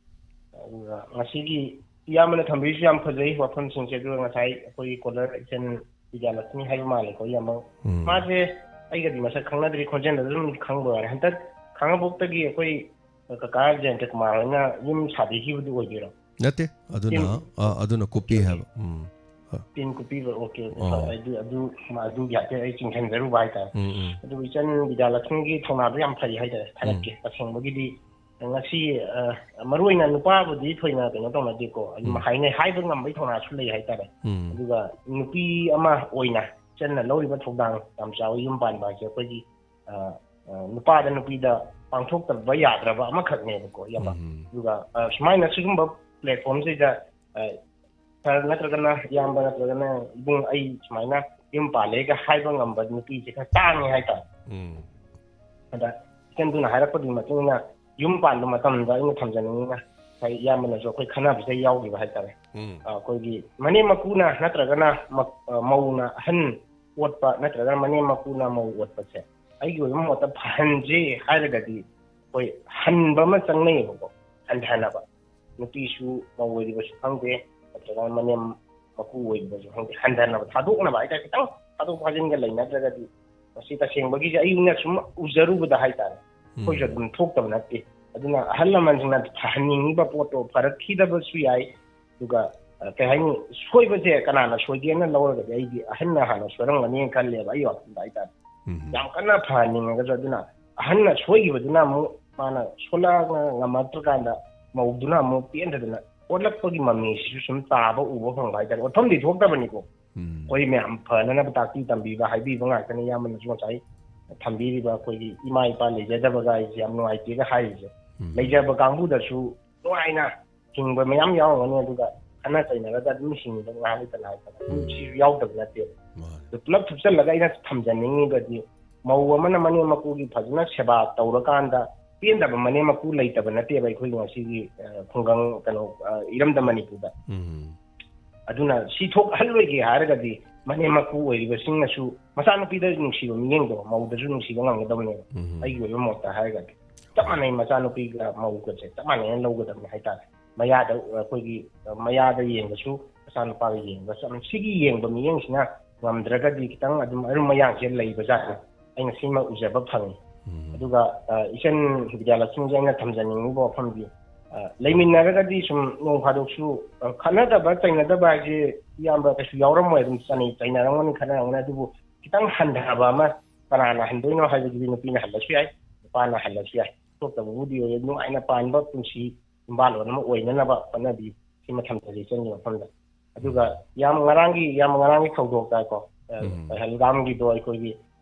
ꯑꯗꯨꯒ ꯉꯁꯤꯒꯤ ꯏꯌꯥꯝꯕꯅ ꯊꯝꯕꯤꯔꯤꯁꯨ ꯌꯥꯝ ꯐꯖꯩ ꯋꯥꯐꯝꯁꯤꯡꯁꯦ꯫ ꯑꯗꯨꯒ ꯉꯁꯥꯏ ꯑꯩꯈꯣꯏꯒꯤ ꯀꯣꯂꯔ ꯏꯆꯟ ꯕꯤꯗ꯭ꯌꯥꯂꯛꯁꯃꯤ ꯍꯥꯏꯕ ꯃꯥꯜꯂꯦꯀꯣ ꯏꯌꯥꯝꯕ꯫ ꯎꯝ꯫ ꯃꯥꯁꯦ ꯑꯩꯒꯗꯤ ꯃꯁꯛ ꯈꯪꯅꯗ꯭ꯔꯤ, ꯈꯣꯟꯖꯦꯜꯗ ꯑꯗꯨꯝ ꯈꯪꯕ ꯋꯥꯅꯤ꯫ ꯍꯟꯗꯛ ꯈꯥꯉꯕꯣꯛꯇꯒꯤ ꯑꯩꯈꯣꯏ ꯀꯀꯥ ꯖꯌꯟꯇ ꯀꯨꯃꯥꯔ ꯍꯣꯏꯅ ꯌꯨꯝ ꯁꯥꯕꯤꯈꯤꯕꯗꯨ ꯑꯣꯏꯗꯣꯏꯔꯣ? ꯅꯠꯇꯦ, ꯑꯗꯨꯅ, ꯇꯤꯝ-, ꯑ, ꯑꯗꯨꯅ ꯀꯨꯞꯄꯤ ꯑꯣꯀꯦ, ꯑꯣꯀꯦ꯫ ꯍꯥꯏꯕ꯫ ꯎꯝ꯫ ꯑ꯫ ꯇꯤꯝ ꯀꯨꯞꯄꯤꯕ, ꯑꯣꯀꯦ, ꯑꯣꯀꯦ, ꯑꯣ꯫ ꯐꯔꯦ꯫ ꯑꯗꯨ, ꯑꯗꯨ, ꯑꯗꯨꯒꯤ ꯍꯥꯏꯐꯦꯠ ꯑꯩ ꯆꯤꯡꯁꯤꯟꯖꯔꯨꯕ ꯍꯥꯏꯇꯥꯔꯦ꯫ ꯎꯝ, ꯎꯝ꯫ ꯑꯗꯨꯕꯨ ꯏꯆꯟ ꯕꯤꯗ꯭ꯌꯥꯂꯛꯁꯃꯤꯒꯤ ꯊꯧꯅꯥꯗꯣ ꯌꯥꯝ ꯐꯩ ꯍꯥꯏꯇꯥꯔꯦ, ꯎꯝ꯫ ꯊꯥꯒꯠꯀꯦ꯫ ꯇꯁꯦꯡꯕꯒꯤꯗꯤ ꯉꯁꯤ, ꯑ, ꯃꯔꯨ ꯑꯣꯏꯅ ꯅꯨꯄꯥꯕꯨꯗꯤ ꯊꯣꯏꯅ ꯀꯩꯅꯣ ꯇꯧꯅꯗꯦꯀꯣ, ꯑꯗꯨꯝ ꯎꯝ꯫ ꯍꯥꯏꯅꯩ, ꯍꯥꯏꯕ ꯉꯝꯕꯒꯤ ꯊꯧꯅꯥꯁꯨ ꯂꯩ ꯍꯥꯏꯇꯥꯔꯦ꯫ ꯎꯝ꯫ ꯑꯗꯨꯒ ꯅꯨꯄꯤ ꯑꯃ ꯑꯣꯏꯅ ꯏꯆꯟꯅ ꯂꯧꯔꯤꯕ ꯊꯧꯗꯥꯡ ꯌꯥꯝ ꯆꯥꯎꯋꯤ꯫ ꯌꯨꯝ ꯄꯥꯟꯕ ꯍꯥꯏꯁꯦ ꯑꯩꯈꯣꯏꯒꯤ ꯑ, ꯑ, ꯅꯨꯄꯥꯗ ꯅꯨꯄꯤꯗ ꯄꯥꯡꯊꯣꯛꯇꯕ ꯌꯥꯗ꯭ꯔꯕ ꯑꯃꯈꯛꯅꯦꯕꯀꯣ, ꯏꯌꯥꯝꯕ꯫ ꯎꯝ꯫ ꯑꯗꯨꯒ, ꯑ, ꯁꯨꯃꯥꯏꯅ ꯁꯤꯒꯨꯝꯕ platformꯁꯤꯗ, ꯑ, ꯁꯥꯔ ꯅꯠꯇ꯭ꯔꯒꯅ ꯏꯌꯥꯝꯕ ꯅꯠꯇ꯭ꯔꯒꯅ ꯏꯕꯨꯡ, ꯑꯩ ꯁꯨꯃꯥꯏꯅ ꯌꯨꯝ ꯄꯥꯜꯂꯦꯒ ꯍꯥꯏꯕ ꯉꯝꯕ ꯅꯨꯄꯤꯁꯦ ꯈꯔ ꯇꯥꯡꯉꯦ ꯍꯥꯏꯇꯥꯔꯦ꯫ ꯎꯝ꯫ ꯑꯗ ꯏꯆꯟꯗꯨꯅ ꯍꯥꯏꯔꯛꯄꯗꯨꯒꯤ ꯃꯇꯨꯡ ꯏꯟꯅ ꯌꯨꯝ ꯄꯥꯟꯕ ꯃꯇꯝꯗ ꯑꯩꯅ ꯊꯝꯖꯅꯤꯡꯉꯤꯅ ꯉꯁꯥꯏ ꯏꯌꯥꯝꯕꯅꯁꯨ ꯑꯩꯈꯣꯏ ꯈꯟꯅꯕꯁꯤꯗ ꯌꯥꯎꯈꯤꯕ ꯍꯥꯏꯇꯥꯔꯦ꯫ ꯎꯝ꯫ ꯑ, ꯑꯩꯈꯣꯏꯒꯤ ꯃꯅꯦꯝ ꯃꯀꯨꯅ ꯅꯠꯇ꯭ꯔꯒꯅ ꯃ-, ꯑ, ꯃꯧꯅ ꯑꯍꯟ ꯑꯣꯠꯄ ꯅꯠꯇ꯭ꯔꯒꯅ ꯃꯅꯦꯝ ꯃꯀꯨꯅ ꯃꯧ ꯑꯣꯠꯄꯁꯦ, ꯑꯩꯒꯤ ꯑꯣꯏꯕ ꯃꯣꯠꯇ ꯐꯍꯟꯁꯦ ꯍꯥꯏꯔꯒꯗꯤ ꯑꯩꯈꯣꯏ ꯍꯟꯕ ꯑꯃ ꯆꯪꯅꯩꯌꯦꯕꯀꯣ, ꯍꯟꯊꯅꯕ꯫ ꯅꯨꯄꯤꯁꯨ ꯃꯧ ꯑꯣꯏꯔꯤꯕꯁꯨ ꯈꯪꯗꯦ, ꯅꯠꯇ꯭ꯔꯒ ꯃꯅꯦꯝ ꯃꯀꯨ ꯑꯣꯏꯔꯤꯕꯁꯨ ꯈꯪꯗꯦ, ꯍꯟꯊꯅꯕ, ꯊꯥꯗꯣꯛꯅꯕ ꯍꯥꯏꯇꯥꯔꯦ꯫ ꯈꯤꯇꯪ ꯊꯥꯗꯣꯛ ꯊꯥꯖꯤꯟꯒ ꯂꯩꯅꯗ꯭ꯔꯒꯗꯤ, ꯃꯁꯤ ꯇꯁꯦꯡꯕꯒꯤꯁꯦ ꯑꯩꯅ ꯁꯨꯝ ꯎꯖꯔꯨꯕꯗ ꯍꯥꯏꯇꯥꯔꯦ, ꯑꯩꯈꯣꯏꯁꯨ ꯑꯗꯨꯝ ꯊꯣꯛꯇꯕ ꯅꯠꯇꯦ꯫ ꯑꯗꯨꯅ ꯑꯍꯜ ꯂꯃꯟꯁꯤꯡꯅ ꯐꯍꯟꯅꯤꯡꯉꯤꯕ ꯄꯣꯠꯇꯣ ꯐꯔꯛꯈꯤꯗꯕꯁꯨ ꯌꯥꯏ꯫ ꯑꯗꯨꯒ ꯑ, ꯀꯩ ꯍꯥꯏꯅꯤ, ꯁꯣꯏꯕꯁꯦ ꯀꯅꯥꯅ ꯁꯣꯏꯒꯦꯅ ꯂꯧꯔꯒꯗꯤ ꯑꯩꯗꯤ ꯑꯍꯟꯅ ꯍꯥꯟꯅ ꯁꯣꯏꯔꯝꯒꯅꯤꯅ ꯈꯜꯂꯦꯕ, ꯑꯩ ꯋꯥꯈꯜꯗ ꯍꯥꯏꯇꯥꯔꯦ꯫ ꯌꯥꯝ ꯀꯟꯅ ꯐꯍꯟꯅꯤꯡꯉꯒꯁꯨ꯫ ꯑꯗꯨꯅ ꯑꯍꯟꯅ ꯁꯣꯏꯈꯤꯕꯗꯨꯅ ꯑꯃꯨꯛ ꯃꯥꯅ ꯁꯣꯂꯛꯑꯒ ꯉꯝꯃꯛꯇ꯭ꯔꯀꯥꯟꯗ ꯃꯧꯗꯨꯅ ꯑꯃꯨꯛ ꯄꯦꯟꯗꯗꯅ ꯑꯣꯠꯂꯛꯄꯒꯤ ꯃꯃꯤꯁꯤꯁꯨ ꯁꯨꯝ ꯇꯥꯕ ꯎꯕ ꯐꯪꯕ ꯍꯥꯏꯇꯥꯔꯦ꯫ ꯑꯣꯠꯐꯝꯗꯤ ꯊꯣꯛꯇꯕꯅꯤꯀꯣ꯫ ꯑꯩꯈꯣꯏ ꯃꯌꯥꯝ ꯐꯅꯅꯕ ꯇꯥꯛꯄꯤ ꯇꯝꯕꯤꯕ, ꯍꯥꯏꯕꯤꯕ ꯉꯥꯛꯇꯅꯤ꯫ ꯏꯌꯥꯝꯕꯅꯁꯨ ꯉꯁꯥꯏ ꯊꯝꯕꯤꯔꯤꯕ ꯑꯩꯈꯣꯏꯒꯤ ꯏꯃꯥ ꯏꯄꯥ ꯂꯩꯖꯗꯕꯒ ꯍꯥꯏꯁꯦ ꯌꯥꯝ ꯅꯨꯡꯉꯥꯏꯇꯦꯒ ꯍꯥꯏꯔꯤꯁꯦ꯫ ꯂꯩꯖꯕ ꯀꯥꯡꯕꯨꯗꯁꯨ ꯅꯨꯡꯉꯥꯏꯅ ꯍꯤꯡꯕ ꯃꯌꯥꯝ ꯌꯥꯎꯔꯝꯒꯅꯤ, ꯑꯗꯨꯒ ꯈꯠꯅ ꯆꯩꯅꯔꯒ ꯑꯗꯨꯝ ꯍꯤꯡꯕ ꯉꯥꯏꯍꯥꯛ ꯂꯩꯇꯅ ꯍꯥꯏꯇꯥꯔꯦ꯫ ꯑꯗꯨꯝ ꯁꯤꯁꯨ ꯌꯥꯎꯗꯕ ꯅꯠꯇꯦꯕ꯫ ꯑꯗꯨ ꯄꯨꯂꯞ ꯊꯨꯞꯆꯜꯂꯒ ꯑꯩꯅ ꯊꯝꯖꯅꯤꯡꯉꯤꯕꯗꯤ, ꯃꯧ ꯑꯃꯅ ꯃꯅꯦꯝ ꯃꯀꯨꯒꯤ ꯐꯖꯅ ꯁꯦꯕꯥ ꯇꯧꯔꯀꯥꯟꯗ ꯄꯦꯟꯗꯕ ꯃꯅꯦꯝ ꯃꯀꯨ ꯂꯩꯇꯕ ꯅꯠꯇꯦꯕ ꯑꯩꯈꯣꯏꯒꯤ ꯉꯁꯤꯒꯤ, ꯑ, ꯈꯨꯡꯒꯪ, ꯀꯩꯅꯣ, ꯑ, ꯏꯔꯝꯗꯝ ꯃꯅꯤꯄꯨꯔꯗ꯫ ꯁꯤ ꯊꯣꯛꯍꯜꯂꯣꯏꯒꯦ ꯍꯥꯏꯔꯒꯗꯤ ꯃꯅꯦꯝ ꯃꯀꯨ ꯑꯣꯏꯔꯤꯕꯁꯤꯡꯅꯁꯨ ꯃꯆꯥꯅꯨꯄꯤꯗ ꯅꯨꯡꯁꯤꯕ ꯃꯤꯠꯌꯦꯡꯗꯣ ꯃꯧꯗꯁꯨ ꯅꯨꯡꯁꯤꯕ ꯉꯝꯒꯗꯕꯅꯦꯕ꯫ ꯑꯩꯒꯤ ꯑꯣꯏꯕ ꯃꯣꯠꯇ ꯍꯥꯏꯔꯒꯗꯤ ꯆꯞ ꯃꯥꯟꯅꯩ, ꯃꯆꯥꯅꯨꯄꯤꯒ ꯃꯧꯒꯁꯦ ꯆꯞ ꯃꯥꯟꯅꯩꯅ ꯂꯧꯒꯗꯕꯅꯤ ꯍꯥꯏꯇꯥꯔꯦ꯫ ꯃꯌꯥꯗ, ꯑꯩꯈꯣꯏꯒꯤ, ꯃꯌꯥꯗ ꯌꯦꯡꯕꯁꯨ ꯃꯆꯥꯅꯨꯄꯥꯒ ꯌꯦꯡꯕ ꯆꯞ ꯃꯥꯟꯅꯩ꯫ ꯁꯤꯒꯤ ꯌꯦꯡꯕ ꯃꯤꯠꯌꯦꯡꯁꯤꯅ ꯉꯝꯗ꯭ꯔꯒꯗꯤ ꯈꯤꯇꯪ ꯑꯗꯨꯝ ꯑꯔꯨꯝ ꯑꯌꯥꯡꯁꯦ ꯂꯩꯕꯖꯥꯠꯅꯤ꯫ ꯑꯩꯅ ꯁꯤꯃ ꯎꯖꯕ ꯐꯪꯉꯤ꯫ ꯑꯗꯨꯒ, ꯑ, ꯏꯆꯟ ꯕꯤꯗ꯭ꯌꯥꯂꯛꯁꯃꯤꯁꯦ ꯑꯩꯅ ꯊꯝꯖꯅꯤꯡꯉꯤꯕ ꯋꯥꯐꯝꯗꯤ, ꯑ, ꯂꯩꯃꯤꯟꯅꯔꯒꯗꯤ ꯁꯨꯝ ꯅꯣꯡ ꯐꯥꯗꯣꯛꯁꯨ, ꯑ, ꯈꯠꯅꯗꯕ ꯆꯩꯅꯗꯕ ꯍꯥꯏꯁꯦ ꯏꯌꯥꯝꯕ ꯀꯩꯁꯨ ꯌꯥꯎꯔꯝꯃꯣꯏ꯫ ꯑꯗꯨꯝ ꯆꯩꯅꯩ-, ꯆꯩꯅꯔꯝꯒꯅꯤ, ꯈꯠꯅꯔꯝꯒꯅꯤ꯫ ꯑꯗꯨꯕꯨ ꯈꯤꯇꯪ ꯍꯟꯊꯕ ꯑꯃ, ꯀꯅꯥꯅ ꯍꯟꯗꯣꯏꯅꯣ ꯍꯥꯏꯕꯗꯨꯗꯤ ꯅꯨꯄꯤꯅ ꯍꯜꯂꯁꯨ ꯌꯥꯏ, ꯅꯨꯄꯥꯅ ꯍꯜꯂꯁꯨ ꯌꯥꯏ꯫ ꯊꯣꯛꯇꯕꯕꯨꯗꯤ ꯑꯣꯏꯔꯦ, ꯅꯨꯡꯉꯥꯏꯅ ꯄꯥꯟꯕ ꯄꯨꯟꯁꯤ ꯌꯨꯝꯕꯥꯜꯂꯣꯟ ꯑꯃ ꯑꯣꯏꯅꯅꯕ ꯍꯣꯠꯅꯕꯤ꯫ ꯁꯤꯃ ꯊꯝꯖꯒꯦ ꯏꯆꯟꯒꯤ ꯃꯐꯝꯗ꯫ ꯑꯗꯨꯒ ꯌꯥꯝ ꯉꯔꯥꯡꯒꯤ, ꯌꯥꯝ ꯉꯔꯥꯡꯒꯤ ꯊꯧꯗꯣꯛ ꯇꯥꯏꯀꯣ, ꯑ, ꯎꯝ꯫ ꯄꯍꯜꯒꯥꯝꯒꯤꯗꯣ ꯑꯩꯈꯣꯏꯒꯤ,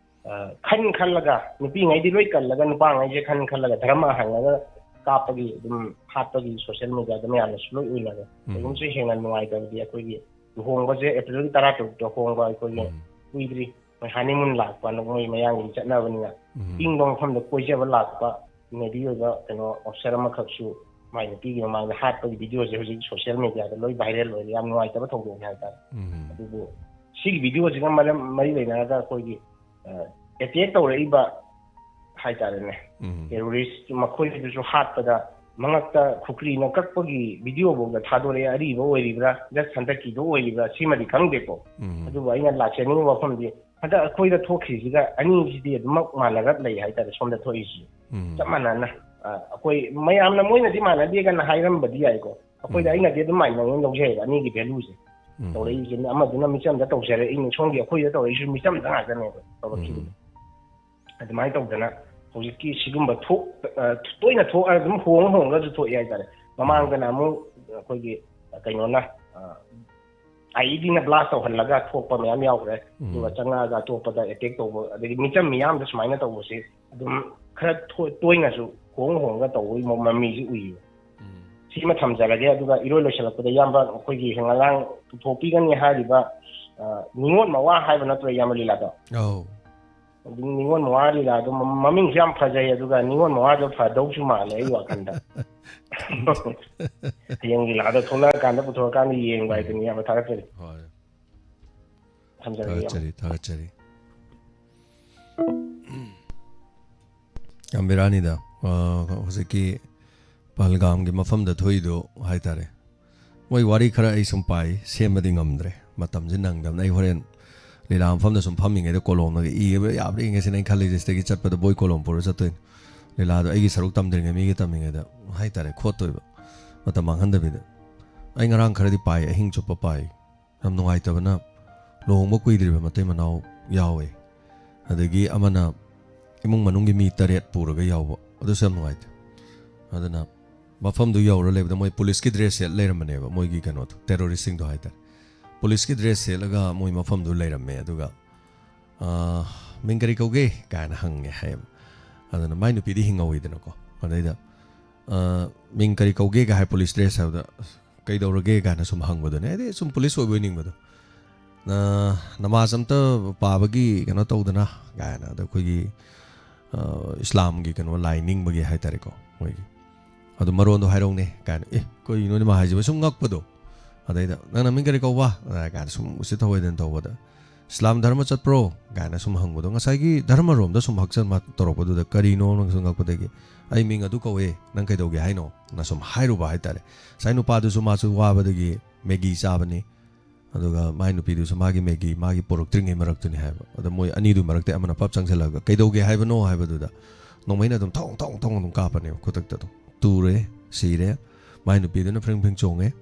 ꯑ, ꯈꯟ ꯈꯜꯂꯒ, ꯅꯨꯄꯤꯉꯩꯗꯤ ꯂꯣꯏ ꯀꯜꯂꯒ ꯅꯨꯄꯥꯉꯩꯁꯦ ꯈꯟ ꯈꯜꯂꯒ ꯙꯔꯃ ꯍꯪꯉꯒ ꯀꯥꯞꯄꯒꯤ, ꯑꯗꯨꯝ ꯍꯥꯠꯄꯒꯤ social media ꯗ ꯃꯌꯥꯝꯅꯁꯨ ꯂꯣꯏ ꯎꯅꯔꯦ꯫ ꯎꯝ꯫ ꯀꯩꯒꯨꯝꯕꯁꯨ ꯍꯦꯟꯅ ꯅꯨꯡꯉꯥꯏꯇꯕꯗꯤ ꯑꯩꯈꯣꯏꯒꯤ ꯂꯨꯍꯣꯡꯕꯁꯦ ꯑꯦꯄ꯭ꯔꯤꯜꯒꯤ ꯇꯔꯥꯇꯔꯨꯛꯇ ꯍꯣꯡꯕ ꯑꯩꯈꯣꯏꯒꯤ ꯎꯝ꯫ ꯀꯨꯏꯗ꯭ꯔꯤ꯫ ꯃꯣꯏ honeymoon ꯂꯥꯛꯄ, ꯃꯣꯏ ꯃꯌꯥꯡꯒꯤ ꯆꯠꯅꯕꯅꯤꯅ, ꯎꯝ꯫ ꯏꯪꯕ ꯃꯐꯝꯗ ꯀꯣꯏꯖꯕ ꯂꯥꯛꯄ ꯅꯦꯚꯤ ꯑꯣꯏꯕ ꯀꯩꯅꯣ officer ꯑꯃꯈꯛꯁꯨ ꯃꯥꯏ ꯅꯨꯄꯤꯒꯤ ꯃꯃꯥꯡꯗ ꯍꯥꯠꯄꯒꯤ video ꯁꯦ ꯍꯧꯖꯤꯛ social media ꯗ ꯂꯣꯏ viral ꯑꯣꯏꯔꯦ꯫ ꯌꯥꯝ ꯅꯨꯡꯉꯥꯏꯇꯕ ꯊꯧꯗꯣꯛꯅꯤ ꯍꯥꯏꯇꯥꯔꯦ꯫ ꯎꯝ꯫ ꯑꯗꯨꯕꯨ ꯁꯤꯒꯤ video ꯁꯤꯒ ꯃꯔꯝ, ꯃꯔꯤ ꯂꯩꯅꯔꯒ ꯑꯩꯈꯣꯏꯒꯤ, ꯑ, ꯑꯦꯇꯦꯛ ꯇꯧꯔꯛꯏꯕ ꯍꯥꯏꯇꯥꯔꯦꯅꯦ, ꯎꯝ꯫ ꯇꯦꯔꯣꯔꯤꯁ ꯃꯈꯣꯏꯗꯨꯁꯨ ꯍꯥꯠꯄꯗ ꯃꯉꯛꯇ ꯈꯨꯀ꯭ꯔꯤꯅ ꯀꯛꯄꯒꯤ ꯚꯤꯗꯤꯑꯣ ꯐꯥꯎꯗ ꯊꯥꯗꯣꯔꯛꯑꯦ꯫ ꯑꯔꯤꯕ ꯑꯣꯏꯔꯤꯕ꯭ꯔꯥ, ꯖꯁ ꯍꯟꯗꯛꯀꯤꯗꯣ ꯑꯣꯏꯔꯤꯕ꯭ꯔꯥ, ꯁꯤꯃꯗꯤ ꯈꯪꯗꯦꯀꯣ꯫ ꯎꯝ꯫ ꯑꯗꯨꯕꯨ ꯑꯩꯅ ꯂꯥꯛꯆꯅꯤꯡꯕ ꯋꯥꯐꯝꯗꯤ, ꯍꯟꯗꯛ ꯑꯩꯈꯣꯏꯗ ꯊꯣꯛꯈꯤꯁꯤꯒ ꯑꯅꯤꯁꯤꯗꯤ ꯑꯗꯨꯃꯛ ꯃꯥꯟꯅꯔꯞ ꯂꯩ ꯍꯥꯏꯇꯥꯔꯦ꯫ ꯁꯣꯝꯗ ꯊꯣꯛꯏꯁꯤ ꯎꯝ꯫ ꯆꯞ ꯃꯥꯟꯅꯅ, ꯑ, ꯑꯩꯈꯣꯏ ꯃꯌꯥꯝꯅ ꯃꯣꯏꯅꯗꯤ ꯃꯥꯟꯅꯗꯦꯒꯅ ꯍꯥꯏꯔꯝꯕꯗꯤ ꯌꯥꯏꯀꯣ, ꯑꯩꯈꯣꯏꯗ ꯎꯝ꯫ ꯑꯩꯅꯗꯤ ꯑꯗꯨꯝ ꯃꯥꯟꯅꯅ ꯂꯧꯖꯩꯑꯕ ꯑꯅꯤꯒꯤ ꯚꯦꯂꯨꯁꯦ꯫ ꯎꯝ꯫ ꯇꯧꯔꯛꯏꯁꯦ ꯑꯃꯗꯨꯅ ꯃꯤꯆꯝꯗ ꯇꯧꯖꯔꯛꯏꯅꯤ, ꯁꯣꯝꯒꯤ ꯑꯩꯈꯣꯏꯗ ꯇꯧꯔꯛꯏꯁꯨ ꯃꯤꯆꯝꯗ ꯉꯥꯛꯇꯅꯦꯕ ꯇꯧꯔꯛꯈꯤꯕꯗꯣ꯫ ꯎꯝ꯫ ꯑꯗꯨꯃꯥꯏꯅ ꯇꯧꯗꯅ ꯍꯧꯖꯤꯛꯀꯤ ꯁꯤꯒꯨꯝꯕ ꯊꯣꯛ-, ꯑ, ꯇꯣꯏꯅ ꯊꯣꯛꯑ ꯑꯗꯨꯝ ꯍꯣꯡ ꯍꯣꯡꯉꯒꯁꯨ ꯊꯣꯛꯑꯦ ꯍꯥꯏꯇꯥꯔꯦ꯫ ꯃꯃꯥꯡꯗꯅ ꯑꯃꯨꯛ ꯑꯩꯈꯣꯏꯒꯤ ꯀꯩꯅꯣꯅ, ꯑ, IEDꯅ ꯕ꯭ꯂꯥꯁ ꯇꯧꯍꯜꯂꯒ ꯊꯣꯛꯄ ꯃꯌꯥꯝ ꯌꯥꯎꯈ꯭ꯔꯦ꯫ ꯎꯝ꯫ ꯑꯗꯨꯒ ꯆꯪꯉꯛꯑꯒ ꯑꯇꯣꯞꯄꯗ ꯑꯦꯇꯦꯛ ꯇꯧꯕ, ꯑꯗꯒꯤ ꯃꯤꯆꯝ ꯃꯤꯌꯥꯝꯗ ꯁꯨꯃꯥꯏꯅ ꯇꯧꯕꯁꯦ ꯑꯗꯨꯝ ꯈꯔ ꯊꯣ-, ꯇꯣꯏꯅꯁꯨ ꯍꯣꯡ ꯍꯣꯡꯉꯒ ꯇꯧꯕꯒꯤ ꯃ-, ꯃꯃꯤꯁꯤ ꯎꯏꯌꯦ꯫ ꯎꯝ꯫ ꯁꯤꯃ ꯊꯝꯖꯔꯒꯦ꯫ ꯑꯗꯨꯒ ꯏꯔꯣꯏ ꯂꯣꯏꯁꯤꯜꯂꯛꯄꯗ ꯏꯌꯥꯝꯕ ꯑꯩꯈꯣꯏꯒꯤ ꯉꯔꯥꯡ ꯄꯨꯊꯣꯛꯄꯤꯒꯅꯤ ꯍꯥꯏꯔꯤꯕ, ꯑ, ꯅꯤꯉꯣꯜ ꯃꯋꯥ ꯍꯥꯏꯕ ꯅꯠꯇ꯭ꯔꯣ ꯏꯌꯥꯝꯕ ꯂꯤꯂꯥꯗꯣ? ꯑꯧ꯫ ꯑꯗꯨꯝ ꯅꯤꯉꯣꯜ ꯃꯋꯥ ꯂꯤꯂꯥꯗꯣ ꯃ-, ꯃꯃꯤꯡꯁꯨ ꯌꯥꯝ ꯐꯖꯩ, ꯑꯗꯨꯒ ꯅꯤꯉꯣꯜ ꯃꯋꯥꯗꯣ ꯐꯗꯧꯁꯨ ꯃꯥꯜꯂꯦ ꯑꯩ ꯋꯥꯈꯜꯗ꯫ ꯍꯌꯦꯡ ꯂꯤꯂꯥꯗꯣ ꯊꯣꯛꯂꯛꯑꯀꯥꯟꯗ ꯄꯨꯊꯣꯔꯛꯀꯥꯟꯗ ꯌꯦꯡꯕ ꯍꯥꯏꯗꯨꯅꯤ ꯏꯌꯥꯝꯕ꯫ ꯊꯥꯒꯠꯆꯔꯤ꯫ ꯍꯣꯏ꯫ ꯊꯝꯖꯔꯒꯦ ꯏꯌꯥꯝꯕ꯫ ꯊꯥꯒꯠꯆꯔꯤ, ꯊꯥꯒꯠꯆꯔꯤ꯫ ꯌꯥꯝ ꯕꯦꯔꯥꯅꯤꯗ, ꯑ, ꯍꯧꯖꯤꯛꯀꯤ ꯄꯍꯜꯒꯥꯝꯒꯤ ꯃꯐꯝꯗ ꯊꯣꯛꯏꯗꯣ ꯍꯥꯏꯇꯥꯔꯦ꯫ ꯃꯣꯏ ꯋꯥꯔꯤ ꯈꯔ ꯑꯩ ꯁꯨꯝ ꯄꯥꯏ, ꯁꯦꯝꯕꯗꯤ ꯉꯝꯗ꯭ꯔꯦ, ꯃꯇꯝꯁꯦ ꯅꯪꯗꯕꯅ꯫ ꯑꯩ ꯍꯣꯔꯦꯟ ꯂꯤꯂꯥ ꯃꯐꯝꯗ ꯁꯨꯝ ꯐꯝꯃꯤꯉꯩꯗ ꯀꯣꯂꯣꯝꯅꯒ ꯏꯕ ꯌꯥꯕ꯭ꯔꯥ ꯌꯦꯡꯒꯦ ꯁꯤꯅ ꯑꯩꯅ ꯈꯜꯂꯤꯁꯦ꯫ ꯁꯤꯗꯒꯤ ꯆꯠꯄꯗ ꯕꯣꯏ ꯀꯣꯂꯣꯝ ꯄꯨꯔ ꯆꯠꯇꯣꯏꯅꯤ꯫ ꯂꯤꯂꯥꯗꯣ ꯑꯩꯒꯤ ꯁꯔꯨꯛ ꯇꯝꯗ꯭ꯔꯤꯉꯩ ꯃꯤꯒꯤ ꯇꯝꯃꯤꯉꯩꯗ ꯍꯥꯏꯇꯥꯔꯦ, ꯈꯣꯠꯇꯣꯏꯕ꯫ ꯃꯇꯝ ꯃꯥꯡꯍꯟꯗꯕꯤꯗ꯫ ꯑꯩ ꯉꯔꯥꯡ ꯈꯔꯗꯤ ꯄꯥꯏ, ꯑꯍꯤꯡ ꯆꯨꯞꯄ ꯄꯥꯏ꯫ ꯌꯥꯝ ꯅꯨꯡꯉꯥꯏꯇꯕꯅ, ꯂꯨꯍꯣꯡꯕ ꯀꯨꯏꯗ꯭ꯔꯤꯕ ꯃꯇꯩ ꯃꯅꯥꯎ ꯌꯥꯎꯋꯦ꯫ ꯑꯗꯒꯤ ꯑꯃꯅ ꯏꯃꯨꯡ ꯃꯅꯨꯡꯒꯤ ꯃꯤ ꯇꯔꯦꯠ ꯄꯨꯔꯒ ꯌꯥꯎꯕ꯫ ꯑꯗꯨꯁꯨ ꯌꯥꯝ ꯅꯨꯡꯉꯥꯏꯇꯦ꯫ ꯑꯗꯨꯅ ꯃꯐꯝꯗꯨ ꯌꯧꯔ ꯂꯩꯕꯗ ꯃꯣꯏ ꯄꯨꯂꯤꯁꯀꯤ ꯗ꯭ꯔꯦꯁ ꯁꯦꯠ ꯂꯩꯔꯝꯕꯅꯦꯕ, ꯃꯣꯏꯒꯤ ꯀꯩꯅꯣꯗꯣ, ꯇꯦꯔꯣꯔꯤꯁꯁꯤꯡꯗꯣ ꯍꯥꯏꯇꯥꯔꯦ꯫ ꯄꯨꯂꯤꯁꯀꯤ ꯗ꯭ꯔꯦꯁ ꯁꯦꯠꯂꯒ ꯃꯣꯏ ꯃꯐꯝꯗꯨ ꯂꯩꯔꯝꯃꯦ꯫ ꯑꯗꯨꯒ, ꯑ, "ꯃꯤꯡ ꯀꯔꯤ ꯀꯧꯒꯦ?" ꯀꯥꯏꯅ ꯍꯪꯉꯦ ꯍꯥꯏꯌꯦꯕ꯫ ꯑꯗꯨꯅ ꯃꯥꯏ ꯅꯨꯄꯤꯗꯤ ꯍꯤꯡꯍꯧꯋꯤꯗꯅꯀꯣ꯫ ꯑꯗꯩꯗ, ꯑ, "ꯃꯤꯡ ꯀꯔꯤ ꯀꯧꯒꯦꯒ?" ꯍꯥꯏ ꯄꯨꯂꯤꯁ ꯗ꯭ꯔꯦꯁ ꯍꯥꯏꯕꯗ, "ꯀꯩꯗꯧꯔꯒꯦ?" ꯀꯥꯏꯅ ꯁꯨꯝ ꯍꯪꯕꯗꯨꯅꯦ꯫ ꯍꯥꯏꯗꯤ ꯁꯨꯝ ꯄꯨꯂꯤꯁ ꯑꯣꯏꯕ ꯑꯣꯏꯅꯤꯡꯕꯗꯣ꯫ "ꯑ, ꯅꯃꯥꯖ ꯑꯝꯇ ꯄꯥꯕꯒꯤ ꯀꯩꯅꯣ ꯇꯧꯗꯅ?" ꯀꯥꯏꯅ꯫ ꯑꯗ ꯑꯩꯈꯣꯏꯒꯤ, ꯑ, ꯏꯁꯂꯥꯝꯒꯤ ꯀꯩꯅꯣ ꯂꯥꯏ ꯅꯤꯡꯕꯒꯤ ꯍꯥꯏꯇꯥꯔꯦꯀꯣ, ꯃꯣꯏꯒꯤ꯫ ꯑꯗꯨ ꯃꯔꯣꯟꯗꯣ ꯍꯥꯏꯔꯧꯅꯦ ꯀꯥꯏꯅ꯫ "ꯑꯦ, ꯀꯩꯅꯣꯅꯦ ꯃꯥ ꯍꯥꯏꯁꯤꯕꯣ?" ꯁꯨꯝ ꯉꯛꯄꯗꯣ꯫ ꯑꯗꯩꯗ, "ꯅꯪ ꯅꯃꯤꯡ ꯀꯔꯤ ꯀꯧꯕ?" ꯀꯥꯏꯅ ꯁꯨꯝ ꯎꯁꯤꯠ ꯊꯑꯣꯏꯗꯅ ꯇꯧꯕꯗ, "ꯏꯁꯂꯥꯝ ꯙꯔꯃ ꯆꯠꯄ꯭ꯔꯣ?" ꯀꯥꯏꯅ ꯁꯨꯝ ꯍꯪꯕꯗꯣ, ꯉꯁꯥꯏꯒꯤ ꯙꯔꯃꯔꯣꯝꯗ ꯁꯨꯝ ꯍꯛꯆꯟ ꯇꯧꯔꯛꯄꯗꯨꯗ, "ꯀꯔꯤꯅꯣ?" ꯅꯪꯁꯨ ꯉꯛꯄꯗꯒꯤ, "ꯑꯩ ꯃꯤꯡ ꯑꯗꯨ ꯀꯧꯋꯦ, ꯅꯪ ꯀꯩꯗꯧꯒꯦ ꯍꯥꯏꯅꯣ?" ꯅ ꯁꯨꯝ ꯍꯥꯏꯔꯨꯕ ꯍꯥꯏꯇꯥꯔꯦ꯫ ꯉꯁꯥꯏ ꯅꯨꯄꯥꯗꯨꯁꯨ ꯃꯥꯁꯨ ꯋꯥꯕꯗꯒꯤ ꯃꯦꯒꯤ ꯆꯥꯕꯅꯤ, ꯑꯗꯨꯒ ꯃꯥꯏ ꯅꯨꯄꯤꯗꯨꯁꯨ ꯃꯥꯒꯤ ꯃꯦꯒꯤ ꯃꯥꯒꯤ ꯄꯨꯔꯛꯇ꯭ꯔꯤꯉꯩ ꯃꯔꯛꯇꯨꯅꯤ ꯍꯥꯏꯕ꯫ ꯑꯗ ꯃꯣꯏ ꯑꯅꯤꯗꯨ ꯃꯔꯛꯇ ꯑꯃꯅ ꯄꯞ ꯆꯪꯁꯤꯜꯂꯒ, "ꯀꯩꯗꯧꯒꯦ ꯍꯥꯏꯕꯅꯣ?" ꯍꯥꯏꯕꯗꯨꯗ, ꯅꯣꯡꯃꯩꯅ ꯑꯗꯨꯝ ꯊꯣꯡ ꯊꯣꯡ ꯊꯣꯡ ꯑꯗꯨꯝ ꯀꯥꯞꯄꯅꯦꯕ ꯈꯨꯗꯛꯇ ꯑꯗꯨꯝ꯫ ꯇꯨꯔꯦ, ꯁꯤꯔꯦ꯫ ꯃꯥꯏ ꯅꯨꯄꯤꯗꯨꯅ ꯐ꯭ꯔꯤꯡ ꯐ꯭ꯔꯤꯡ ꯆꯣꯡꯉꯦ꯫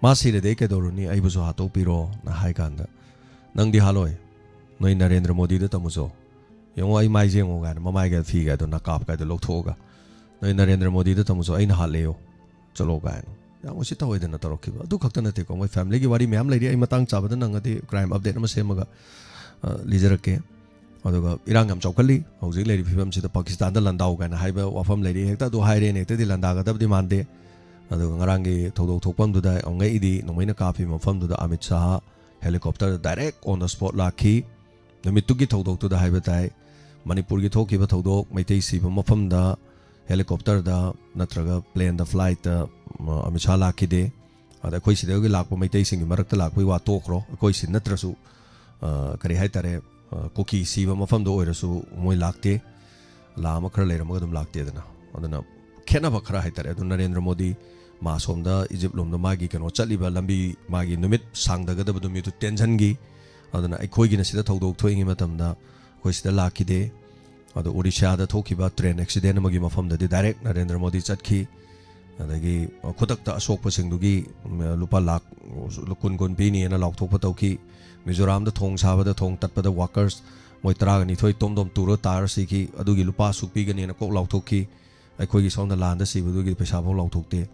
"ꯃꯥ ꯁꯤꯔꯗꯤ ꯑꯩ ꯀꯩꯗꯧꯔꯨꯅꯤ? ꯑꯩꯕꯨꯁꯨ ꯍꯥꯠꯇꯣꯛꯄꯤꯔꯣꯅ" ꯍꯥꯏ ꯀꯥꯟꯗ, "ꯅꯪꯗꯤ ꯍꯥꯠꯂꯣꯏ, ꯅꯣꯏ ꯅꯔꯦꯟꯗ꯭ꯔ ꯃꯣꯗꯤꯗ ꯇꯝꯃꯨꯆꯣ꯫ ꯌꯦꯡꯉꯣ, ꯑꯩ ꯃꯥꯏꯁꯦ ꯌꯦꯡꯉꯣ" ꯀꯥꯏꯅ, ꯃꯃꯥꯏꯒ ꯐꯤꯒꯗꯣ ꯅꯀꯥꯞ ꯀꯥꯏꯗꯣ ꯂꯧꯊꯣꯛꯑꯒ, "ꯅꯣꯏ ꯅꯔꯦꯟꯗ꯭ꯔ ꯃꯣꯗꯤꯗ ꯇꯝꯃꯨꯆꯣ, ꯑꯩꯅ ꯍꯥꯠꯂꯦꯌꯣ, ꯆꯠꯂꯣ" ꯀꯥꯏꯅ꯫ ꯌꯥꯝ ꯎꯁꯤꯠꯇ ꯑꯣꯏꯗꯅ ꯇꯧꯔꯛꯈꯤꯕ꯫ ꯑꯗꯨ ꯈꯛꯇ ꯅꯠꯇꯦꯀꯣ, ꯃꯣꯏ ꯐꯦꯃꯤꯂꯤꯒꯤ ꯋꯥꯔꯤ ꯃꯌꯥꯝ ꯂꯩꯔꯤ꯫ ꯑꯩ ꯃꯇꯥꯡ ꯆꯥꯕꯗ ꯅꯪꯉꯗꯤ ꯀ꯭ꯔꯥꯏꯝ ꯑꯞꯗꯦꯠ ꯑꯃ ꯁꯦꯝꯃꯒ, ꯑ, ꯂꯤꯖꯔꯛꯀꯦ꯫ ꯑꯗꯨꯒ ꯏꯔꯥꯡ ꯌꯥꯝ ꯆꯥꯎꯈꯠꯂꯤ ꯍꯧꯖꯤꯛ ꯂꯩꯔꯤꯕ ꯐꯤꯕꯝꯁꯤꯗ꯫ ꯄꯥꯀꯤꯁꯇꯥꯟꯗ ꯂꯥꯟꯗꯥꯎ ꯀꯥꯏꯅ ꯍꯥꯏꯕ ꯋꯥꯐꯝ ꯂꯩꯔꯤ꯫ ꯍꯦꯛꯇ ꯑꯗꯨ ꯍꯥꯏꯔꯦꯅ ꯍꯦꯛꯇꯗꯤ ꯂꯥꯟꯗꯥꯒꯗꯕꯗꯤ ꯃꯥꯟꯗꯦ꯫ ꯑꯗꯨꯒ ꯉꯔꯥꯡꯒꯤ ꯊꯧꯗꯣꯛ ꯊꯣꯛꯐꯝꯗꯨꯗ ꯌꯥꯝ ꯉꯛꯏꯗꯤ, ꯅꯣꯡꯃꯩꯅ ꯀꯥꯞꯄꯤꯕ ꯃꯐꯝꯗꯨꯗ ꯑꯃꯤꯠ ꯁꯥꯍ ꯍꯦꯂꯤꯀꯣꯞꯇꯔꯗ ꯗꯥꯏꯔꯦꯛ ꯑꯣꯟ ꯗ ꯁ꯭ꯄꯣꯠ ꯂꯥꯛꯈꯤ꯫ ꯅꯨꯃꯤꯠꯇꯨꯒꯤ ꯊꯧꯗꯣꯛꯇꯨꯗ ꯍꯥꯏꯕ ꯇꯥꯏ, ꯃꯅꯤꯄꯨꯔꯒꯤ ꯊꯣꯛꯈꯤꯕ ꯊꯧꯗꯣꯛ, ꯃꯩꯇꯩ ꯁꯤꯕ ꯃꯐꯝꯗ ꯍꯦꯂꯤꯀꯣꯞꯇꯔꯗ ꯅꯠꯇ꯭ꯔꯒ ꯄ꯭ꯂꯦꯟꯗ, ꯐ꯭ꯂꯥꯏꯠꯇ, ꯃ-, ꯑꯃꯤꯠ ꯁꯥꯍ ꯂꯥꯛꯈꯤꯗꯦ꯫ ꯑꯗ ꯑꯩꯈꯣꯏ ꯁꯤꯗꯒꯤ ꯂꯥꯛꯄ ꯃꯩꯇꯩꯁꯤꯡꯒꯤ ꯃꯔꯛꯇ ꯂꯥꯛꯄꯒꯤ ꯋꯥ ꯇꯣꯛꯈ꯭ꯔꯣ, ꯑꯩꯈꯣꯏ ꯁꯤ ꯅꯠꯇ꯭ꯔꯁꯨ, ꯑ, ꯀꯔꯤ ꯍꯥꯏꯇꯥꯔꯦ, ꯑ, ꯀꯨꯀꯤ ꯁꯤꯕ ꯃꯐꯝꯗ ꯑꯣꯏꯔꯁꯨ ꯃꯣꯏ ꯂꯥꯛꯇꯦ꯫ ꯂꯥ ꯑꯃ ꯈꯔ ꯂꯩꯔꯝꯃꯒ ꯑꯗꯨꯝ ꯂꯥꯛꯇꯦꯗꯅ꯫ ꯑꯗꯨꯅ ꯈꯦꯠꯅꯕ ꯈꯔ ꯍꯥꯏꯇꯥꯔꯦ꯫ ꯑꯗꯨ ꯅꯔꯦꯟꯗ꯭ꯔ ꯃꯣꯗꯤ ꯃꯥ ꯑꯁꯣꯝꯗ ꯏꯖꯤꯞ ꯂꯣꯝꯗ ꯃꯥꯒꯤ ꯀꯩꯅꯣ ꯆꯠꯂꯤꯕ ꯂꯝꯕꯤ, ꯃꯥꯒꯤ ꯅꯨꯃꯤꯠ ꯁꯥꯡꯊꯒꯗꯕ ꯅꯨꯃꯤꯠꯇꯨ ꯇꯦꯟꯁꯤꯟꯈꯤ꯫ ꯑꯗꯨꯅ ꯑꯩꯈꯣꯏꯒꯤꯅ ꯁꯤꯗ ꯊꯧꯗꯣꯛ ꯊꯣꯛꯏꯉꯩ ꯃꯇꯝꯗ ꯑꯩꯈꯣꯏ ꯁꯤꯗ ꯂꯥꯛꯈꯤꯗꯦ꯫ ꯑꯗꯣ ꯑꯣꯔꯤꯁꯥꯗ ꯊꯣꯛꯈꯤꯕ ꯇ꯭ꯔꯦꯟ ꯑꯦꯛꯁꯤꯗꯦꯟ ꯑꯃꯒꯤ ꯃꯐꯝꯗꯗꯤ ꯗꯥꯏꯔꯦꯛ ꯅꯔꯦꯟꯗ꯭ꯔ ꯃꯣꯗꯤ ꯆꯠꯈꯤ꯫ ꯑꯗꯒꯤ ꯈꯨꯗꯛꯇ ꯑꯁꯣꯛꯄꯁꯤꯡꯗꯨꯒꯤ, ꯎꯝ, ꯂꯨꯄꯥ ꯂꯥꯛ ꯀꯨꯟ ꯀꯨꯟ ꯄꯤꯅꯤꯅ ꯂꯥꯎꯊꯣꯛꯄ ꯇꯧꯈꯤ꯫ ꯃꯤꯖꯣꯔꯥꯝꯗ ꯊꯣꯡ ꯁꯥꯕꯗ ꯊꯣꯡ ꯇꯠꯄꯗ ꯋꯥꯀꯔꯁ ꯃꯣꯏ ꯇꯔꯥꯒ ꯅꯤꯊꯣꯏ ꯇꯣꯝ ꯇꯣꯝ ꯇꯨꯔ ꯇꯥꯔ ꯁꯤꯈꯤ꯫ ꯑꯗꯨꯒꯤ ꯂꯨꯄꯥ ꯑꯁꯨꯛ ꯄꯤꯒꯅꯤꯅ ꯀꯣꯛ ꯂꯥꯎꯊꯣꯛꯈꯤ꯫ ꯑꯩꯈꯣꯏꯒꯤ ꯁꯣꯝꯗ ꯂꯥꯟꯗ ꯁꯤꯕꯗꯨꯒꯤ ꯄꯩꯁꯥꯐꯥꯎ ꯂꯥꯎꯊꯣꯛꯇꯦ꯫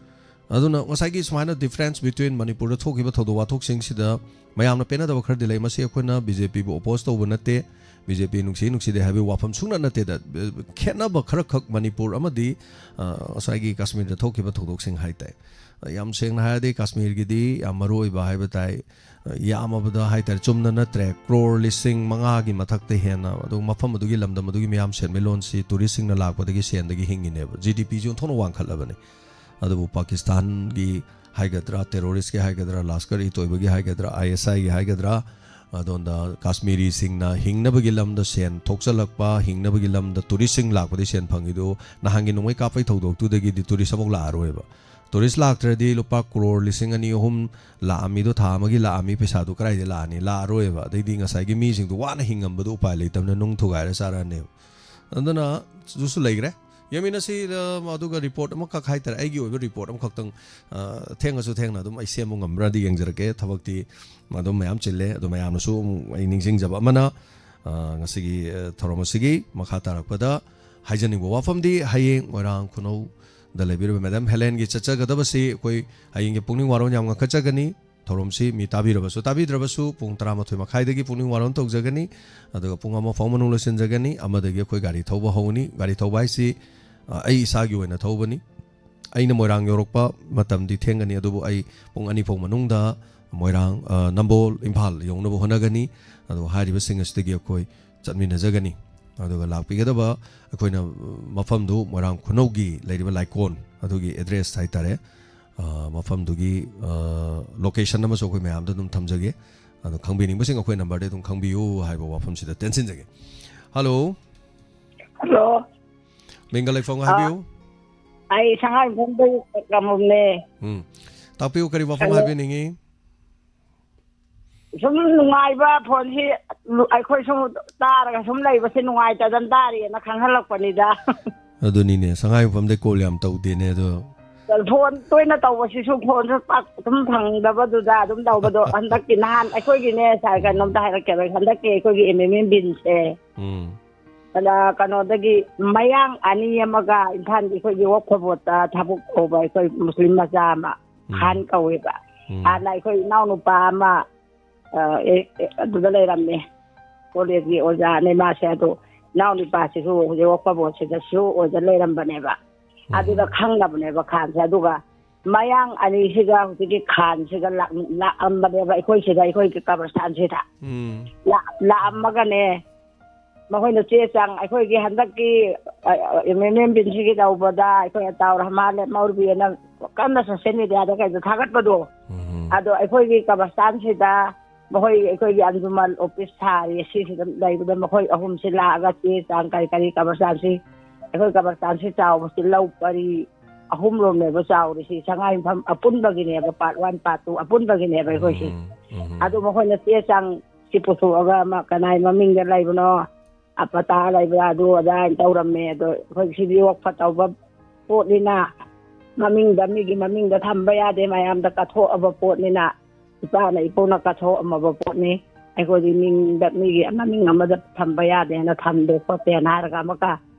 ꯑꯗꯨꯅ ꯉꯁꯥꯏꯒꯤ ꯁꯨꯃꯥꯏꯅ ꯗꯤꯐ꯭ꯔꯦꯟꯁ ꯕꯤꯇ꯭ꯋꯤꯟ ꯃꯅꯤꯄꯨꯔꯗ ꯊꯣꯛꯈꯤꯕ ꯊꯧꯗꯣꯛ ꯋꯥꯊꯣꯛꯁꯤꯡꯁꯤꯗ ꯃꯌꯥꯝꯅ ꯄꯦꯟꯅꯗꯕ ꯈꯔꯗꯤ ꯂꯩ꯫ ꯃꯁꯤ ꯑꯩꯈꯣꯏꯅ ꯕꯤ ꯖꯦ ꯄꯤꯕꯨ ꯑꯣꯄꯣꯖ ꯇꯧꯕ ꯅꯠꯇꯦ, ꯕꯤ ꯖꯦ ꯄꯤ ꯅꯨꯡꯁꯤ ꯅꯨꯡꯁꯤꯗꯦ ꯍꯥꯏꯕꯒꯤ ꯋꯥꯐꯝ ꯁꯨꯡꯅꯠ ꯅꯠꯇꯦꯗ꯫ ꯈꯦꯠꯅꯕ ꯈꯔꯈꯛ ꯃꯅꯤꯄꯨꯔ ꯑꯃꯗꯤ, ꯑ, ꯉꯁꯥꯏꯒꯤ ꯀꯥꯁꯃꯤꯔꯗ ꯊꯣꯛꯈꯤꯕ ꯊꯧꯗꯣꯛꯁꯤꯡ ꯍꯥꯏ ꯇꯥꯏ꯫ ꯌꯥꯝ ꯁꯦꯡꯅ ꯍꯥꯏꯔꯗꯤ ꯀꯥꯁꯃꯤꯔꯒꯤꯗꯤ ꯌꯥꯝ ꯃꯔꯨ ꯑꯣꯏꯕ ꯍꯥꯏꯕ ꯇꯥꯏ꯫ ꯌꯥꯝꯃꯕꯗ ꯍꯥꯏ ꯇꯥꯔꯦ, ꯆꯨꯝꯅ ꯅꯠꯇ꯭ꯔꯦ, ꯀ꯭ꯔꯣꯔ ꯂꯤꯁꯤꯡ ꯃꯉꯥꯒꯤ ꯃꯊꯛꯇ ꯍꯦꯟꯅ, ꯑꯗꯨꯒ ꯃꯐꯝ ꯑꯗꯨꯒꯤ ꯂꯝꯗꯝ ꯑꯗꯨꯒꯤ ꯃꯤꯌꯥꯝ ꯁꯦꯟꯃꯤꯠꯂꯣꯟꯁꯤ ꯇꯨꯔꯤꯁꯁꯤꯡꯅ ꯂꯥꯛꯄꯗꯒꯤ ꯁꯦꯟꯗꯒꯤ ꯍꯤꯡꯉꯤꯅꯦꯕ꯫ ꯖꯤ ꯗꯤ ꯄꯤꯁꯤ ꯑꯣꯟꯊꯣꯛꯅ ꯋꯥꯡꯈꯠꯂꯕꯅꯤ꯫ ꯑꯗꯨꯕꯨ ꯄꯥꯀꯤꯁꯇꯥꯟꯒꯤ ꯍꯥꯏꯒꯗ꯭ꯔꯥ, ꯇꯦꯔꯣꯔꯤꯁꯀꯤ ꯍꯥꯏꯒꯗ꯭ꯔꯥ, ꯂꯥꯁꯀꯔ ꯏ ꯇꯣꯏꯕꯒꯤ ꯍꯥꯏꯒꯗ꯭ꯔꯥ, ꯑꯥꯏ ꯑꯦꯁ ꯑꯥꯏꯒꯤ ꯍꯥꯏꯒꯗ꯭ꯔꯥ, ꯑꯗꯣꯝꯗ ꯀꯥꯁꯃꯤꯔꯤꯁꯤꯡꯅ ꯍꯤꯡꯅꯕꯒꯤ ꯂꯝꯗ ꯁꯦꯟ ꯊꯣꯛꯆꯜꯂꯛꯄ, ꯍꯤꯡꯅꯕꯒꯤ ꯂꯝꯗ ꯇꯨꯔꯤꯁꯁꯤꯡ ꯂꯥꯛꯄꯗꯒꯤ ꯁꯦꯟ ꯐꯪꯉꯤꯗꯨ ꯅꯍꯥꯟꯒꯤ ꯅꯣꯡꯃꯩ ꯀꯥꯞꯄꯩ ꯊꯧꯗꯣꯛꯇꯨꯗꯒꯤꯗꯤ ꯇꯨꯔꯤꯁ ꯑꯃꯨꯛ ꯂꯥꯛꯑꯔꯣꯏꯕ꯫ ꯇꯨꯔꯤꯁ ꯂꯥꯛꯇ꯭ꯔꯗꯤ ꯂꯨꯄꯥ ꯀ꯭ꯔꯣꯔ ꯂꯤꯁꯤꯡ ꯑꯅꯤ, ꯑꯍꯨꯝ ꯂꯥꯛꯑꯝꯃꯤꯗꯣ, ꯊꯥ ꯑꯃꯒꯤ ꯂꯥꯛꯑꯝꯃꯤ ꯄꯩꯁꯥꯗꯨ ꯀꯗꯥꯏꯗ ꯂꯥꯛꯑꯅꯤ? ꯂꯥꯛꯑꯔꯣꯏꯕ꯫ ꯑꯗꯩꯗꯤ ꯉꯁꯥꯏꯒꯤ ꯃꯤꯁꯤꯡꯗꯨ ꯋꯥꯅ ꯍꯤꯡꯉꯝꯕꯗꯨ ꯎꯄꯥꯏ ꯂꯩꯇꯕꯅꯤꯅ ꯅꯨꯡ ꯊꯨꯒꯥꯏꯔ ꯆꯥꯔꯛꯑꯅꯦꯕ꯫ ꯑꯗꯨꯅ ꯑꯗꯨꯁꯨ ꯂꯩꯈ꯭ꯔꯦ꯫ ꯌꯦꯡꯃꯤꯟꯅꯁꯤ, ꯑ, ꯑꯗꯨꯒ ꯔꯤꯄꯣꯔꯠ ꯑꯃꯈꯛ ꯍꯥꯏꯇꯥꯔꯦ, ꯑꯩꯒꯤ ꯑꯣꯏꯕ ꯔꯤꯄꯣꯔꯠ ꯑꯃꯈꯛꯇꯪ, ꯑ, ꯊꯦꯡꯉꯁꯨ ꯊꯦꯡꯅ ꯑꯗꯨꯝ ꯑꯩ ꯁꯦꯝꯕ ꯉꯝꯕ꯭ꯔꯥꯗꯤ ꯌꯦꯡꯖꯔꯛꯀꯦ꯫ ꯊꯕꯛꯇꯤ ꯑꯗꯨꯝ ꯃꯌꯥꯝ ꯆꯤꯜꯂꯦ, ꯑꯗꯣ ꯃꯌꯥꯝꯅꯁꯨ ꯑꯃꯨꯛ ꯑꯩ ꯅꯤꯡꯁꯤꯡꯖꯕ ꯑꯃꯅ, ꯑ, ꯉꯁꯤꯒꯤ, ꯑ, ꯊꯧꯔꯝ ꯑꯁꯤꯒꯤ ꯃꯈꯥ ꯇꯥꯔꯛꯄꯗ ꯍꯥꯏꯖꯅꯤꯡꯕ ꯋꯥꯐꯝꯗꯤ, ꯍꯌꯦꯡ ꯃꯣꯏꯔꯥꯡ ꯈꯨꯅꯧꯗ ꯂꯩꯕꯤꯔꯤꯕ ꯃꯦꯗꯥꯝ ꯍꯦꯂꯦꯟꯒꯤ ꯆꯠꯆꯒꯗꯕꯁꯤ ꯑꯩꯈꯣꯏ ꯍꯌꯦꯡꯒꯤ ꯄꯨꯛꯅꯤꯡ ꯋꯥꯔꯣꯜ ꯌꯥꯝ ꯉꯟꯈꯠꯆꯒꯅꯤ꯫ ꯊꯧꯔꯝꯁꯤ ꯃꯤ ꯇꯥꯕꯤꯔꯕꯁꯨ ꯇꯥꯕꯤꯗ꯭ꯔꯕꯁꯨ ꯄꯨꯡ ꯇꯔꯥꯃꯥꯊꯣꯏ ꯃꯈꯥꯏꯗꯒꯤ ꯄꯨꯛꯅꯤꯡ ꯋꯥꯔꯣꯜ ꯇꯧꯖꯒꯅꯤ꯫ ꯑꯗꯨꯒ ꯄꯨꯡ ꯑꯃ ꯐꯥꯎ ꯃꯅꯨꯡ ꯂꯣꯏꯁꯤꯟꯖꯒꯅꯤ꯫ ꯑꯃꯗꯒꯤ ꯑꯩꯈꯣꯏ ꯒꯥꯔꯤ ꯊꯧꯕ ꯍꯧꯒꯅꯤ꯫ ꯒꯥꯔꯤ ꯊꯧꯕ ꯍꯥꯏꯁꯤ, ꯑ, ꯑꯩ ꯏꯁꯥꯒꯤ ꯑꯣꯏꯅ ꯊꯧꯕꯅꯤ꯫ ꯑꯩꯅ ꯃꯣꯏꯔꯥꯡ ꯌꯧꯔꯛꯄ ꯃꯇꯝꯗꯤ ꯊꯦꯡꯒꯅꯤ, ꯑꯗꯨꯕꯨ ꯑꯩ ꯄꯨꯡ ꯑꯅꯤ ꯐꯥꯎ ꯃꯅꯨꯡꯗ ꯃꯣꯏꯔꯥꯡ, ꯑ, ꯅꯝꯕꯣꯜ, ꯏꯝꯐꯥꯜ ꯌꯧꯅꯕ ꯍꯣꯠꯅꯒꯅꯤ꯫ ꯑꯗꯨꯒ ꯍꯥꯏꯔꯤꯕꯁꯤꯡ ꯑꯁꯤꯗꯒꯤ ꯑꯩꯈꯣꯏ ꯆꯠꯃꯤꯟꯅꯖꯒꯅꯤ꯫ ꯑꯗꯨꯒ ꯂꯥꯛꯄꯤꯒꯗꯕ ꯑꯩꯈꯣꯏꯅ, ꯎꯝ, ꯃꯐꯝꯗꯨ ꯃꯣꯏꯔꯥꯡ ꯈꯨꯅꯧꯒꯤ ꯂꯩꯔꯤꯕ ꯂꯥꯏꯀꯣꯟ ꯑꯗꯨꯒꯤ ꯑꯦꯗ꯭ꯔꯦꯁ ꯍꯥꯏꯇꯥꯔꯦ, ꯑ, ꯃꯐꯝꯗꯨꯒꯤ, ꯑ, ꯂꯣꯀꯦꯁꯟ ꯑꯃꯁꯨ ꯑꯩꯈꯣꯏ ꯃꯌꯥꯝꯗ ꯑꯗꯨꯝ ꯊꯝꯖꯒꯦ꯫ ꯑꯗꯣ ꯈꯪꯕꯤꯅꯤꯡꯕꯁꯤꯡ ꯑꯩꯈꯣꯏ ꯅꯝꯕꯔꯗ ꯑꯗꯨꯝ ꯈꯪꯕꯤꯌꯨ ꯍꯥꯏꯕ ꯋꯥꯐꯝꯁꯤꯗ ꯇꯦꯟꯁꯤꯟꯖꯒꯦ꯫ ꯍꯜꯂꯣ꯫ ꯍꯜꯂꯣ꯫ ꯃꯤꯡꯒ ꯂꯩꯐꯝꯒ ꯑ, ꯍꯥꯏꯕꯤꯌꯨ꯫ ꯑꯩ ꯁꯉꯥꯏꯌꯨꯝꯐꯝꯗꯒꯤ ꯀꯃꯨꯝꯅꯦ꯫ ꯎꯝ꯫ ꯇꯥꯛꯄꯤꯌꯨ, ꯀꯔꯤ ꯋꯥꯐꯝ ꯍꯜꯂꯣ꯫ ꯍꯥꯏꯕꯤꯅꯤꯡꯉꯤ? ꯁꯨꯝ ꯅꯨꯡꯉꯥꯏꯕ ꯐꯣꯟꯁꯤ ꯑꯩꯈꯣꯏ ꯁꯨꯝ ꯇꯥꯔꯒ ꯁꯨꯝ ꯂꯩꯕꯁꯦ ꯅꯨꯡꯉꯥꯏꯇꯗꯅ ꯇꯥꯔꯤꯅ ꯈꯪꯍꯜꯂꯛꯄꯅꯤꯗ꯫ ꯑꯗꯨꯅꯤꯅꯦ, ꯁꯉꯥꯏꯌꯨꯝꯐꯝꯗꯩ ꯀꯣꯜ ꯌꯥꯝ ꯇꯧꯗꯦꯅꯦ ꯑꯗꯣ꯫ ꯐꯣꯟ ꯇꯣꯏꯅ ꯇꯧꯕꯁꯤꯁꯨ ꯐꯣꯟꯁꯨ ꯄꯥꯛ ꯑꯗꯨꯝ ꯐꯪꯗꯕꯗꯨꯗ ꯑꯗꯨꯝ ꯇꯧꯕꯗꯣ ꯍꯟꯗꯛꯀꯤ ꯅꯍꯥꯟ ꯑꯩꯈꯣꯏꯒꯤꯅꯦ ꯁꯥꯔ, ꯎꯝ꯫ ꯀꯩꯅꯣꯝꯇ ꯍꯥꯏꯔꯛꯀꯦꯕ, ꯍꯟꯗꯛꯀꯤ ꯑꯩꯈꯣꯏꯒꯤ ꯑꯦꯝ ꯑꯦꯝ ꯑꯦꯝ ꯕꯤꯟꯁꯦ꯫ ꯎꯝ꯫ ꯑꯗ ꯀꯩꯅꯣꯗꯒꯤ ꯃꯌꯥꯡ ꯑꯅꯤ ꯑꯃꯒ ꯏꯝꯐꯥꯜꯒꯤ ꯑꯩꯈꯣꯏꯒꯤ ꯋꯛꯐ ꯕꯣꯔꯗꯇ ꯊꯕꯛ ꯇꯧꯕ ꯑꯩꯈꯣꯏ ꯃꯨꯁꯂꯤꯝ ꯃꯆꯥ ꯑꯃ ꯎꯝ꯫ ꯈꯥꯟ ꯀꯧꯋꯦꯕ꯫ ꯎꯝ꯫ ꯍꯥꯟꯅ ꯑꯩꯈꯣꯏ ꯏꯅꯥꯎꯅꯨꯄꯥ ꯑꯃ, ꯑ, ꯑꯦ, ꯑꯦ, ꯑꯗꯨꯗ ꯂꯩꯔꯝꯃꯦ꯫ ꯀꯣꯂꯦꯖꯀꯤ ꯑꯣꯖꯥꯅꯦ ꯃꯥꯁꯦ꯫ ꯑꯗꯣ ꯏꯅꯥꯎꯅꯨꯄꯥꯁꯤꯁꯨ ꯍꯧꯖꯤꯛ ꯋꯛꯐ ꯕꯣꯔꯗꯁꯤꯗꯁꯨ ꯑꯣꯏꯗ ꯂꯩꯔꯝꯕꯅꯦꯕ꯫ ꯎꯝ꯫ ꯑꯗꯨꯗ ꯈꯪꯅꯕꯅꯦꯕ ꯈꯥꯟꯁꯦ꯫ ꯑꯗꯨꯒ ꯃꯌꯥꯡ ꯑꯅꯤꯁꯤꯒ ꯍꯧꯖꯤꯛꯀꯤ ꯈꯥꯟꯁꯤꯒ ꯂꯥꯛ-, ꯂꯥꯛꯑꯝꯕꯅꯦꯕ ꯑꯩꯈꯣꯏ ꯁꯤꯗ, ꯑꯩꯈꯣꯏꯒꯤ ꯀꯕꯔꯁꯇꯥꯟꯁꯤꯗ꯫ ꯎꯝ꯫ ꯂꯥꯛ-, ꯂꯥꯛꯑꯝꯃꯒꯅꯦ, ꯃꯈꯣꯏꯅ ꯆꯦ ꯆꯥꯡ ꯑꯩꯈꯣꯏꯒꯤ ꯍꯟꯗꯛꯀꯤ, ꯑ, ꯑ, ꯑꯦꯝ ꯑꯦꯝ ꯑꯦꯝ ꯕꯤꯟꯁꯤꯒꯤ ꯇꯧꯕꯗ ꯑꯩꯈꯣꯏ ꯑꯇꯥꯎ ꯔꯍꯃꯥꯟ ꯃꯧꯔꯕꯤꯅ ꯀꯟꯅ ꯁꯣꯁꯦꯜ ꯃꯦꯗꯤꯌꯥꯗ ꯀꯩꯗ ꯊꯥꯒꯠꯄꯗꯣ, ꯎꯝ꯫ ꯑꯗꯣ ꯑꯩꯈꯣꯏꯒꯤ ꯀꯕꯔꯁꯇꯥꯟꯁꯤꯗ ꯃꯈꯣꯏ ꯑꯩꯈꯣꯏꯒꯤ ꯑꯟꯖꯨꯃꯟ ꯑꯣꯐꯤꯁ ꯁꯥꯔꯤ ꯑꯁꯤꯁꯤꯗ ꯂꯩꯕꯗ ꯃꯈꯣꯏ ꯑꯍꯨꯝꯁꯤ ꯂꯥꯛꯑꯒ ꯆꯦ ꯆꯥꯡ ꯀꯔꯤ ꯀꯔꯤ ꯀꯕꯔꯁꯇꯥꯟꯁꯤ, ꯑꯩꯈꯣꯏ ꯀꯕꯔꯁꯇꯥꯟꯁꯤ ꯆꯥꯎꯕꯁꯤ ꯂꯧ ꯄꯔꯤ ꯑꯍꯨꯝꯂꯣꯝꯅꯦꯕ ꯆꯥꯎꯔꯤꯁꯤ, ꯁꯉꯥꯏꯌꯨꯝꯐꯝ ꯑꯄꯨꯟꯕꯒꯤꯅꯦꯕ, ꯄꯥꯔꯠ ꯋꯥꯟ, ꯄꯥꯔꯠ ꯇꯨ ꯑꯄꯨꯟꯕꯒꯤꯅꯦꯕ ꯑꯩꯈꯣꯏꯁꯤ꯫ ꯎꯝ, ꯎꯝ꯫ ꯑꯗꯨ ꯃꯈꯣꯏꯅ ꯆꯦ ꯆꯥꯡ ꯁꯤ ꯄꯨꯊꯣꯛꯑꯒ ꯑꯃ ꯀꯅꯥꯏ ꯃꯃꯤꯡꯗ ꯂꯩꯕꯅꯣ, ꯑꯄꯇꯥ ꯂꯩꯕ꯭ꯔꯥ, ꯑꯗꯨ ꯑꯗꯥ ꯍꯥꯏꯅ ꯇꯧꯔꯝꯃꯦ꯫ ꯑꯗꯣ ꯑꯩꯈꯣꯏ ꯁꯤꯗꯤ ꯌꯣꯛ ꯐꯠꯇꯧꯕ ꯄꯣꯠꯅꯤꯅ, ꯃꯃꯤꯡꯗ, ꯃꯤꯒꯤ ꯃꯃꯤꯡꯗ ꯊꯝꯕ ꯌꯥꯗꯦ, ꯃꯌꯥꯝꯗ ꯀꯠꯊꯣꯛꯑꯕ ꯄꯣꯠꯅꯤꯅ, ꯏꯄꯥꯅ ꯏꯄꯨꯅ ꯀꯠꯊꯣꯛꯑꯝꯃꯕ ꯄꯣꯠꯅꯤ꯫ ꯑꯩꯈꯣꯏꯗꯤ ꯃꯤꯡꯗ, ꯃꯤꯒꯤ ꯃꯃꯤꯡ ꯑꯃꯗ ꯊꯝꯕ ꯌꯥꯗꯦꯅ ꯊꯝꯗꯦ ꯈꯣꯠꯇꯦꯅ ꯍꯥꯏꯔꯒ ꯑꯃꯨꯛꯀ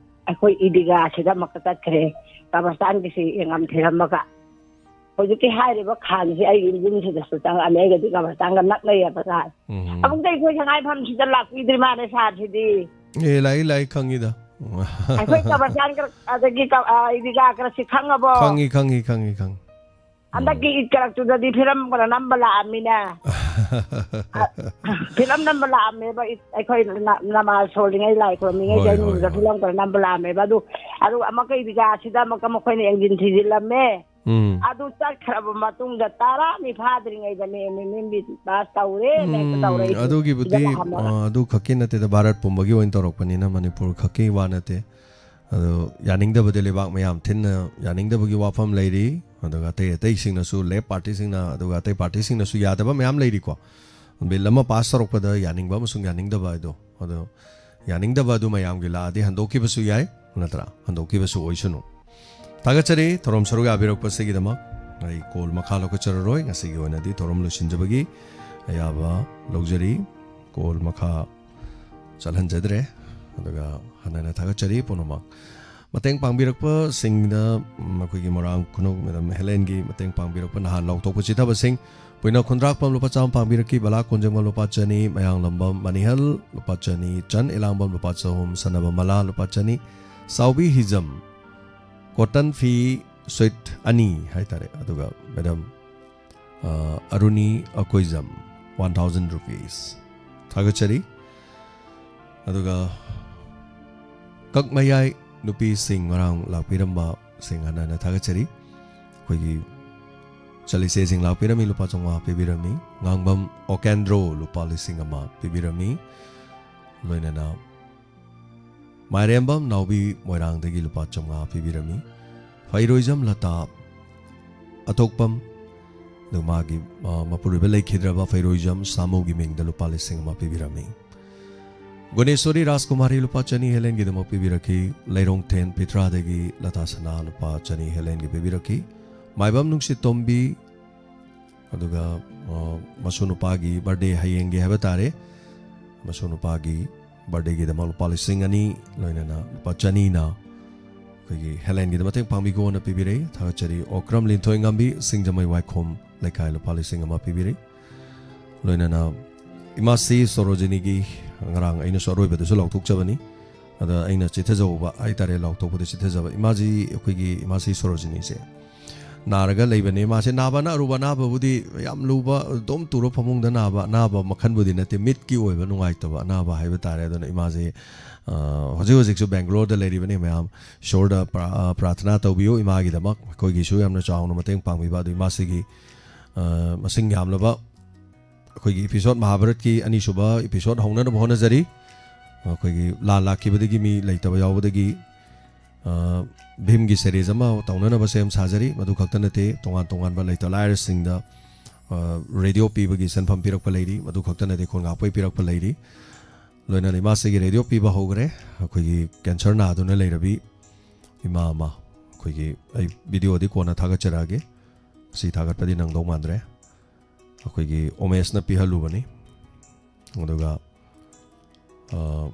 ꯑꯩꯈꯣꯏ ꯏꯗꯤꯒꯥꯁꯤꯗ ꯑꯃꯨꯛꯀ ꯆꯠꯈ꯭ꯔꯦ, ꯀꯕꯔꯁꯇꯥꯟꯒꯤꯁꯤ ꯌꯦꯡꯉꯝ ꯊꯤꯔꯝꯃꯒ꯫ ꯍꯧꯖꯤꯛꯀꯤ ꯍꯥꯏꯔꯤꯕ ꯈꯥꯟꯁꯤ ꯑꯩꯒꯤ ꯌꯨꯝꯁꯤꯗꯁꯨ ꯆꯪꯉꯛꯑꯅꯤ, ꯑꯩꯒꯗꯤ ꯀꯕꯔꯁꯇꯥꯟꯒ ꯅꯛꯅꯩꯌꯦꯕ ꯁꯥꯔ꯫ ꯎꯝ꯫ ꯑꯃꯨꯛꯇ ꯑꯩꯈꯣꯏ ꯁꯉꯥꯏꯐꯝꯁꯤꯗ ꯂꯥꯛꯄꯤꯗ꯭ꯔꯤ ꯃꯥꯜꯂꯦ ꯁꯥꯔꯁꯤꯗꯤ꯫ ꯑꯦ, ꯂꯥꯛꯏ, ꯂꯥꯛꯏ, ꯈꯪꯉꯤꯗ꯫ ꯑꯩꯈꯣꯏ ꯀꯕꯔꯁꯇꯥꯟ ꯈꯔ, ꯑꯗꯒꯤ ꯀ-, ꯑ, ꯏꯗꯤꯒꯥ ꯈꯔꯁꯤ ꯈꯪꯉꯕꯣ? ꯈꯪꯉꯤ, ꯈꯪꯉꯤ, ꯈꯪꯉꯤ, ꯈꯪꯉꯤ꯫ ꯎꯝ꯫ ꯍꯟꯗꯛꯀꯤ ꯏꯗ ꯈꯔꯛꯇꯨꯗꯗꯤ ꯐꯤꯂꯝ ꯈꯔ ꯅꯝꯕ ꯂꯥꯛꯑꯝꯃꯤꯅꯦ꯫ ꯑ, ꯐꯤꯂꯝ ꯅꯝꯕ ꯂꯥꯛꯑꯝꯃꯦꯕ, ꯏꯗ ꯑꯩꯈꯣꯏ ꯅ-, ꯅꯃꯥꯖ ꯁꯣꯜꯂꯤꯉꯩ, ꯂꯥꯏ ꯈꯨꯔꯝꯃꯤꯉꯩ ꯍꯣꯏ, ꯍꯣꯏ, ꯖꯩꯅꯨꯡꯗ ꯍꯣꯏ꯫ ꯐꯤꯂꯝ ꯈꯔ ꯅꯝꯕ ꯂꯥꯛꯑꯝꯃꯦꯕ꯫ ꯑꯗꯨ, ꯑꯗꯨ ꯑꯃꯨꯛꯀ ꯏꯗꯤꯒꯥꯁꯤꯗ ꯑꯃꯨꯛꯀ ꯃꯈꯣꯏꯅ ꯌꯦꯡꯁꯤꯟ ꯊꯤꯖꯤꯜꯂꯝꯃꯦ꯫ ꯎꯝ꯫ ꯑꯗꯨ ꯆꯠꯈ꯭ꯔꯕ ꯃꯇꯨꯡꯗ ꯇꯔꯥꯅꯤ ꯐꯥꯗ꯭ꯔꯤꯉꯩꯗꯅꯦ M M M B pass ꯇꯧꯔꯦ, ꯂꯥꯏꯔꯤꯛꯇ ꯎꯝ, ꯇꯧꯔꯛꯏꯁꯦ꯫ ꯑꯗꯨꯒꯤꯕꯨꯗꯤ, ꯁꯤꯗ ꯂꯥꯛꯑꯝꯃꯒ꯫ ꯑ, ꯑꯗꯨ ꯈꯛꯀꯤ ꯅꯠꯇꯦꯗ, ꯚꯥꯔꯠ ꯄꯨꯝꯕꯒꯤ ꯑꯣꯏꯅ ꯇꯧꯔꯛꯄꯅꯤꯅ ꯃꯅꯤꯄꯨꯔ ꯈꯛꯀꯤ ꯋꯥ ꯅꯠꯇꯦ꯫ ꯑꯗꯣ ꯌꯥꯅꯤꯡꯗꯕꯗꯤ ꯂꯩꯕꯥꯛ ꯃꯌꯥꯝ ꯊꯤꯟꯅ ꯌꯥꯅꯤꯡꯗꯕꯒꯤ ꯋꯥꯐꯝ ꯂꯩꯔꯤ, ꯑꯗꯨꯒ ꯑꯇꯩ ꯑꯇꯩꯁꯤꯡꯅꯁꯨ, ꯂꯦꯐ ꯄꯥꯔꯇꯤꯁꯤꯡꯅ, ꯑꯗꯨꯒ ꯑꯇꯩ ꯄꯥꯔꯇꯤꯁꯤꯡꯅꯁꯨ ꯌꯥꯗꯕ ꯃꯌꯥꯝ ꯂꯩꯔꯤꯀꯣ꯫ ꯕꯤꯜ ꯑꯃ ꯄꯥꯁ ꯇꯧꯔꯛꯄꯗ ꯌꯥꯅꯤꯡꯕ ꯑꯃꯁꯨꯡ ꯌꯥꯅꯤꯡꯗꯕ ꯍꯥꯏꯗꯣ, ꯑꯗꯣ ꯌꯥꯅꯤꯡꯗꯕ ꯑꯗꯨ ꯃꯌꯥꯝꯒꯤ ꯂꯥꯛꯑꯗꯤ ꯍꯟꯗꯣꯛꯈꯤꯕꯁꯨ ꯌꯥꯏ, ꯅꯠꯇ꯭ꯔꯥ? ꯍꯟꯗꯣꯛꯈꯤꯕꯁꯨ ꯑꯣꯏꯁꯅꯨ꯫ ꯊꯥꯒꯠꯆꯔꯤ ꯊꯧꯔꯝ ꯁꯔꯨꯛ ꯌꯥꯕꯤꯔꯛꯄꯁꯤꯒꯤꯗꯃꯛ꯫ ꯑꯩ ꯀꯣꯜ ꯃꯈꯥ ꯂꯧꯈꯠꯆꯔꯔꯣꯏ, ꯉꯁꯤꯒꯤ ꯑꯣꯏꯅꯗꯤ ꯊꯧꯔꯝ ꯂꯣꯏꯁꯤꯟꯖꯕꯒꯤ ꯑꯌꯥꯕ ꯂꯧꯖꯔꯤ꯫ ꯀꯣꯜ ꯃꯈꯥ ꯆꯠꯍꯟꯖꯗ꯭ꯔꯦ꯫ ꯑꯗꯨꯒ ꯍꯟꯅ ꯍꯟꯅ ꯊꯥꯒꯠꯆꯔꯤ ꯄꯨꯝꯅꯃꯛ꯫ ꯃꯇꯦꯡ ꯄꯥꯡꯕꯤꯔꯛꯄꯁꯤꯡꯗ, ꯎꯝ, ꯑꯩꯈꯣꯏꯒꯤ ꯃꯣꯏꯔꯥꯡ ꯈꯨꯅꯧ ꯃꯦꯗꯥꯝ ꯍꯦꯂꯦꯟꯒꯤ ꯃꯇꯦꯡ ꯄꯥꯡꯕꯤꯔꯛꯄ ꯅꯍꯥꯟ ꯂꯥꯎꯊꯣꯛꯄ ꯆꯤꯊꯕꯁꯤꯡ, ꯄꯨꯏꯅ ꯈꯨꯟꯗ꯭ꯔꯥꯛꯄꯝ ꯂꯨꯄꯥ ꯆꯥꯝꯃ ꯄꯥꯡꯕꯤꯔꯛꯈꯤ, ꯕꯂꯥ ꯀꯣꯟꯖꯦꯡꯕꯝ ꯂꯨꯄꯥ ꯆꯅꯤ, ꯃꯌꯥꯡꯂꯝꯕꯝ ꯃꯅꯤꯍꯜ ꯂꯨꯄꯥ ꯆꯅꯤ, ꯆꯟ ꯏꯂꯥꯡꯕꯝ ꯂꯨꯄꯥ ꯆꯍꯨꯝ, ꯁꯅꯕ ꯃꯂꯥ ꯂꯨꯄꯥ ꯆꯅꯤ, ꯆꯥꯎꯕꯤ ꯍꯤꯖꯝ ꯀꯣꯇꯟ ꯐꯤ ꯁꯨꯠ ꯑꯅꯤ ꯍꯥꯏꯇꯥꯔꯦ, ꯑꯗꯨꯒ ꯃꯦꯗꯥꯝ, ꯑ, ꯑꯔꯨꯅꯤ ꯑꯀꯣꯏꯖꯝ, one thousand rupees꯫ ꯊꯥꯒꯠꯆꯔꯤ꯫ ꯑꯗꯨꯒ ꯀꯛꯃꯌꯥꯏ ꯅꯨꯄꯤꯁꯤꯡ ꯉꯔꯥꯡ ꯂꯥꯛꯄꯤꯔꯝꯕꯁꯤꯡ ꯍꯟꯅ ꯍꯟꯅ ꯊꯥꯒꯠꯆꯔꯤ꯫ ꯑꯩꯈꯣꯏꯒꯤ ꯆꯂꯤꯁꯦ ꯁꯤꯡ ꯂꯥꯛꯄꯤꯔꯝꯃꯤ, ꯂꯨꯄꯥ ꯆꯥꯝꯃꯉꯥ ꯄꯤꯕꯤꯔꯝꯃꯤ꯫ ꯉꯥꯡꯕꯝ ꯑꯣꯀꯦꯟꯗ꯭ꯔꯣ, ꯂꯨꯄꯥ ꯂꯤꯁꯤꯡ ꯑꯃ ꯄꯤꯕꯤꯔꯝꯃꯤ꯫ ꯂꯣꯏꯅꯅ ꯃꯥꯏꯔꯦꯝꯕꯝ ꯅꯥꯎꯕꯤ, ꯃꯣꯏꯔꯥꯡꯗꯒꯤ ꯂꯨꯄꯥ ꯆꯥꯝꯃꯉꯥ ꯄꯤꯕꯤꯔꯝꯃꯤ꯫ ꯐꯩꯔꯣꯏꯖꯝ ꯂꯇꯥ ꯑꯊꯣꯛꯄꯝ, ꯑꯗꯨ ꯃꯥꯒꯤ, ꯑ, ꯃꯄꯨꯔꯣꯏꯕ ꯂꯩꯈꯤꯗ꯭ꯔꯕ ꯐꯩꯔꯣꯏꯖꯝ ꯁꯥꯃꯨꯒꯤ ꯃꯤꯡꯗ ꯂꯨꯄꯥ ꯂꯤꯁꯤꯡ ꯑꯃ ꯄꯤꯕꯤꯔꯝꯃꯤ꯫ ꯒꯨꯅꯦꯁꯣꯔꯤ ꯔꯥꯖꯀꯨꯃꯥꯔꯤ ꯂꯨꯄꯥ ꯆꯅꯤ ꯍꯦꯂꯦꯟꯒꯤꯗꯃꯛ ꯄꯤꯕꯤꯔꯛꯈꯤ꯫ ꯂꯩꯔꯣꯡꯊꯦꯟ ꯄꯤꯇ꯭ꯔꯥꯗꯒꯤ ꯂꯇꯥ ꯁꯅꯥ ꯂꯨꯄꯥ ꯆꯅꯤ ꯍꯦꯂꯦꯟꯒꯤ ꯄꯤꯕꯤꯔꯛꯈꯤ꯫ ꯃꯥꯏꯕꯝ ꯅꯨꯡꯁꯤꯇꯣꯝꯕꯤ, ꯑꯗꯨꯒ, ꯑ, ꯃꯁꯨ ꯅꯨꯄꯥꯒꯤ ꯕꯥꯔꯗꯦ ꯍꯌꯦꯡꯒꯤ ꯍꯥꯏꯕ ꯇꯥꯔꯦ, ꯃꯁꯨ ꯅꯨꯄꯥꯒꯤ ꯕꯥꯔꯗꯦꯒꯤꯗꯃꯛ ꯂꯨꯄꯥ ꯂꯤꯁꯤꯡ ꯑꯅꯤ, ꯂꯣꯏꯅꯅ ꯂꯨꯄꯥ ꯆꯅꯤꯅ ꯑꯩꯈꯣꯏꯒꯤ ꯍꯦꯂꯦꯟꯒꯤꯗ ꯃꯇꯦꯡ ꯄꯥꯡꯕꯤꯒꯣꯅ ꯄꯤꯕꯤꯔꯛꯏ꯫ ꯊꯥꯒꯠꯆꯔꯤ꯫ ꯑꯣꯀ꯭ꯔꯝ ꯂꯤꯟꯊꯣꯏ ꯉꯝꯕꯤ, ꯁꯤꯡꯖꯃꯩ ꯋꯥꯏꯈꯣꯝ ꯂꯩꯀꯥꯏ, ꯂꯨꯄꯥ ꯂꯤꯁꯤꯡ ꯑꯃ ꯄꯤꯕꯤꯔꯛꯏ꯫ ꯂꯣꯏꯅꯅ ꯏꯃꯥꯁꯤ ꯁꯣꯔꯣꯖꯤꯅꯤꯒꯤ ꯉꯔꯥꯡ ꯑꯩꯅꯁꯨ ꯑꯔꯣꯏꯕꯗꯁꯨ ꯂꯥꯎꯊꯣꯛꯆꯕꯅꯤ꯫ ꯑꯗ ꯑꯩꯅ ꯆꯤꯊꯖꯍꯧꯕ ꯍꯥꯏꯇꯥꯔꯦ, ꯂꯥꯎꯊꯣꯛꯄꯗ ꯆꯤꯊꯖꯕ꯫ ꯏꯃꯥꯁꯤ, ꯑꯩꯈꯣꯏꯒꯤ ꯏꯃꯥꯁꯤ ꯁꯣꯔꯣꯖꯤꯅꯤꯁꯦ ꯅꯥꯔꯒ ꯂꯩꯕꯅꯦ꯫ ꯃꯥꯁꯦ ꯅꯥꯕꯅ ꯑꯔꯨꯕ ꯑꯅꯥꯕꯕꯨꯗꯤ, ꯌꯥꯝ ꯂꯨꯕ ꯑꯗꯨꯝ ꯇꯨꯔ ꯐꯃꯨꯡꯗ ꯅꯥꯕ ꯑꯅꯥꯕ ꯃꯈꯜꯕꯨꯗꯤ ꯅꯠꯇꯦ, ꯃꯤꯠꯀꯤ ꯑꯣꯏꯕ ꯅꯨꯡꯉꯥꯏꯇꯕ ꯑꯅꯥꯕ ꯍꯥꯏꯕ ꯇꯥꯔꯦ꯫ ꯑꯗꯨꯅ ꯏꯃꯥꯁꯦ, ꯑ, ꯍꯧꯖꯤꯛ ꯍꯧꯖꯤꯛꯁꯨ ꯕꯦꯡꯒ꯭ꯂꯣꯔꯗ ꯂꯩꯔꯤꯕꯅꯤ꯫ ꯃꯌꯥꯝ ꯏꯁꯣꯔꯗ ꯄ꯭ꯔꯥ-, ꯑ, ꯄ꯭ꯔꯥꯊꯅꯥ ꯇꯧꯕꯤꯌꯨ, ꯏꯃꯥꯒꯤꯗꯃꯛ꯫ ꯑꯩꯈꯣꯏꯒꯤꯁꯨ ꯌꯥꯝꯅ ꯆꯥꯎꯅ ꯃꯇꯦꯡ ꯄꯥꯡꯕꯤꯕ꯫ ꯑꯗꯨ ꯏꯃꯥꯁꯤꯒꯤ, ꯑ, ꯃꯁꯤꯡ ꯌꯥꯝꯂꯕ ꯑꯩꯈꯣꯏꯒꯤ ꯏꯄꯤꯁꯣꯠ ꯃꯍꯥꯚꯥꯔꯠꯀꯤ ꯑꯅꯤꯁꯨꯕ ꯏꯄꯤꯁꯣꯠ ꯍꯧꯅꯅꯕ ꯍꯣꯠꯅꯖꯔꯤ꯫ ꯑꯩꯈꯣꯏꯒꯤ ꯂꯥꯟ ꯂꯥꯛꯈꯤꯕꯗꯒꯤ ꯃꯤ ꯂꯩꯇꯕ ꯌꯥꯎꯕꯗꯒꯤ, ꯑ, ꯚꯤꯝꯒꯤ ꯁꯦꯔꯤꯁ ꯑꯃ ꯇꯧꯅꯅꯕ ꯁꯦꯝ ꯁꯥꯖꯔꯤ꯫ ꯃꯗꯨ ꯈꯛꯇ ꯅꯠꯇꯦ, ꯇꯣꯉꯥꯟ ꯇꯣꯉꯥꯟꯕ ꯂꯩꯇ ꯂꯥꯏꯔꯁꯤꯡꯗ, ꯑ, ꯔꯦꯗꯤꯑꯣ ꯄꯤꯕꯒꯤ ꯁꯦꯟꯐꯝ ꯄꯤꯔꯛꯄ ꯂꯩꯔꯤ꯫ ꯃꯗꯨ ꯈꯛꯇ ꯅꯠꯇꯦ, ꯈꯣꯟ ꯉꯥꯛꯄꯒꯤ ꯄꯤꯔꯛꯄ ꯂꯩꯔꯤ꯫ ꯂꯣꯏꯅꯅ ꯏꯃꯥꯁꯤꯒꯤ ꯔꯦꯗꯤꯑꯣ ꯄꯤꯕ ꯍꯧꯈ꯭ꯔꯦ꯫ ꯑꯩꯈꯣꯏꯒꯤ ꯀꯦꯟꯁꯔ ꯅꯥꯗꯨꯅ ꯂꯩꯔꯕꯤ ꯏꯃꯥ ꯑꯃ, ꯑꯩꯈꯣꯏꯒꯤ, ꯑꯩ ꯚꯤꯗꯤꯑꯣꯗꯤ ꯀꯣꯟꯅ ꯊꯥꯒꯠꯆꯔꯛꯑꯒꯦ, ꯁꯤ ꯊꯥꯒꯠꯄꯗꯤ ꯅꯪꯗꯧ ꯃꯥꯟꯗ꯭ꯔꯦ꯫ ꯑꯩꯈꯣꯏꯒꯤ ꯑꯣꯃꯦꯁꯅ ꯄꯤꯍꯜꯂꯨꯕꯅꯤ꯫ ꯑꯗꯨꯒ, ꯑ,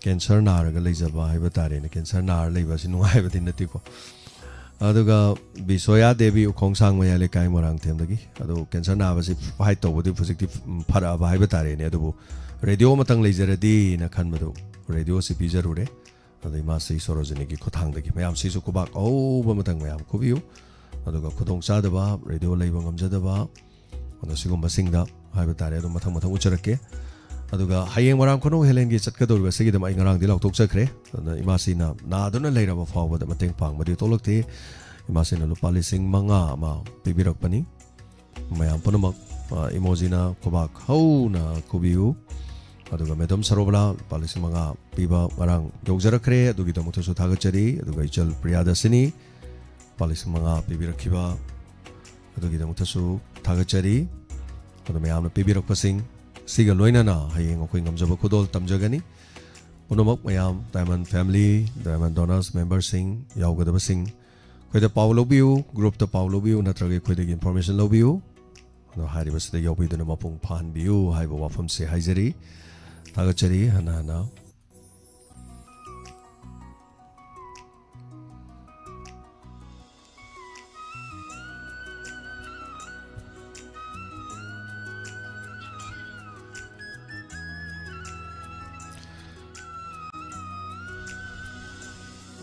ꯀꯦꯟꯁꯔ ꯅꯥꯔꯒ ꯂꯩꯖꯕ ꯍꯥꯏꯕ ꯇꯥꯔꯦꯅꯦ꯫ ꯀꯦꯟꯁꯔ ꯅꯥꯔ ꯂꯩꯕ ꯑꯁꯤ ꯅꯨꯡꯉꯥꯏꯕꯗꯤ ꯅꯠꯇꯦꯀꯣ꯫ ꯑꯗꯨꯒ ꯕꯤꯁꯣꯌꯥ ꯗꯦꯕꯤ, ꯎꯈꯣꯡꯁꯥꯡ ꯃꯌꯥꯏ ꯂꯩꯀꯥꯏ, ꯃꯣꯏꯔꯥꯡꯊꯦꯝꯗꯒꯤ꯫ ꯑꯗꯨ ꯀꯦꯟꯁꯔ ꯅꯥꯕꯁꯤ ꯐꯥꯏꯠ ꯇꯧꯕꯗꯤ ꯍꯧꯖꯤꯛꯇꯤ ꯐꯔꯛꯑꯕ ꯍꯥꯏꯕ ꯇꯥꯔꯦꯅꯦ꯫ ꯑꯗꯨꯕꯨ ꯔꯦꯗꯤꯑꯣ ꯑꯃꯇꯪ ꯂꯩꯖꯔꯗꯤꯅ ꯈꯟꯕꯗꯨ ꯔꯦꯗꯤꯑꯣꯁꯤ ꯄꯤꯖꯔꯨꯔꯦ꯫ ꯑꯗꯩ ꯃꯥꯁꯤ ꯁꯣꯔꯣꯖꯤꯅꯤꯒꯤ ꯈꯨꯠꯊꯥꯡꯗꯒꯤ꯫ ꯃꯌꯥꯝꯁꯤꯁꯨ ꯈꯨꯕꯥꯛ ꯑꯍꯧꯕ ꯑꯃꯇꯪ ꯃꯌꯥꯝ ꯈꯨꯕꯤꯌꯨ꯫ ꯑꯗꯨꯒ ꯈꯨꯗꯣꯡꯆꯥꯗꯕ, ꯔꯦꯗꯤꯑꯣ ꯂꯩꯕ ꯉꯝꯖꯗꯕ, ꯑꯗꯣ ꯁꯤꯒꯨꯝꯕꯁꯤꯡꯗ ꯍꯥꯏꯕ ꯇꯥꯔꯦ, ꯑꯗꯨꯝ ꯃꯊꯪ ꯃꯊꯪ ꯎꯠꯆꯔꯛꯀꯦ꯫ ꯑꯗꯨꯒ ꯍꯌꯦꯡ ꯃꯣꯏꯔꯥꯡ ꯈꯨꯅꯧ ꯍꯦꯂꯦꯟꯒꯤ ꯆꯠꯀꯗꯧꯔꯤꯕ ꯑꯁꯤꯒꯤꯗꯃꯛ ꯑꯩ ꯉꯔꯥꯡꯗꯤ ꯂꯥꯎꯊꯣꯛꯆꯈ꯭ꯔꯦ꯫ ꯑꯗꯨꯅ ꯏꯃꯥꯁꯤꯅ ꯅꯥꯗꯨꯅ ꯂꯩꯔꯕ ꯐꯥꯎꯕꯗ ꯃꯇꯦꯡ ꯄꯥꯡꯕꯗꯤ ꯇꯣꯛꯂꯛꯇꯦ꯫ ꯏꯃꯥꯁꯤꯅ ꯂꯨꯄꯥ ꯂꯤꯁꯤꯡ ꯃꯉꯥ ꯑꯃ ꯄꯤꯕꯤꯔꯛꯄꯅꯤ꯫ ꯃꯌꯥꯝ ꯄꯨꯝꯅꯃꯛ, ꯑ, ꯏꯃꯣꯖꯤꯅ ꯈꯨꯕꯥꯛ ꯍꯧꯅ ꯈꯨꯕꯤꯌꯨ꯫ ꯑꯗꯨꯒ ꯃꯦꯗꯝ ꯁꯔꯣꯕꯂꯥ ꯂꯨꯄꯥ ꯂꯤꯁꯤꯡ ꯃꯉꯥ ꯄꯤꯕ ꯉꯔꯥꯡ ꯌꯧꯖꯔꯛꯈ꯭ꯔꯦ, ꯑꯗꯨꯒꯤꯗꯃꯛꯇꯁꯨ ꯊꯥꯒꯠꯆꯔꯤ꯫ ꯑꯗꯨꯒ ꯏꯆꯜ ꯄ꯭ꯔꯤꯌꯥꯗꯁꯤꯅꯤ ꯂꯨꯄꯥ ꯂꯤꯁꯤꯡ ꯃꯉꯥ ꯄꯤꯕꯤꯔꯛꯈꯤꯕ, ꯑꯗꯨꯒꯤꯗꯃꯛꯇꯁꯨ ꯊꯥꯒꯠꯆꯔꯤ꯫ ꯑꯗꯣ ꯃꯌꯥꯝꯅ ꯄꯤꯕꯤꯔꯛꯄꯁꯤꯡ ꯁꯤꯒ ꯂꯣꯏꯅꯅ ꯍꯌꯦꯡ ꯑꯩꯈꯣꯏ ꯉꯝꯖꯕ ꯈꯨꯗꯣꯜ ꯇꯝꯖꯒꯅꯤ꯫ ꯄꯨꯝꯅꯃꯛ ꯃꯌꯥꯝ Diamond Family, Diamond Donors memberꯁꯤꯡ ꯌꯥꯎꯒꯗꯕꯁꯤꯡ, ꯑꯩꯈꯣꯏꯗ ꯄꯥꯎ ꯂꯧꯕꯤꯌꯨ, groupꯇ ꯄꯥꯎ ꯂꯧꯕꯤꯌꯨ, ꯅꯠꯇ꯭ꯔꯒ ꯑꯩꯈꯣꯏꯗꯒꯤ information ꯂꯧꯕꯤꯌꯨ꯫ ꯑꯗꯣ ꯍꯥꯏꯔꯤꯕꯁꯤꯗ ꯌꯥꯎꯕꯤꯗꯨꯅ ꯃꯄꯨꯡ ꯐꯥꯍꯟꯕꯤꯌꯨ ꯍꯥꯏꯕ ꯋꯥꯐꯝꯁꯦ ꯍꯥꯏꯖꯔꯤ꯫ ꯊꯥꯒꯠꯆꯔꯤ ꯍꯟꯅ ꯍꯟꯅ꯫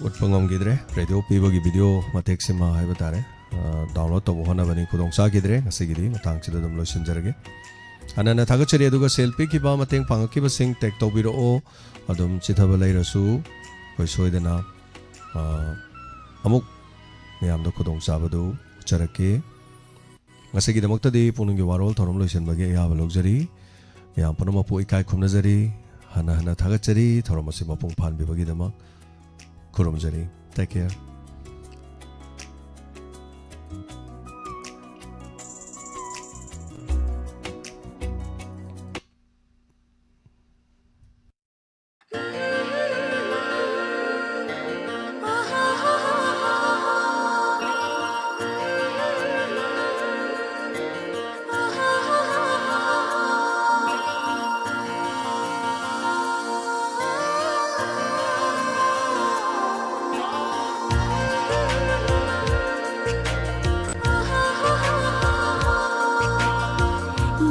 ꯎꯠꯄ ꯉꯝꯈꯤꯗ꯭ꯔꯦ꯫ ꯔꯦꯗꯤꯑꯣ ꯄꯤꯕꯒꯤ ꯚꯤꯗꯤꯑꯣ ꯃꯇꯦꯛꯁꯤꯃ ꯍꯥꯏꯕ ꯇꯥꯔꯦ, ꯑ, download ꯇꯧꯕ ꯍꯣꯠꯅꯕꯅꯤ, ꯈꯨꯗꯣꯡ ꯆꯥꯈꯤꯗ꯭ꯔꯦ꯫ ꯉꯁꯤꯒꯤꯗꯤ ꯃꯇꯥꯡꯁꯤꯗ ꯑꯗꯨꯝ ꯂꯣꯏꯁꯤꯟꯖꯔꯒꯦ꯫ ꯍꯟꯅ ꯍꯟꯅ ꯊꯥꯒꯠꯆꯔꯤ꯫ ꯑꯗꯨꯒ ꯁꯦꯜ ꯄꯤꯈꯤꯕ, ꯃꯇꯦꯡ ꯄꯥꯡꯉꯛꯈꯤꯕꯁꯤꯡ tag ꯇꯧꯕꯤꯔꯛꯑꯣ꯫ ꯑꯗꯨꯝ ꯆꯤꯊꯕ ꯂꯩꯔꯁꯨ ꯑꯩꯈꯣꯏ ꯁꯣꯏꯗꯅ, ꯑ, ꯑꯃꯨꯛ ꯃꯌꯥꯝꯗ ꯈꯨꯗꯣꯡꯆꯥꯕꯗꯨ ꯎꯠꯆꯔꯛꯀꯦ꯫ ꯉꯁꯤꯒꯤꯗꯃꯛꯇꯗꯤ ꯄꯨꯛꯅꯤꯡꯒꯤ ꯋꯥꯔꯣꯜ ꯊꯧꯔꯝ ꯂꯣꯏꯁꯤꯟꯕꯒꯤ ꯑꯌꯥꯕ ꯂꯧꯖꯔꯤ꯫ ꯃꯌꯥꯝ ꯄꯨꯝꯅꯃꯛꯄꯨ ꯏꯀꯥꯏ ꯈꯨꯝꯅꯖꯔꯤ, ꯍꯟꯅ ꯍꯟꯅ ꯊꯥꯒꯠꯆꯔꯤ꯫ ꯊꯧꯔꯝ ꯑꯁꯤ ꯃꯄꯨꯡ ꯐꯥꯍꯟꯕꯤꯕꯒꯤꯗꯃꯛ ꯈꯨꯔꯨꯝꯖꯔꯤ꯫ Take care.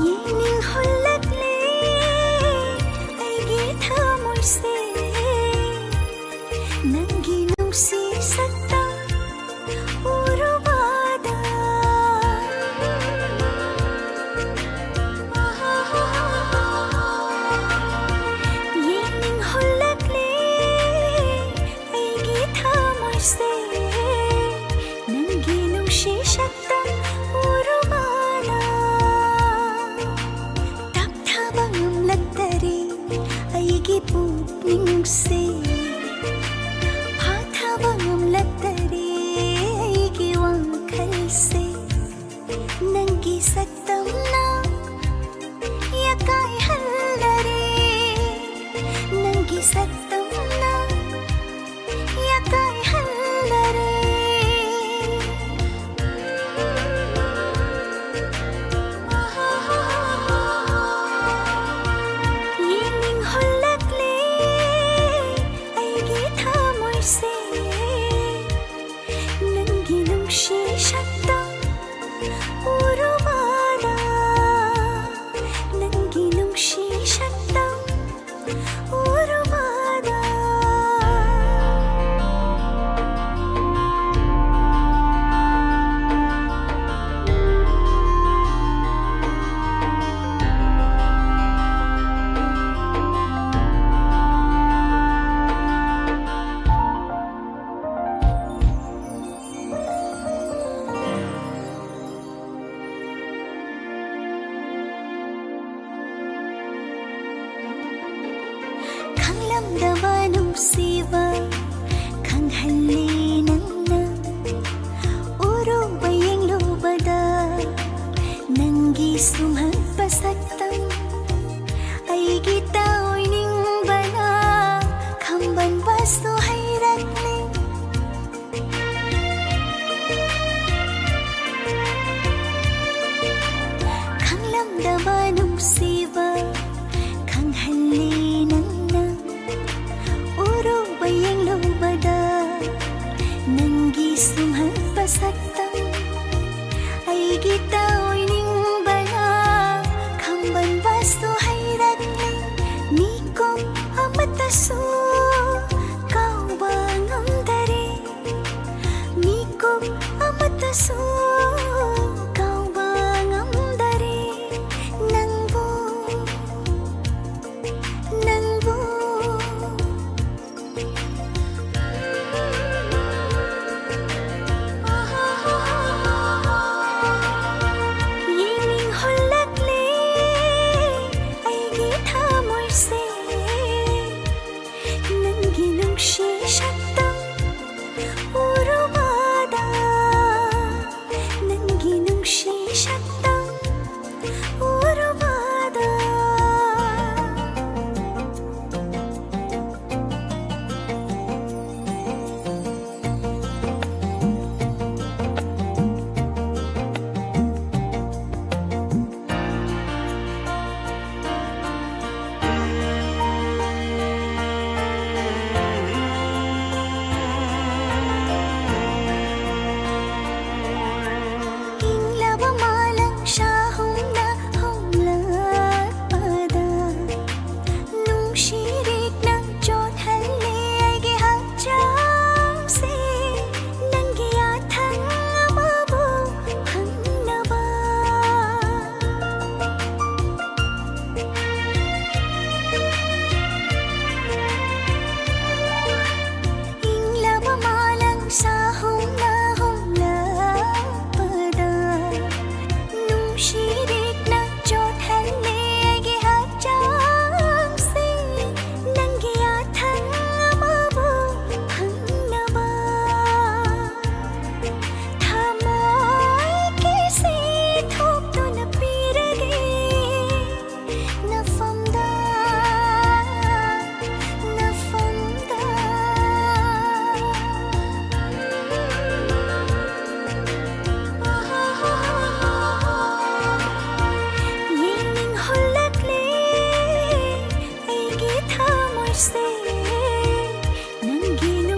ꯌꯦꯡꯅꯤꯡꯍꯜꯂꯛꯂꯦ ꯑꯩꯒꯤ ꯊꯃꯣꯏꯁꯦ, ꯅꯪꯒꯤ ꯅꯨꯡꯁꯤ ꯁꯛꯇꯝ ꯎꯔꯨꯕꯗ꯫ ꯌꯦꯡꯅꯤꯡꯍꯜꯂꯛꯂꯦ ꯑꯩꯒꯤ ꯊꯃꯣꯏꯁꯦ,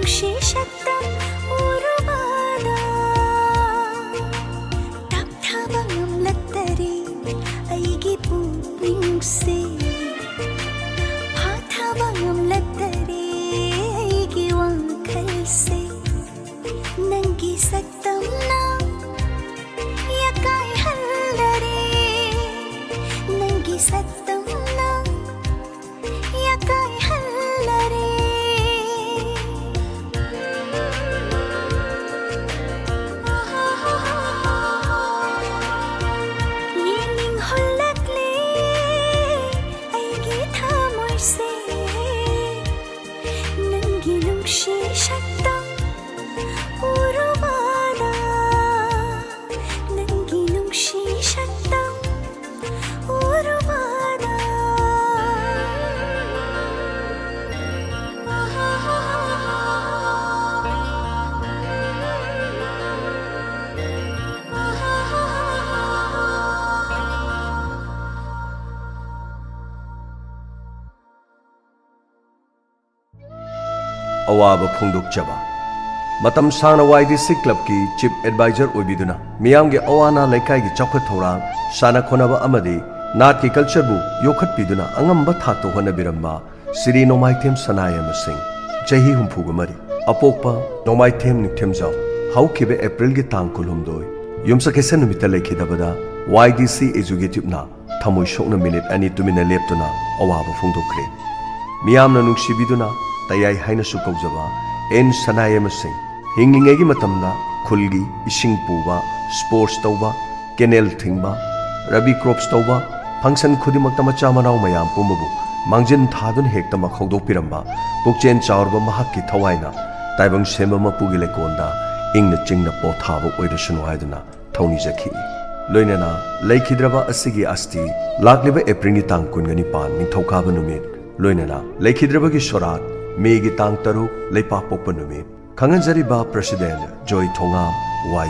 ꯅꯨꯡꯁꯤ ꯁꯛꯇꯝ ꯎꯔꯨꯕꯗ ꯇꯞꯊꯕ ꯉꯝꯂꯛꯇꯔꯦ ꯑꯩꯒꯤ ꯄꯨꯛꯅꯤꯡꯁꯦ꯫ ꯐꯥꯊꯕ ꯉꯝꯂꯛꯇꯔꯦ ꯑꯩꯒꯤ ꯋꯥꯈꯜꯁꯦ꯫ ꯅꯪꯒꯤ ꯁꯛꯇꯝꯅ ꯌꯥꯀꯥꯏꯍꯜꯂꯔꯦ꯫ ꯅꯪꯒꯤ ꯁꯛꯇꯝꯅ ꯌꯥꯀꯥꯏꯍꯜꯂꯔꯦ꯫ ꯌꯦꯡꯅꯤꯡꯍꯜꯂꯛꯂꯦ ꯑꯩꯒꯤ ꯊꯃꯣꯏꯁꯦ꯫ ꯅꯪꯒꯤ ꯅꯨꯡꯁꯤ ꯁꯛꯇꯝ ꯎꯔꯨꯕꯗ, ꯅꯪꯒꯤ ꯅꯨꯡꯁꯤ ꯁꯛꯇꯝ ꯎꯔꯨꯕꯗ꯫ ꯑꯋꯥꯕ ꯐꯣꯡꯗꯣꯛꯆꯕ꯫ ꯃꯇꯝ ꯁꯥꯡꯅ ꯋꯥꯏ ꯗꯤ ꯁꯤ ꯀ꯭ꯂꯕꯀꯤ ꯆꯤꯐ ꯑꯦꯗꯚꯥꯏꯖꯔ ꯑꯣꯏꯕꯤꯗꯨꯅ ꯃꯤꯌꯥꯝꯒꯤ ꯑꯋꯥ ꯑꯅꯥ, ꯂꯩꯀꯥꯏꯒꯤ ꯆꯥꯎꯈꯠ ꯊꯧꯔꯥꯡ, ꯁꯥꯟꯅ ꯈꯣꯠꯅꯕ ꯑꯃꯗꯤ ꯅꯥꯠꯀꯤ ꯀꯜꯆꯔꯕꯨ ꯌꯣꯛꯈꯠꯄꯤꯗꯨꯅ ꯑꯉꯝꯕ ꯊꯥꯛꯇ ꯍꯣꯠꯅꯕꯤꯔꯝꯕ ꯁ꯭ꯔꯤ ꯅꯣꯡꯃꯥꯏꯊꯦꯝ ꯁꯅꯥꯌꯥꯏꯃ ꯁꯤꯡ, ꯆꯍꯤ ꯍꯨꯝꯐꯨꯒ ꯃꯔꯤ, ꯑꯄꯣꯛꯄ ꯅꯣꯡꯃꯥꯏꯊꯦꯝ ꯅꯤꯡꯊꯦꯝꯖꯥꯎ, ꯍꯧꯈꯤꯕ ꯑꯦꯄ꯭ꯔꯤꯜꯒꯤ ꯇꯥꯡ ꯀꯨꯟꯍꯨꯝꯗꯣꯏ ꯌꯨꯝꯁꯀꯩꯁ ꯅꯨꯃꯤꯠꯇ ꯂꯩꯈꯤꯗꯕꯗ ꯋꯥꯏ ꯗꯤ ꯁꯤ ꯑꯦꯛꯖꯤꯀ꯭ꯌꯨꯇꯤꯚꯅ ꯊꯃꯣꯏ ꯁꯣꯛꯅ ꯃꯤꯅꯤꯠ ꯑꯅꯤ ꯇꯨꯃꯤꯟꯅ ꯂꯦꯞꯇꯨꯅ ꯑꯋꯥꯕ ꯐꯣꯡꯗꯣꯛꯈ꯭ꯔꯦ꯫ ꯃꯤꯌꯥꯝꯅ ꯅꯨꯡꯁꯤꯕꯤꯗꯨꯅ ꯇꯌꯥꯏ ꯍꯥꯏꯅꯁꯨ ꯀꯧꯖꯕ ꯑꯦꯟ ꯁꯅꯥꯌꯥꯏꯃ ꯁꯤꯡ ꯍꯤꯡꯂꯤꯉꯩꯒꯤ ꯃꯇꯝꯗ ꯈꯨꯜꯒꯤ ꯏꯁꯤꯡ ꯄꯨꯕ, ꯁ꯭ꯄꯣꯔꯠꯁ ꯇꯧꯕ, ꯀꯦꯅꯦꯜ ꯊꯤꯡꯕ, ꯔꯕꯤ ꯀ꯭ꯔꯣꯞꯁ ꯇꯧꯕ, ꯐꯪꯁꯟ ꯈꯨꯗꯤꯡꯃꯛꯇ ꯃꯆꯥ ꯃꯅꯥꯎ ꯃꯌꯥꯝ ꯄꯨꯝꯕꯕꯨ ꯃꯥꯡꯖꯤꯟ ꯊꯥꯗꯨꯅ ꯍꯦꯛꯇꯃꯛ ꯍꯧꯗꯣꯛꯄꯤꯔꯝꯕ ꯄꯨꯛꯆꯦꯜ ꯆꯥꯎꯔꯕ ꯃꯍꯥꯛꯀꯤ ꯊꯋꯥꯏꯅ ꯇꯥꯏꯕꯪ ꯁꯦꯝꯕ ꯃꯄꯨꯒꯤ ꯂꯩꯀꯣꯜꯗ ꯏꯪꯅ ꯆꯤꯡꯅ ꯄꯣꯊꯥꯕ ꯑꯣꯏꯔꯁꯅꯨ ꯍꯥꯏꯗꯨꯅ ꯊꯧꯅꯤꯖꯈꯤ꯫ ꯂꯣꯏꯅꯅ ꯂꯩꯈꯤꯗ꯭ꯔꯕ ꯑꯁꯤꯒꯤ ꯑꯁꯇꯤ ꯂꯥꯛꯂꯤꯕ ꯑꯦꯄ꯭ꯔꯤꯜꯒꯤ ꯇꯥꯡ ꯀꯨꯟꯒ ꯅꯤꯄꯥꯟ ꯅꯤꯡꯊꯧꯀꯥꯕ ꯅꯨꯃꯤꯠ, ꯂꯣꯏꯅꯅ ꯂꯩꯈꯤꯗ꯭ꯔꯕꯒꯤ ꯁꯣꯔꯥꯠ ꯃꯦꯒꯤ ꯇꯥꯡ ꯇꯔꯨꯛ ꯂꯩꯄꯥꯛꯄꯣꯛꯄ ꯅꯨꯃꯤꯠ, ꯈꯪꯍꯟꯖꯔꯤꯕ ꯄ꯭ꯔꯁꯤꯗꯦꯟꯠ ꯖꯣꯏ ꯊꯣꯉꯥꯝ ꯋꯥꯏ꯫